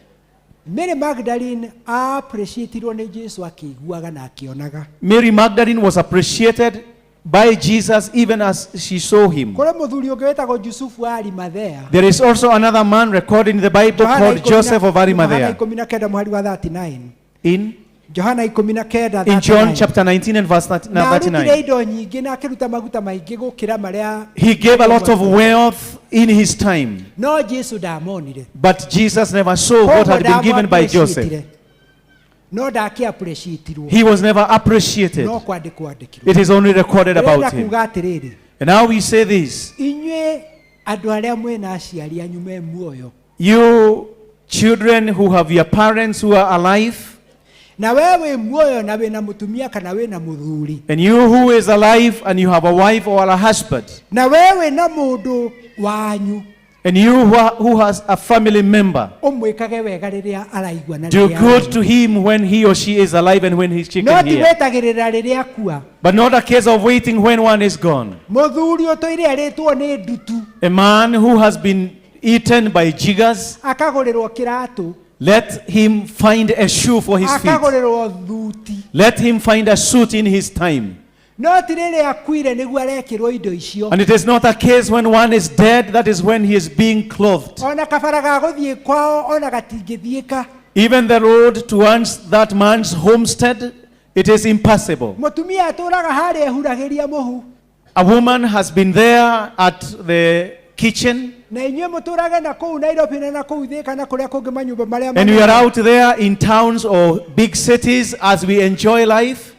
Mary Magdalene appreciatirwo nĩ Jesu akĩiguaga na akĩonaga. Mary Magdalene was appreciated by Jesus even as she saw him. Kũrĩ mũthuri ũngĩ wĩtagwo Jusufu wa Arimathea. There is also another man recorded in the Bible Johana called Joseph of Johana Arimathea. 19 mũhari wa 39. In, Johana 19 in John chapter 19 and verse Na arutire 39. indo nyingĩ na akĩruta maguta maingĩ gũkĩra marĩa He gave a lot of wealth in his time, no Jesu ndamonire. but Jesus never saw what had been given by Joseph. No ndakĩ-appreciatirwo. He was never appreciated. No kwandĩkwo andĩkirwo. It is only recorded Ndĩrenda about him. kuga atĩrĩrĩ, And now we say this. inyuĩ andũ arĩa mwĩna aciari anyu me muoyo You children who have your parents who are alive, na we wĩ muoyo na wĩna mũtumia kana wĩna mũthuri and you who is alive and you have a wife or a husband, na we wĩna mũndũ wanyu and you who has a family member, ũmwĩkage wega rĩrĩa araigua na do rĩrĩa good to him when he or she is alive and when he she no can ti hear. gwetagĩrĩra rĩrĩa akua But not a case of waiting when one is gone. mũthuri ũtũire arĩtwo nĩ ndutu A man who has been eaten by jiggers, akagũrĩrwo kĩratũ let him find a shoe for his feet. akagũrĩrwo thuti Let him find a suit in his time. no ti rĩrĩa akuire nĩguo arekĩrwo indo icio And it is not a case when one is dead, that is when he is being clothed. ona kabara ga gũthiĩ kwao ona gatingĩthiĩka Even the road towards that man's homestead, it is impassable. Mũtumia atũraga harĩa ehuragĩria mũhu A woman has been there at the kitchen, na inyuĩ mũtũrage na kũu Nairobi na na kũu Thika na kũrĩa kũngĩ manyũmba marĩa and we are manene. out there in towns or big cities as we enjoy life.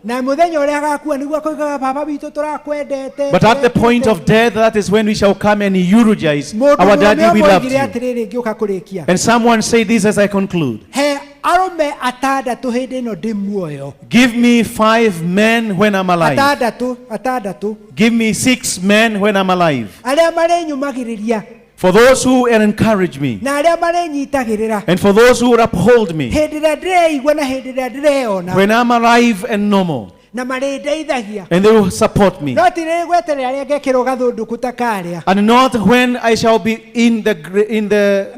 Na mũthenya ũrĩa agakua nĩguo akoigaga baba witũ tũrakwendete. But at the point of death, that is when we shall come and eulogize Mũndũ our daddy, mũrũme we loved ũmwe oigire you. atĩrĩrĩ ngĩũka kũrĩkia And someone said this as I conclude. he arũme atandatũ hĩndĩ ĩno ndĩ muoyo Give me 5 men when I'm alive. atandatũ atandatũ Give me 6 men when I'm alive. arĩa marĩnyũmagĩrĩria For those who encourage me, na arĩa marĩnyitagĩrĩra and for those who uphold me, hĩndĩ ĩrĩa ndĩreigua na hĩndĩ ĩrĩa ndĩreyona when I'm alive and normal, na marĩndeithagia and they will support me. no ti rĩrĩ gweterera arĩa ngekĩrwo gathũndũku ta karĩa And not when I shall be in the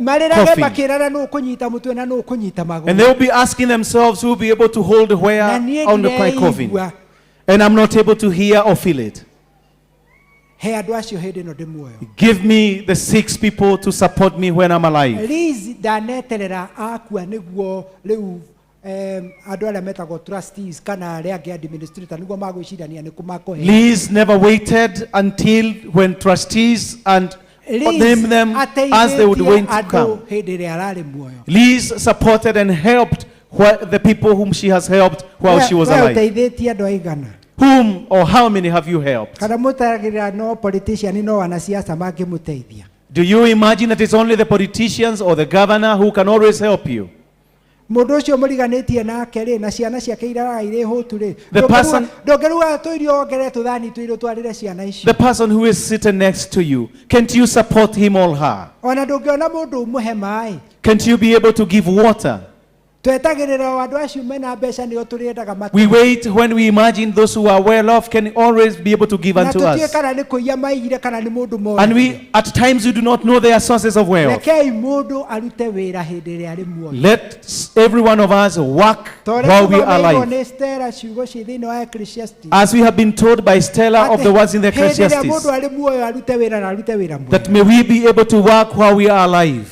marĩrage coffin. makĩrana nũ kũnyita mũtwe na nũ kũnyita And they magũrũ will be asking themselves who will be able to hold where Na niĩ on the my coffin. ndireigua. And I'm not able to hear or feel it. He andũ acio hĩndĩ ĩno ndĩ muoyo. Give me the 6 people to support me when I'm alive. Liz ndaneterera akua nĩguo rĩu andũ arĩa metagwo trustees kana arĩa angĩ administrator nĩguo magwĩcirania nĩ kũ makũhe. Liz never waited until when trustees and Liz name them as they would ateithĩtie wait to andũ come. hĩndĩ ĩrĩa ararĩ muoyo. Liz supported and helped the people whom she has helped while she was We alive. ũteithĩtie andũ aigana Whom or how many have you helped? kana mũtaragĩrĩra no politician no wanasiasa mangĩmũteithia. Do you imagine that it's only the politicians or the governor who can always help you? Mũndũ ũcio mũriganĩtie nake rĩ na ciana ciake iraraga irĩ hũtu rĩ The person- ndũngĩruga tũirio wongerere tũthani tũirio twarĩre ciana icio. The person who is sitting next to you, can't you support him or her? Ona ndũngĩona mũndũ ũmũhe maĩ Can't you be able to give water? twetagĩrĩra o andũ acio mena mbeca nĩo tũrĩendaga matu We wait when we imagine those who are well off can always be able to give na unto tũtiũĩ us. kana nĩ kũiya maiyire kana nĩ mũndũ And we, at times, we do not know their sources of wealth. Rekei mũndũ arute wĩra hĩndĩ ĩrĩa arĩ muoyo. Let every one of us work Ta ũrĩa while we are tũthomeirwo alive. nĩ Stella ciugo ciĩ thĩinĩ wa Ecclesiastes. As we have been told by Stella of the words in the Hĩndĩ ĩrĩa Ecclesiastes, mũndũ arĩ muoyo arute wĩra na arute wĩra mwega. that may we be able to work while we are alive.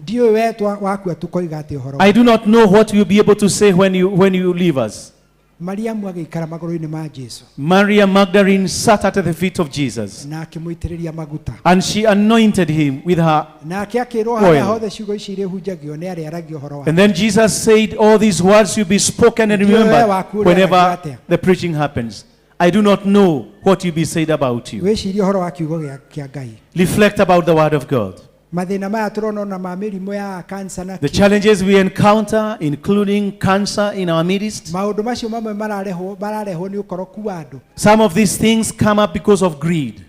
Ndiũĩ we wakua tũkoiga atĩ ũhoro. I do not know what you'll be able to say when you leave us. Mariamu agĩikara magũrũ-inĩ ma Jesu Maria Magdalene sat at the feet of Jesus na akĩmũitĩrĩria maguta. and she anointed him with her. Nake akĩrwo harĩa Oil. hothe ciugo ici irĩhunjagio nĩ arĩaragia ũhoro wa. And then Jesus said, all these words will be spoken and Ndiũĩ we remembered waku ũrĩaragia whenever atĩa. the preaching happens. I do not know what will be said about you. Wĩcirie ũhoro wa kiugo kĩa Ngai. Reflect about the word of God. Mathĩna maya tũrona ona ma mĩrimũ ya cancer na The kĩ. challenges we encounter, including cancer in our midst, Maũndũ macio mamwe mararehwo mararehwo nĩ ũkoroku wa andũ. some of these things come up because of greed.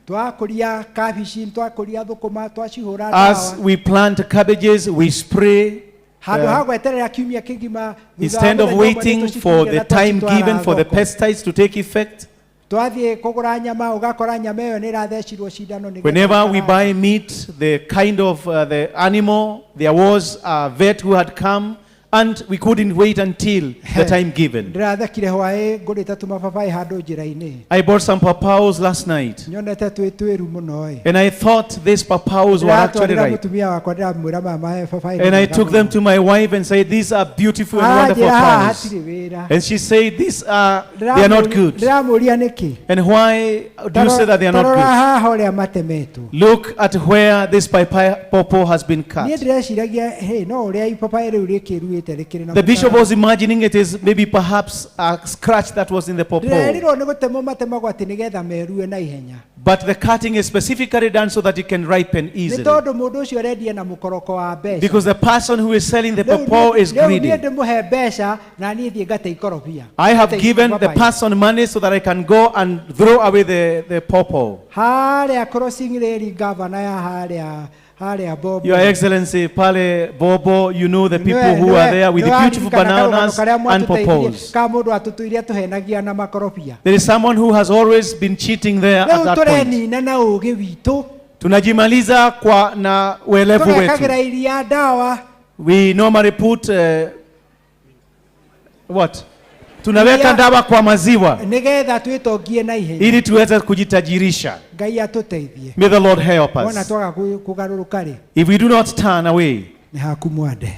Twakũria kabici, twakũria thũkũma, twacihũra As ndawa. we plant cabbages, we spray. Handũ ha gweterera kiumia kĩgima thutha wa Instead of mũthenya ũmwe waiting nĩtũcituire for na the time twacitwara given for the thoko. pesticides to take effect, Twathiĩ kũgũra nyama ũgakora nyama ĩyo nĩ ĩrathecirwo cindano nĩgetha whenever we ĩkara- buy meat, the kind of the animal, there was a vet who had come and we couldn't wait until the time given. Ndĩrathekire hwaĩ ngũrĩte tũmababaĩ handũ njĩra-inĩ. I bought some papaws last night Nyonete twĩ twĩru mũno ĩ. and I thought these papaws were actually Ndĩratwarĩra ripe. mũtumia wakwa ndĩramwĩra mama he babaĩ nĩ And I mega took mũno. them to my wife and said, "These are beautiful and wonderful Anjĩra haha papaws." hatirĩ wĩra. And she said, "These are, they are not good." Ndĩramũria nĩkĩ. And why do you say that they are not Tarora good? haha ũrĩa matemetwo. Look at where this pawpaw has been Niĩ cut. ndĩreciragia hey, no ũrĩa ipapaĩ rĩu rĩkĩruĩte rĩkĩrĩ na The bishop mũkara. was imagining it is maybe perhaps a scratch that was in the pawpaw. Ndĩrerirwo nĩ gũtemwo matemagwo atĩ nĩgetha merue na ihenya. But the cutting is specifically done so that it can ripen Nĩ easily. tondũ mũndũ ũcio arendia na mũkoroko wa mbeca. Because the person who is selling the Rĩu pawpaw is rĩu greedy. niĩ ndĩmũhe mbeca na niĩ thiĩ ngate ikorobia. I have Ngate given the ipapaĩ. person money so that I can go and throw away the pawpaw. Harĩa crossing rĩri gavana ya harĩa harĩa Bobo. Your Excellency, Pale Bobo, you know the people who are there with the beautiful bananas and pawpaws. Ka mũndũ atũtũire atũhenagia na makorobia. There is someone who has always been cheating there at Rĩu that point. tũrenina na ũgĩ witũ. Tunajimaliza kwa na uelevu Tũgekagĩra wetu. iria ndawa. We normally put what? Tunaweka Iria- ndawa kwa maziwa nĩgetha twĩtongie na ihenya. ili tuweze kujitajirisha. Ngai atũteithie. May the Lord help Wona us. twaga kũgarũrũka rĩ, If we do not turn away, nĩ haku mwande.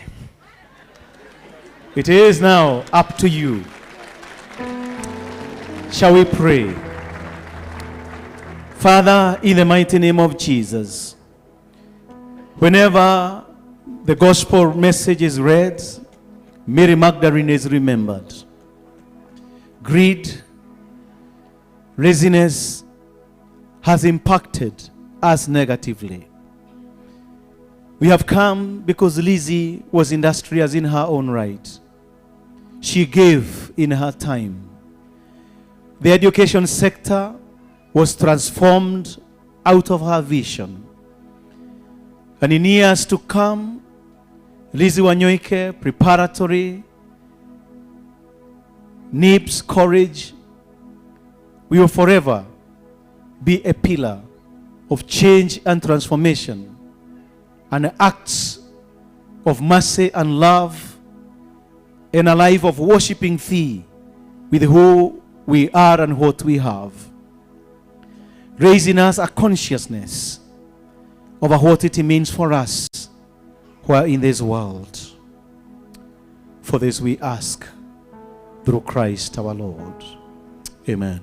it is now up to you. Shall we pray? Father, in the mighty name of Jesus, whenever the gospel message is read, Mary Magdalene is remembered. Greed, laziness has impacted us negatively. We have come because Lizzie was industrious in her own right. She gave in her time. The education sector was transformed out of her vision. And in years to come, Lizzie Wanyoike Preparatory, NIPS College, will forever be a pillar of change and transformation and acts of mercy and love and a life of worshiping Thee with who we are and what we have. Raising us a consciousness of what it means for us who are in this world. For this we ask through Christ our Lord. Amen.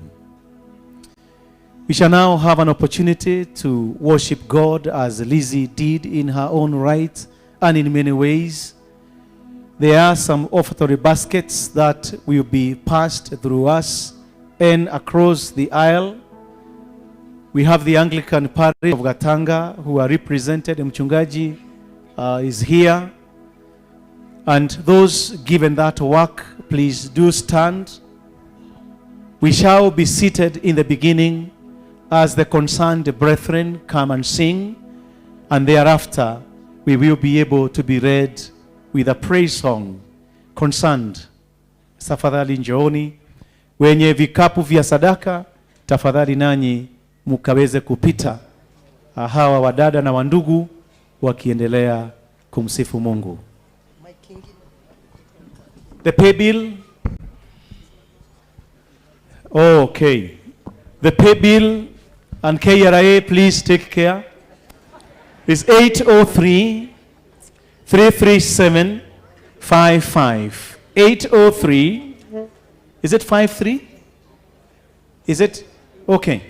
We shall now have an opportunity to worship God as Lizzie did in her own right and in many ways. There are some offertory baskets that will be passed through us and across the aisle. We have the Anglican Parish of Gatanga who are represented. Mchungaji is here. And those given that work, please do stand. We shall be seated in the beginning as the concerned brethren come and sing, and thereafter we will be able to be read with a praise song. Concerned, tafadhali njooni. Wenye vikapu vya sadaka, tafadhali nanyi mukaweze kupita. Hawa wadada na wandugu wakiendelea kumsifu Mungu. The pay bill. Okay. The pay bill and KRA, please take care. Is 803 337 55. 803. Is it 53? Is it? Okay.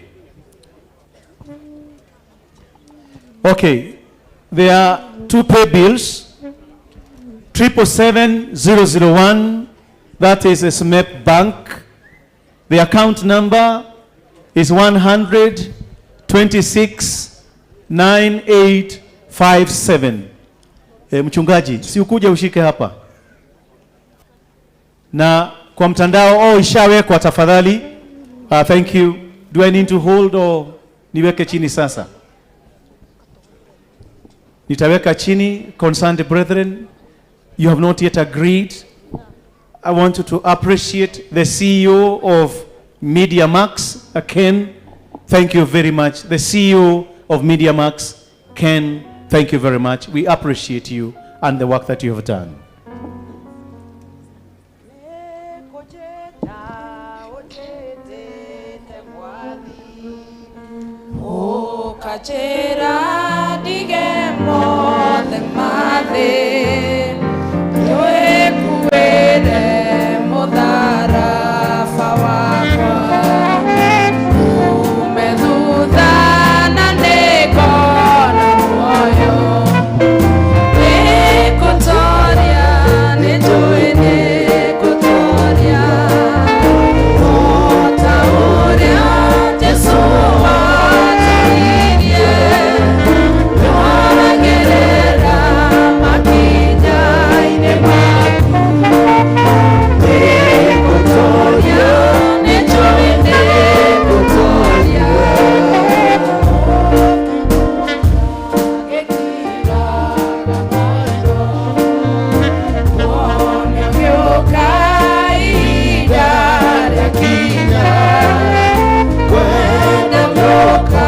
Okay. There are two pay bills. 777,001. That is a SMEP Bank. The account number is 1269857. Mchungaji, si ukuje ushike hapa. Na kwa mtandao, ishawekwa tafadhali. Thank you. Do I need to hold or niweke chini sasa? Nitaweka chini, concerned brethren. You have not yet agreed. I want you to appreciate the CEO of MediaMax, Ken. Thank you very much. The CEO of MediaMax, Ken, thank you very much. We appreciate you and the work that you have done. Ukachera dige mothe mathi twekuwire mutharaba wakwa ume thutha na nĩngona muoyo nĩngũtoria nĩnjũĩ nĩngũtoria o ta ũrĩa Jesũ watoririe nĩwagerera makinya-inĩ maku nĩngũtoria nĩnjũĩ nĩngũtoria wone ũgĩũka ihinda rĩakinya kwenda gũka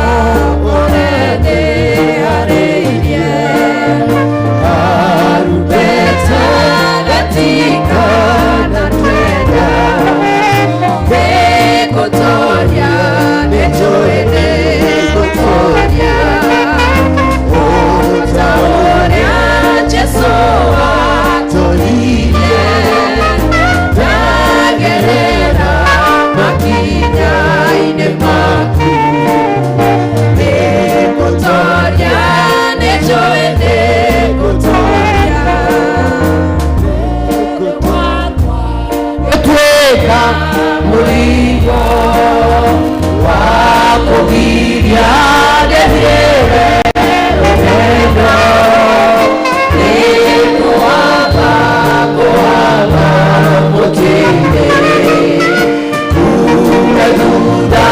ũrĩa ndĩharĩirie karumbeta gatikana twenda nĩngũtoria nĩnjũĩ nĩngũtoria o ta ũrĩa Jesũ watoririe ndagerera makinya-inĩ maku nĩngũtoria nĩnjũĩ nĩngũtoria Tweka mũrigo wa kũgiria ndĩthiĩre rũgendo nĩngũamba kũhamba mũtĩ-inĩ kume thutha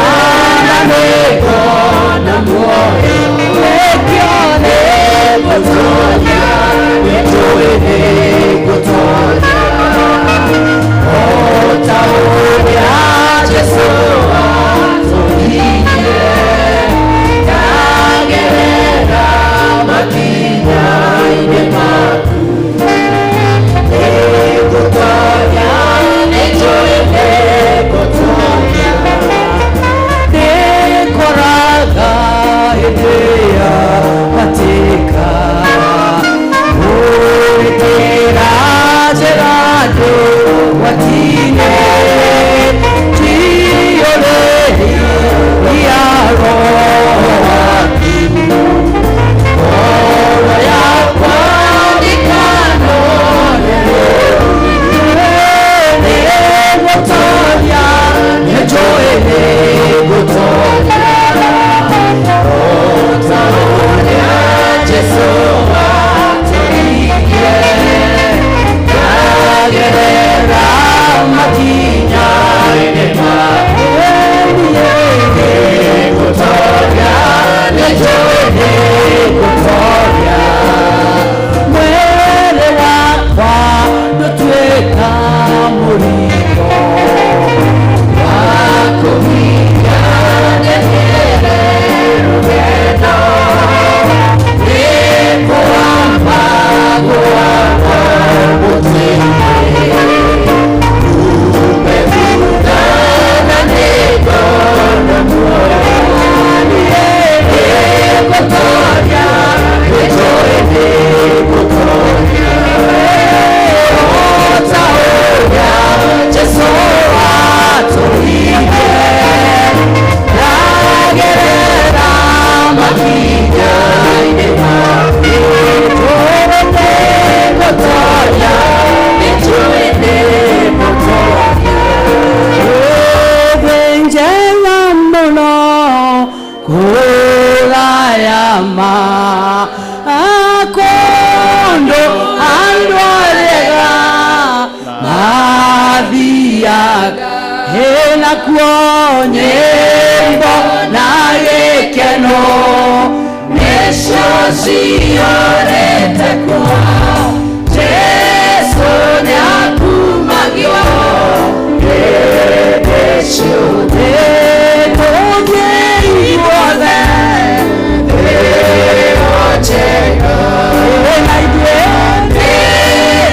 na nĩngona muoyo nĩkĩo nĩngũtoria nĩnjũĩ nĩngũtoria o ta ũrĩa Jesũ watoririe ndagerera makinya-inĩ maku nĩngũtoria nĩnjũĩ nĩngũtoria nĩngoraga hĩndĩ ya hatĩka ũrĩtĩra njĩra ndũgwati-inĩ tiũrĩria roho waku ngoro yakwa ndikanonerwo nĩngũtoria nĩnjũĩ nĩngũtoria o ta ũrĩa Jesũ watoririe ndagerera makinya-inĩ maku nĩngũtoria nĩnjũĩ nĩngũtoria mwĩrĩ wakwa ndũtuĩka mũrigo wa kũgiria ndĩthiĩre rũgendo nĩngũamba kũhamba mũtĩ-inĩ ume thutha na nĩngona muoyo nĩngũtoria nĩnjũĩ nĩngũtoria o ta ũrĩa Jesũ watoririe ndagerera makinya-inĩ maku nĩngũtoria nĩnjũĩ nĩngũtoria Thĩ njega mũno kũraya ma kũndũ andũ arega mathiaga hena kuo nyĩmbo na gĩkeno nĩcio ciyũrĩte kuo Jesũ Jesu nĩakumagio hĩndĩ ciothe tũthiĩ ithuothe thĩ ĩyo njega na ithuĩ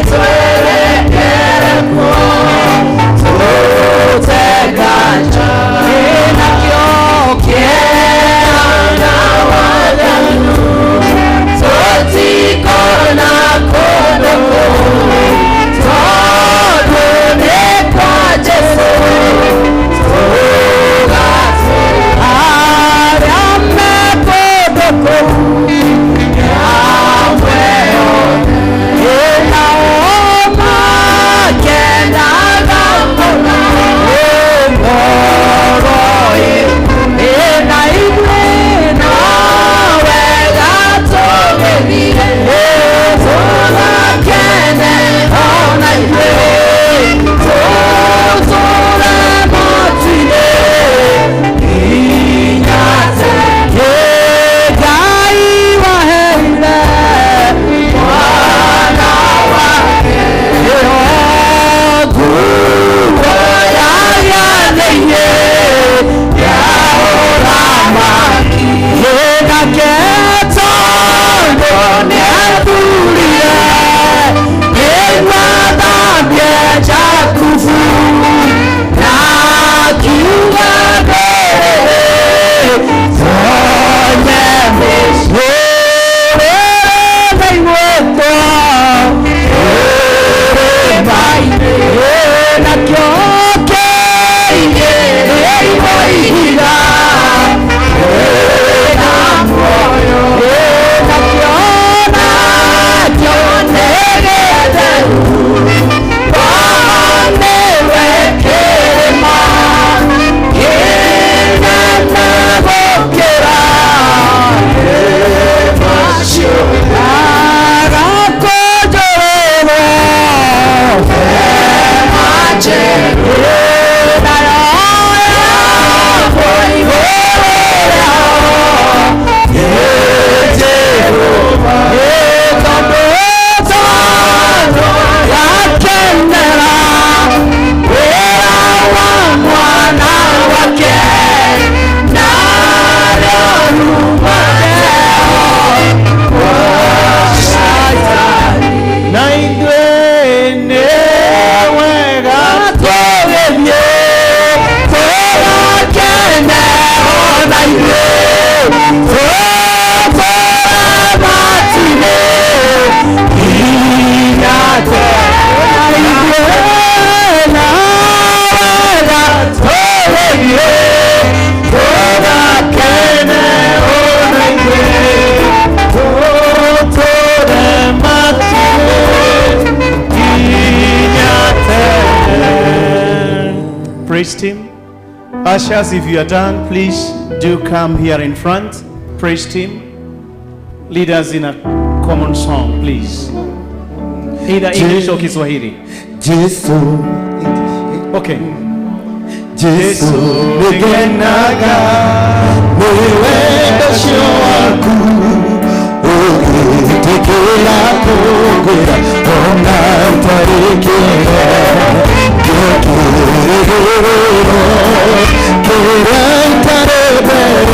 nĩtwerekere kuo tũteganja nakĩo kĩeha na waganu tũtikona kũndũ kũu tondũ nĩ kwa Jesũ tũgatũũra arĩa me kũndũ kũu hamwe othe nao makenaga mũno ngoro ĩna ithuĩ no wega tũgĩthiĩ tũgakene ona ithuĩ tũtũũre matu-inĩ nginya tene. Ngai waheire mwana wake nguo ya gĩathĩ-inĩ ya ũthamaki nake tondũ nĩathurire nĩguo athambie Jakubu na akiuga ndũrĩrĩ tonye mĩciĩ rĩrĩ kĩrĩma-inĩ nakĩo kĩigĩrĩirwo ihiga rĩna muoyo nakĩo nakĩo nĩ gĩtheru nĩwe kĩrĩma kĩnene gũkĩra irĩma ciothe agakũnjũrĩrwo hema njerũ nayo yakwo igũrũ rĩao nĩ Jehova tondũ tondũ yakenera wĩra wa mwana wake narĩo rumateo wa Shaitani na ithuĩ nĩ wega tũgĩthiĩ tũgakene ona ithuĩ tũtũũre matu-inĩ nginya tene na ithuĩ na wega tũgĩthiĩ tũgakene ona ithuĩ tũtũũre matu-inĩ nginya tene. Praise team. Ushers, if you are done, please do come here in front. Praise team. Lead us in a common song, please. Either English or Kiswahili. Jesu Okay. Jesu nĩngenaga nĩ wendo ũcio waku ũgĩtĩkĩra kũngwĩra ona itarĩ kĩene gĩkĩrĩgĩrĩro kĩrĩa itarĩ mbere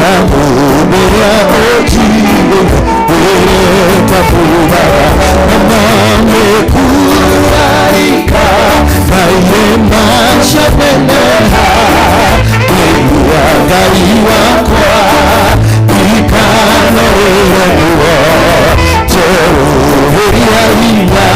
ya mũmĩrĩa ũnjigĩire wĩrĩte furaha na mamĩkuraika na irĩma cianeneha ngĩigua Ngai wakwa ririkana wĩra nĩwo njerũhĩria hinya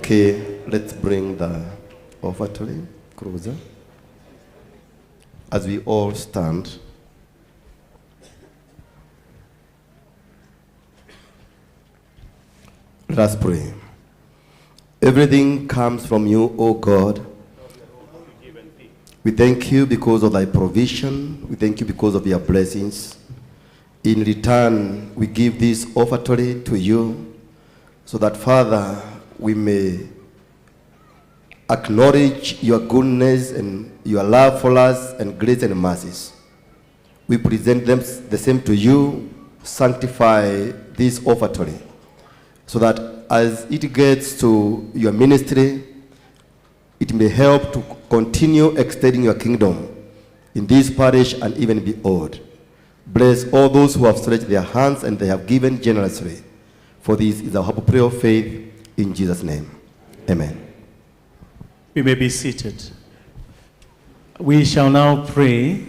Okay, let's bring the offertory closer. As we all stand. Let us pray. Everything comes from you, O God. We thank you because of thy provision. We thank you because of your blessings. In return, we give this offertory to you so that, Father, we may acknowledge your goodness and your love for us and grace and mercies. We present them the same to you. Sanctify this offertory so that as it gets to your ministry, it may help to continue extending your kingdom in this parish and even beyond. Bless all those who have stretched their hands and they have given generously. For this is our humble prayer of faith in Jesus' name. Amen. We may be seated. We shall now pray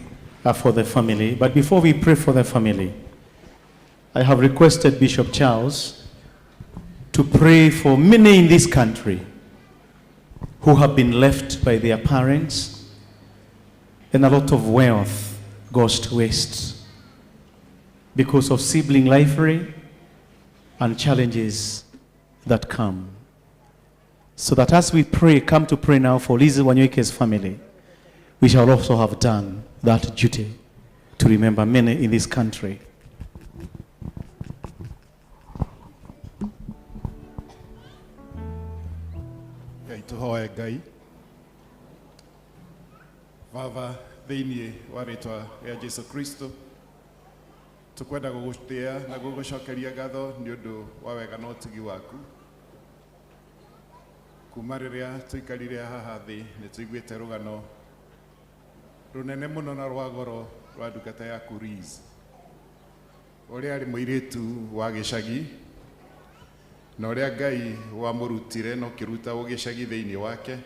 for the family. But before we pray for the family, I have requested Bishop Charles to pray for many in this country who have been left by their parents, and a lot of wealth goes to waste because of sibling rivalry and challenges that come. So that as we pray, come to pray now for Liz Wanyoike's family, we shall also have done that duty to remember many in this country. Ngai tũhoe Ngai. Baba, thĩinĩ wa rĩtwa rĩa Jesu Kristo, tũkwenda gũgũtĩa na gũgũcokeria ngatho nĩ ũndũ wa wega na ũtugi waku. Kuma rĩrĩa tũikarire haha thĩ nĩ tũiguĩte rũgano rũnene mũno na rwa goro rwa ndungata yaku Liz, ũrĩa arĩ mũirĩtu wa gĩcagi na ũrĩa Ngai wamũrutire na ũkĩruta ũgĩcagi thĩinĩ wake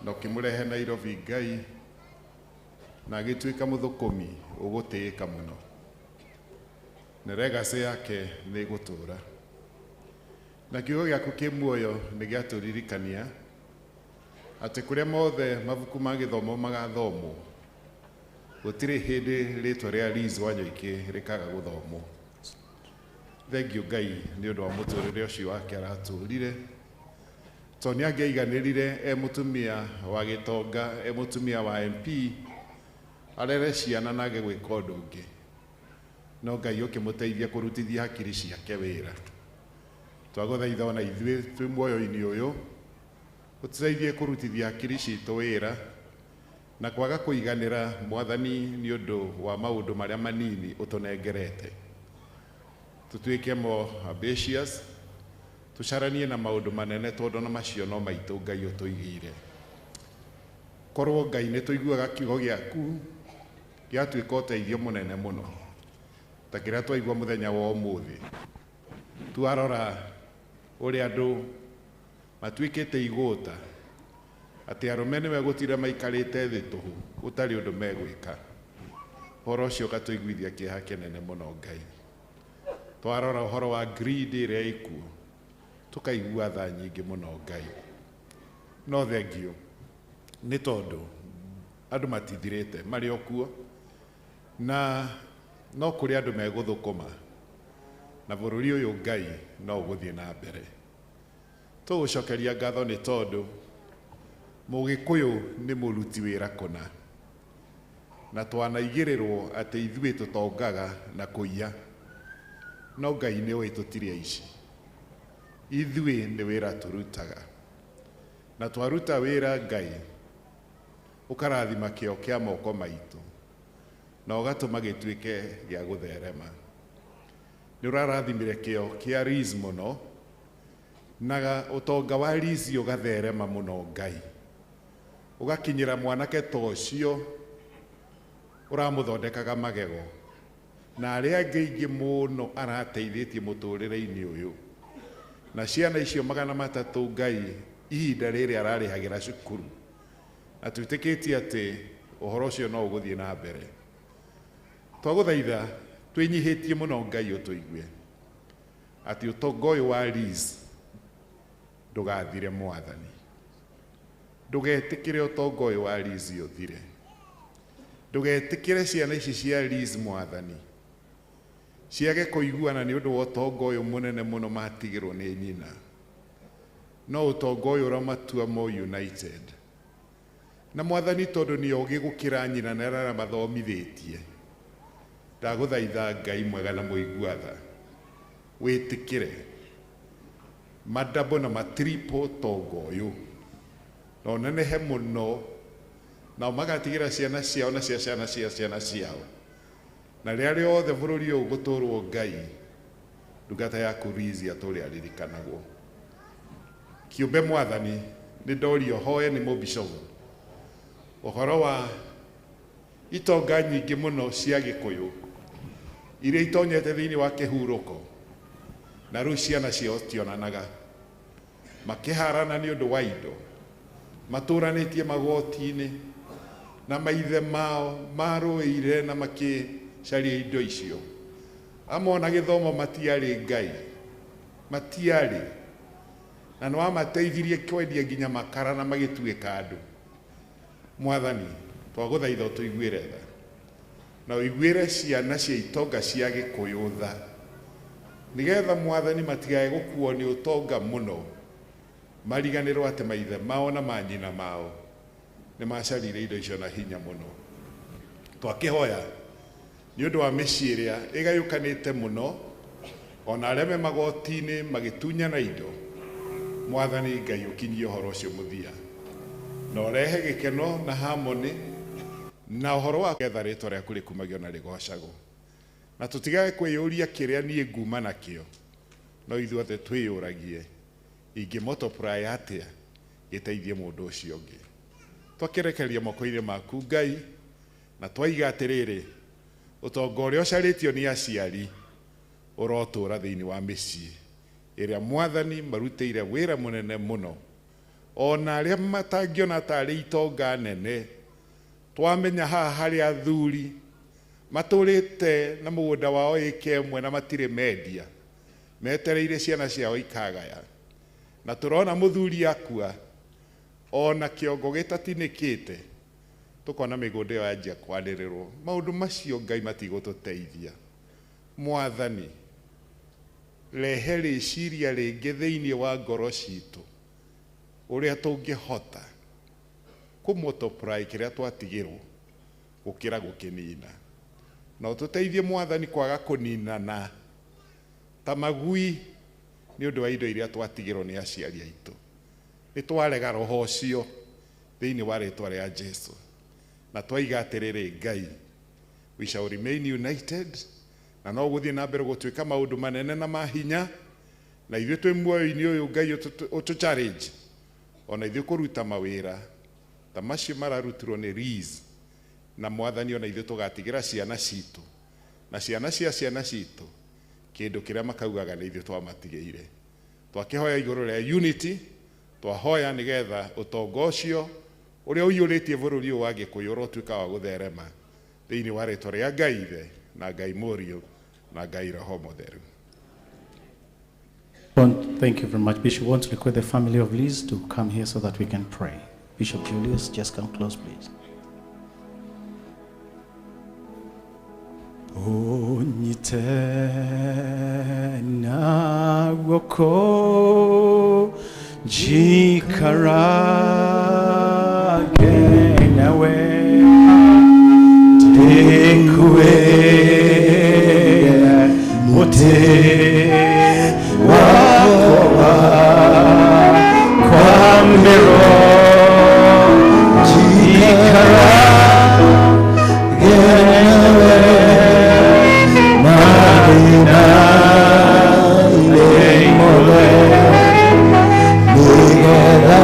na ũkĩmũrehe Nairobi Ngai na agĩtuĩka mũthũkũmi ũgũtĩĩka mũno, na legacy yake nĩ ĩgũtũũra. Na kiugo gĩaku kĩ muoyo nĩ gĩatũririkania atĩ kũrĩa mothe mabuku ma gĩthomo magathomwo, gũtirĩ hĩndĩ rĩtwa rĩa Liz Wanyoike rĩkaga gũthomwo. Thengiũ Ngai nĩ ũndũ wa mũtũrĩre ũcio wake aratũrire, tondũ nĩ angĩaiganĩrire e mũtumia wa gĩtonga, e mũtumia wa MP, arere ciana na age gwĩka ũndũ ũngĩ, no Ngai ũkĩmũteithia kũrutithia hakiri ciake wĩra. Twagũthaitha ona ithuĩ twĩ muoyo-inĩ ũyũ ũtũteithie kũrutithia hakiri citũ wĩra na kwaga kũiganĩra Mwathani nĩ ũndũ wa maũndũ marĩa manini ũtũnengerete. Tũtuĩke more ambitious, tũcaranie na maũndũ manene tondũ na macio no maitũ Ngai ũtũigĩire. Korwo Ngai nĩ tũiguaga kiugo gĩaku gĩatuĩka ũteithio mũnene mũno ta kĩrĩa twaigua mũthenya wa ũmũthĩ. Twarora ũrĩa andũ matuĩkĩte igũta, atĩ arũme nĩwe gũtira maikarĩte thĩ tũhũ gũtarĩ ũndũ megwĩka. Ũhoro ũcio ũgatũiguithia kĩeha kĩnene mũno Ngai. Twarora ũhoro wa greed ĩrĩa ĩkuo, tũkaigua tha nyingĩ mũno Ngai. No thengiũ nĩ tondũ andũ matithirĩte marĩ o kuo, na no kũrĩ andũ megũthũkũma na bũrũri ũyũ Ngai no ũgũthiĩ na mbere. Tũgũcokeria ngatho nĩ tondũ Mũgĩkũyũ nĩ mũruti wĩra kũna, na twanaigĩrĩrwo atĩ ithuĩ tũtongaga na kũiya, no Ngai nĩ ũĩ tũtirĩ aici. Ithuĩ nĩ wĩra tũrutaga, na twaruta wĩra Ngai ũkarathima kĩo kĩa moko maitũ na ũgatũma gĩtuĩke gĩa gũtherema. Nĩ ũrarathimire kĩo kĩa Liz mũno, na ũtonga wa Liz ũgatherema mũno Ngai, ũgakinyĩra mwanake ta ũcio ũramũthondekaga magego na arĩa angĩ aingĩ mũno arateithĩtie mũtũrĩre-inĩ ũyũ. Na ciana icio 300 Ngai ihinda rĩrĩ ararĩhagĩra cukuru, na twĩtĩkĩtie atĩ ũhoro ũcio no ũgũthiĩ na mbere. Twagũthaitha twĩnyihĩtie mũno Ngai ũtũigue atĩ ũtonga ũyũ wa Liz Ndũgathire Mwathani, ndũgetĩkĩre ũtonga ũyũ wa Liz ũthire, ndũgetĩkĩre ciana ici cia Liz Mwathani ciage kũiguana nĩ ũndũ wa ũtonga ũyũ mũnene mũno matigĩrwo nĩ nyina, no ũtonga ũyũ ũramatua more united. Na Mwathani tondũ nĩ ogĩ gũkĩra nyina na arĩa mathomithĩtie, ndagũthaitha Ngai mwega na mũigua tha wĩtĩkĩre madouble na matriple ũtonga ũyũ na ũnenehe mũno, nao magatigĩra ciana ciao na cia ciana cia ciana ciao, na rĩrĩa rĩothe bũrũri ũyũ ũgũtũrwo Ngai, ndungata yaku Liz atũre aririkanagwo. Kĩũmbe Mwathani, nĩ ndorio hoe nĩ mũbishofu ũhoro wa itonga nyingĩ mũno cia Gĩkũyũ iria itonyete thĩinĩ wa kĩhurũko na rĩu ciana ciao citionanaga, makĩharana nĩ ũndũ wa indo, matũranĩtie magoti-inĩ na maithe mao marũĩire na makĩcaria indo icio. Amwe ona gĩthomo matiarĩ Ngai, matiarĩ, na nĩ wamateithirie kwendia nginya makara na magĩtuĩka andũ. Mwathani, twagũthaitha ũtũiguĩre tha na ũiguĩre ciana cia itonga cia Gĩkũyũ tha, nĩgetha Mwathani matigae gũkuo nĩ ũtonga mũno, mariganĩrwo atĩ maithe mao na manyina mao nĩ macarire indo icio na hinya mũno. Twakĩhoya nĩ ũndũ wa mĩciĩ ĩrĩa ĩgayũkanĩte mũno, ona arĩa me magoti-inĩ magĩtunyana indo, Mwathani Ngai ũkinyie ũhoro ũcio mũthia na ũrehe gĩkeno na harmony na ũhoro wa getha rĩtwa rĩaku rĩkumagio na rĩgocagwo, na tũtigage kwĩyũria kĩrĩa niĩ nguma nakĩo, no ithuothe twĩyũragie ingĩ multiply atĩa gĩteithie mũndũ ũcio ũngĩ. Twakĩrekereria moko-inĩ maku Ngai, na twaiga atĩrĩrĩ, ũtonga ũrĩa ũcarĩtio nĩ aciari ũrotũra thĩinĩ wa mĩciĩ ĩrĩa Mwathani marutĩire wĩra mũnene mũno, ona arĩa matangĩona tarĩ itonga nene. Twamenya haha harĩ athuri matũrĩte na mũgũnda wao ĩka ĩmwe na matirĩ mendia, metereire ciana ciao ikagaya, na tũrona mũthuri akua ona kĩongo gĩtatinĩkĩte, tũkona mĩgũnda ĩyo yanjia kwanĩrĩrwo. Maũndũ macio Ngai matigũtũteithia. Mwathani, rehe rĩciria rĩngĩ thĩinĩ wa ngoro citũ ũrĩa tũngĩhota kũ multiply kĩrĩa twatigĩrwo gũkĩra gũkĩnina, na ũtũteithie Mwathani kwaga kũninana ta magui nĩ ũndũ wa indo iria twatigĩrwo nĩ aciari aitũ. Nĩ twarega roho ũcio thĩinĩ wa rĩtwa rĩa Jesu, na twaiga atĩrĩrĩ Ngai, we shall remain united, na no gũthiĩ na mbere gũtuĩka maũndũ manene na mahinya, na ithuĩ twĩ muoyo-inĩ ũyũ Ngai ũtũ challenge ona ithuĩ kũruta mawĩra ta macio mararutirwo nĩ Liz, na Mwathani ona ithuĩ tũgatigĩra ciana citũ na ciana cia ciana citũ kĩndũ kĩrĩa makaugaga nĩ ithuĩ twamatigĩire. Twakĩhoya igũrũ rĩa unity, twahoya nĩgetha ũtonga ũcio ũrĩa ũiyũrĩtie bũrũri ũyũ wa Gĩkũyũ ũrotuĩka wa gũtherema thĩinĩ wa rĩtwa rĩa Ngai Ithe na Ngai Mũriũ na Ngai Roho Mũtheru. Thank you very much, Bishop. We want to request the family of Liz to come here so that we can pray. Bishop Julius, just come close, please. Onyite na guoko jikarage nawe ndikwe muti wakwa kwambiro jikarage nawe mathĩna mothe nĩgetha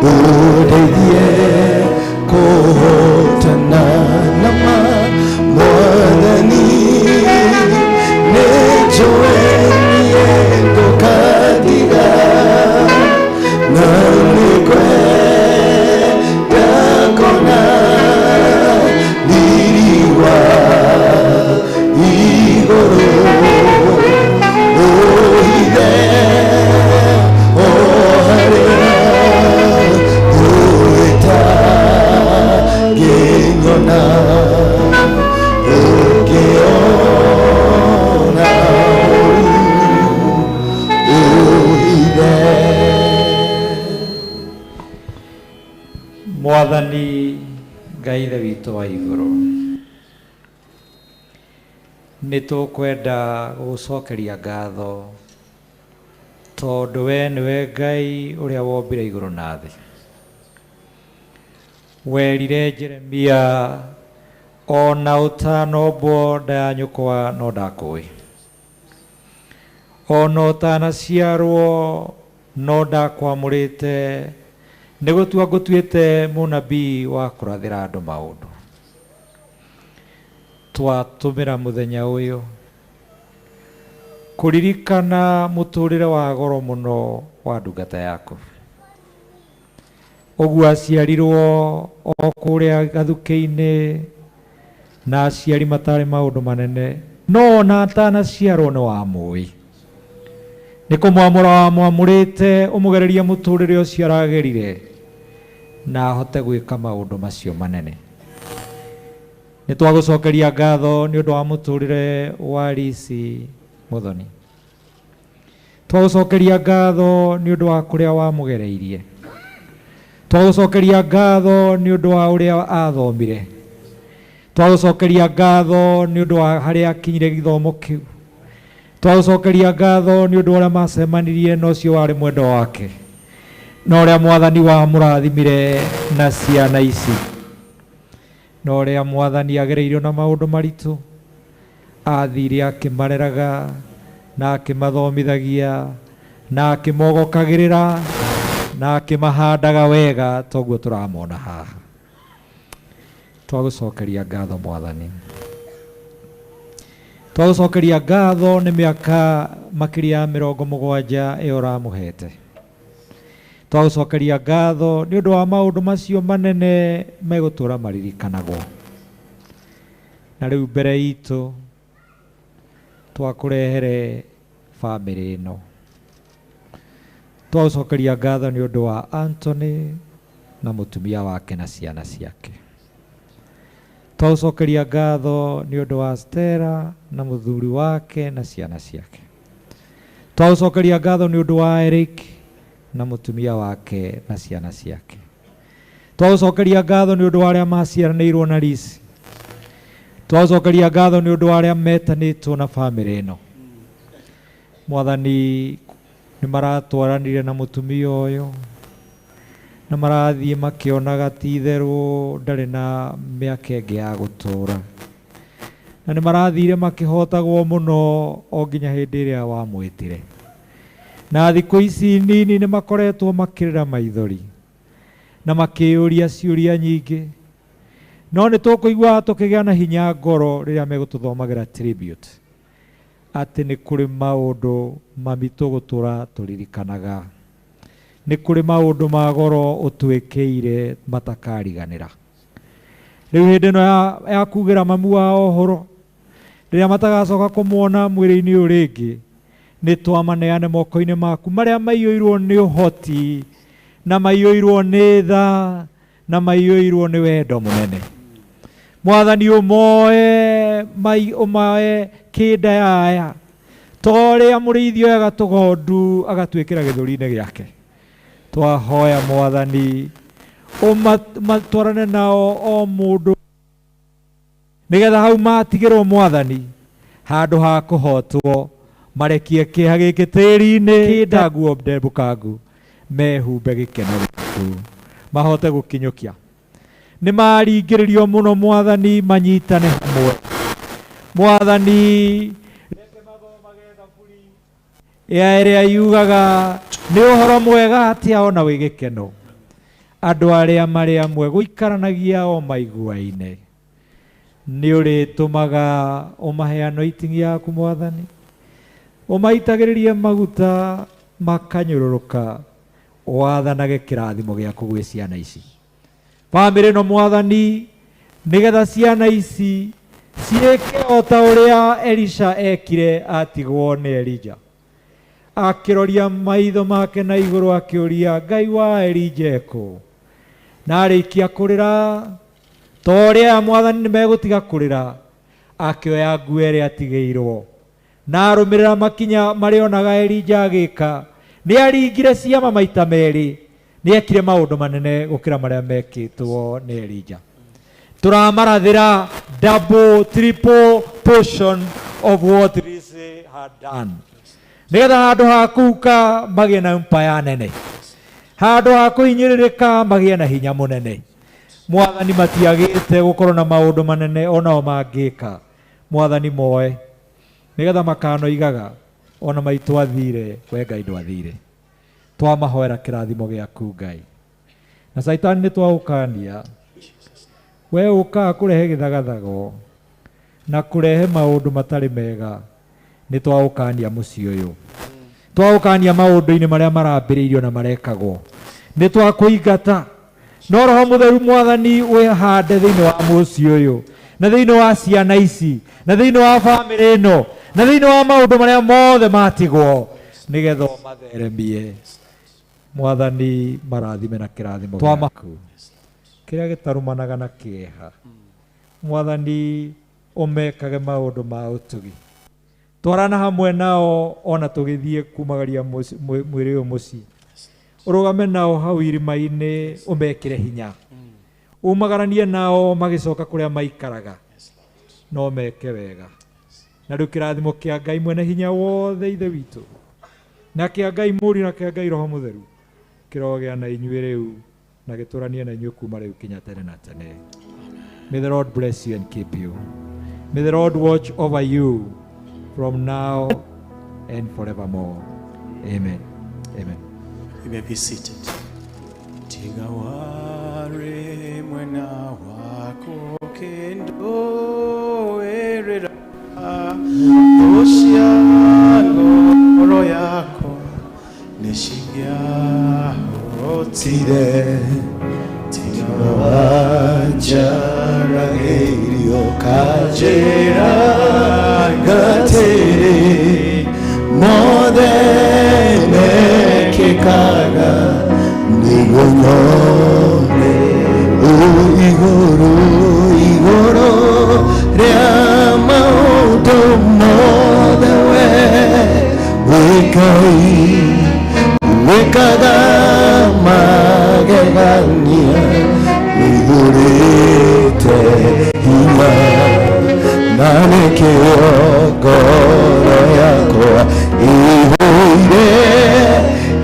ũndeithie kũhotana na Mwathani nĩ Mwathani Ngai Ithe witũ wa igũrũ, nĩ tũkwenda gũgũcokeria ngatho tondũ we nĩwe Ngai ũrĩa wombire igũrũ na thĩ. Werire Jeremia ona ũtanombwo nda ya nyũkwa no ndakũĩ, ona ũtanaciarwo no ndakwamũrĩte nĩ gũtua ngũtuĩte mũnabii wa kũrathĩra andũ maũndũ. Twatũmĩra mũthenya ũyũ kũririkana mũtũrĩre wa goro mũno wa ndungata yaku. Ũguo aciarirwo o kũrĩa gathukĩ-inĩ na aciari matarĩ maũndũ manene, no ona atanaciarwo nĩ wamũĩ, nĩ kũmwamũra wamwamũrĩte ũmũgererie mũtũrĩre ũcio aragerire na ahote gwĩka maũndũ macio manene. Nĩ twagũcokeria ngatho nĩ ũndũ wa mũtũrĩre wa Liz Muthoni. Twagũcokeria ngatho nĩ ũndũ wa kũrĩa wamũgereirie. Twagũcokeria ngatho nĩ ũndũ wa ũrĩa athomire. Twagũcokeria ngatho nĩ ũndũ wa harĩa akinyire gĩthomo kĩu. Twagũcokeria ngatho nĩ ũndũ wa ũrĩa macemanirie na ũcio warĩ mwendwa wake, na ũrĩa Mwathani wamũrathimire na ciana ici, na ũrĩa Mwathani agereirio na maũndũ maritũ, athire akĩmareraga na akĩmathomithagia na akĩmogokagĩrĩra na akĩmahandaga wega toguo tũramona haha. Twagũcokeria ngatho Mwathani. Twagũcokeria ngatho nĩ mĩaka makĩria ya 70 ĩyo ũramũhete. Twagũcokeria ngatho nĩ ũndũ wa maũndũ macio manene megũtũra maririkanagwo. Na rĩu mbere itũ twakũrehere bamĩrĩ ĩno. Twagũcokeria ngatho nĩ ũndũ wa Anthony na mũtumia wake na ciana ciake. Twagũcokeria ngatho nĩ ũndũ wa Stella na mũthuri wake na ciana ciake. Twagũcokeria ngatho nĩ ũndũ wa Eric na mũtumia wake na ciana ciake. Twagũcokeria ngatho nĩ ũndũ wa arĩa maciaranĩirwo na Liz. Twagũcokeria ngatho nĩ ũndũ wa arĩa metanĩtwo na bamĩrĩ ĩno. Mwathani nĩ maratwaranire na mũtumia ũyũ na marathiĩ makĩonaga ti itherũ ndarĩ na mĩaka ĩngĩ ya gũtũra, na nĩ marathire makĩhotagwo mũno o nginya hĩndĩ ĩrĩa wamwĩtire. Na thikũ ici nini nĩ makoretwo makĩrĩra maithori na makĩyũria ciũria nyingĩ, no nĩ tũkũigua tũkĩgĩa na hinya ngoro rĩrĩa megũtũthomagĩra tribute atĩ nĩ kũrĩ maũndũ mami tũgũtũra tũririkanaga, nĩ kũrĩ maũndũ ma goro ũtwĩkĩire matakariganĩra. Rĩu hĩndĩ ĩno ya kugĩra mamu wao ũhoro, rĩrĩa matagacoka kũmuona mwĩrĩ-inĩ ũyũ rĩngĩ, nĩ twamaneane moko-inĩ maku marĩa maiyũirwo nĩ ũhoti na maiyũirwo nĩ tha na maiyũirwo nĩ wendo mũnene. Mwathani ũmoe ũmoe kĩnda yaya ta ũrĩa mũrĩithi oyaga tũgondu agatuĩkĩra gĩthũri-inĩ gĩake. Twahoya Mwathani ũmatwarane nao o mũndũ nĩgetha hau matigĩrwo Mwathani handũ ha kũhotwo marekie kĩeha gĩkĩ tĩri-inĩ kĩnda nguo ndembũkangu mehumbe gĩkeno gĩaku mahote gũkinyũkia. Nĩ maringĩrĩrio mũno Mwathani manyitane hamwe. Mwathani reke mathomage thaburi ya ĩrĩa yugaga nĩ ũhoro mwega atĩa ona wĩ gĩkeno andũ arĩa marĩ amwe gũikaranagia o maiguaine. Nĩ ũrĩtũmaga ũmahe anointing yaku Mwathani, ũmaitagĩrĩrie maguta makanyũrũrũka, wathanage kĩrathimo gĩaku gwĩ ciana ici. Bamĩrĩ ĩno Mwathani, nĩgetha ciana ici ciĩke o ta ũrĩa Elisha ekire atigwo nĩ Elija. Akĩroria maitho make na igũrũ akĩũria Ngai wa Elija ekũ? Na arĩkia kũrĩra ta ũrĩa aya Mwathani nĩ megũtiga kũrĩra, akĩoya nguo ĩrĩa atigĩirwo na arũmĩrĩra makinya marĩonaga Elija agĩka. Nĩ aringire ciama maita merĩ Nĩ ekire maũndũ manene gũkĩra marĩa mekĩtwo nĩ Elija. Tũramarathĩra double, triple portion of what Lizzie had done. Nĩgetha handũ ha kũhuka magĩe na mpaya nene, handũ ha kũhinyĩrĩrĩka magĩe na hinya mũnene. Mwathani matiagĩte gũkorwo na maũndũ manene onao mangĩka. Mwathani moe nĩgetha makanoigaga ona maitũ athire, we Ngai ndwathire. Twamahoera kĩrathimo gĩaku Ngai. Na Caitani nĩ twaũkania, we ũkaga kũrehe gĩthagathago na kũrehe maũndũ matarĩ mega, nĩ twaũkania mũciĩ ũyũ. Twaũkania maũndũ-inĩ marĩa marambĩrĩirio na marekagwo. Nĩ twakũingata. No Roho Mũtheru Mwathani wĩhande thĩinĩ wa mũciĩ ũyũ, na thĩinĩ wa ciana ici, na thĩinĩ wa bamĩrĩ ĩno, na thĩinĩ wa maũndũ marĩa mothe matigwo, nĩgetha ũmatheremie. Mwathani marathime na kĩrathimo gĩaku kĩrĩa gĩtarumanaga na kĩeha. Mwathani ũmekage maũndũ ma ũtugi. Twarana hamwe nao ona tũgĩthiĩ kumagaria mwĩrĩ ũyũ mũciĩ. Ũrũgame nao hau irima-inĩ ũmekĩre hinya. Umagaranie nao magĩcoka kũrĩa maikaraga, no meke wega. Na rĩu kĩrathimo kĩa Ngai mwene hinya wothe Ithe witũ, na kĩa Ngai Mũriũ, na kĩa Ngai Roho Mũtheru kĩrogĩa na inyuĩ rĩu na gĩtũranie na inyuĩ kuma rĩu kinya tene na tene. May the Lord bless you and keep you. May the Lord watch over you from now and forevermore. Amen. Amen. You may be seated. Tiga ware mwena wako kendo erera Osia ngoro yako nishigia otire. Tiga wanjaragĩirio kanjĩra ngatĩrĩ mothe mekĩkaga nĩguo nyone igũrũ igũrũ rĩa maũndũ mothe we wĩ Ngai wĩkaga magegania wĩihũrĩte hinya na nĩkĩo ngoro yakwa ĩihũire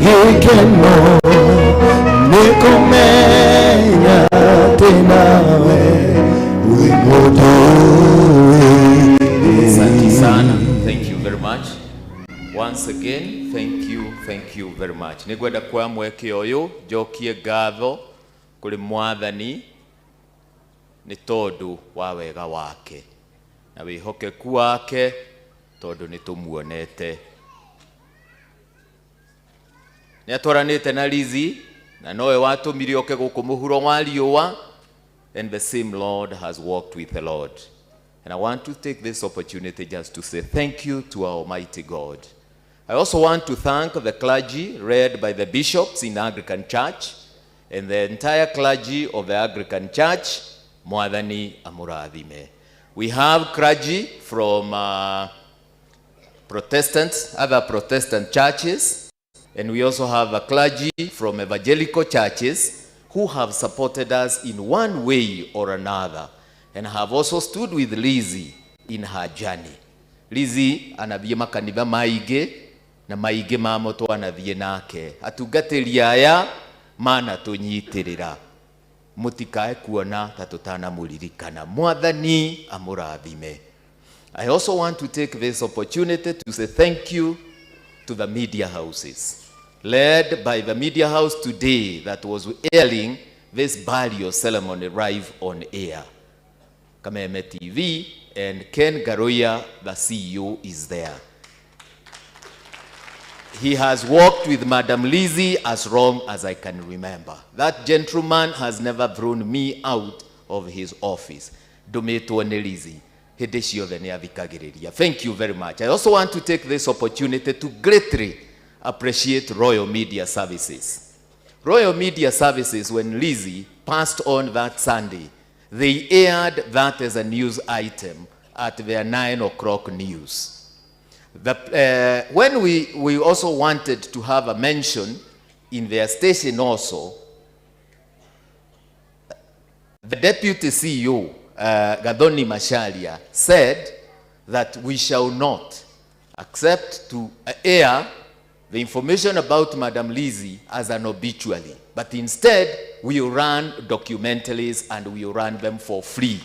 gĩkeno nĩ kũmenya atĩ nawe wĩ mũndũ Asante sana. Thank you very much. Once again, thank you very much. Nĩngwenda kuoya mweke ũyũ njokie ngatho kũrĩ Mwathani nĩ tondũ wa wega wake na wĩhokeku wake, tondũ nĩ tũmuonete. Nĩ atwaranĩte na Lizzie na nowe watũmire oke gũkũ mũhuro wa riũa, and the same Lord has walked with the Lord. And I want to take this opportunity just to say thank you to our Almighty God. I also want to thank the clergy led by the bishops in the Anglican Church and the entire clergy of the Anglican Church, Mwathani amurathime. We have clergy from Protestant, other Protestant churches, and we also have a clergy from evangelical churches who have supported us in one way or another and have also stood with Lizzie in her journey. Lizzie anathiĩ makanitha maingĩ na maingĩ mamo twanathiĩ nake. Atungatĩri aya manatũnyitĩrĩra, mũtikae kuona ta tũtanamũririkana. Mwathani amũrathime. I also want to take this opportunity to say thank you to the media houses, led by the media house today that was airing this burial ceremony live on air. Kameme TV, and Ken Garoya, the CEO, is there. He has worked with Madam Lizzie as long as I can remember. That gentleman has never thrown me out of his office. Ndũmĩtwo nĩ Lizzie. Hĩndĩ ciothe nĩ athikagĩrĩria. Thank you very much. I also want to take this opportunity to greatly appreciate Royal Media Services. Royal Media Services, when Lizzie passed on that Sunday, they aired that as a news item at their 9 o'clock news. When we also wanted to have a mention in their station also, the deputy CEO, Gadoni Mashalia, said that we shall not accept to air the information about Madam Lizzie as an obituary, but instead we will run documentaries and we will run them for free.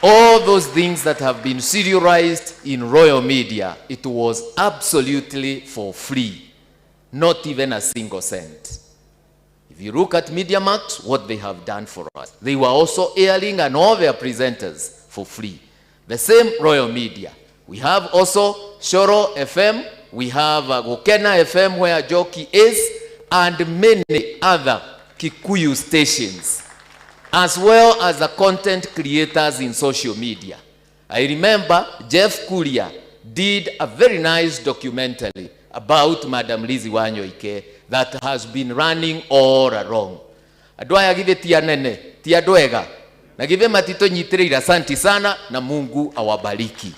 All those things that have been serialized in Royal Media, it was absolutely for free, not even a single cent. If you look at MediaMax, what they have done for us, they were also airing and all their presenters for free. The same Royal Media. We have also Shoro FM, we have Gokena FM where Joki is, and many other Kikuyu stations, as well as the content creators in social media. I remember Jeff Kuria did a very nice documentary about Madam Lizzie Wanyoike that has been running all along. Andũ aya githĩ ti anene, ti andũ ega, na githĩ matitũnyitĩrĩire? Asante sana na Mungu awabariki.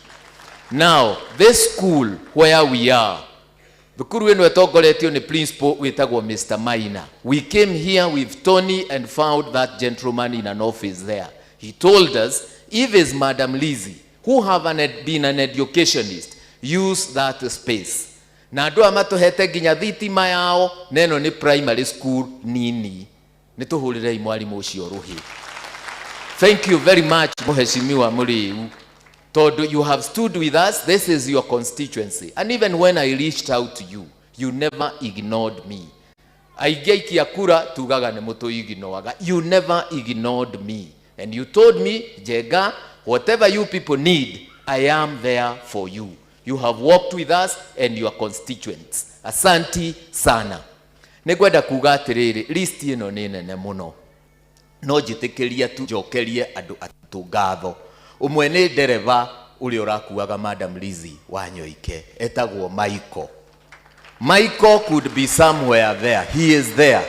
Now, this school where we are, thukuru ĩno ĩtongoretio nĩ principal wĩtagwo Mr. Maina. We came here with Tony and found that gentleman in an office there. He told us, if it's Madam Lizzie, who have been an educationist, use that space. Na andũ aya matũhete nginya thitima yao, na ĩno nĩ primary school nini. Nĩ tũhũrĩrei mwarimũ ũcio rũhĩ. Thank you very much, Mheshimiwa Muriu. Tondu you have stood with us, this is your constituency. And even when I reached out to you, you never ignored me. Aingĩ aikia kura tugaga nĩ mũtũignoaga. You never ignored me. And you told me, Njenga, whatever you people need, I am there for you. You have worked with us and your constituents. Asanti sana. Nĩngwenda kuga atĩrĩrĩ, list ĩno nĩ nene mũno. No njĩtĩkĩria tu njokerie andũ atatũ ngatho. Ũmwe nĩ ndereba ũrĩa ũrakuaga Madam Lizzie Wanyoike, etagwo Michael. Michael could be somewhere there. He is there.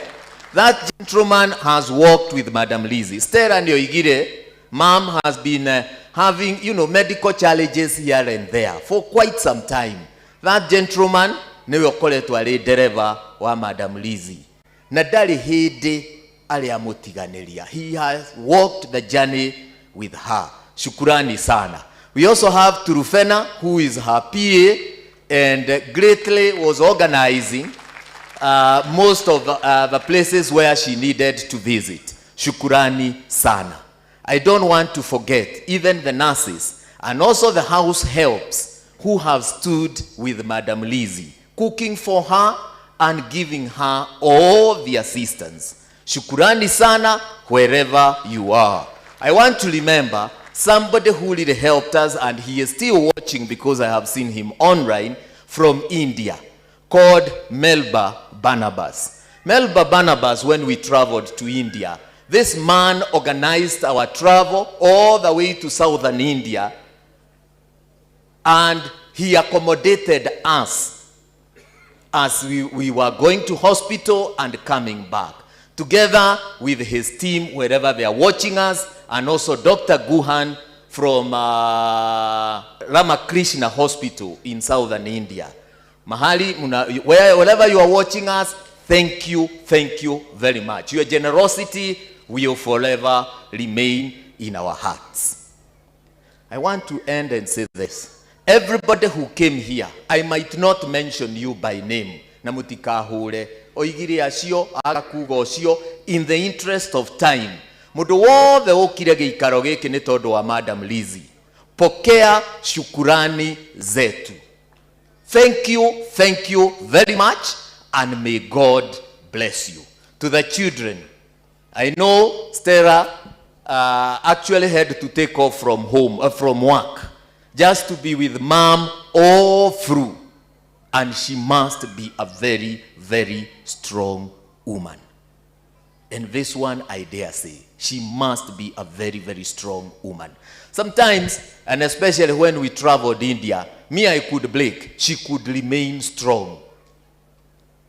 That gentleman has worked with Madam Lizzie. Stella nĩoigire, Mom has been having, medical challenges here and there for quite some time. That gentleman nĩwe ũkoretwo arĩ ndereba wa Madam Lizzie. Na ndarĩ hĩndĩ arĩ amũtiganĩria. He has walked the journey with her. Shukurani sana. We also have Turufena, who is her PA and greatly was organizing most of the places where she needed to visit. Shukurani sana. I don't want to forget even the nurses and also the house helps who have stood with Madam Lizzie, cooking for her and giving her all the assistance. Shukurani sana wherever you are. I want to remember somebody who really helped us, and he is still watching because I have seen him online, from India, called Melba Barnabas. Melba Barnabas, when we traveled to India, this man organized our travel all the way to southern India, and he accommodated us as we were going to hospital and coming back, together with his team wherever they are watching us, and also Dr. Guhan from Ramakrishna Hospital in southern India. Mahali, muna, wherever you are watching us, thank you, thank you very much. Your generosity will forever remain in our hearts. I want to end and say this. Everybody who came here, I might not mention you by name, na mutikahure, oigire acio, agakuga ũcio, in the interest of time. Mũndũ wothe ũkire gĩikaro gĩkĩ nĩ tondũ wa Madam Lizzie. Pokea shukurani zetu. Thank you, thank you very much, and may God bless you. To the children, I know Stella actually had to take off from home, from work, just to be with mom all through. And she must be a very, very strong woman. And this one, I dare say, she must be a very, very strong woman. Sometimes, and especially when we traveled India, me, I could break. She could remain strong.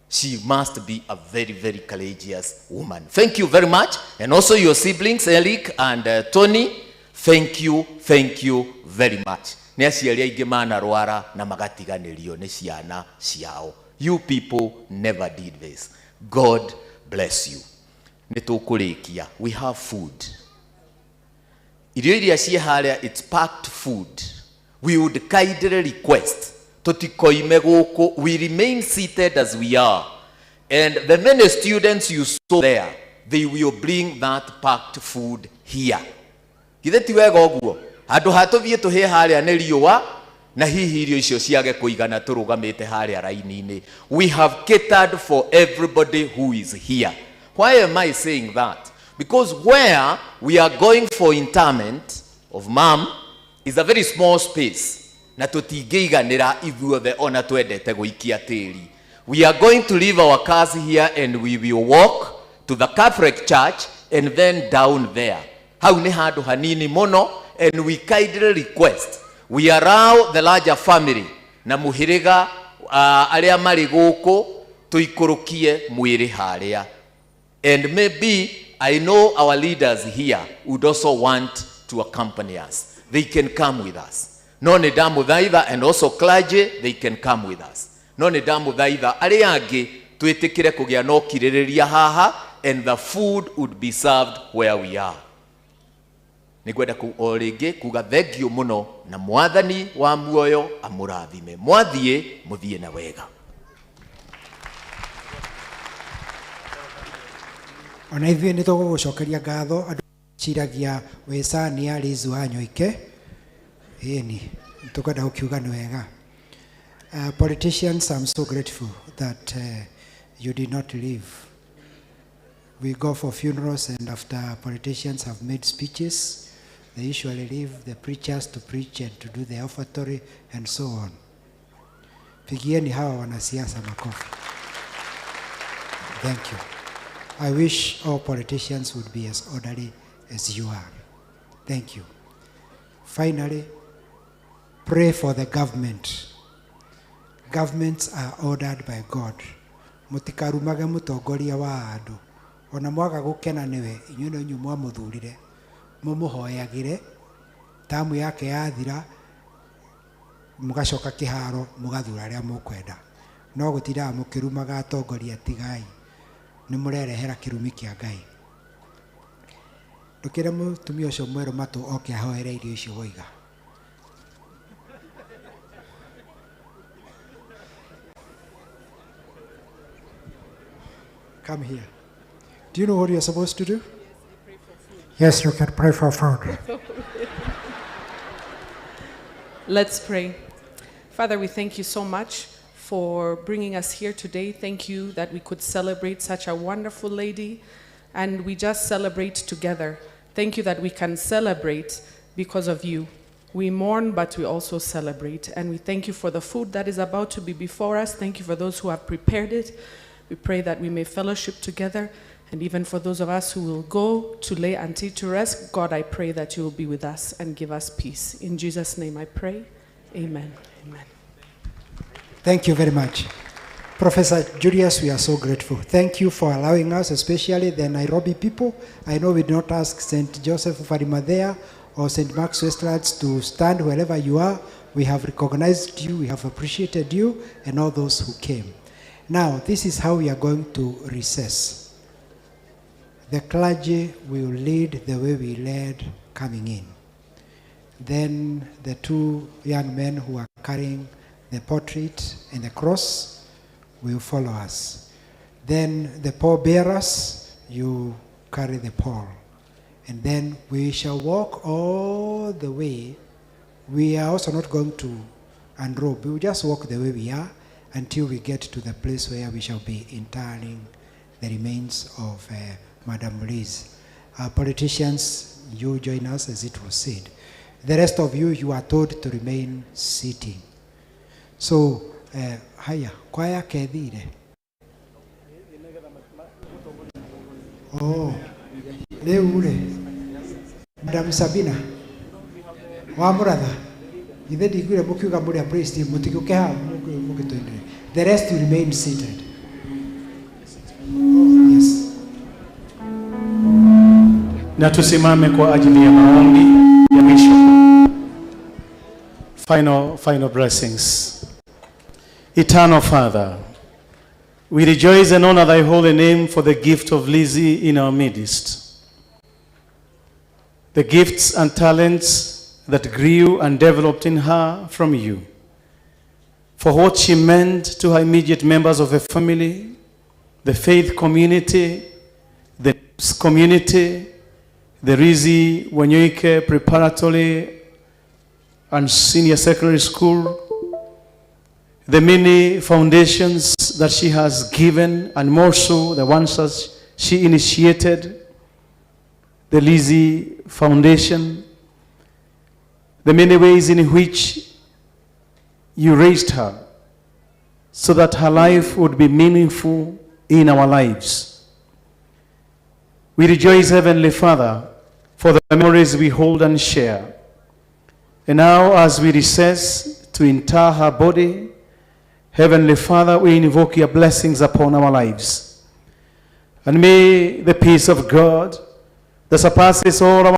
She must be a very, very courageous woman. Thank you very much. And also your siblings, Eric and Tony, thank you very much. Nĩ aciari aingĩ manarwara na magatiganĩrio nĩ ciana ciao. You people never did this. God bless you. Nĩ tũkũrĩkia. We have food. Irio iria ciĩ harĩa, it's packed food. We would kindly request tũtikoime gũkũ. We remain seated as we are, and the many students you saw there, they will bring that packed food here. Githĩ ti wega ũguo? Handũ ha tũthiĩ tũhĩe harĩa nĩ riũa na hihi irio icio ciage kũigana tũrũgamĩte harĩa raini-inĩ. We have catered for everybody who is here. Why am I saying that? Because where we are going for interment of mom is a very small space, na tũtingĩiganĩra ithuothe ona twendete gũikia tĩri. We are going to leave our cars here and we will walk to the Catholic Church and then down there. Hau nĩ handũ hanini mũno, and we kindly request we allow the larger family na mũhĩrĩga arĩa marĩ gũkũ tũikũrũkie mwĩrĩ harĩa. And maybe I know our leaders here would also want to accompany us. They can come with us. No nĩ ndamũthaitha, and also clergy, they can come with us. No nĩ ndamũthaitha arĩa angĩ twĩtĩkĩre kũgĩa na ũkirĩrĩria haha, and the food would be served where we are. Nĩngwenda o rĩngĩ kuga thengiũ mũno, na Mwathani wa muoyo amũrathime. Mwathiĩ mũthiĩ na wega. Ona ithuĩ nĩ tũgũgũcokeria ngatho. Andũ ciragia wĩcania Liz Wanyoike, ĩni tũkwenda gũkiuga nĩ wega. Politicians, I'm so grateful that you did not leave. We go for funerals, and after politicians have made speeches, they usually leave the preachers to preach and to do the offertory and so on. Pigieni hawa wanasiasa makofi. Thank you. I wish all politicians would be as orderly as you are. Thank you. Finally, pray for the government. Governments are ordered by God. Mutikarumage mutongoria wa andu. Ona mwaga gukena niwe, inyuĩ no inyuĩ mwamũthurire. Mumuhoyagire, tamu yake yathira, mugacoka kĩharo, mũgathura arĩa mũkwenda. No gũtindaga mũkĩrumaga atongoria, tigai. Nĩ mũrerehera kĩrumi kĩa Ngai. Ndũkĩre mũtumia ũcio mwerũ matũ oke ahoere irio icio woiga. Come here. Do you know what you're supposed to do? Yes, you can pray for food. Let's pray. Father, we thank you so much for bringing us here today. Thank you that we could celebrate such a wonderful lady, and we just celebrate together. Thank you that we can celebrate because of you. We mourn, but we also celebrate. And we thank you for the food that is about to be before us. Thank you for those who have prepared it. We pray that we may fellowship together. And even for those of us who will go to lay Auntie to rest, God, I pray that you will be with us and give us peace. In Jesus' name I pray. Amen. Amen. Thank you very much. Professor Julius, we are so grateful. Thank you for allowing us, especially the Nairobi people. I know we did not ask St. Joseph of Arimathea or St. Mark's Westlands to stand wherever you are. We have recognized you, we have appreciated you, and all those who came. Now, this is how we are going to recess. The clergy will lead the way we led coming in. Then the two young men who are carrying the portrait and the cross will follow us. Then the pallbearers, you carry the pall. And then we shall walk all the way. We are also not going to unrobe. We will just walk the way we are until we get to the place where we shall be interring the remains of Madam Liz. Politicians, you join us as it was said. The rest of you, you are told to remain sitting. So, haya, kwaya kethire. Oh, leo ule. Madam Sabina, wa muratha. Ithe ndiguire mukiuga muri a praise team, mutigiuke haha mugituinire. The rest you remain seated. Oh, yes. Na tusimame kwa ajili ya maombi ya mwisho. Final blessings. Eternal Father, We rejoice and honor thy holy name for the gift of Lizzie in our midst. The gifts and talents that grew and developed in her from you. For what she meant to her immediate members of the family, the faith community, the community, the Lizzie Wanyoike Preparatory and Senior Secondary School, the many foundations that she has given, and more so the ones that she initiated, the Lizzie Foundation, the many ways in which you raised her so that her life would be meaningful in our lives. We rejoice, Heavenly Father, for the memories we hold and share. And now, as we recess to inter her body, Heavenly Father, we invoke your blessings upon our lives. And may the peace of God that surpasses all our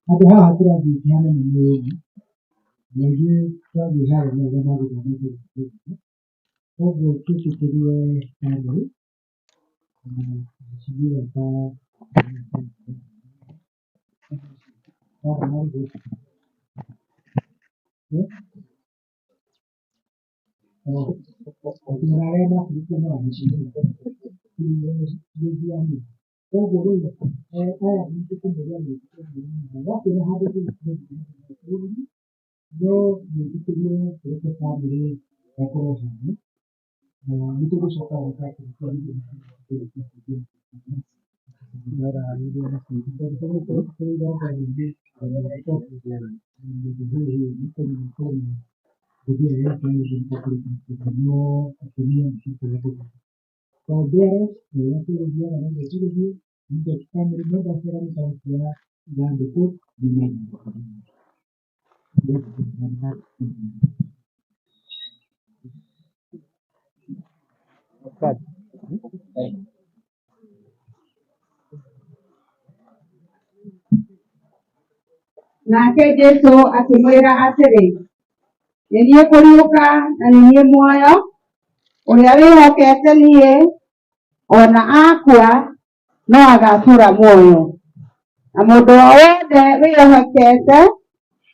Handũ haha tũrathiĩ kĩhana nĩ mũrĩmi, na ithuĩ twathiĩ harĩa nĩ arĩa magũthomithia koguo twĩtĩkĩrie bamĩrĩ na mheshimiwa ta arĩa maburĩtie no mheshimiwa koguo rĩu aya nĩtũkũmũria wakĩona handũ no mwĩtĩkĩrie tũreke bamĩrĩ ĩkorwo hamwe na nĩtũgũcoka Nake Jesũ akĩmwĩra atĩrĩ, nĩ niĩ kũriũka na nĩ niĩ muoyo, ũrĩa wĩhokete niĩ, o na akua, no agaatũũra muoyo. Na mũndũ o wothe wĩhokete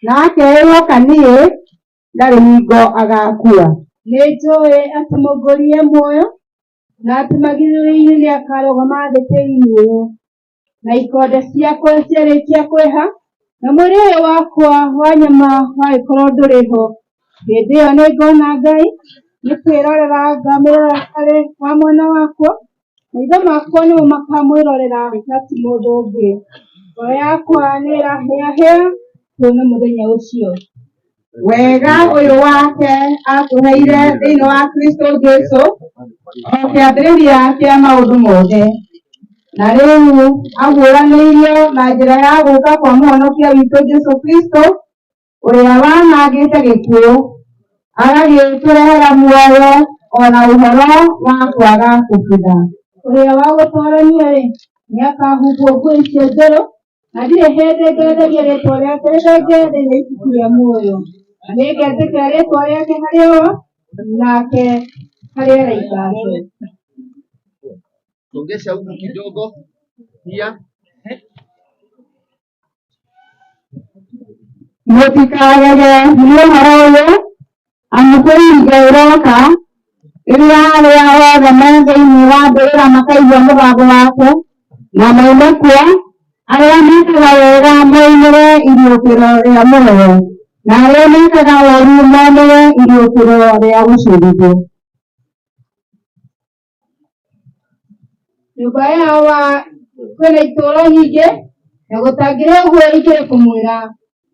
na akeĩhoka niĩ, ndarĩ hingo agaakua. Nĩ njũĩ atĩ Mũngũri e muoyo na atĩ magirĩrĩrio-inĩ nĩakarũgama thĩ tĩĩri-inĩ ũyũ. Na ikonde ciakwa ciarĩkia kwĩha, na mwĩrĩ ũyũ wakwa wa nyama wagĩkorwo ndũrĩ ho, hĩndĩ ĩyo nĩngona Ngai, nĩ kwĩrorera ngamwĩrorera arĩ wa mwena wakwa, maitho makwa nĩmo makamwĩrorera na ti mũndũ ũngĩ. Ngoro yakwa nĩĩrahĩahĩa kuona mũthenya ũcio. Wega ũyũ wake atũheire thĩinĩ wa Kristo Jesũ o kĩambĩrĩria kĩa maũndũ mothe, na rĩu aguũranĩirio na njĩra ya gũũka kwa Mũhonokia witũ Jesũ Kristo, ũrĩa wanangĩte gĩkuũ, agagĩtũrehera muoyo o na ũhoro wa kwaga kũbutha. Ũrĩa wa gũtoorania-rĩ, nĩakahumbwo nguo icio njerũ, na ndirĩ hĩndĩ ngetheria rĩĩtwa rĩake rĩthenge thĩinĩ wa ibuku rĩa muoyo. Na nĩngetĩkĩra rĩĩtwa rĩake harĩ o, nake harĩ araika ake. Songesha huku kidogo pia. Mũtikagege nĩ ũhoro ũyũ, amu kwĩ hingo ĩroka rĩrĩa arĩa othe me thĩinĩ wa mbĩrĩra makaigua mũgambo wake na moime kuo, arĩa mekaga wega moimĩre iriũkĩro rĩa muoyo, na arĩa mekaga ũũru moimĩre iriũkĩro rĩa gũcirithio. Nyũmba ya Awa kwĩna itũũro nyingĩ, na gũtangĩrĩ ũguo ingĩrĩ kũmwĩra.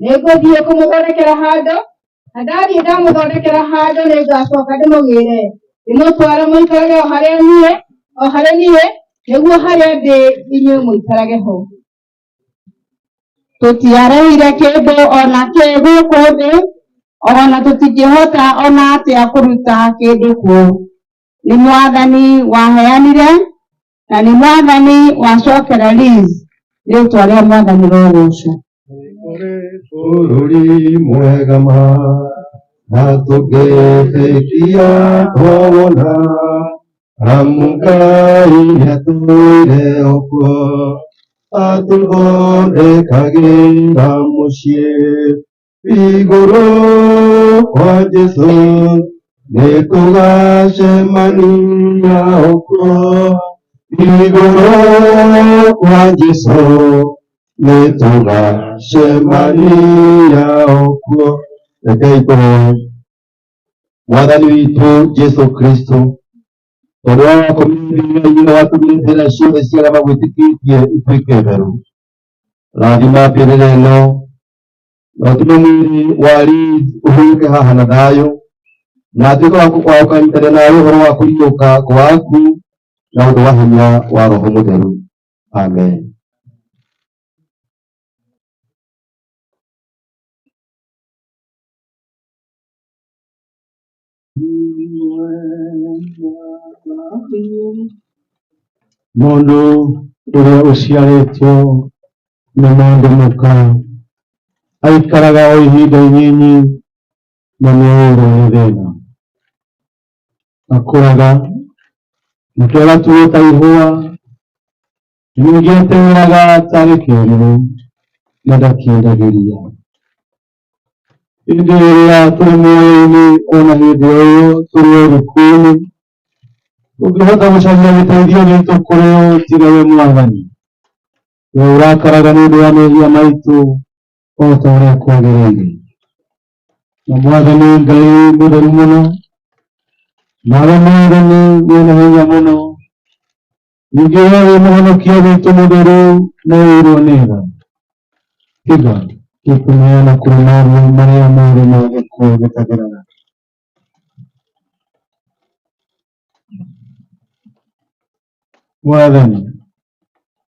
Nĩngũthiĩ kũmũthondekera handũ, na ndathiĩ ndamũthondekera handũ nĩngacoka ndĩmũgĩre, ndĩmũtware mũikarage o harĩa niĩ, o harĩa niĩ, nĩguo harĩa ndĩ inyuĩ mũikarage ho. Tũtiarehire kĩndũ ona kĩ gũkũ thĩ, ona tũtingĩhota ona atĩa kũruta kĩndũ kuo. Nĩ Mwathani waheanire na nĩ Mwathani wacokera Liz, rĩtwa rĩa Mwathani rĩrogoocwo. Bũrũri mwega ma na tũngĩtĩkia twawona, amu Ngai nĩatũire okuo atũthondekagĩra mũciĩ. Igũrũ kwa Jesũ nĩtũgacemania okuo, igũrũ kwa Jesũ nĩtũgacemania okuo. Rekei tũhoe. Mwathani witũ Jesũ Kristo, tondũ wa wakomire na watũmire mbĩrĩra ciothe cia arĩa magwĩtĩkĩtie ituĩke theru, rathima mbĩrĩra ĩno na ũtũme mwĩrĩ wa Liz ũhurũke haha na thayũ, na atuĩke wa gũkanyitanĩra nawe ũhoro wa kũriũka gwaku na ũndũ wa hinya wa Roho Mũtheru. Amen. Mũndũ ũrĩa ũciarĩtwo nĩ mũndũ mũka aikaraga o ihinda inyinyi na nĩaiyũirwo nĩ thĩna. Akũraga nake agatuo ta ihũa, ningĩ ateng'eraga tarĩ kĩĩruru na ndakindagĩria. Hĩndĩ ĩrĩa tũrĩ muoyo-inĩ ona hĩndĩ o ĩyo tũrĩ o gĩkuũ-inĩ, ũngĩhota gũcaria gĩteithio gitũ kũrĩ ũ tiga we Mwathani? We ũrakaraga nĩ ũndũ wa mehia maitũ o ta ũrĩa kwagĩrĩire. Na Mwathani Ngai mũtheru mũno, nawe Mwathani wĩna hinya mũno, ningĩ we wĩ mũhonokia witũ mũtheru na ũiyũirwo nĩ tha, tiga gũtũneana kũrĩ maruo marĩa mothe ma gĩkuũ gĩtathiraga. Mwathani,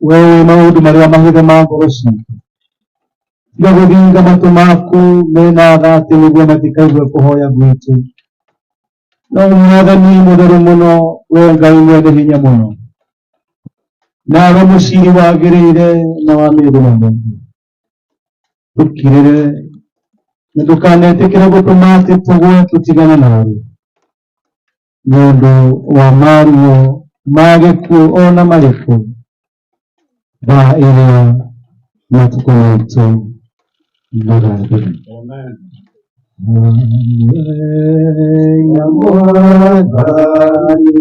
we ũĩ maũndũ marĩa mahithe ma ngoro citũ, tiga gũthinga matũ maku mena tha atĩ nĩguo matikaigue kũhoya gwitũ. No Mwathani mũtheru mũno, we Ngai mwene hinya mũno, nawe mũciri wagĩrĩire na wa mĩndũ na mũndũ, tũkirĩre na ndũkanetĩkĩre gũtũma atĩ tũgwe tũtigane nawe nĩ ũndũ wa maruo ma gĩkuũ ona marĩkũ, thaa ĩrĩa matukũ maitũ magathira. Mũthenya Mwathani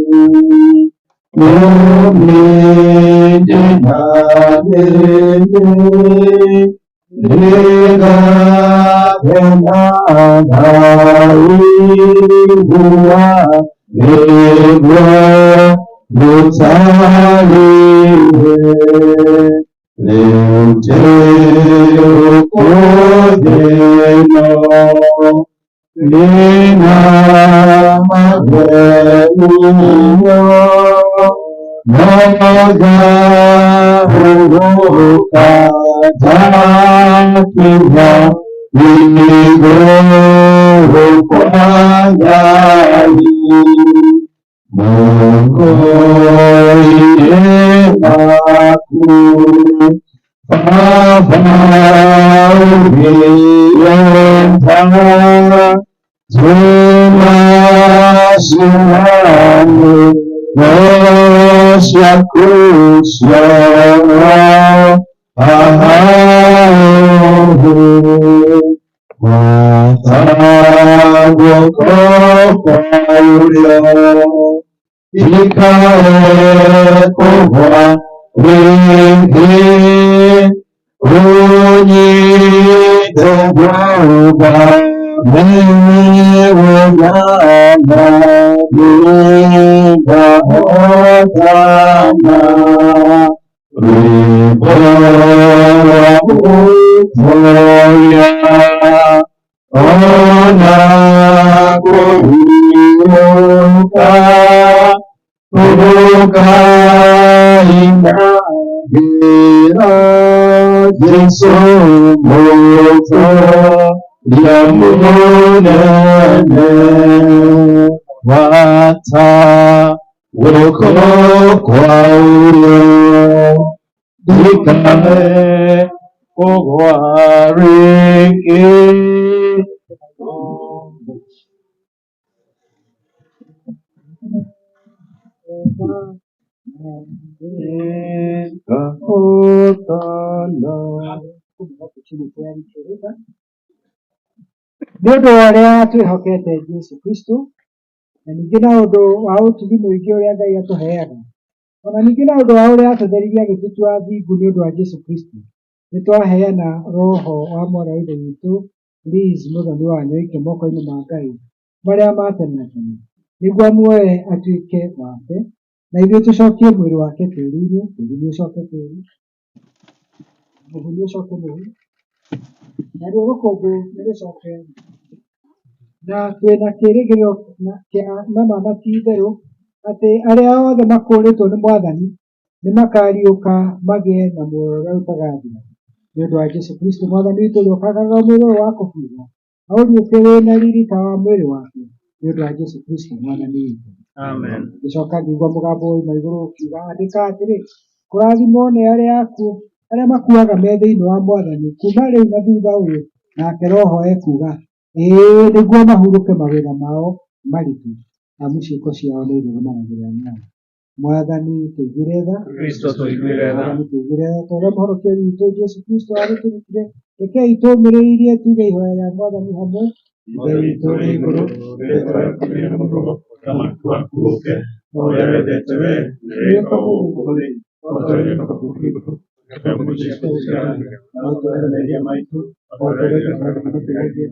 nĩũmĩte na mĩthĩ, nĩngakena ndaigua nĩguo gũtarĩire. Rĩu ndĩ gũkũ thĩ ĩno, ndĩna magerio, no ngahurũka ndakinya igũrũ kwa Ngai. Moko-inĩ maku Baba ũngĩenda, tũma ciana ciaku ciothe Gwata guoko kwa ũrĩo, ndikae kũgwa rĩngĩ, ũnyite guoko. Nĩ ũndũ wa ũrĩa twĩhokete Jesũ Kristo na ningĩ na ũndũ wa ũtugi mũingĩ ũrĩa Ngai atũheaga, ona ningĩ na ũndũ wa ũrĩa atũtheririe agĩtũtua thingu nĩ ũndũ wa Jesũ Kristo, nĩ twaheana roho wa mwarĩ wa Ithe witũ Liz Mũthoni wa Nyoike moko-inĩ ma Ngai marĩa ma tene na tene, nĩguo amuoe atuĩke wake, na ithuĩ tũcokie mwĩrĩ wake tĩĩri-inĩ, tĩĩri nĩ ũcoke tĩĩri, mũhu nĩ ũcoke mũhu, naruo rũkũngũ nĩ rũcoke. Na twĩna kĩĩrĩgĩrĩro kĩa nama na ti itherũ atĩ arĩa othe makũũrĩtwo nĩ Mwathani nĩ makariũka magĩe na muoyo ũrĩa ũtagathira. Nĩ ũndũ wa Jesũ Kristo Mwathani witũ ũrĩa ũkagarũra mwĩrĩ ũyũ wa kũbutha aũriũkie wĩ na riri ta wa mwĩrĩ wake, nĩ ũndũ wa Jesũ Kristo Mwathani witũ. Amen. Ngĩcoka ngĩigua mũgambo woima igũrũ ũkiuga, andĩka atĩrĩ, kũrathimwo nĩ arĩa akuũ arĩa makuaga me thĩinĩ wa Mwathani kuma rĩu na thutha ũyũ. Nake Roho ekuuga, ĩĩ, nĩguo mahurũke mawĩra mao maritũ, amu ciĩko ciao nĩ irĩrũmanagĩrĩra nao. Mwathani tũiguĩre tha. Kristo tũiguĩre tha. Mwathani tũiguĩre tha. Ta ũrĩa Mũhonokia witũ Jesũ Kristo arĩtũrutire, rekei tũũmĩrĩirie tuge ihoya rĩa Mwathani hamwe. Ithe witũ ũrĩ igũrũ, rĩĩtwa rĩaku rĩamũrwo, ũthamaki waku ũũke, o ũrĩa wendete wee, rĩĩkagwo gũkũ thĩ o ta ũrĩa rĩĩkagwo kũu igũrũ. Tũhe ũmũthĩ irio cia na ũtũohere mehia maitũ, o ta ũrĩa ithuĩ tũheanaga tũratũgeria,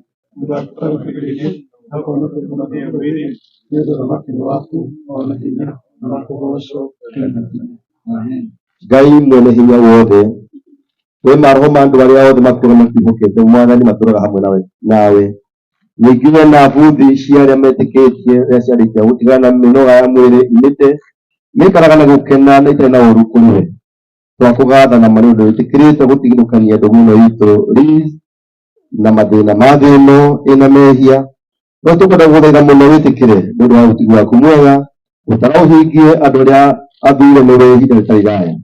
no kũhonokia kuuma kĩũru-inĩ, nĩ ũndũ ũthamaki nĩ waku, o na hinya, na kũgoocwo tene na tene. Amen. Ngai mwene hinya wothe, we maroho ma andũ arĩa othe matũũra makwĩhokete Mwathani matũũraga hamwe nawe. Ningĩ we na buthi cia arĩa metĩkĩtie rĩrĩa ciarĩkia gũtigana na mĩnoga ya mwĩrĩ imĩte, maikaraga na gũkena na itarĩ na ũũru kũrĩ we. Twakũgatha na ma nĩ ũndũ wĩtĩkĩrĩte gũtigithũkania ndũgũ ĩno itũ Liz na mathĩna ma thĩ ĩno ĩna mehia, no tũkwenda gũgũthaitha mũno wĩtĩkĩre nĩ ũndũ wa ũtugi waku mwega ũtara ũhingie andũ arĩa athure nĩwe ihinda rĩtarĩ iraya,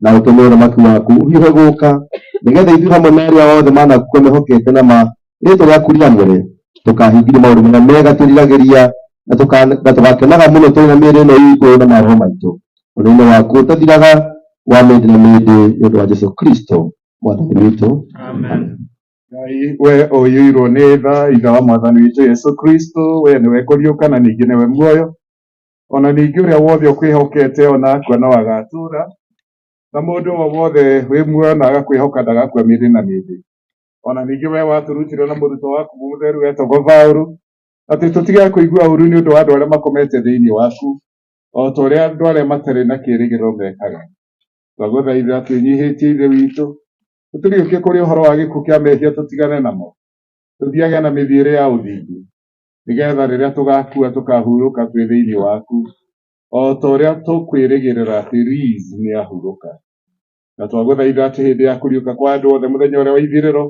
na ũtũme ũthamaki waku ũhiũhe gũka, nĩgetha ithuĩ hamwe na arĩa othe manakua mehokete na ma rĩĩtwa rĩaku rĩamũre tũkahingĩrio maũndũ marĩa mega twĩriragĩria na tũgakenaga mũno tũrĩ na mĩĩrĩ ĩno itũ na maroho maitũ ũnene waku ũtathiraga wa mĩndĩ na mĩndĩ nĩ ũndũ wa Jesũ Kristo Mwathani witũ. Amen. Ngai we ũiyũirwo nĩ tha, Ithe wa Mwathani witũ Jesũ Kristo, we nĩwe kũriũka na ningĩ nĩwe muoyo, ona ningĩ ũrĩa wothe ũkwĩhokete ona akua no agatũũra, na mũndũ o wothe wĩ muoyo na agakwĩhoka ndagakua mĩndĩ na mĩndĩ. Ona ningĩ we watũrutire na mũrutwo waku mũtheru wetagwo Paũlũ, atĩ tũtigage kũigua ũũru nĩ ũndũ wa andũ arĩa makomete thĩinĩ waku, o ta ũrĩa andũ arĩa matarĩ na kĩĩrĩgĩrĩro mekaga. Twagũthaitha twĩnyihĩtie Ithe witũ, tũtũriũkie kũrĩ ũhoro wa gĩkuũ kĩa mehia tũtigane namo, tũthiage na mĩthiĩre ya ũthingu, nĩgetha rĩrĩa tũgakua tũkahurũka twĩ thĩinĩ waku, o ta ũrĩa tũkwĩrĩgĩrĩra atĩ Liz nĩahurũka. Na twagũthaitha atĩ hĩndĩ ya kũriũka kwa andũ othe mũthenya ũrĩa wa ithirĩro,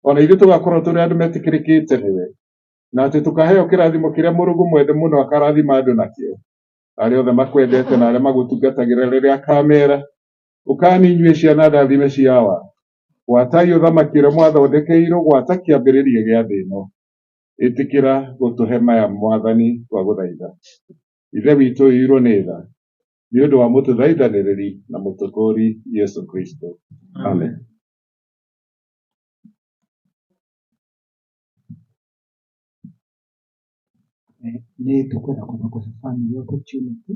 ona ithuĩ tũgakorwo tũrĩ andũ metĩkĩrĩkĩte nĩwe, na atĩ tũkaheo kĩrathimo kĩrĩa Mũrungu mwende mũno akarathima andũ nakĩo, arĩa othe makwendete na arĩa magũtungatagĩra rĩrĩa akamera, ũkani inyuĩ ciana ndathime cia Awa, gwatai ũthamaki ũrĩa mwathondekeirwo gwata kĩambĩrĩria gĩa thĩ ĩno. Ĩtĩkĩra gũtũhe maya Mwathani twagũthaitha. Ithe witũ ũiyũirwo nĩ tha, nĩ ũndũ wa mũtũthaithanĩrĩri na mũtũkũũri Jesũ Kristo. Amen. Nĩ tũkwenda kwamba kũhe family opportunity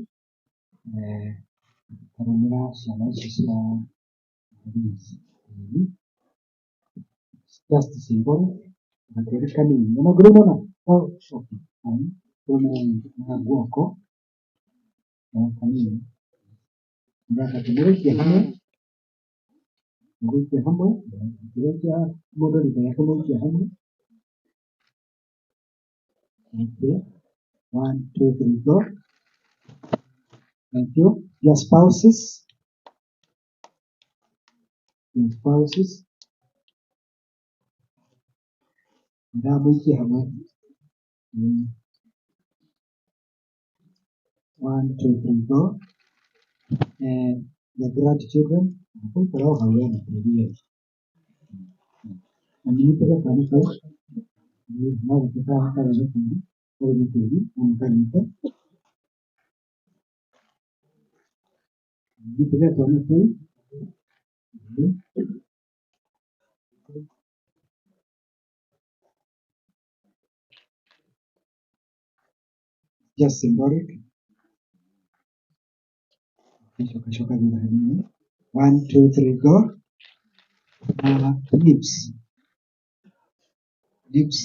tarũmĩra ciana ici cia Liz. Just symbolic. Gatĩri kanini. Ona ngũrĩ mona. Oh, okay. Fine. Tũrũme na guoko. Kanini. Ndakatũmũrĩkia hamwe. Mũgũikia hamwe. Mũgũikia mũndũ rita rĩake mũikia hamwe. Okay. 1, 2, 3, go. Thank you. Your spouses. Your spouses. Ndamũikie hamwe. 1, 2, 3, go. The grandchildren. Gũikara o hau wena tĩri we. Na mũnyitĩre kana kau. No gũtuĩka karũme tĩri, karũme tĩri, no mũkanyite. Nyitĩrĩra twana tũu. Just symbolic. Coka coka thutha hanini. 1, 2, 3, go. Lips. Lips.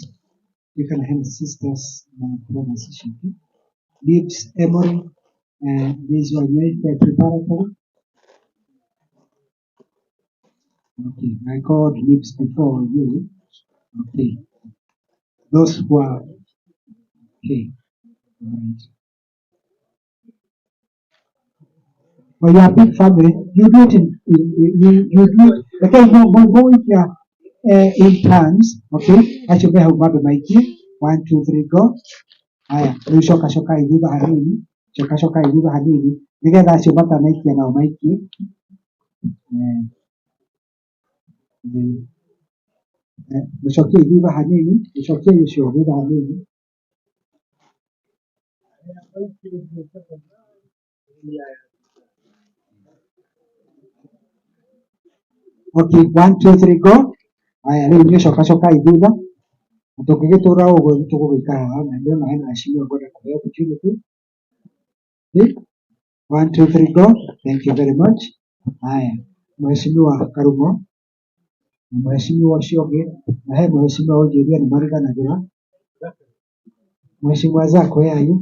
You can have sisters na brothers ciake. Lips, Emory, Liz Wanyoike preparatory. Okay, I called lips before you. Okay. Those who are okay. All right. For your big family, you do it in you do it. Okay, go go go with your in turns. Okay, acio me hau mambe maikie. 1, 2, 3, go. Haya, riu coka coka thutha hanini, coka coka thutha hanini, nigetha acio matanaikia nao maikie. Mucokie thutha hanini, mucokie ucio thutha hanini. Okay, 1, 2, 3, go. Haya, riu inyuĩ coka cokai thutha. Na tũngĩgĩtũra ũguo nĩtũgũgĩikara haha na ndĩrona hena acimio ngwenda kũhe opportunity. Okay. 1, 2, 3, go. Thank you very much. Haya, Mheshimiwa Karumo na Mheshimiwa ũcio ũngĩ, na he Mheshimiwa ũnjĩrire nĩ mariganagĩra. Mheshimiwa Zack, where are you?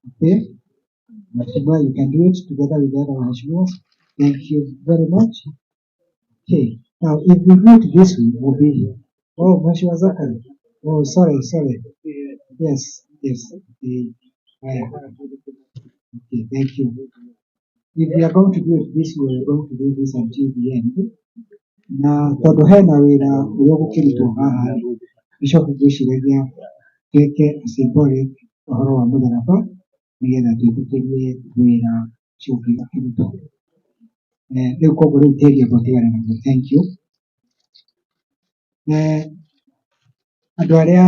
Okay. Mheshimiwa, you can do it together with the other Mheshimiwas. Thank you very much. Okay. Now, if we do it this way, we'll be here. Oh, Mheshimiwa Zachary. Oh, sorry, sorry. Yes, yes. Okay. Okay, thank you. If we are going to do it this way, we are going to do this until the end. Na tondũ hena wĩra ũrĩa ũgũkĩrutwo haha Bishop ngwĩciragia twĩke symbolic ũhoro wa mũtharaba nĩgetha twĩtĩkĩrie wĩra ũcio ũngĩ ũkĩrutwo. Rĩu koguo rĩu tĩri amba ũtigane naguo. Thank you. Andũ arĩa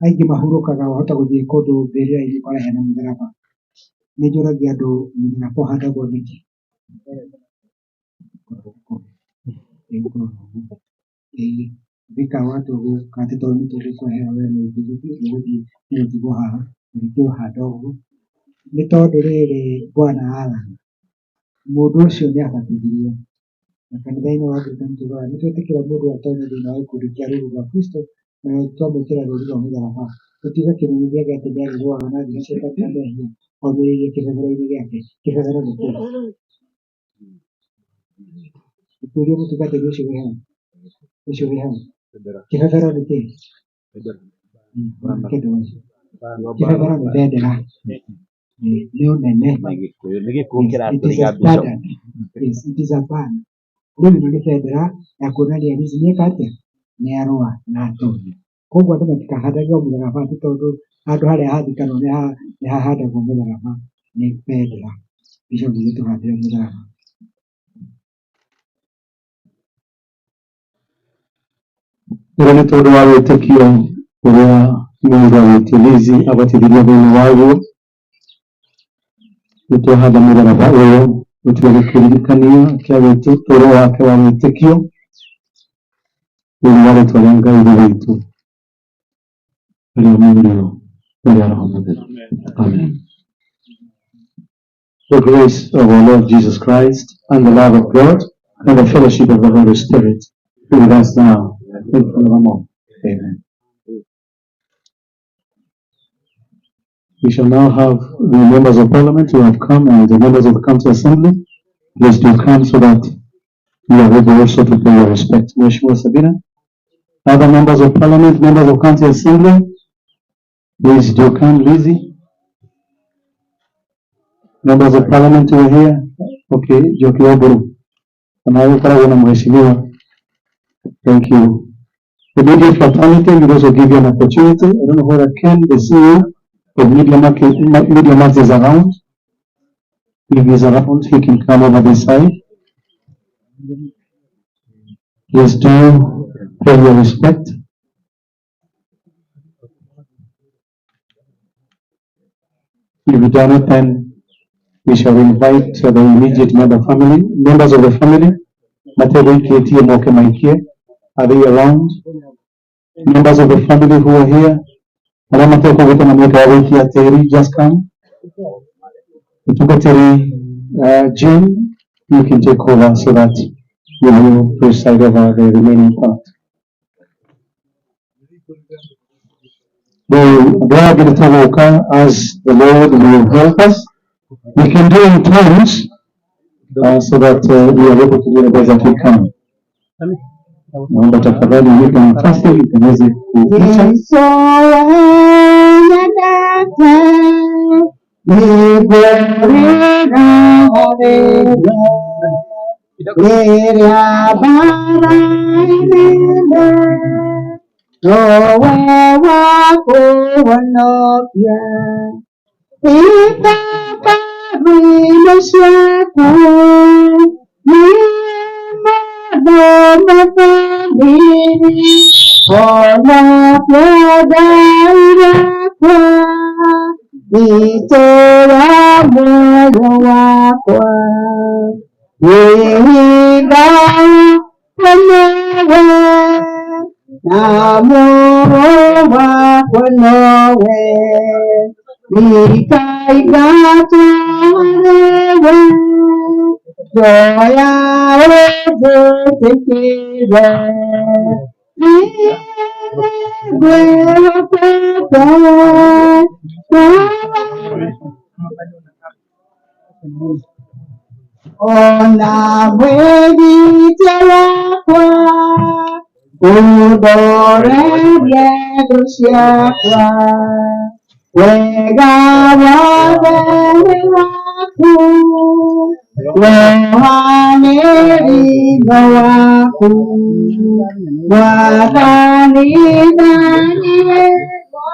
aingĩ mahurũkaga wahota gũthiĩ kũndũ mbĩrĩra-inĩ ũkore hena mũtharaba. Nĩ njũragia andũ mũtharaba ũhandagwo nĩkĩ? Thika watu gũka atĩ tondũ nĩ tũgũkwehera we nĩ ũgũthiĩ ũgũtigwo haha rĩngĩ ũhanda ũguo. Nĩ tondũ rĩrĩ Bwana Alan, mũndũ ũcio nĩ abatithirio na kanitha-inĩ wa Anglican tugaga nĩ twetĩkĩra mũndũ atonye thĩinĩ wa gĩkundi kĩa rũru rwa Kristo na twamwĩkĩra rũũri rwa mũtharaba. Tũtiuga kĩmenyithia gĩa atĩ nĩ arĩrũaga na thĩ Cetani na mehia omĩrĩirie kĩbebero-inĩ gĩake. Kĩbebero nĩ kĩĩ? Ũkĩũria mũtungatĩri ũcio wĩ hau, ũcio wĩ hau, kĩbebero nĩ kĩĩ? Kĩbebero nĩ bendera, nĩ ũnene. It is a standard. Yes, it is a banner. Rĩu ĩno nĩ bendera ya kuonania Liz nĩeka atĩa? Nĩ arũa na atonya. Koguo andũ matikahandage mũtharaba atĩ tondũ handũ harĩa hathikanwo nĩ hahandagwo mũtharaba, nĩ bendera. Bishop gĩtũhandĩre mũtharaba. Rĩu nĩ tondũ wa wĩtĩkio ũrĩa mũndũ agwĩtio Liz abatithirio thĩinĩ waguo, nĩ twahanda mũtharaba ũyũ ũtuĩke kĩririkania kĩa ũtũũro wake wa wĩtĩkio thĩinĩ wa rĩtwa rĩa Ngai Ithe witũ, rĩa Mũriũ na rĩa Roho Mũtheru. Amen. The grace of our Lord Jesus Christ and the love of God and the fellowship of the Holy Spirit be with us now and forevermore. Amen. We shall now have the members of parliament who have come and the members of the county assembly. Please do come so that you are able also to pay your respect. Mheshimiwa Sabina, other members of parliament, members of county assembly, please do come. Lizzie, members of parliament who are here. Okay, Njoki Wamburu. Anayekoragwo na mheshimiwa. Thank you. The media fraternity will also give you an opportunity. I don't know whether Ken, the CEO of Media Max is around. If he's around, he can come over this side. Please do pay your respect. If you done it, then we shall invite the immediate members of the family. Matego Iketie Moke Maikie, are they around? Members of the family who are here. Arĩa matekũgĩte na mweke wa gũikia tĩri, just come. Mũtungatĩri Jane, you can take over so that you will preside over the remaining part. Andũ aya angĩ nĩtũgũka as the Lord will help us. We can do in turns so that we are able to do the best that we can. Naomba tafadhali unipe nafasi nikaweze kupita. Jesu wenyendete nĩngwĩrĩra ũrĩwe rĩrĩa mbara ĩnene nowe wa kũhonokia ithabaru-inĩ ciaku nĩ mathĩri honokia Ngai wakwa itũũra muoyo wakwa wĩhinga nowe na muoyo wakwa nowe ikaingatwo harĩwe njoya ũnjĩtĩkĩre nĩngwĩhokete ona mwĩgitio wakwa ũndorerie thũ ciakwa wega wothe nĩ waku wohanĩri no waku Mwathani ndanyihĩrwo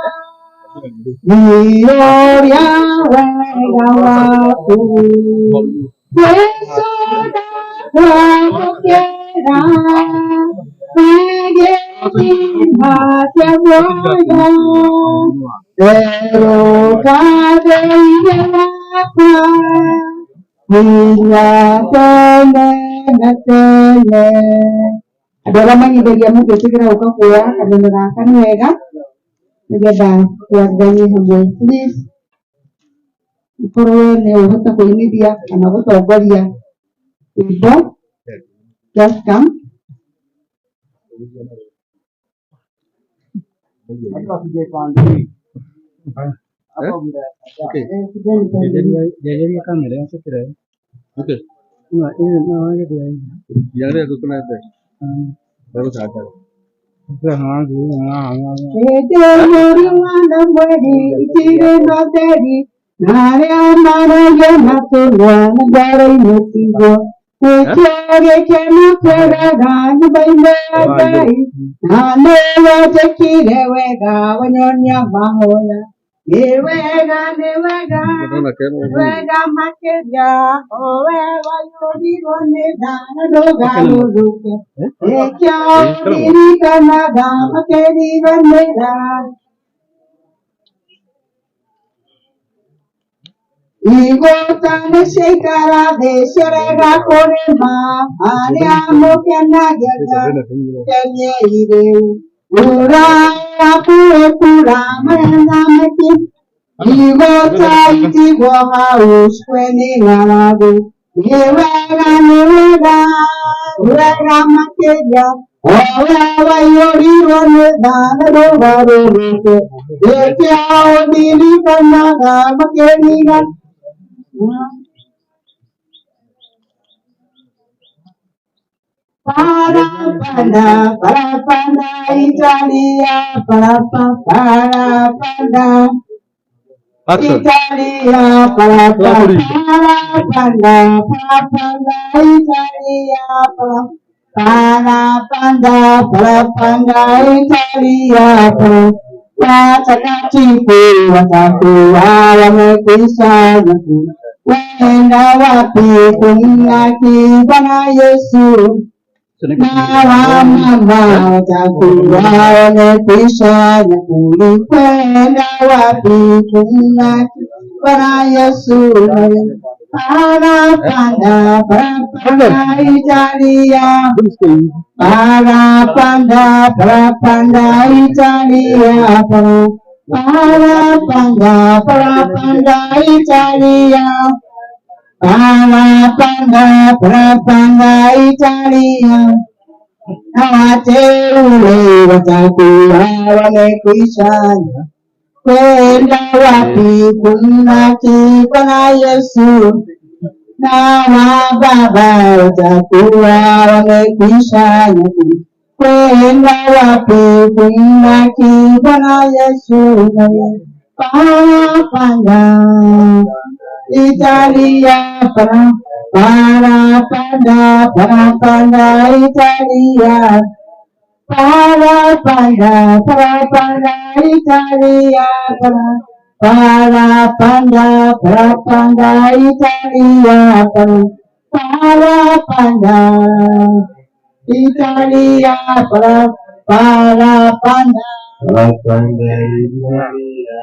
iyũria wega waku Jesũ ndakwamũkĩra gĩthima kĩa muoyo therũka thĩinĩ wakwa nginya tene na tene. Andũ arĩa manyithagia mũngĩtĩkĩra gũka kuoya kameno gaka nĩ wega nĩgetha twanganie hamwe. Please ikorwo nĩ ũhota kũinithia kana gũtongoria rwĩmbo, just come. Njeheria kamera ncokere. Okay. Hĩndĩ riũa na mweri itirĩ na ũtheri na arĩa maragia na tũnua na ngoro-inĩ tiguo nĩkĩo gĩkeno kĩagaga nyũmba-inĩ ya Ngai na nĩwe njĩkire wega wanyonia mahoya nĩ wega nĩ wega nĩ wega makĩria o we waiyũrirwo nĩ tha na ndũgarũrũke nĩkĩo ndirikanaga makĩriganĩra igũta nĩciaikara thĩ ciarega kũrĩma arĩa mũkenagia keniei rĩu mbura yaku ĩkura magetha meki igũta itigwo hau cikwe nĩ ng'aragu nĩ wega nĩ wega Wega makĩria ũrĩa waiyũrirwo nĩ tha na ndũgarũrũke nĩkĩo ũndirikanaga makĩria. Parapanda, parapanda, Italia, parapa, parapanda. Action. Italia, parapa, parapanda, parapanda, Italia, parapanda, parapanda, Italia, watakatifu watakuwa wamekwisha kwenda wapi kumlaki Bwana Yesu? Na wamama watakuwa wamekwisha kwenda wapi kumlaki Bwana Yesu? Parapanda, parapanda, Italia. Parapanda, parapanda, Italia. Parapanda, parapanda, Italia. Parapanda, parapanda, Italia. Na wateule watakuwa wamekwisha kwenda wapi kumlaki Bwana Yesu? Na wababa watakuwa wamekwisha kwenda wapi kumlaki Bwana Yesu? Parapanda, Italia, parapanda, parapanda, Italia. Parapanda, parapanda, Italia, parapanda, parapanda, Italia, parapanda, Italia, parapanda. Parapanda, Italia.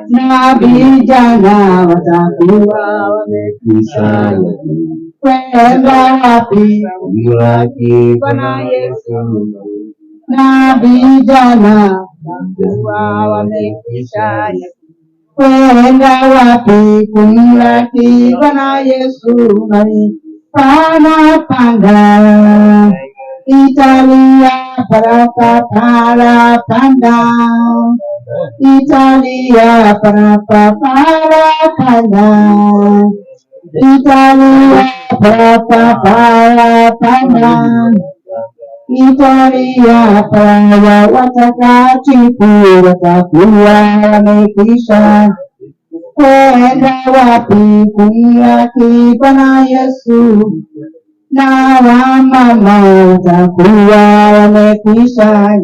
Na vijana watakuwa wamekwisha kwenda wapi kumlaki Bwana Yesu? Na vijana watakuwa wamekwisha kwenda wapi kumlaki Bwana Yesu? Parapanda, Italia, parapa, parapanda, Italia, parapa, parapanda, Italia, parapa, parapanda, Italia, para watakatifu watakuwa wamekwisha kwenda wapi kumlaki Bwana Yesu? Na wamama watakuwa wamekwisha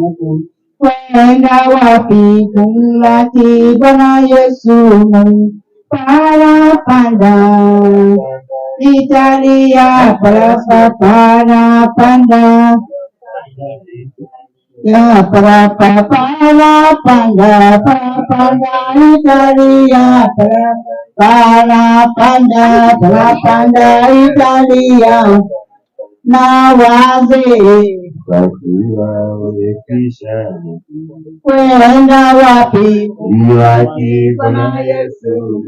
kwenda wapi kumlaki Bwana Yesu? Parapanda, Italia, parapa, parapanda, ya parapa, parapanda, parapanda, Italia, parapanda, parapanda, Italia. Na wazee Watakuwa wamekwisha kwenda wapi kumlaki Bwana Yesu?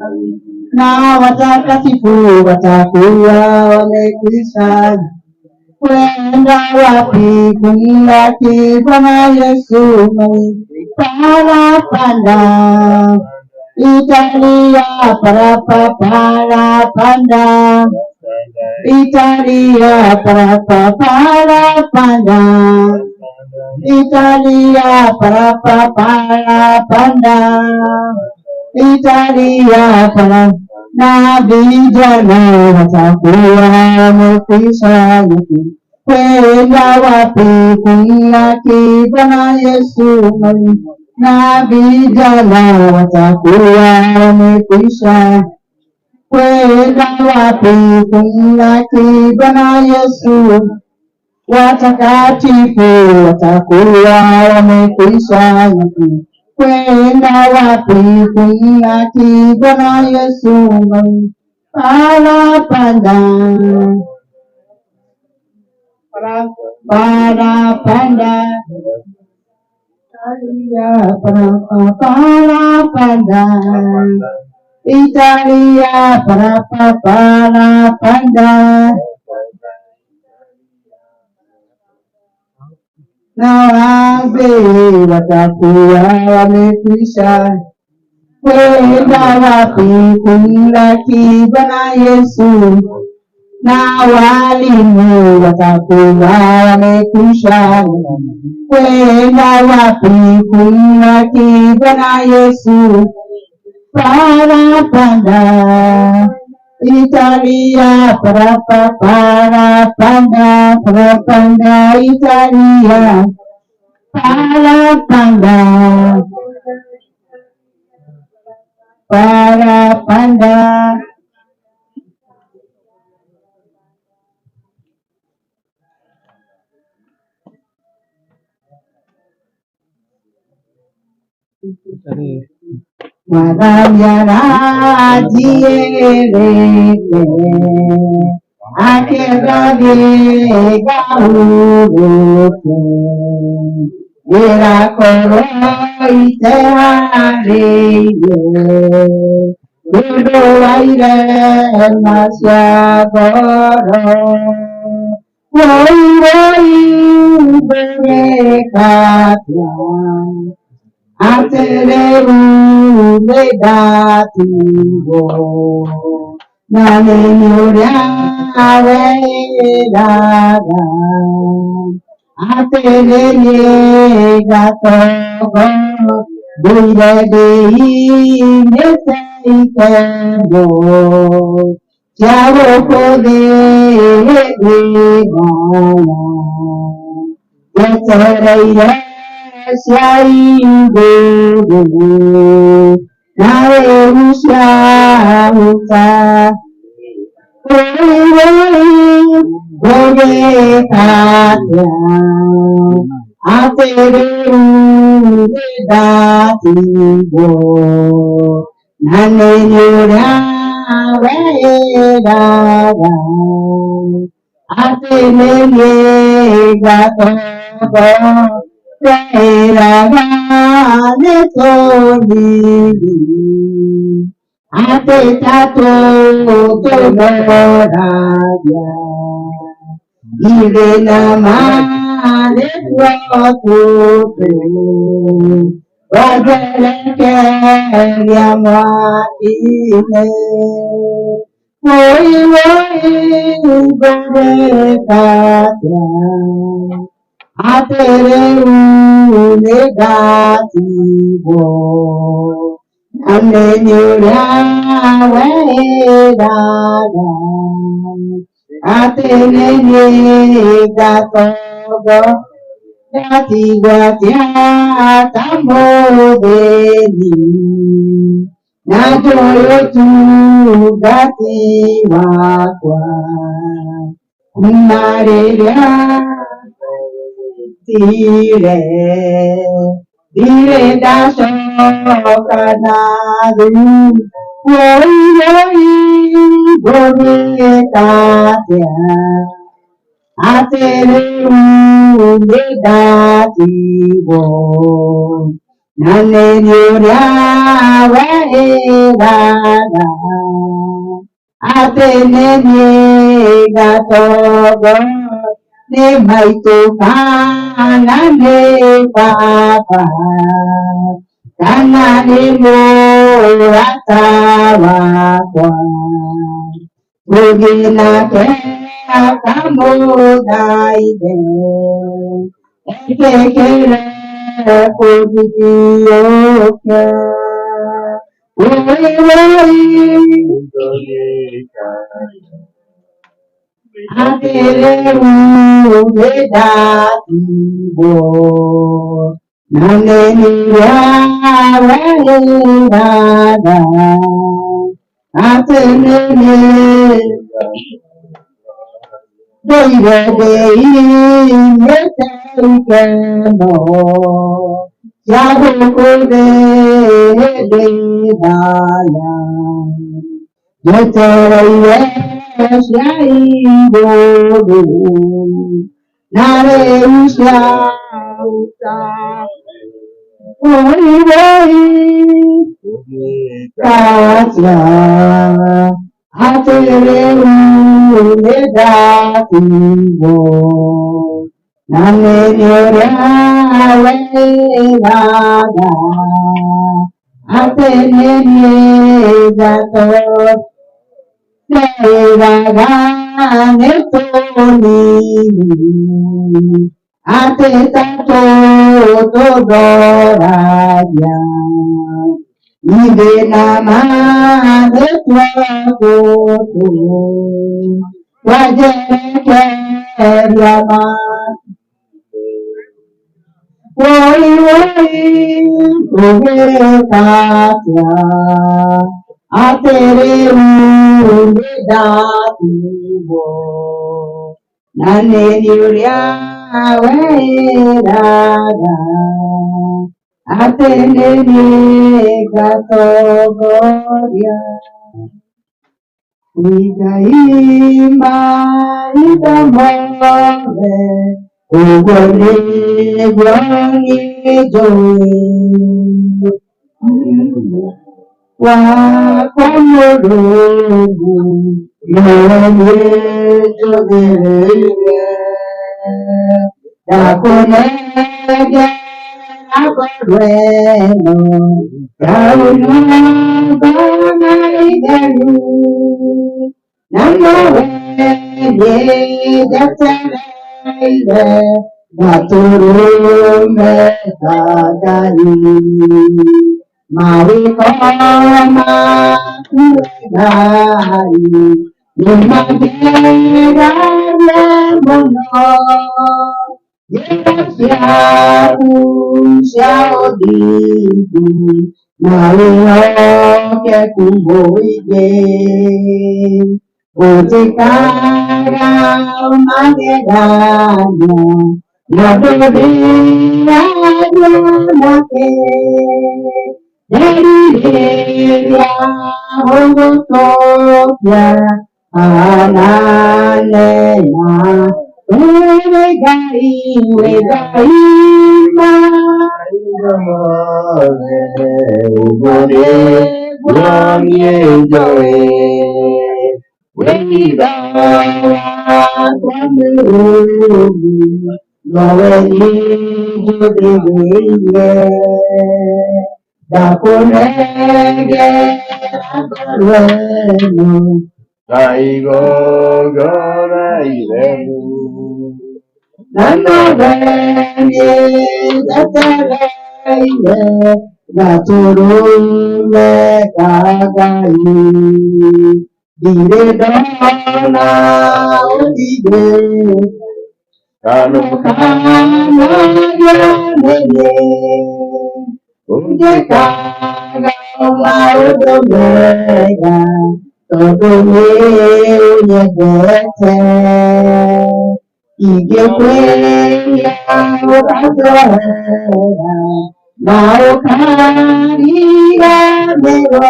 Na watakatifu watakuwa wamekwisha kwenda wapi kumlaki Bwana Yesu? Parapanda, Italia, parapa, parapanda, Italia, parapa, parapanda, Italia, parapa, parapanda, Italia, para na vijana watakuwa wamekwisha kwenda wapi kumlaki Bwana Yesu? Na vijana watakuwa wamekwisha kwenda wapi kumlaki Bwana Yesu? Watakatifu watakuwa wamekwisha kwenda wapi kumlaki Bwana Yesu? Parapanda, parapanda, Italia, parapanda, Italia, parapanda. na wazee watakuwa wamekwisha. Kwenda wapi kumlaki Bwana Yesu? Na walimu watakuwa wamekwisha. Kwenda wapi kumlaki Bwana Yesu? Parapanda Italia, parapa, parapanda, parapanda Italia, parapanda, parapanda. Mwathani aranjĩrĩte akĩenda thiĩ ngahurũke, ndĩrakorwo iteharĩirie nĩ ũndũ wa irema cia ngoro. Woi woi ngũgĩka atĩa? Atĩ rĩu nĩndatigwo na nĩ ũrĩa wĩraga, atĩ nĩ niĩ ngatongo ndũire ndĩimĩte ikeno cia gũkũ thĩ hĩndĩ ĩno njetereire cia igũrũ na rĩu ciahuta. Woi woi ngũgĩka atĩa? Atĩ rĩu nĩndatigwo na nĩ ũrĩa wĩraga, atĩ nĩ niĩ ngatongo wĩraga nĩ tũnini, atĩ ta tũtũnoragia irĩ na ma nĩtuo tũtũ wanjerekeria mwaki-inĩ. Woi woi ngũgĩka atĩa? Atĩ rĩu nĩndatigwo na nĩ ũrĩa wĩraga, atĩ nĩ niĩ ngatongo ndatigwo atĩa ta mũthĩni na njũĩ ũtungati wakwa kuma rĩrĩa tire ndirĩ ndacoka na thutha. Woi woi ngũgĩka atĩa? Atĩ rĩu nĩndatigwo na nĩ ũrĩa wĩraga, atĩ nĩ niĩ ngatongo nĩ maitũ kana nĩ baba kana nĩ mũrata wakwa, tũthiĩ nake akamũthaithe etĩkĩre kũthiũkia. Woi woi atĩ rĩu nĩndatigwo na nĩ ũrĩa wĩraga, atĩ nĩ niĩ ndũire ndĩimĩte ikeno cia gũkũ thĩ hĩndĩ ndaya njetereire cia igũrũ na rĩu ciahuta. Woi woi ngũgĩka atĩa? Atĩ rĩu nĩndatigwo Na nĩ ũrĩa wĩraga atĩ nĩ niĩ ngatooria. Nderaga nĩ tũnini atĩ ta tũtũ ndoragia ithe na ma nĩtuo tũtũ twanjerekeria ma woi woi ngũgĩka atĩa atĩ rĩu nĩndatigwo na nĩ niĩ ũrĩa wĩraga atĩ nĩ niĩ ngatongoria. Ngai mahinda mothe ũguo nĩguo niĩ njũĩ wakwa Mũrungu nowe niĩ njũthĩrĩirie ndakũnengera ngoro ĩno ndaunanga na itheru na nowe niĩ njetereire gatũrũme ka Ngai mawĩko maku Ngai nĩmangegagia mũno njĩra ciaku cia ũthingu na wĩhokeku mũingĩ ũnjĩkaga magegania na ndũthĩragia nake nderirĩria gũgũtũũria ananena wĩ Ngai wĩ Ngai Mahinda mothe ũguo nĩguo niĩ njũĩ wĩra wakwa Mũrungu nowe niĩ njũthĩrĩirie ndakũnengera ngoro ĩno na igongona itheru na nowe niĩ njetereire gatũrũme ka Ngai ndirĩ ndona ũndigĩte kanũkanagia nĩ niĩ ũnjĩkaga maũndũ mega tondũ nĩ ũnyendete ingĩkwĩria ũkanjohera na ũkariganĩrwo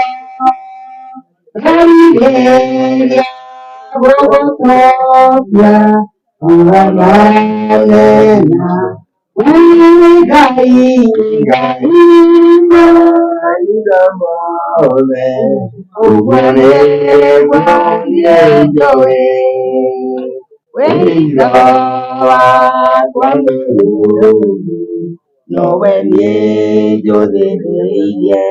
ngarirĩria gũgũtũũria ũrananena wĩ Ngai Ngai mahinda mothe ũguo nĩguo niĩ njũĩ wĩra wakwa Mũrungu nowe niĩ njũthĩrĩirie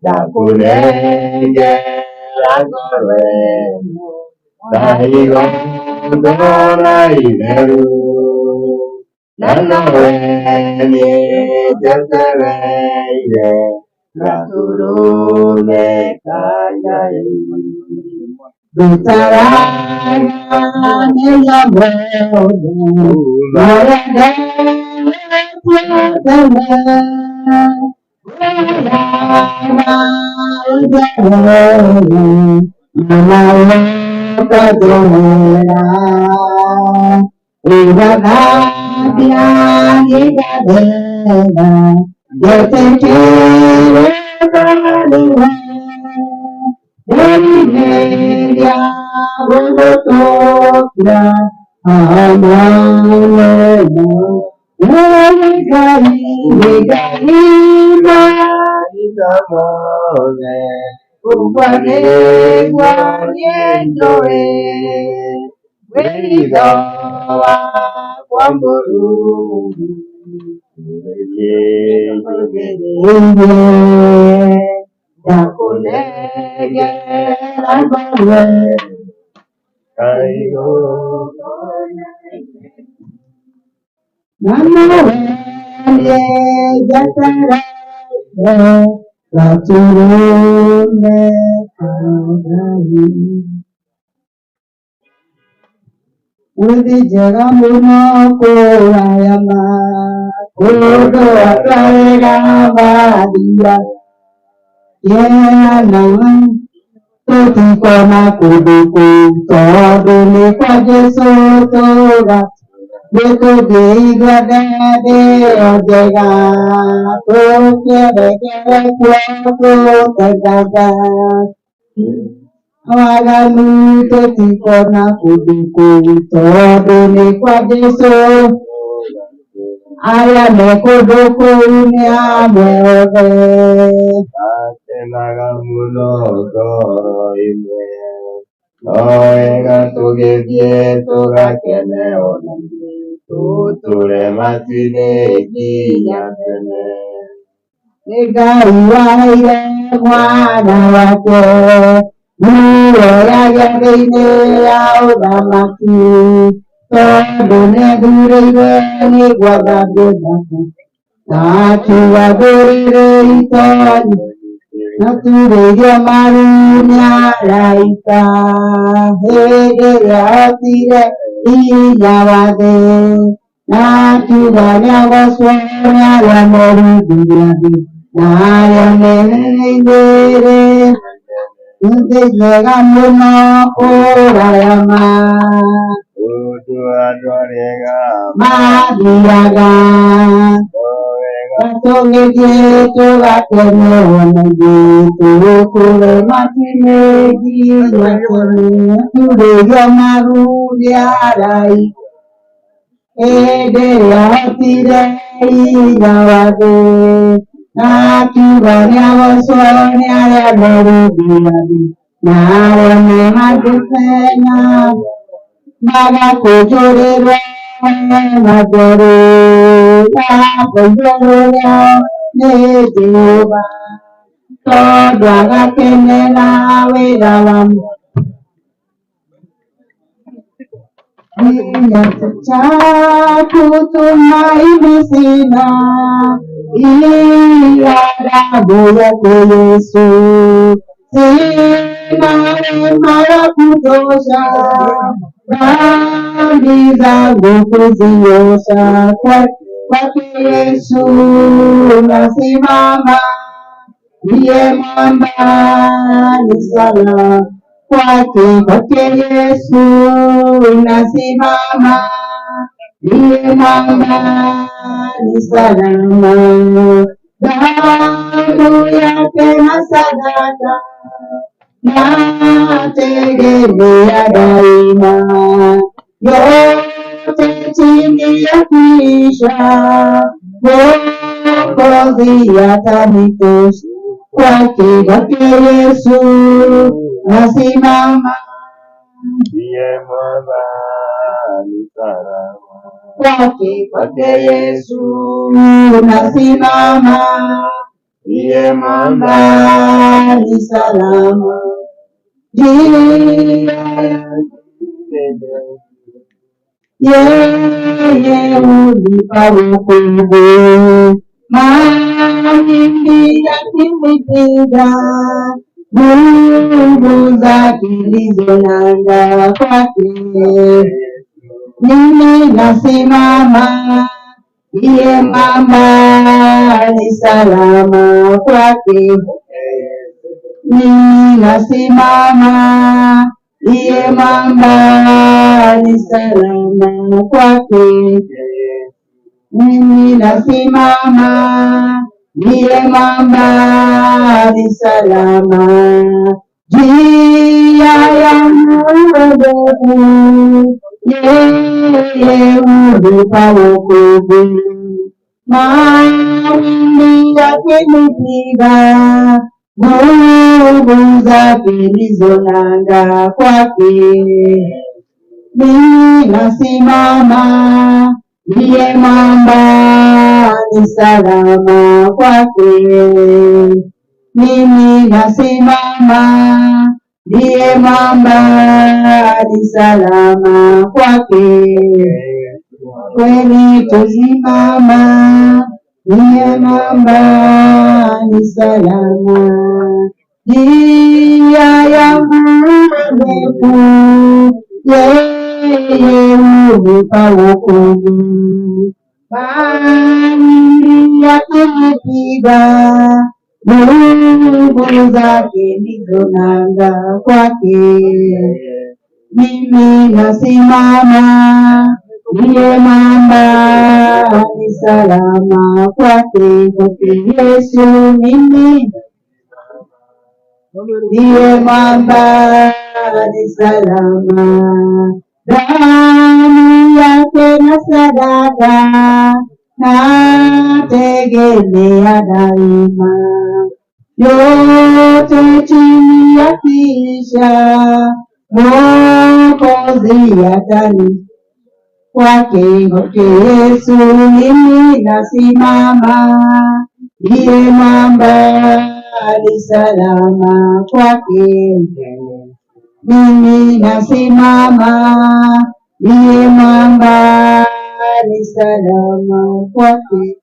ndakũnengera ngoro ĩno na igongona itheru na nowe niĩ njetereire gatũrũme ka Ngai ndutaraga mĩnya mothe marĩa nderetie tene ngwĩraga ũnjehere na ũkanjohera ũgathambia ngĩgathera ngetĩkĩrĩka nĩwe nderirĩria gũgũtũũria ananena wĩ Ngai wĩ Ngai mahinda mothe ũguo nĩguo niĩ njũĩ wĩitho wakwa kwa Mũrungu njugĩrĩirie ndakũnengera ngoro na nowe niĩ njetereire gatũrũme ka Ngai. Wĩthĩ njega mũno kũraya ma kũndũ andũ arĩa mathiaga kĩeha na tũtikona kũndũ kũu tondũ nĩ kwa Jesũ tũga nĩtũngĩigua ndende ĩyo njega tũkĩerekere kuo tũtengaga waganu tũtikona kũndũ kũu tondũ nĩ kwa Jesũ arĩa me kũndũ kũu nĩ amwe othe. Akenaga mũno ngoro ĩmwe, no wega tũgĩthiĩ tũgakene ona ithuĩ, tũtũre matu-inĩ nginya tene. Nĩ Ngai waheire mwana wake muoyo gĩathĩ-inĩ ya ũthamaki tondũ nĩethurĩire nĩguo athambie thabu na akiuga ndũrĩrĩ itonyi na turĩirio maru nĩ araika hĩndĩ ĩrĩa ahotire hinya wa thĩ na akiuga nĩagocwo nĩ arĩa me rungu rwa thĩ na arĩa me igũrũ. Thĩ njega mũno kũraya ma Kũndũ andũ arĩa ega mathiaga tũgĩthiĩ tũgakene ona ithuĩ tũkũre matu-inĩ nginya tene turĩirio maru nĩ araika hĩndĩ ĩrĩa ahotire hinya wa thĩ na akiuga nĩagocwo nĩ arĩa me rungu rwa thĩ na arĩa me handũ hena magakũnjũrĩrwo hema njerũ gakũiyũrĩrwo nĩ Jehova tondũ agakenera wĩra wa Kinywa cha kutumaini sina ila damu yake Yesu. Sina rehema ya kutosha dhambi zangu kuziosha. Kwake Yesu nasimama, ndiye mwamba ni salama. Kwake kwake Yesu nasimama, ndiye mwamba ni salama. Damu yake na sadaka nategemea daima, yote chini ya kuisha, Mwokozi atanitosha. Kwake kwake Yesu nasimama, Ndiye mwamba ni salama. kwake kwake Yesu nasimama, Ndiye mwamba mwamba ni salama. Njia yeye hunipa wokovu, mawimbi yakinipiga, nguvu zake ndizo nanga kwake. Mimi nasimama, ndiye mwamba ni salama kwake. Mimi nasimama, ndiye mwamba ni salama kwake. Mimi nasimama, ndiye mwamba ni salama. Njia yangu ndefu, yeye hunipa wokovu. Mawimbi yakinipiga, nguvu zake ndizo nanga kwake. Mimi nasimama, Ndiye mwamba ni salama kwake. Mimi nasimama, ndiye mwamba ni salama kwake. Kweli tusimama, ndiye mwamba ni salama. Njia yangu ndefu, yeye hunipa wokovu. Mawimbi yakinipiga, nguvu zake ndizo nanga kwake. Mimi nasimama, ndiye mwamba ni salama kwake. Kwake Yesu mimi ndiye mwamba ni salama. Damu yake na sadaka nategemea daima, yote chini ya kisha Mwokozi atani kwake. Kwake Yesu mimi nasimama, ndiye mwamba ni salama kwake. Mimi nasimama, ndiye mwamba ni salama kwake.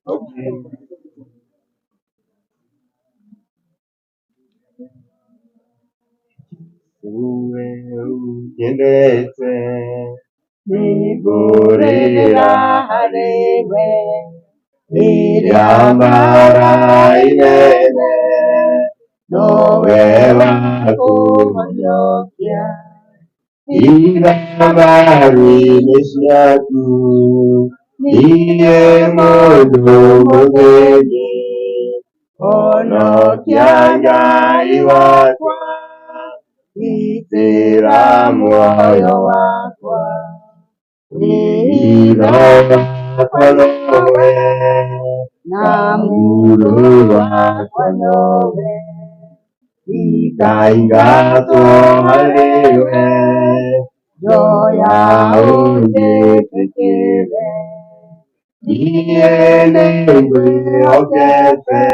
Unyendete nĩngũrĩra harĩ we rĩrĩa mbara inene nowe wa kũhonokia Iramari-inĩ ciaku niĩ mũndũ mũthĩni honokia Ngai wakwa gitĩra muoyo wakwa wĩhitho wakwa nowe na mũrũ wakwa nowe ikaingatwo harĩ we njoya ũnjĩtĩkĩre niĩ nĩngwĩhokete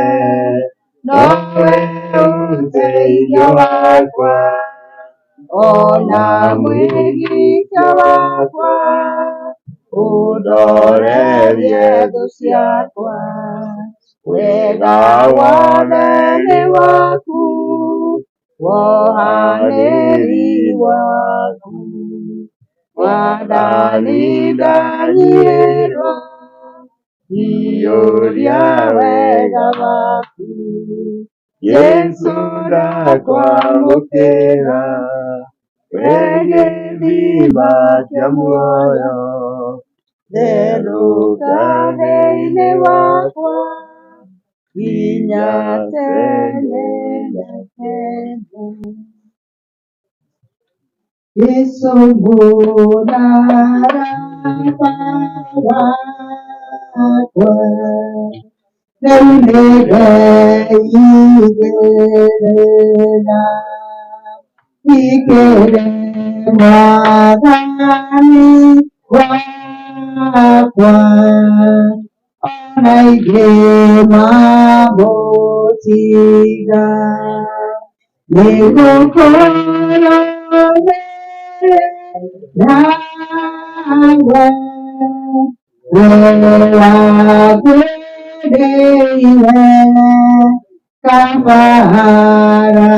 nowe ũteithio wakwa ona mwĩgitio wakwa ũndorerie thũ ciakwa wega wothe nĩ waku wohanĩri waku Mwathani ndanyihĩrwo iyũria wega waku Jesũ ndakwamũkĩra we gĩthima kĩa muoyo therũka thĩinĩ wakwa nginya tene na tene. Yesu mũtharaba wakwa rĩu nĩndeigĩrĩra ikĩre Mwathani wakwa ona ingĩ mamũtiga nĩngũkorwo nawe we wagwĩrĩire kabara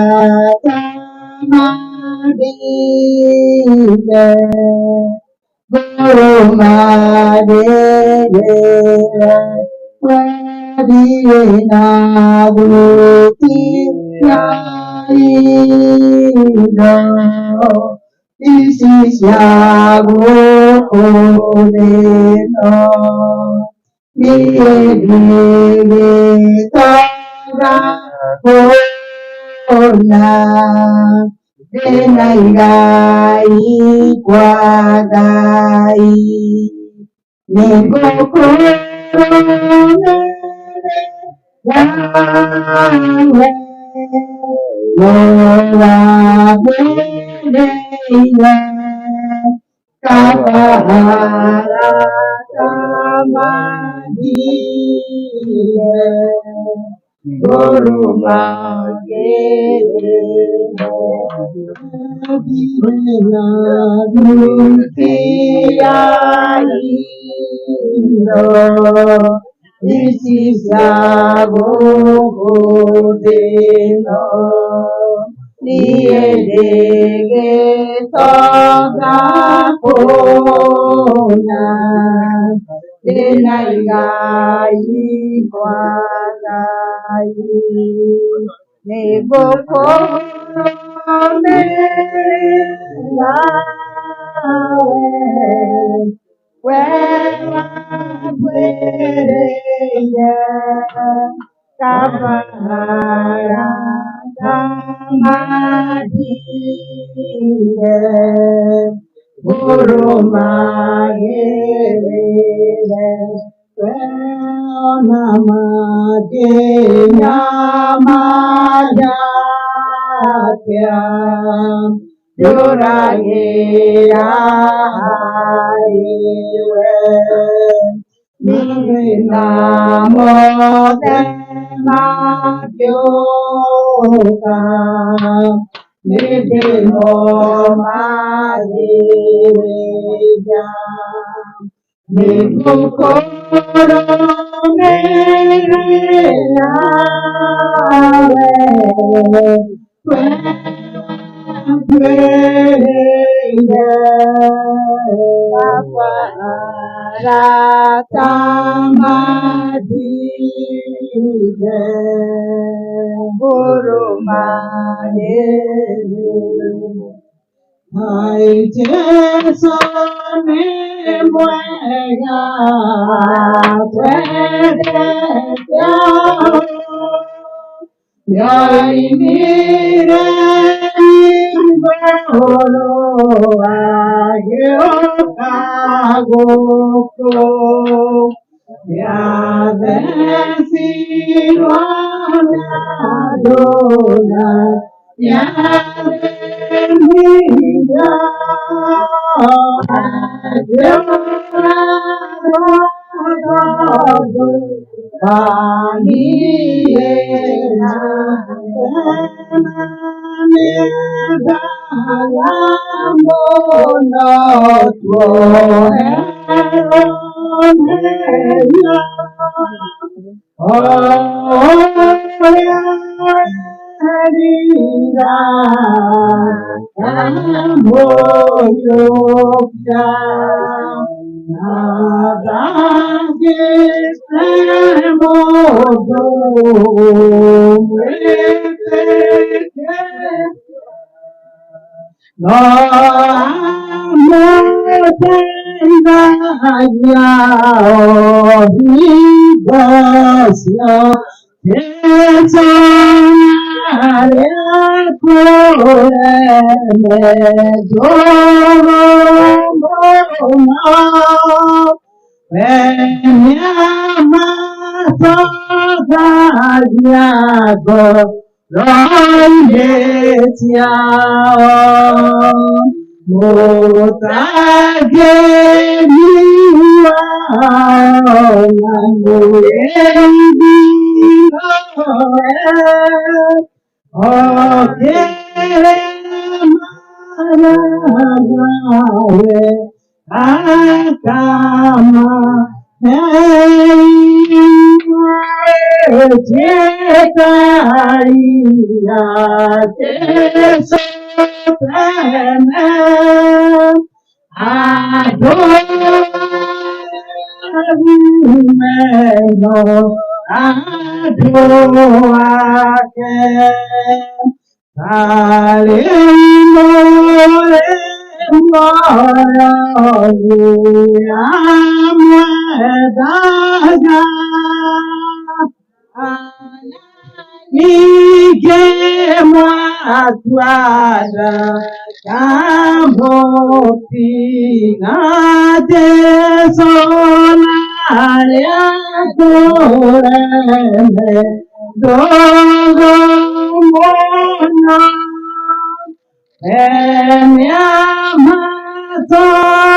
tamadire ngũrũmanĩrĩre wendirĩ na thuti ya indo ici cia gũkũ thĩ ĩno niĩ ndigĩtonga kũna ndĩna igai kwa Ngai nĩngũkũrũmĩrĩra nawe wagwĩrĩire kabara mathiire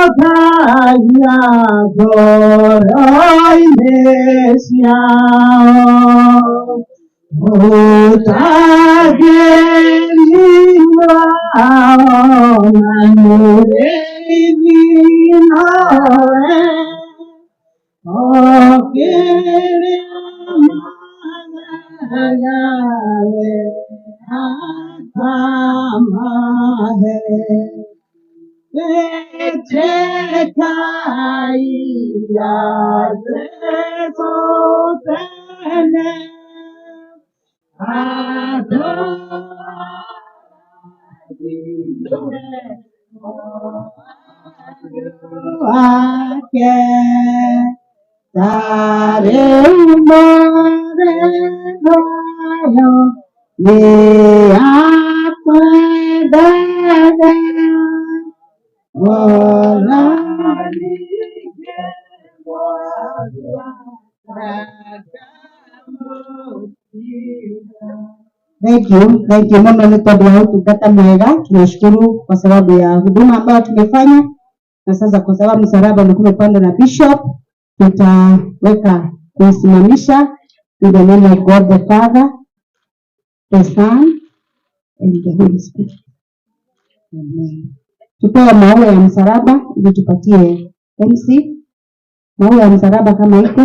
Macokagia ngoro-inĩ ciao Mũtangĩri wao na mũrĩithi nowe o kĩrĩa magaga we akamahe. Ĩtĩkai Jesũ tene wake tarĩ marĩ thayũ nĩ akwendete ona ningĩ Thank you, thank you muno nĩ tondũ wa ũtungata mwega. Tunashukuru kwa sababu ya huduma ambayo tumefanya, na sasa kwa sababu msalaba ulikuwa umepandwa na bishop, tutaweka kuisimamisha in the name of God the Father, the Son and the Holy Spirit. Amen. Tupewe maua ya msalaba ili tupatie MC maua ya msalaba kama iko.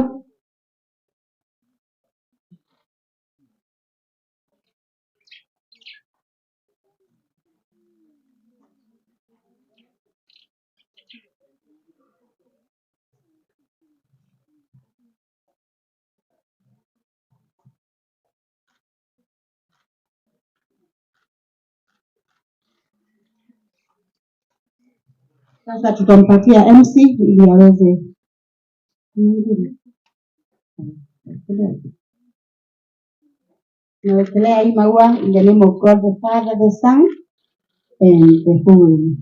Sasa tutampatia MC ili aweze. Nawekelea hii maua in the name of God the Father, the Son and the Holy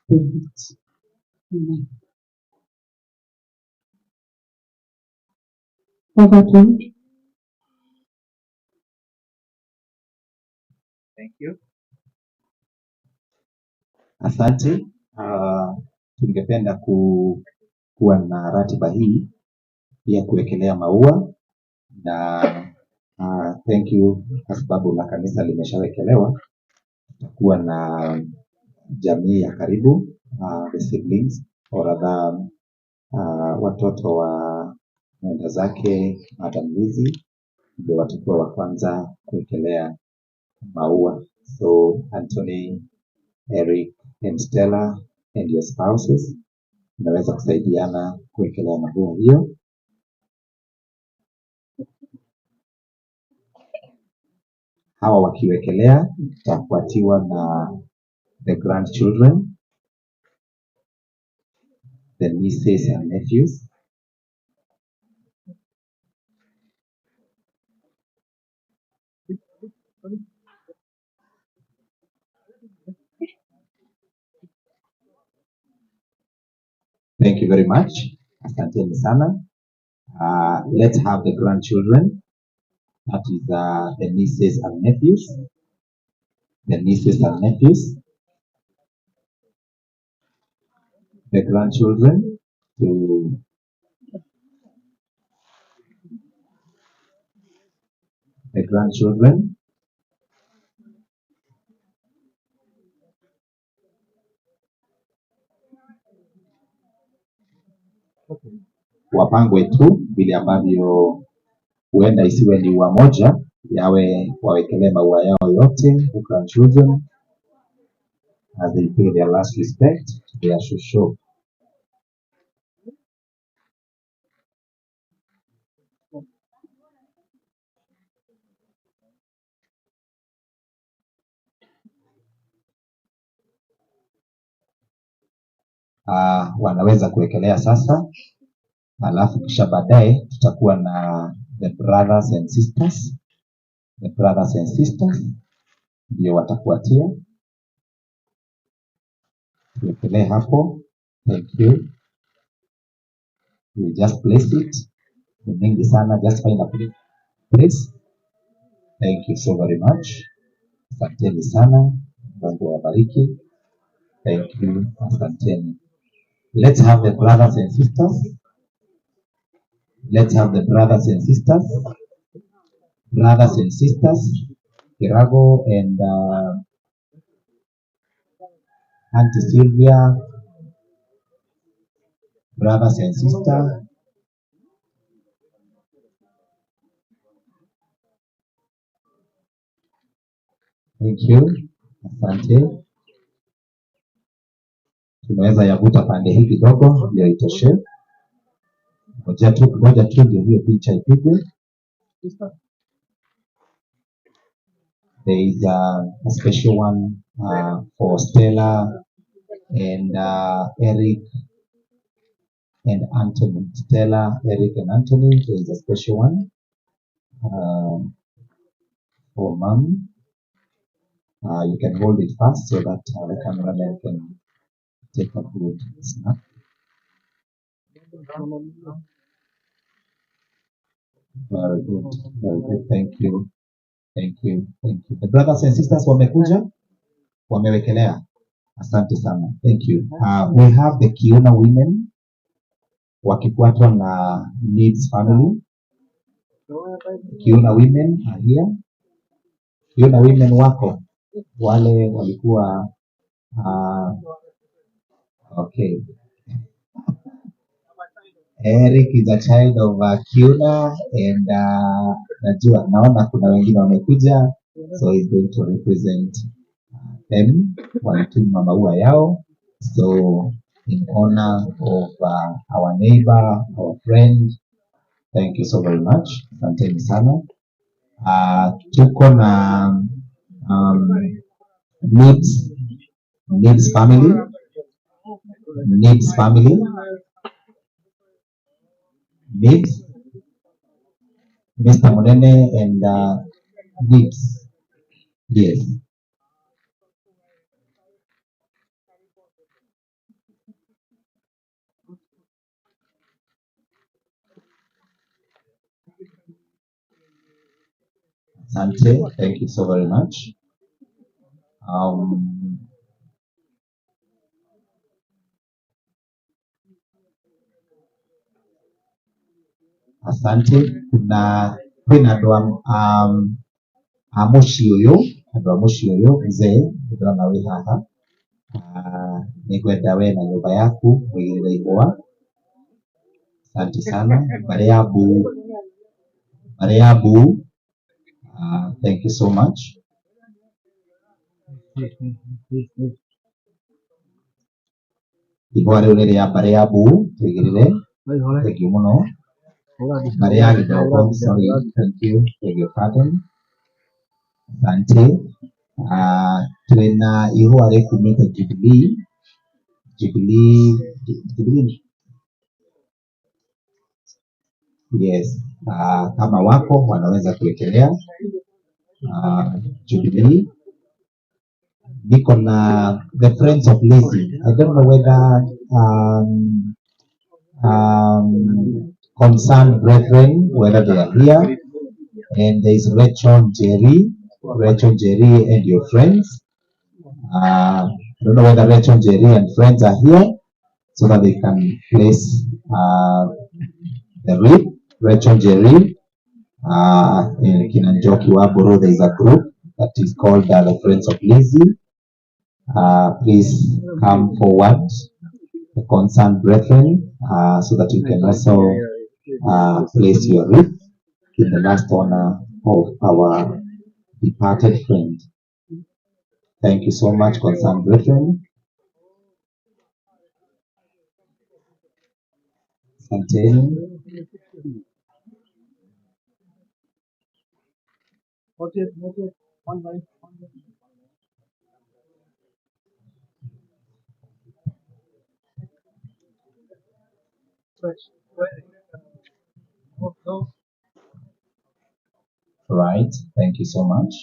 Spirit. Amen. Over to you. Thank you. Asante. Tungependa kuwa na ratiba hii ya kuwekelea maua na thank you kwa sababu la kanisa limeshawekelewa. Tutakuwa na jamii ya karibu, the siblings or rather, watoto wa mwenda zake Madam Lizzy ndio watakuwa wa kwanza kuwekelea maua. So Anthony, Eric and Stella and your spouses mnaweza kusaidiana kuwekelea maua hiyo. Hawa wakiwekelea itafuatiwa na the grandchildren, the nieces and nephews. Thank you very much. Asanteni sana. Let's have the grandchildren. That is the nieces and nephews. The nieces and nephews. The grandchildren to the grandchildren. Wapangwe tu vile ambavyo huenda isiwe ni ua moja, yawe wawekelee maua yao yote, the grandchildren, as they pay their last respect to their shosho. Wanaweza kuwekelea sasa, alafu kisha baadaye tutakuwa na the brothers and sisters. The brothers and sisters ndio watafuatia. Tuwekelee hapo. Thank you. We just place it. Ni mingi sana, just find a place. Thank you so very much. Asanteni sana. Mungu awabariki. Thank you. Asanteni. Let's have the brothers and sisters. Let's have the brothers and sisters. Brothers and sisters, Kirago and Auntie Sylvia, brothers and sister. Thank you. Asante. Tunaweza yavuta pande hii kidogo ndio itoshe. Ngoja tu, ngoja tu ndio hiyo picha ipigwe. There is a special one for Stella and Eric and Anthony. Stella, Eric and Anthony. There is a special one for mom. You can hold it fast so that the cameraman can take a good snap. Very good. Very good. Thank you. Thank you. Thank you. The brothers and sisters wamekuja, wamewekelea. Asante sana. Thank you. We have the Kiuna women wakifuatwa na Needs family. Kiuna women are here. Kiuna women wako wale walikuwa okay. Eric is a child of Kiuna and najua naona kuna wengine wamekuja, so he's going to represent them. Walituma maua yao, so in honor of our neighbor, our friend, thank you so very much. Asanteni sana. Tuko na Nibs family, Nibs family, Nibs, Mr. Munene and Nibs. Yes. Asante, thank you so very much. Asante. Kuna kwina andu a muciĩ ũyũ, andũ a mũciĩ ũyũ, mzee ndĩrona wĩ haha. Nĩngwenda we na nyũmba yaku mũigĩrĩre ihũa. Asante sana. Mbarĩ ya Mbuu, mbarĩ ya Mbuu. Thank you so much. Ihũa rĩu nĩ rĩa mbarĩ ya Mbuu, tũigĩrĩre. Thank you mũno. Mbarĩ ya Gĩthongo, sorry, thank you, beg your pardon. Asante. Twĩna ihũa rĩkumĩte Jubilee, Jubilee, Jubilee. Yes. Kama wako wanaweza kuwekelea Jubilee. Niko na the Friends of Lizzy. I don't know whether concerned brethren, whether they are here. And there is Rachel Jerry, Rachel Jerry and your friends. I don't know whether Rachel Jerry and friends are here so that they can place the wreath. Rachel Jerry, in Kinanjoki Waburu, there is a group that is called the Friends of Lizzy. Please come forward, the concerned brethren, so that you can also place your wreath in the last honor of our departed friend. Thank you so much, concerned brethren. Asanteni. Right, thank you so much.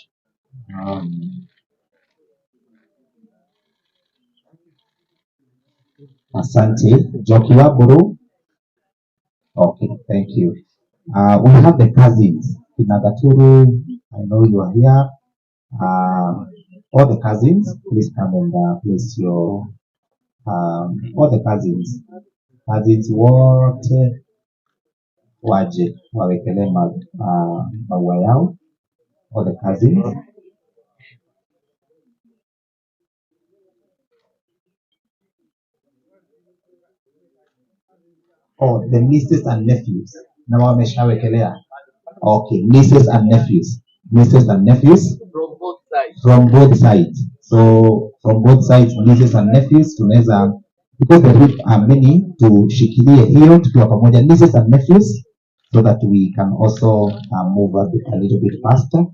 Asante. Joki Waburu. Okay, thank you. We have the cousins. Kinagaturu, I know you are here. All the cousins, please come and place your All the cousins. Cousins wote waje wawekelee maua yao. All the cousins. Oh, the nieces and nephews. Na wameshawekelea. Okay, nieces and nephews. Nieces and nephews. From both sides. From both sides. So from both sides, nieces and nephews, tunaweza, because the wreath are many, tushikilie hiyo tukiwa pamoja, nieces and nephews, so that we can also move a little bit faster.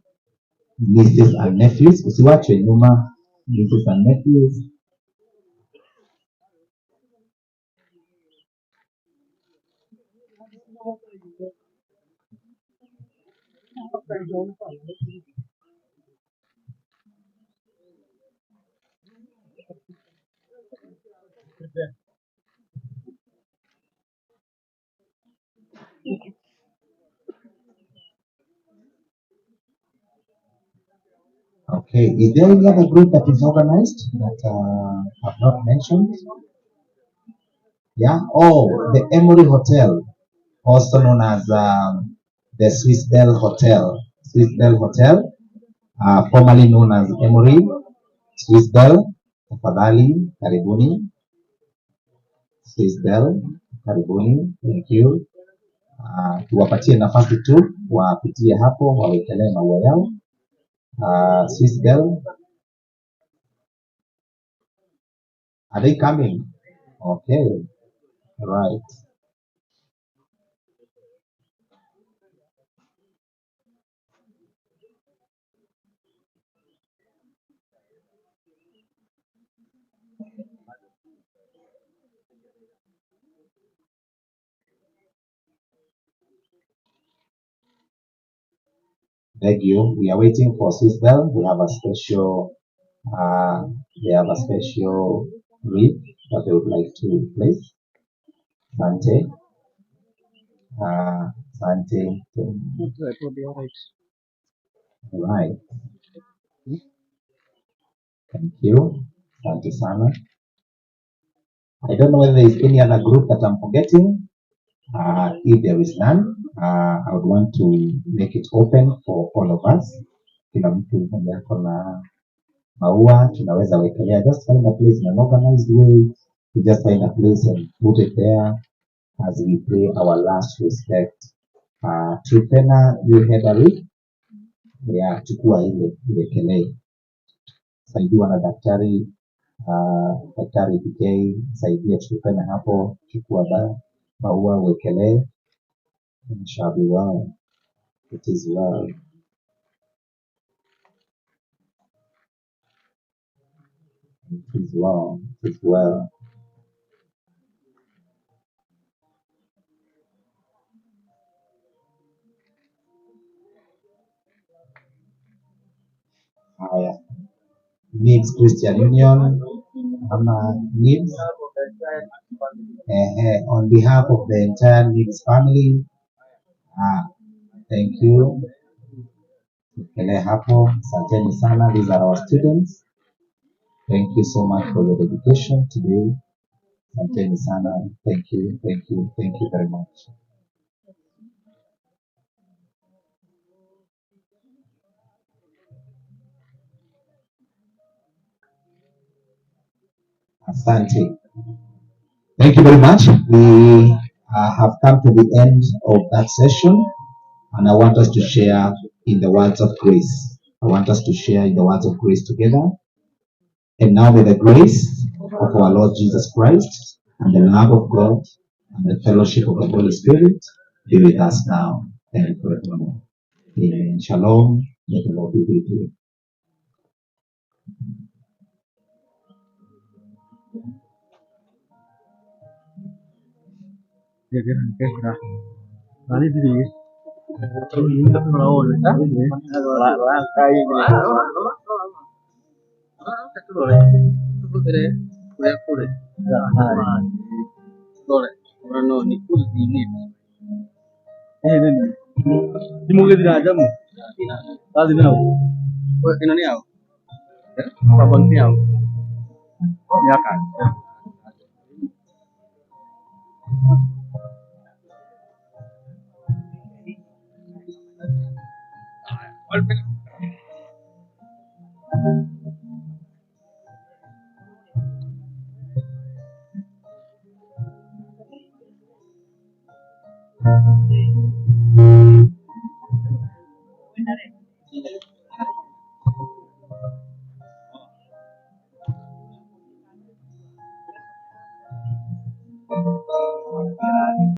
Nieces and nephews, usiwachwe nyuma. Nieces and nephews. Okay, is there any other group that is organized that I've not mentioned? Yeah, oh, the Emory Hotel, also known as the Swiss Bell Hotel. Swiss Bell Hotel, formerly known as Emory Swiss Bell. Tafadhali, karibuni. Swiss Bell, karibuni, thank you. Tuwapatie nafasi tu, wapitie hapo, wawekelee maua yao. Swiss Bell, are they coming? Okay, right. Thank you. We are waiting for Swiss Bell. They have a special, wreath that they would like to place. Asante. Asante. All right. Thank you. Asante sana. I don't know whether there is any other group that I'm forgetting. If there is none, I would want to make it open for all of us. Kila mtu mwenye ako na maua tunaweza wekelea. Just find a place in an organized way. We just find a place and put it there as we pay our last respect. Trufena, you had a wreath? Yeah, chukua ile iwekelee. Saidiwa na daktari, Daktari PK, saidia Trufena hapo, chukua maua uwekelee. It shall be well. It is well. It is well. It is well. Haya. Needs Christian Union ama Needs. On behalf of the entire Needs family, thank you. Tukelee hapo. Asanteni sana. These are our students. Thank you so much for your dedication today. Asanteni sana. Thank you, thank you, thank you very much. Asante. Thank you very much. We have come to the end of that session, and I want us to share in the words of grace. I want us to share in the words of grace together. And now may the grace of our Lord Jesus Christ and the love of God and the fellowship of the Holy Spirit be with us now and forevermore. Amen. Shalom. May the Lord be with you.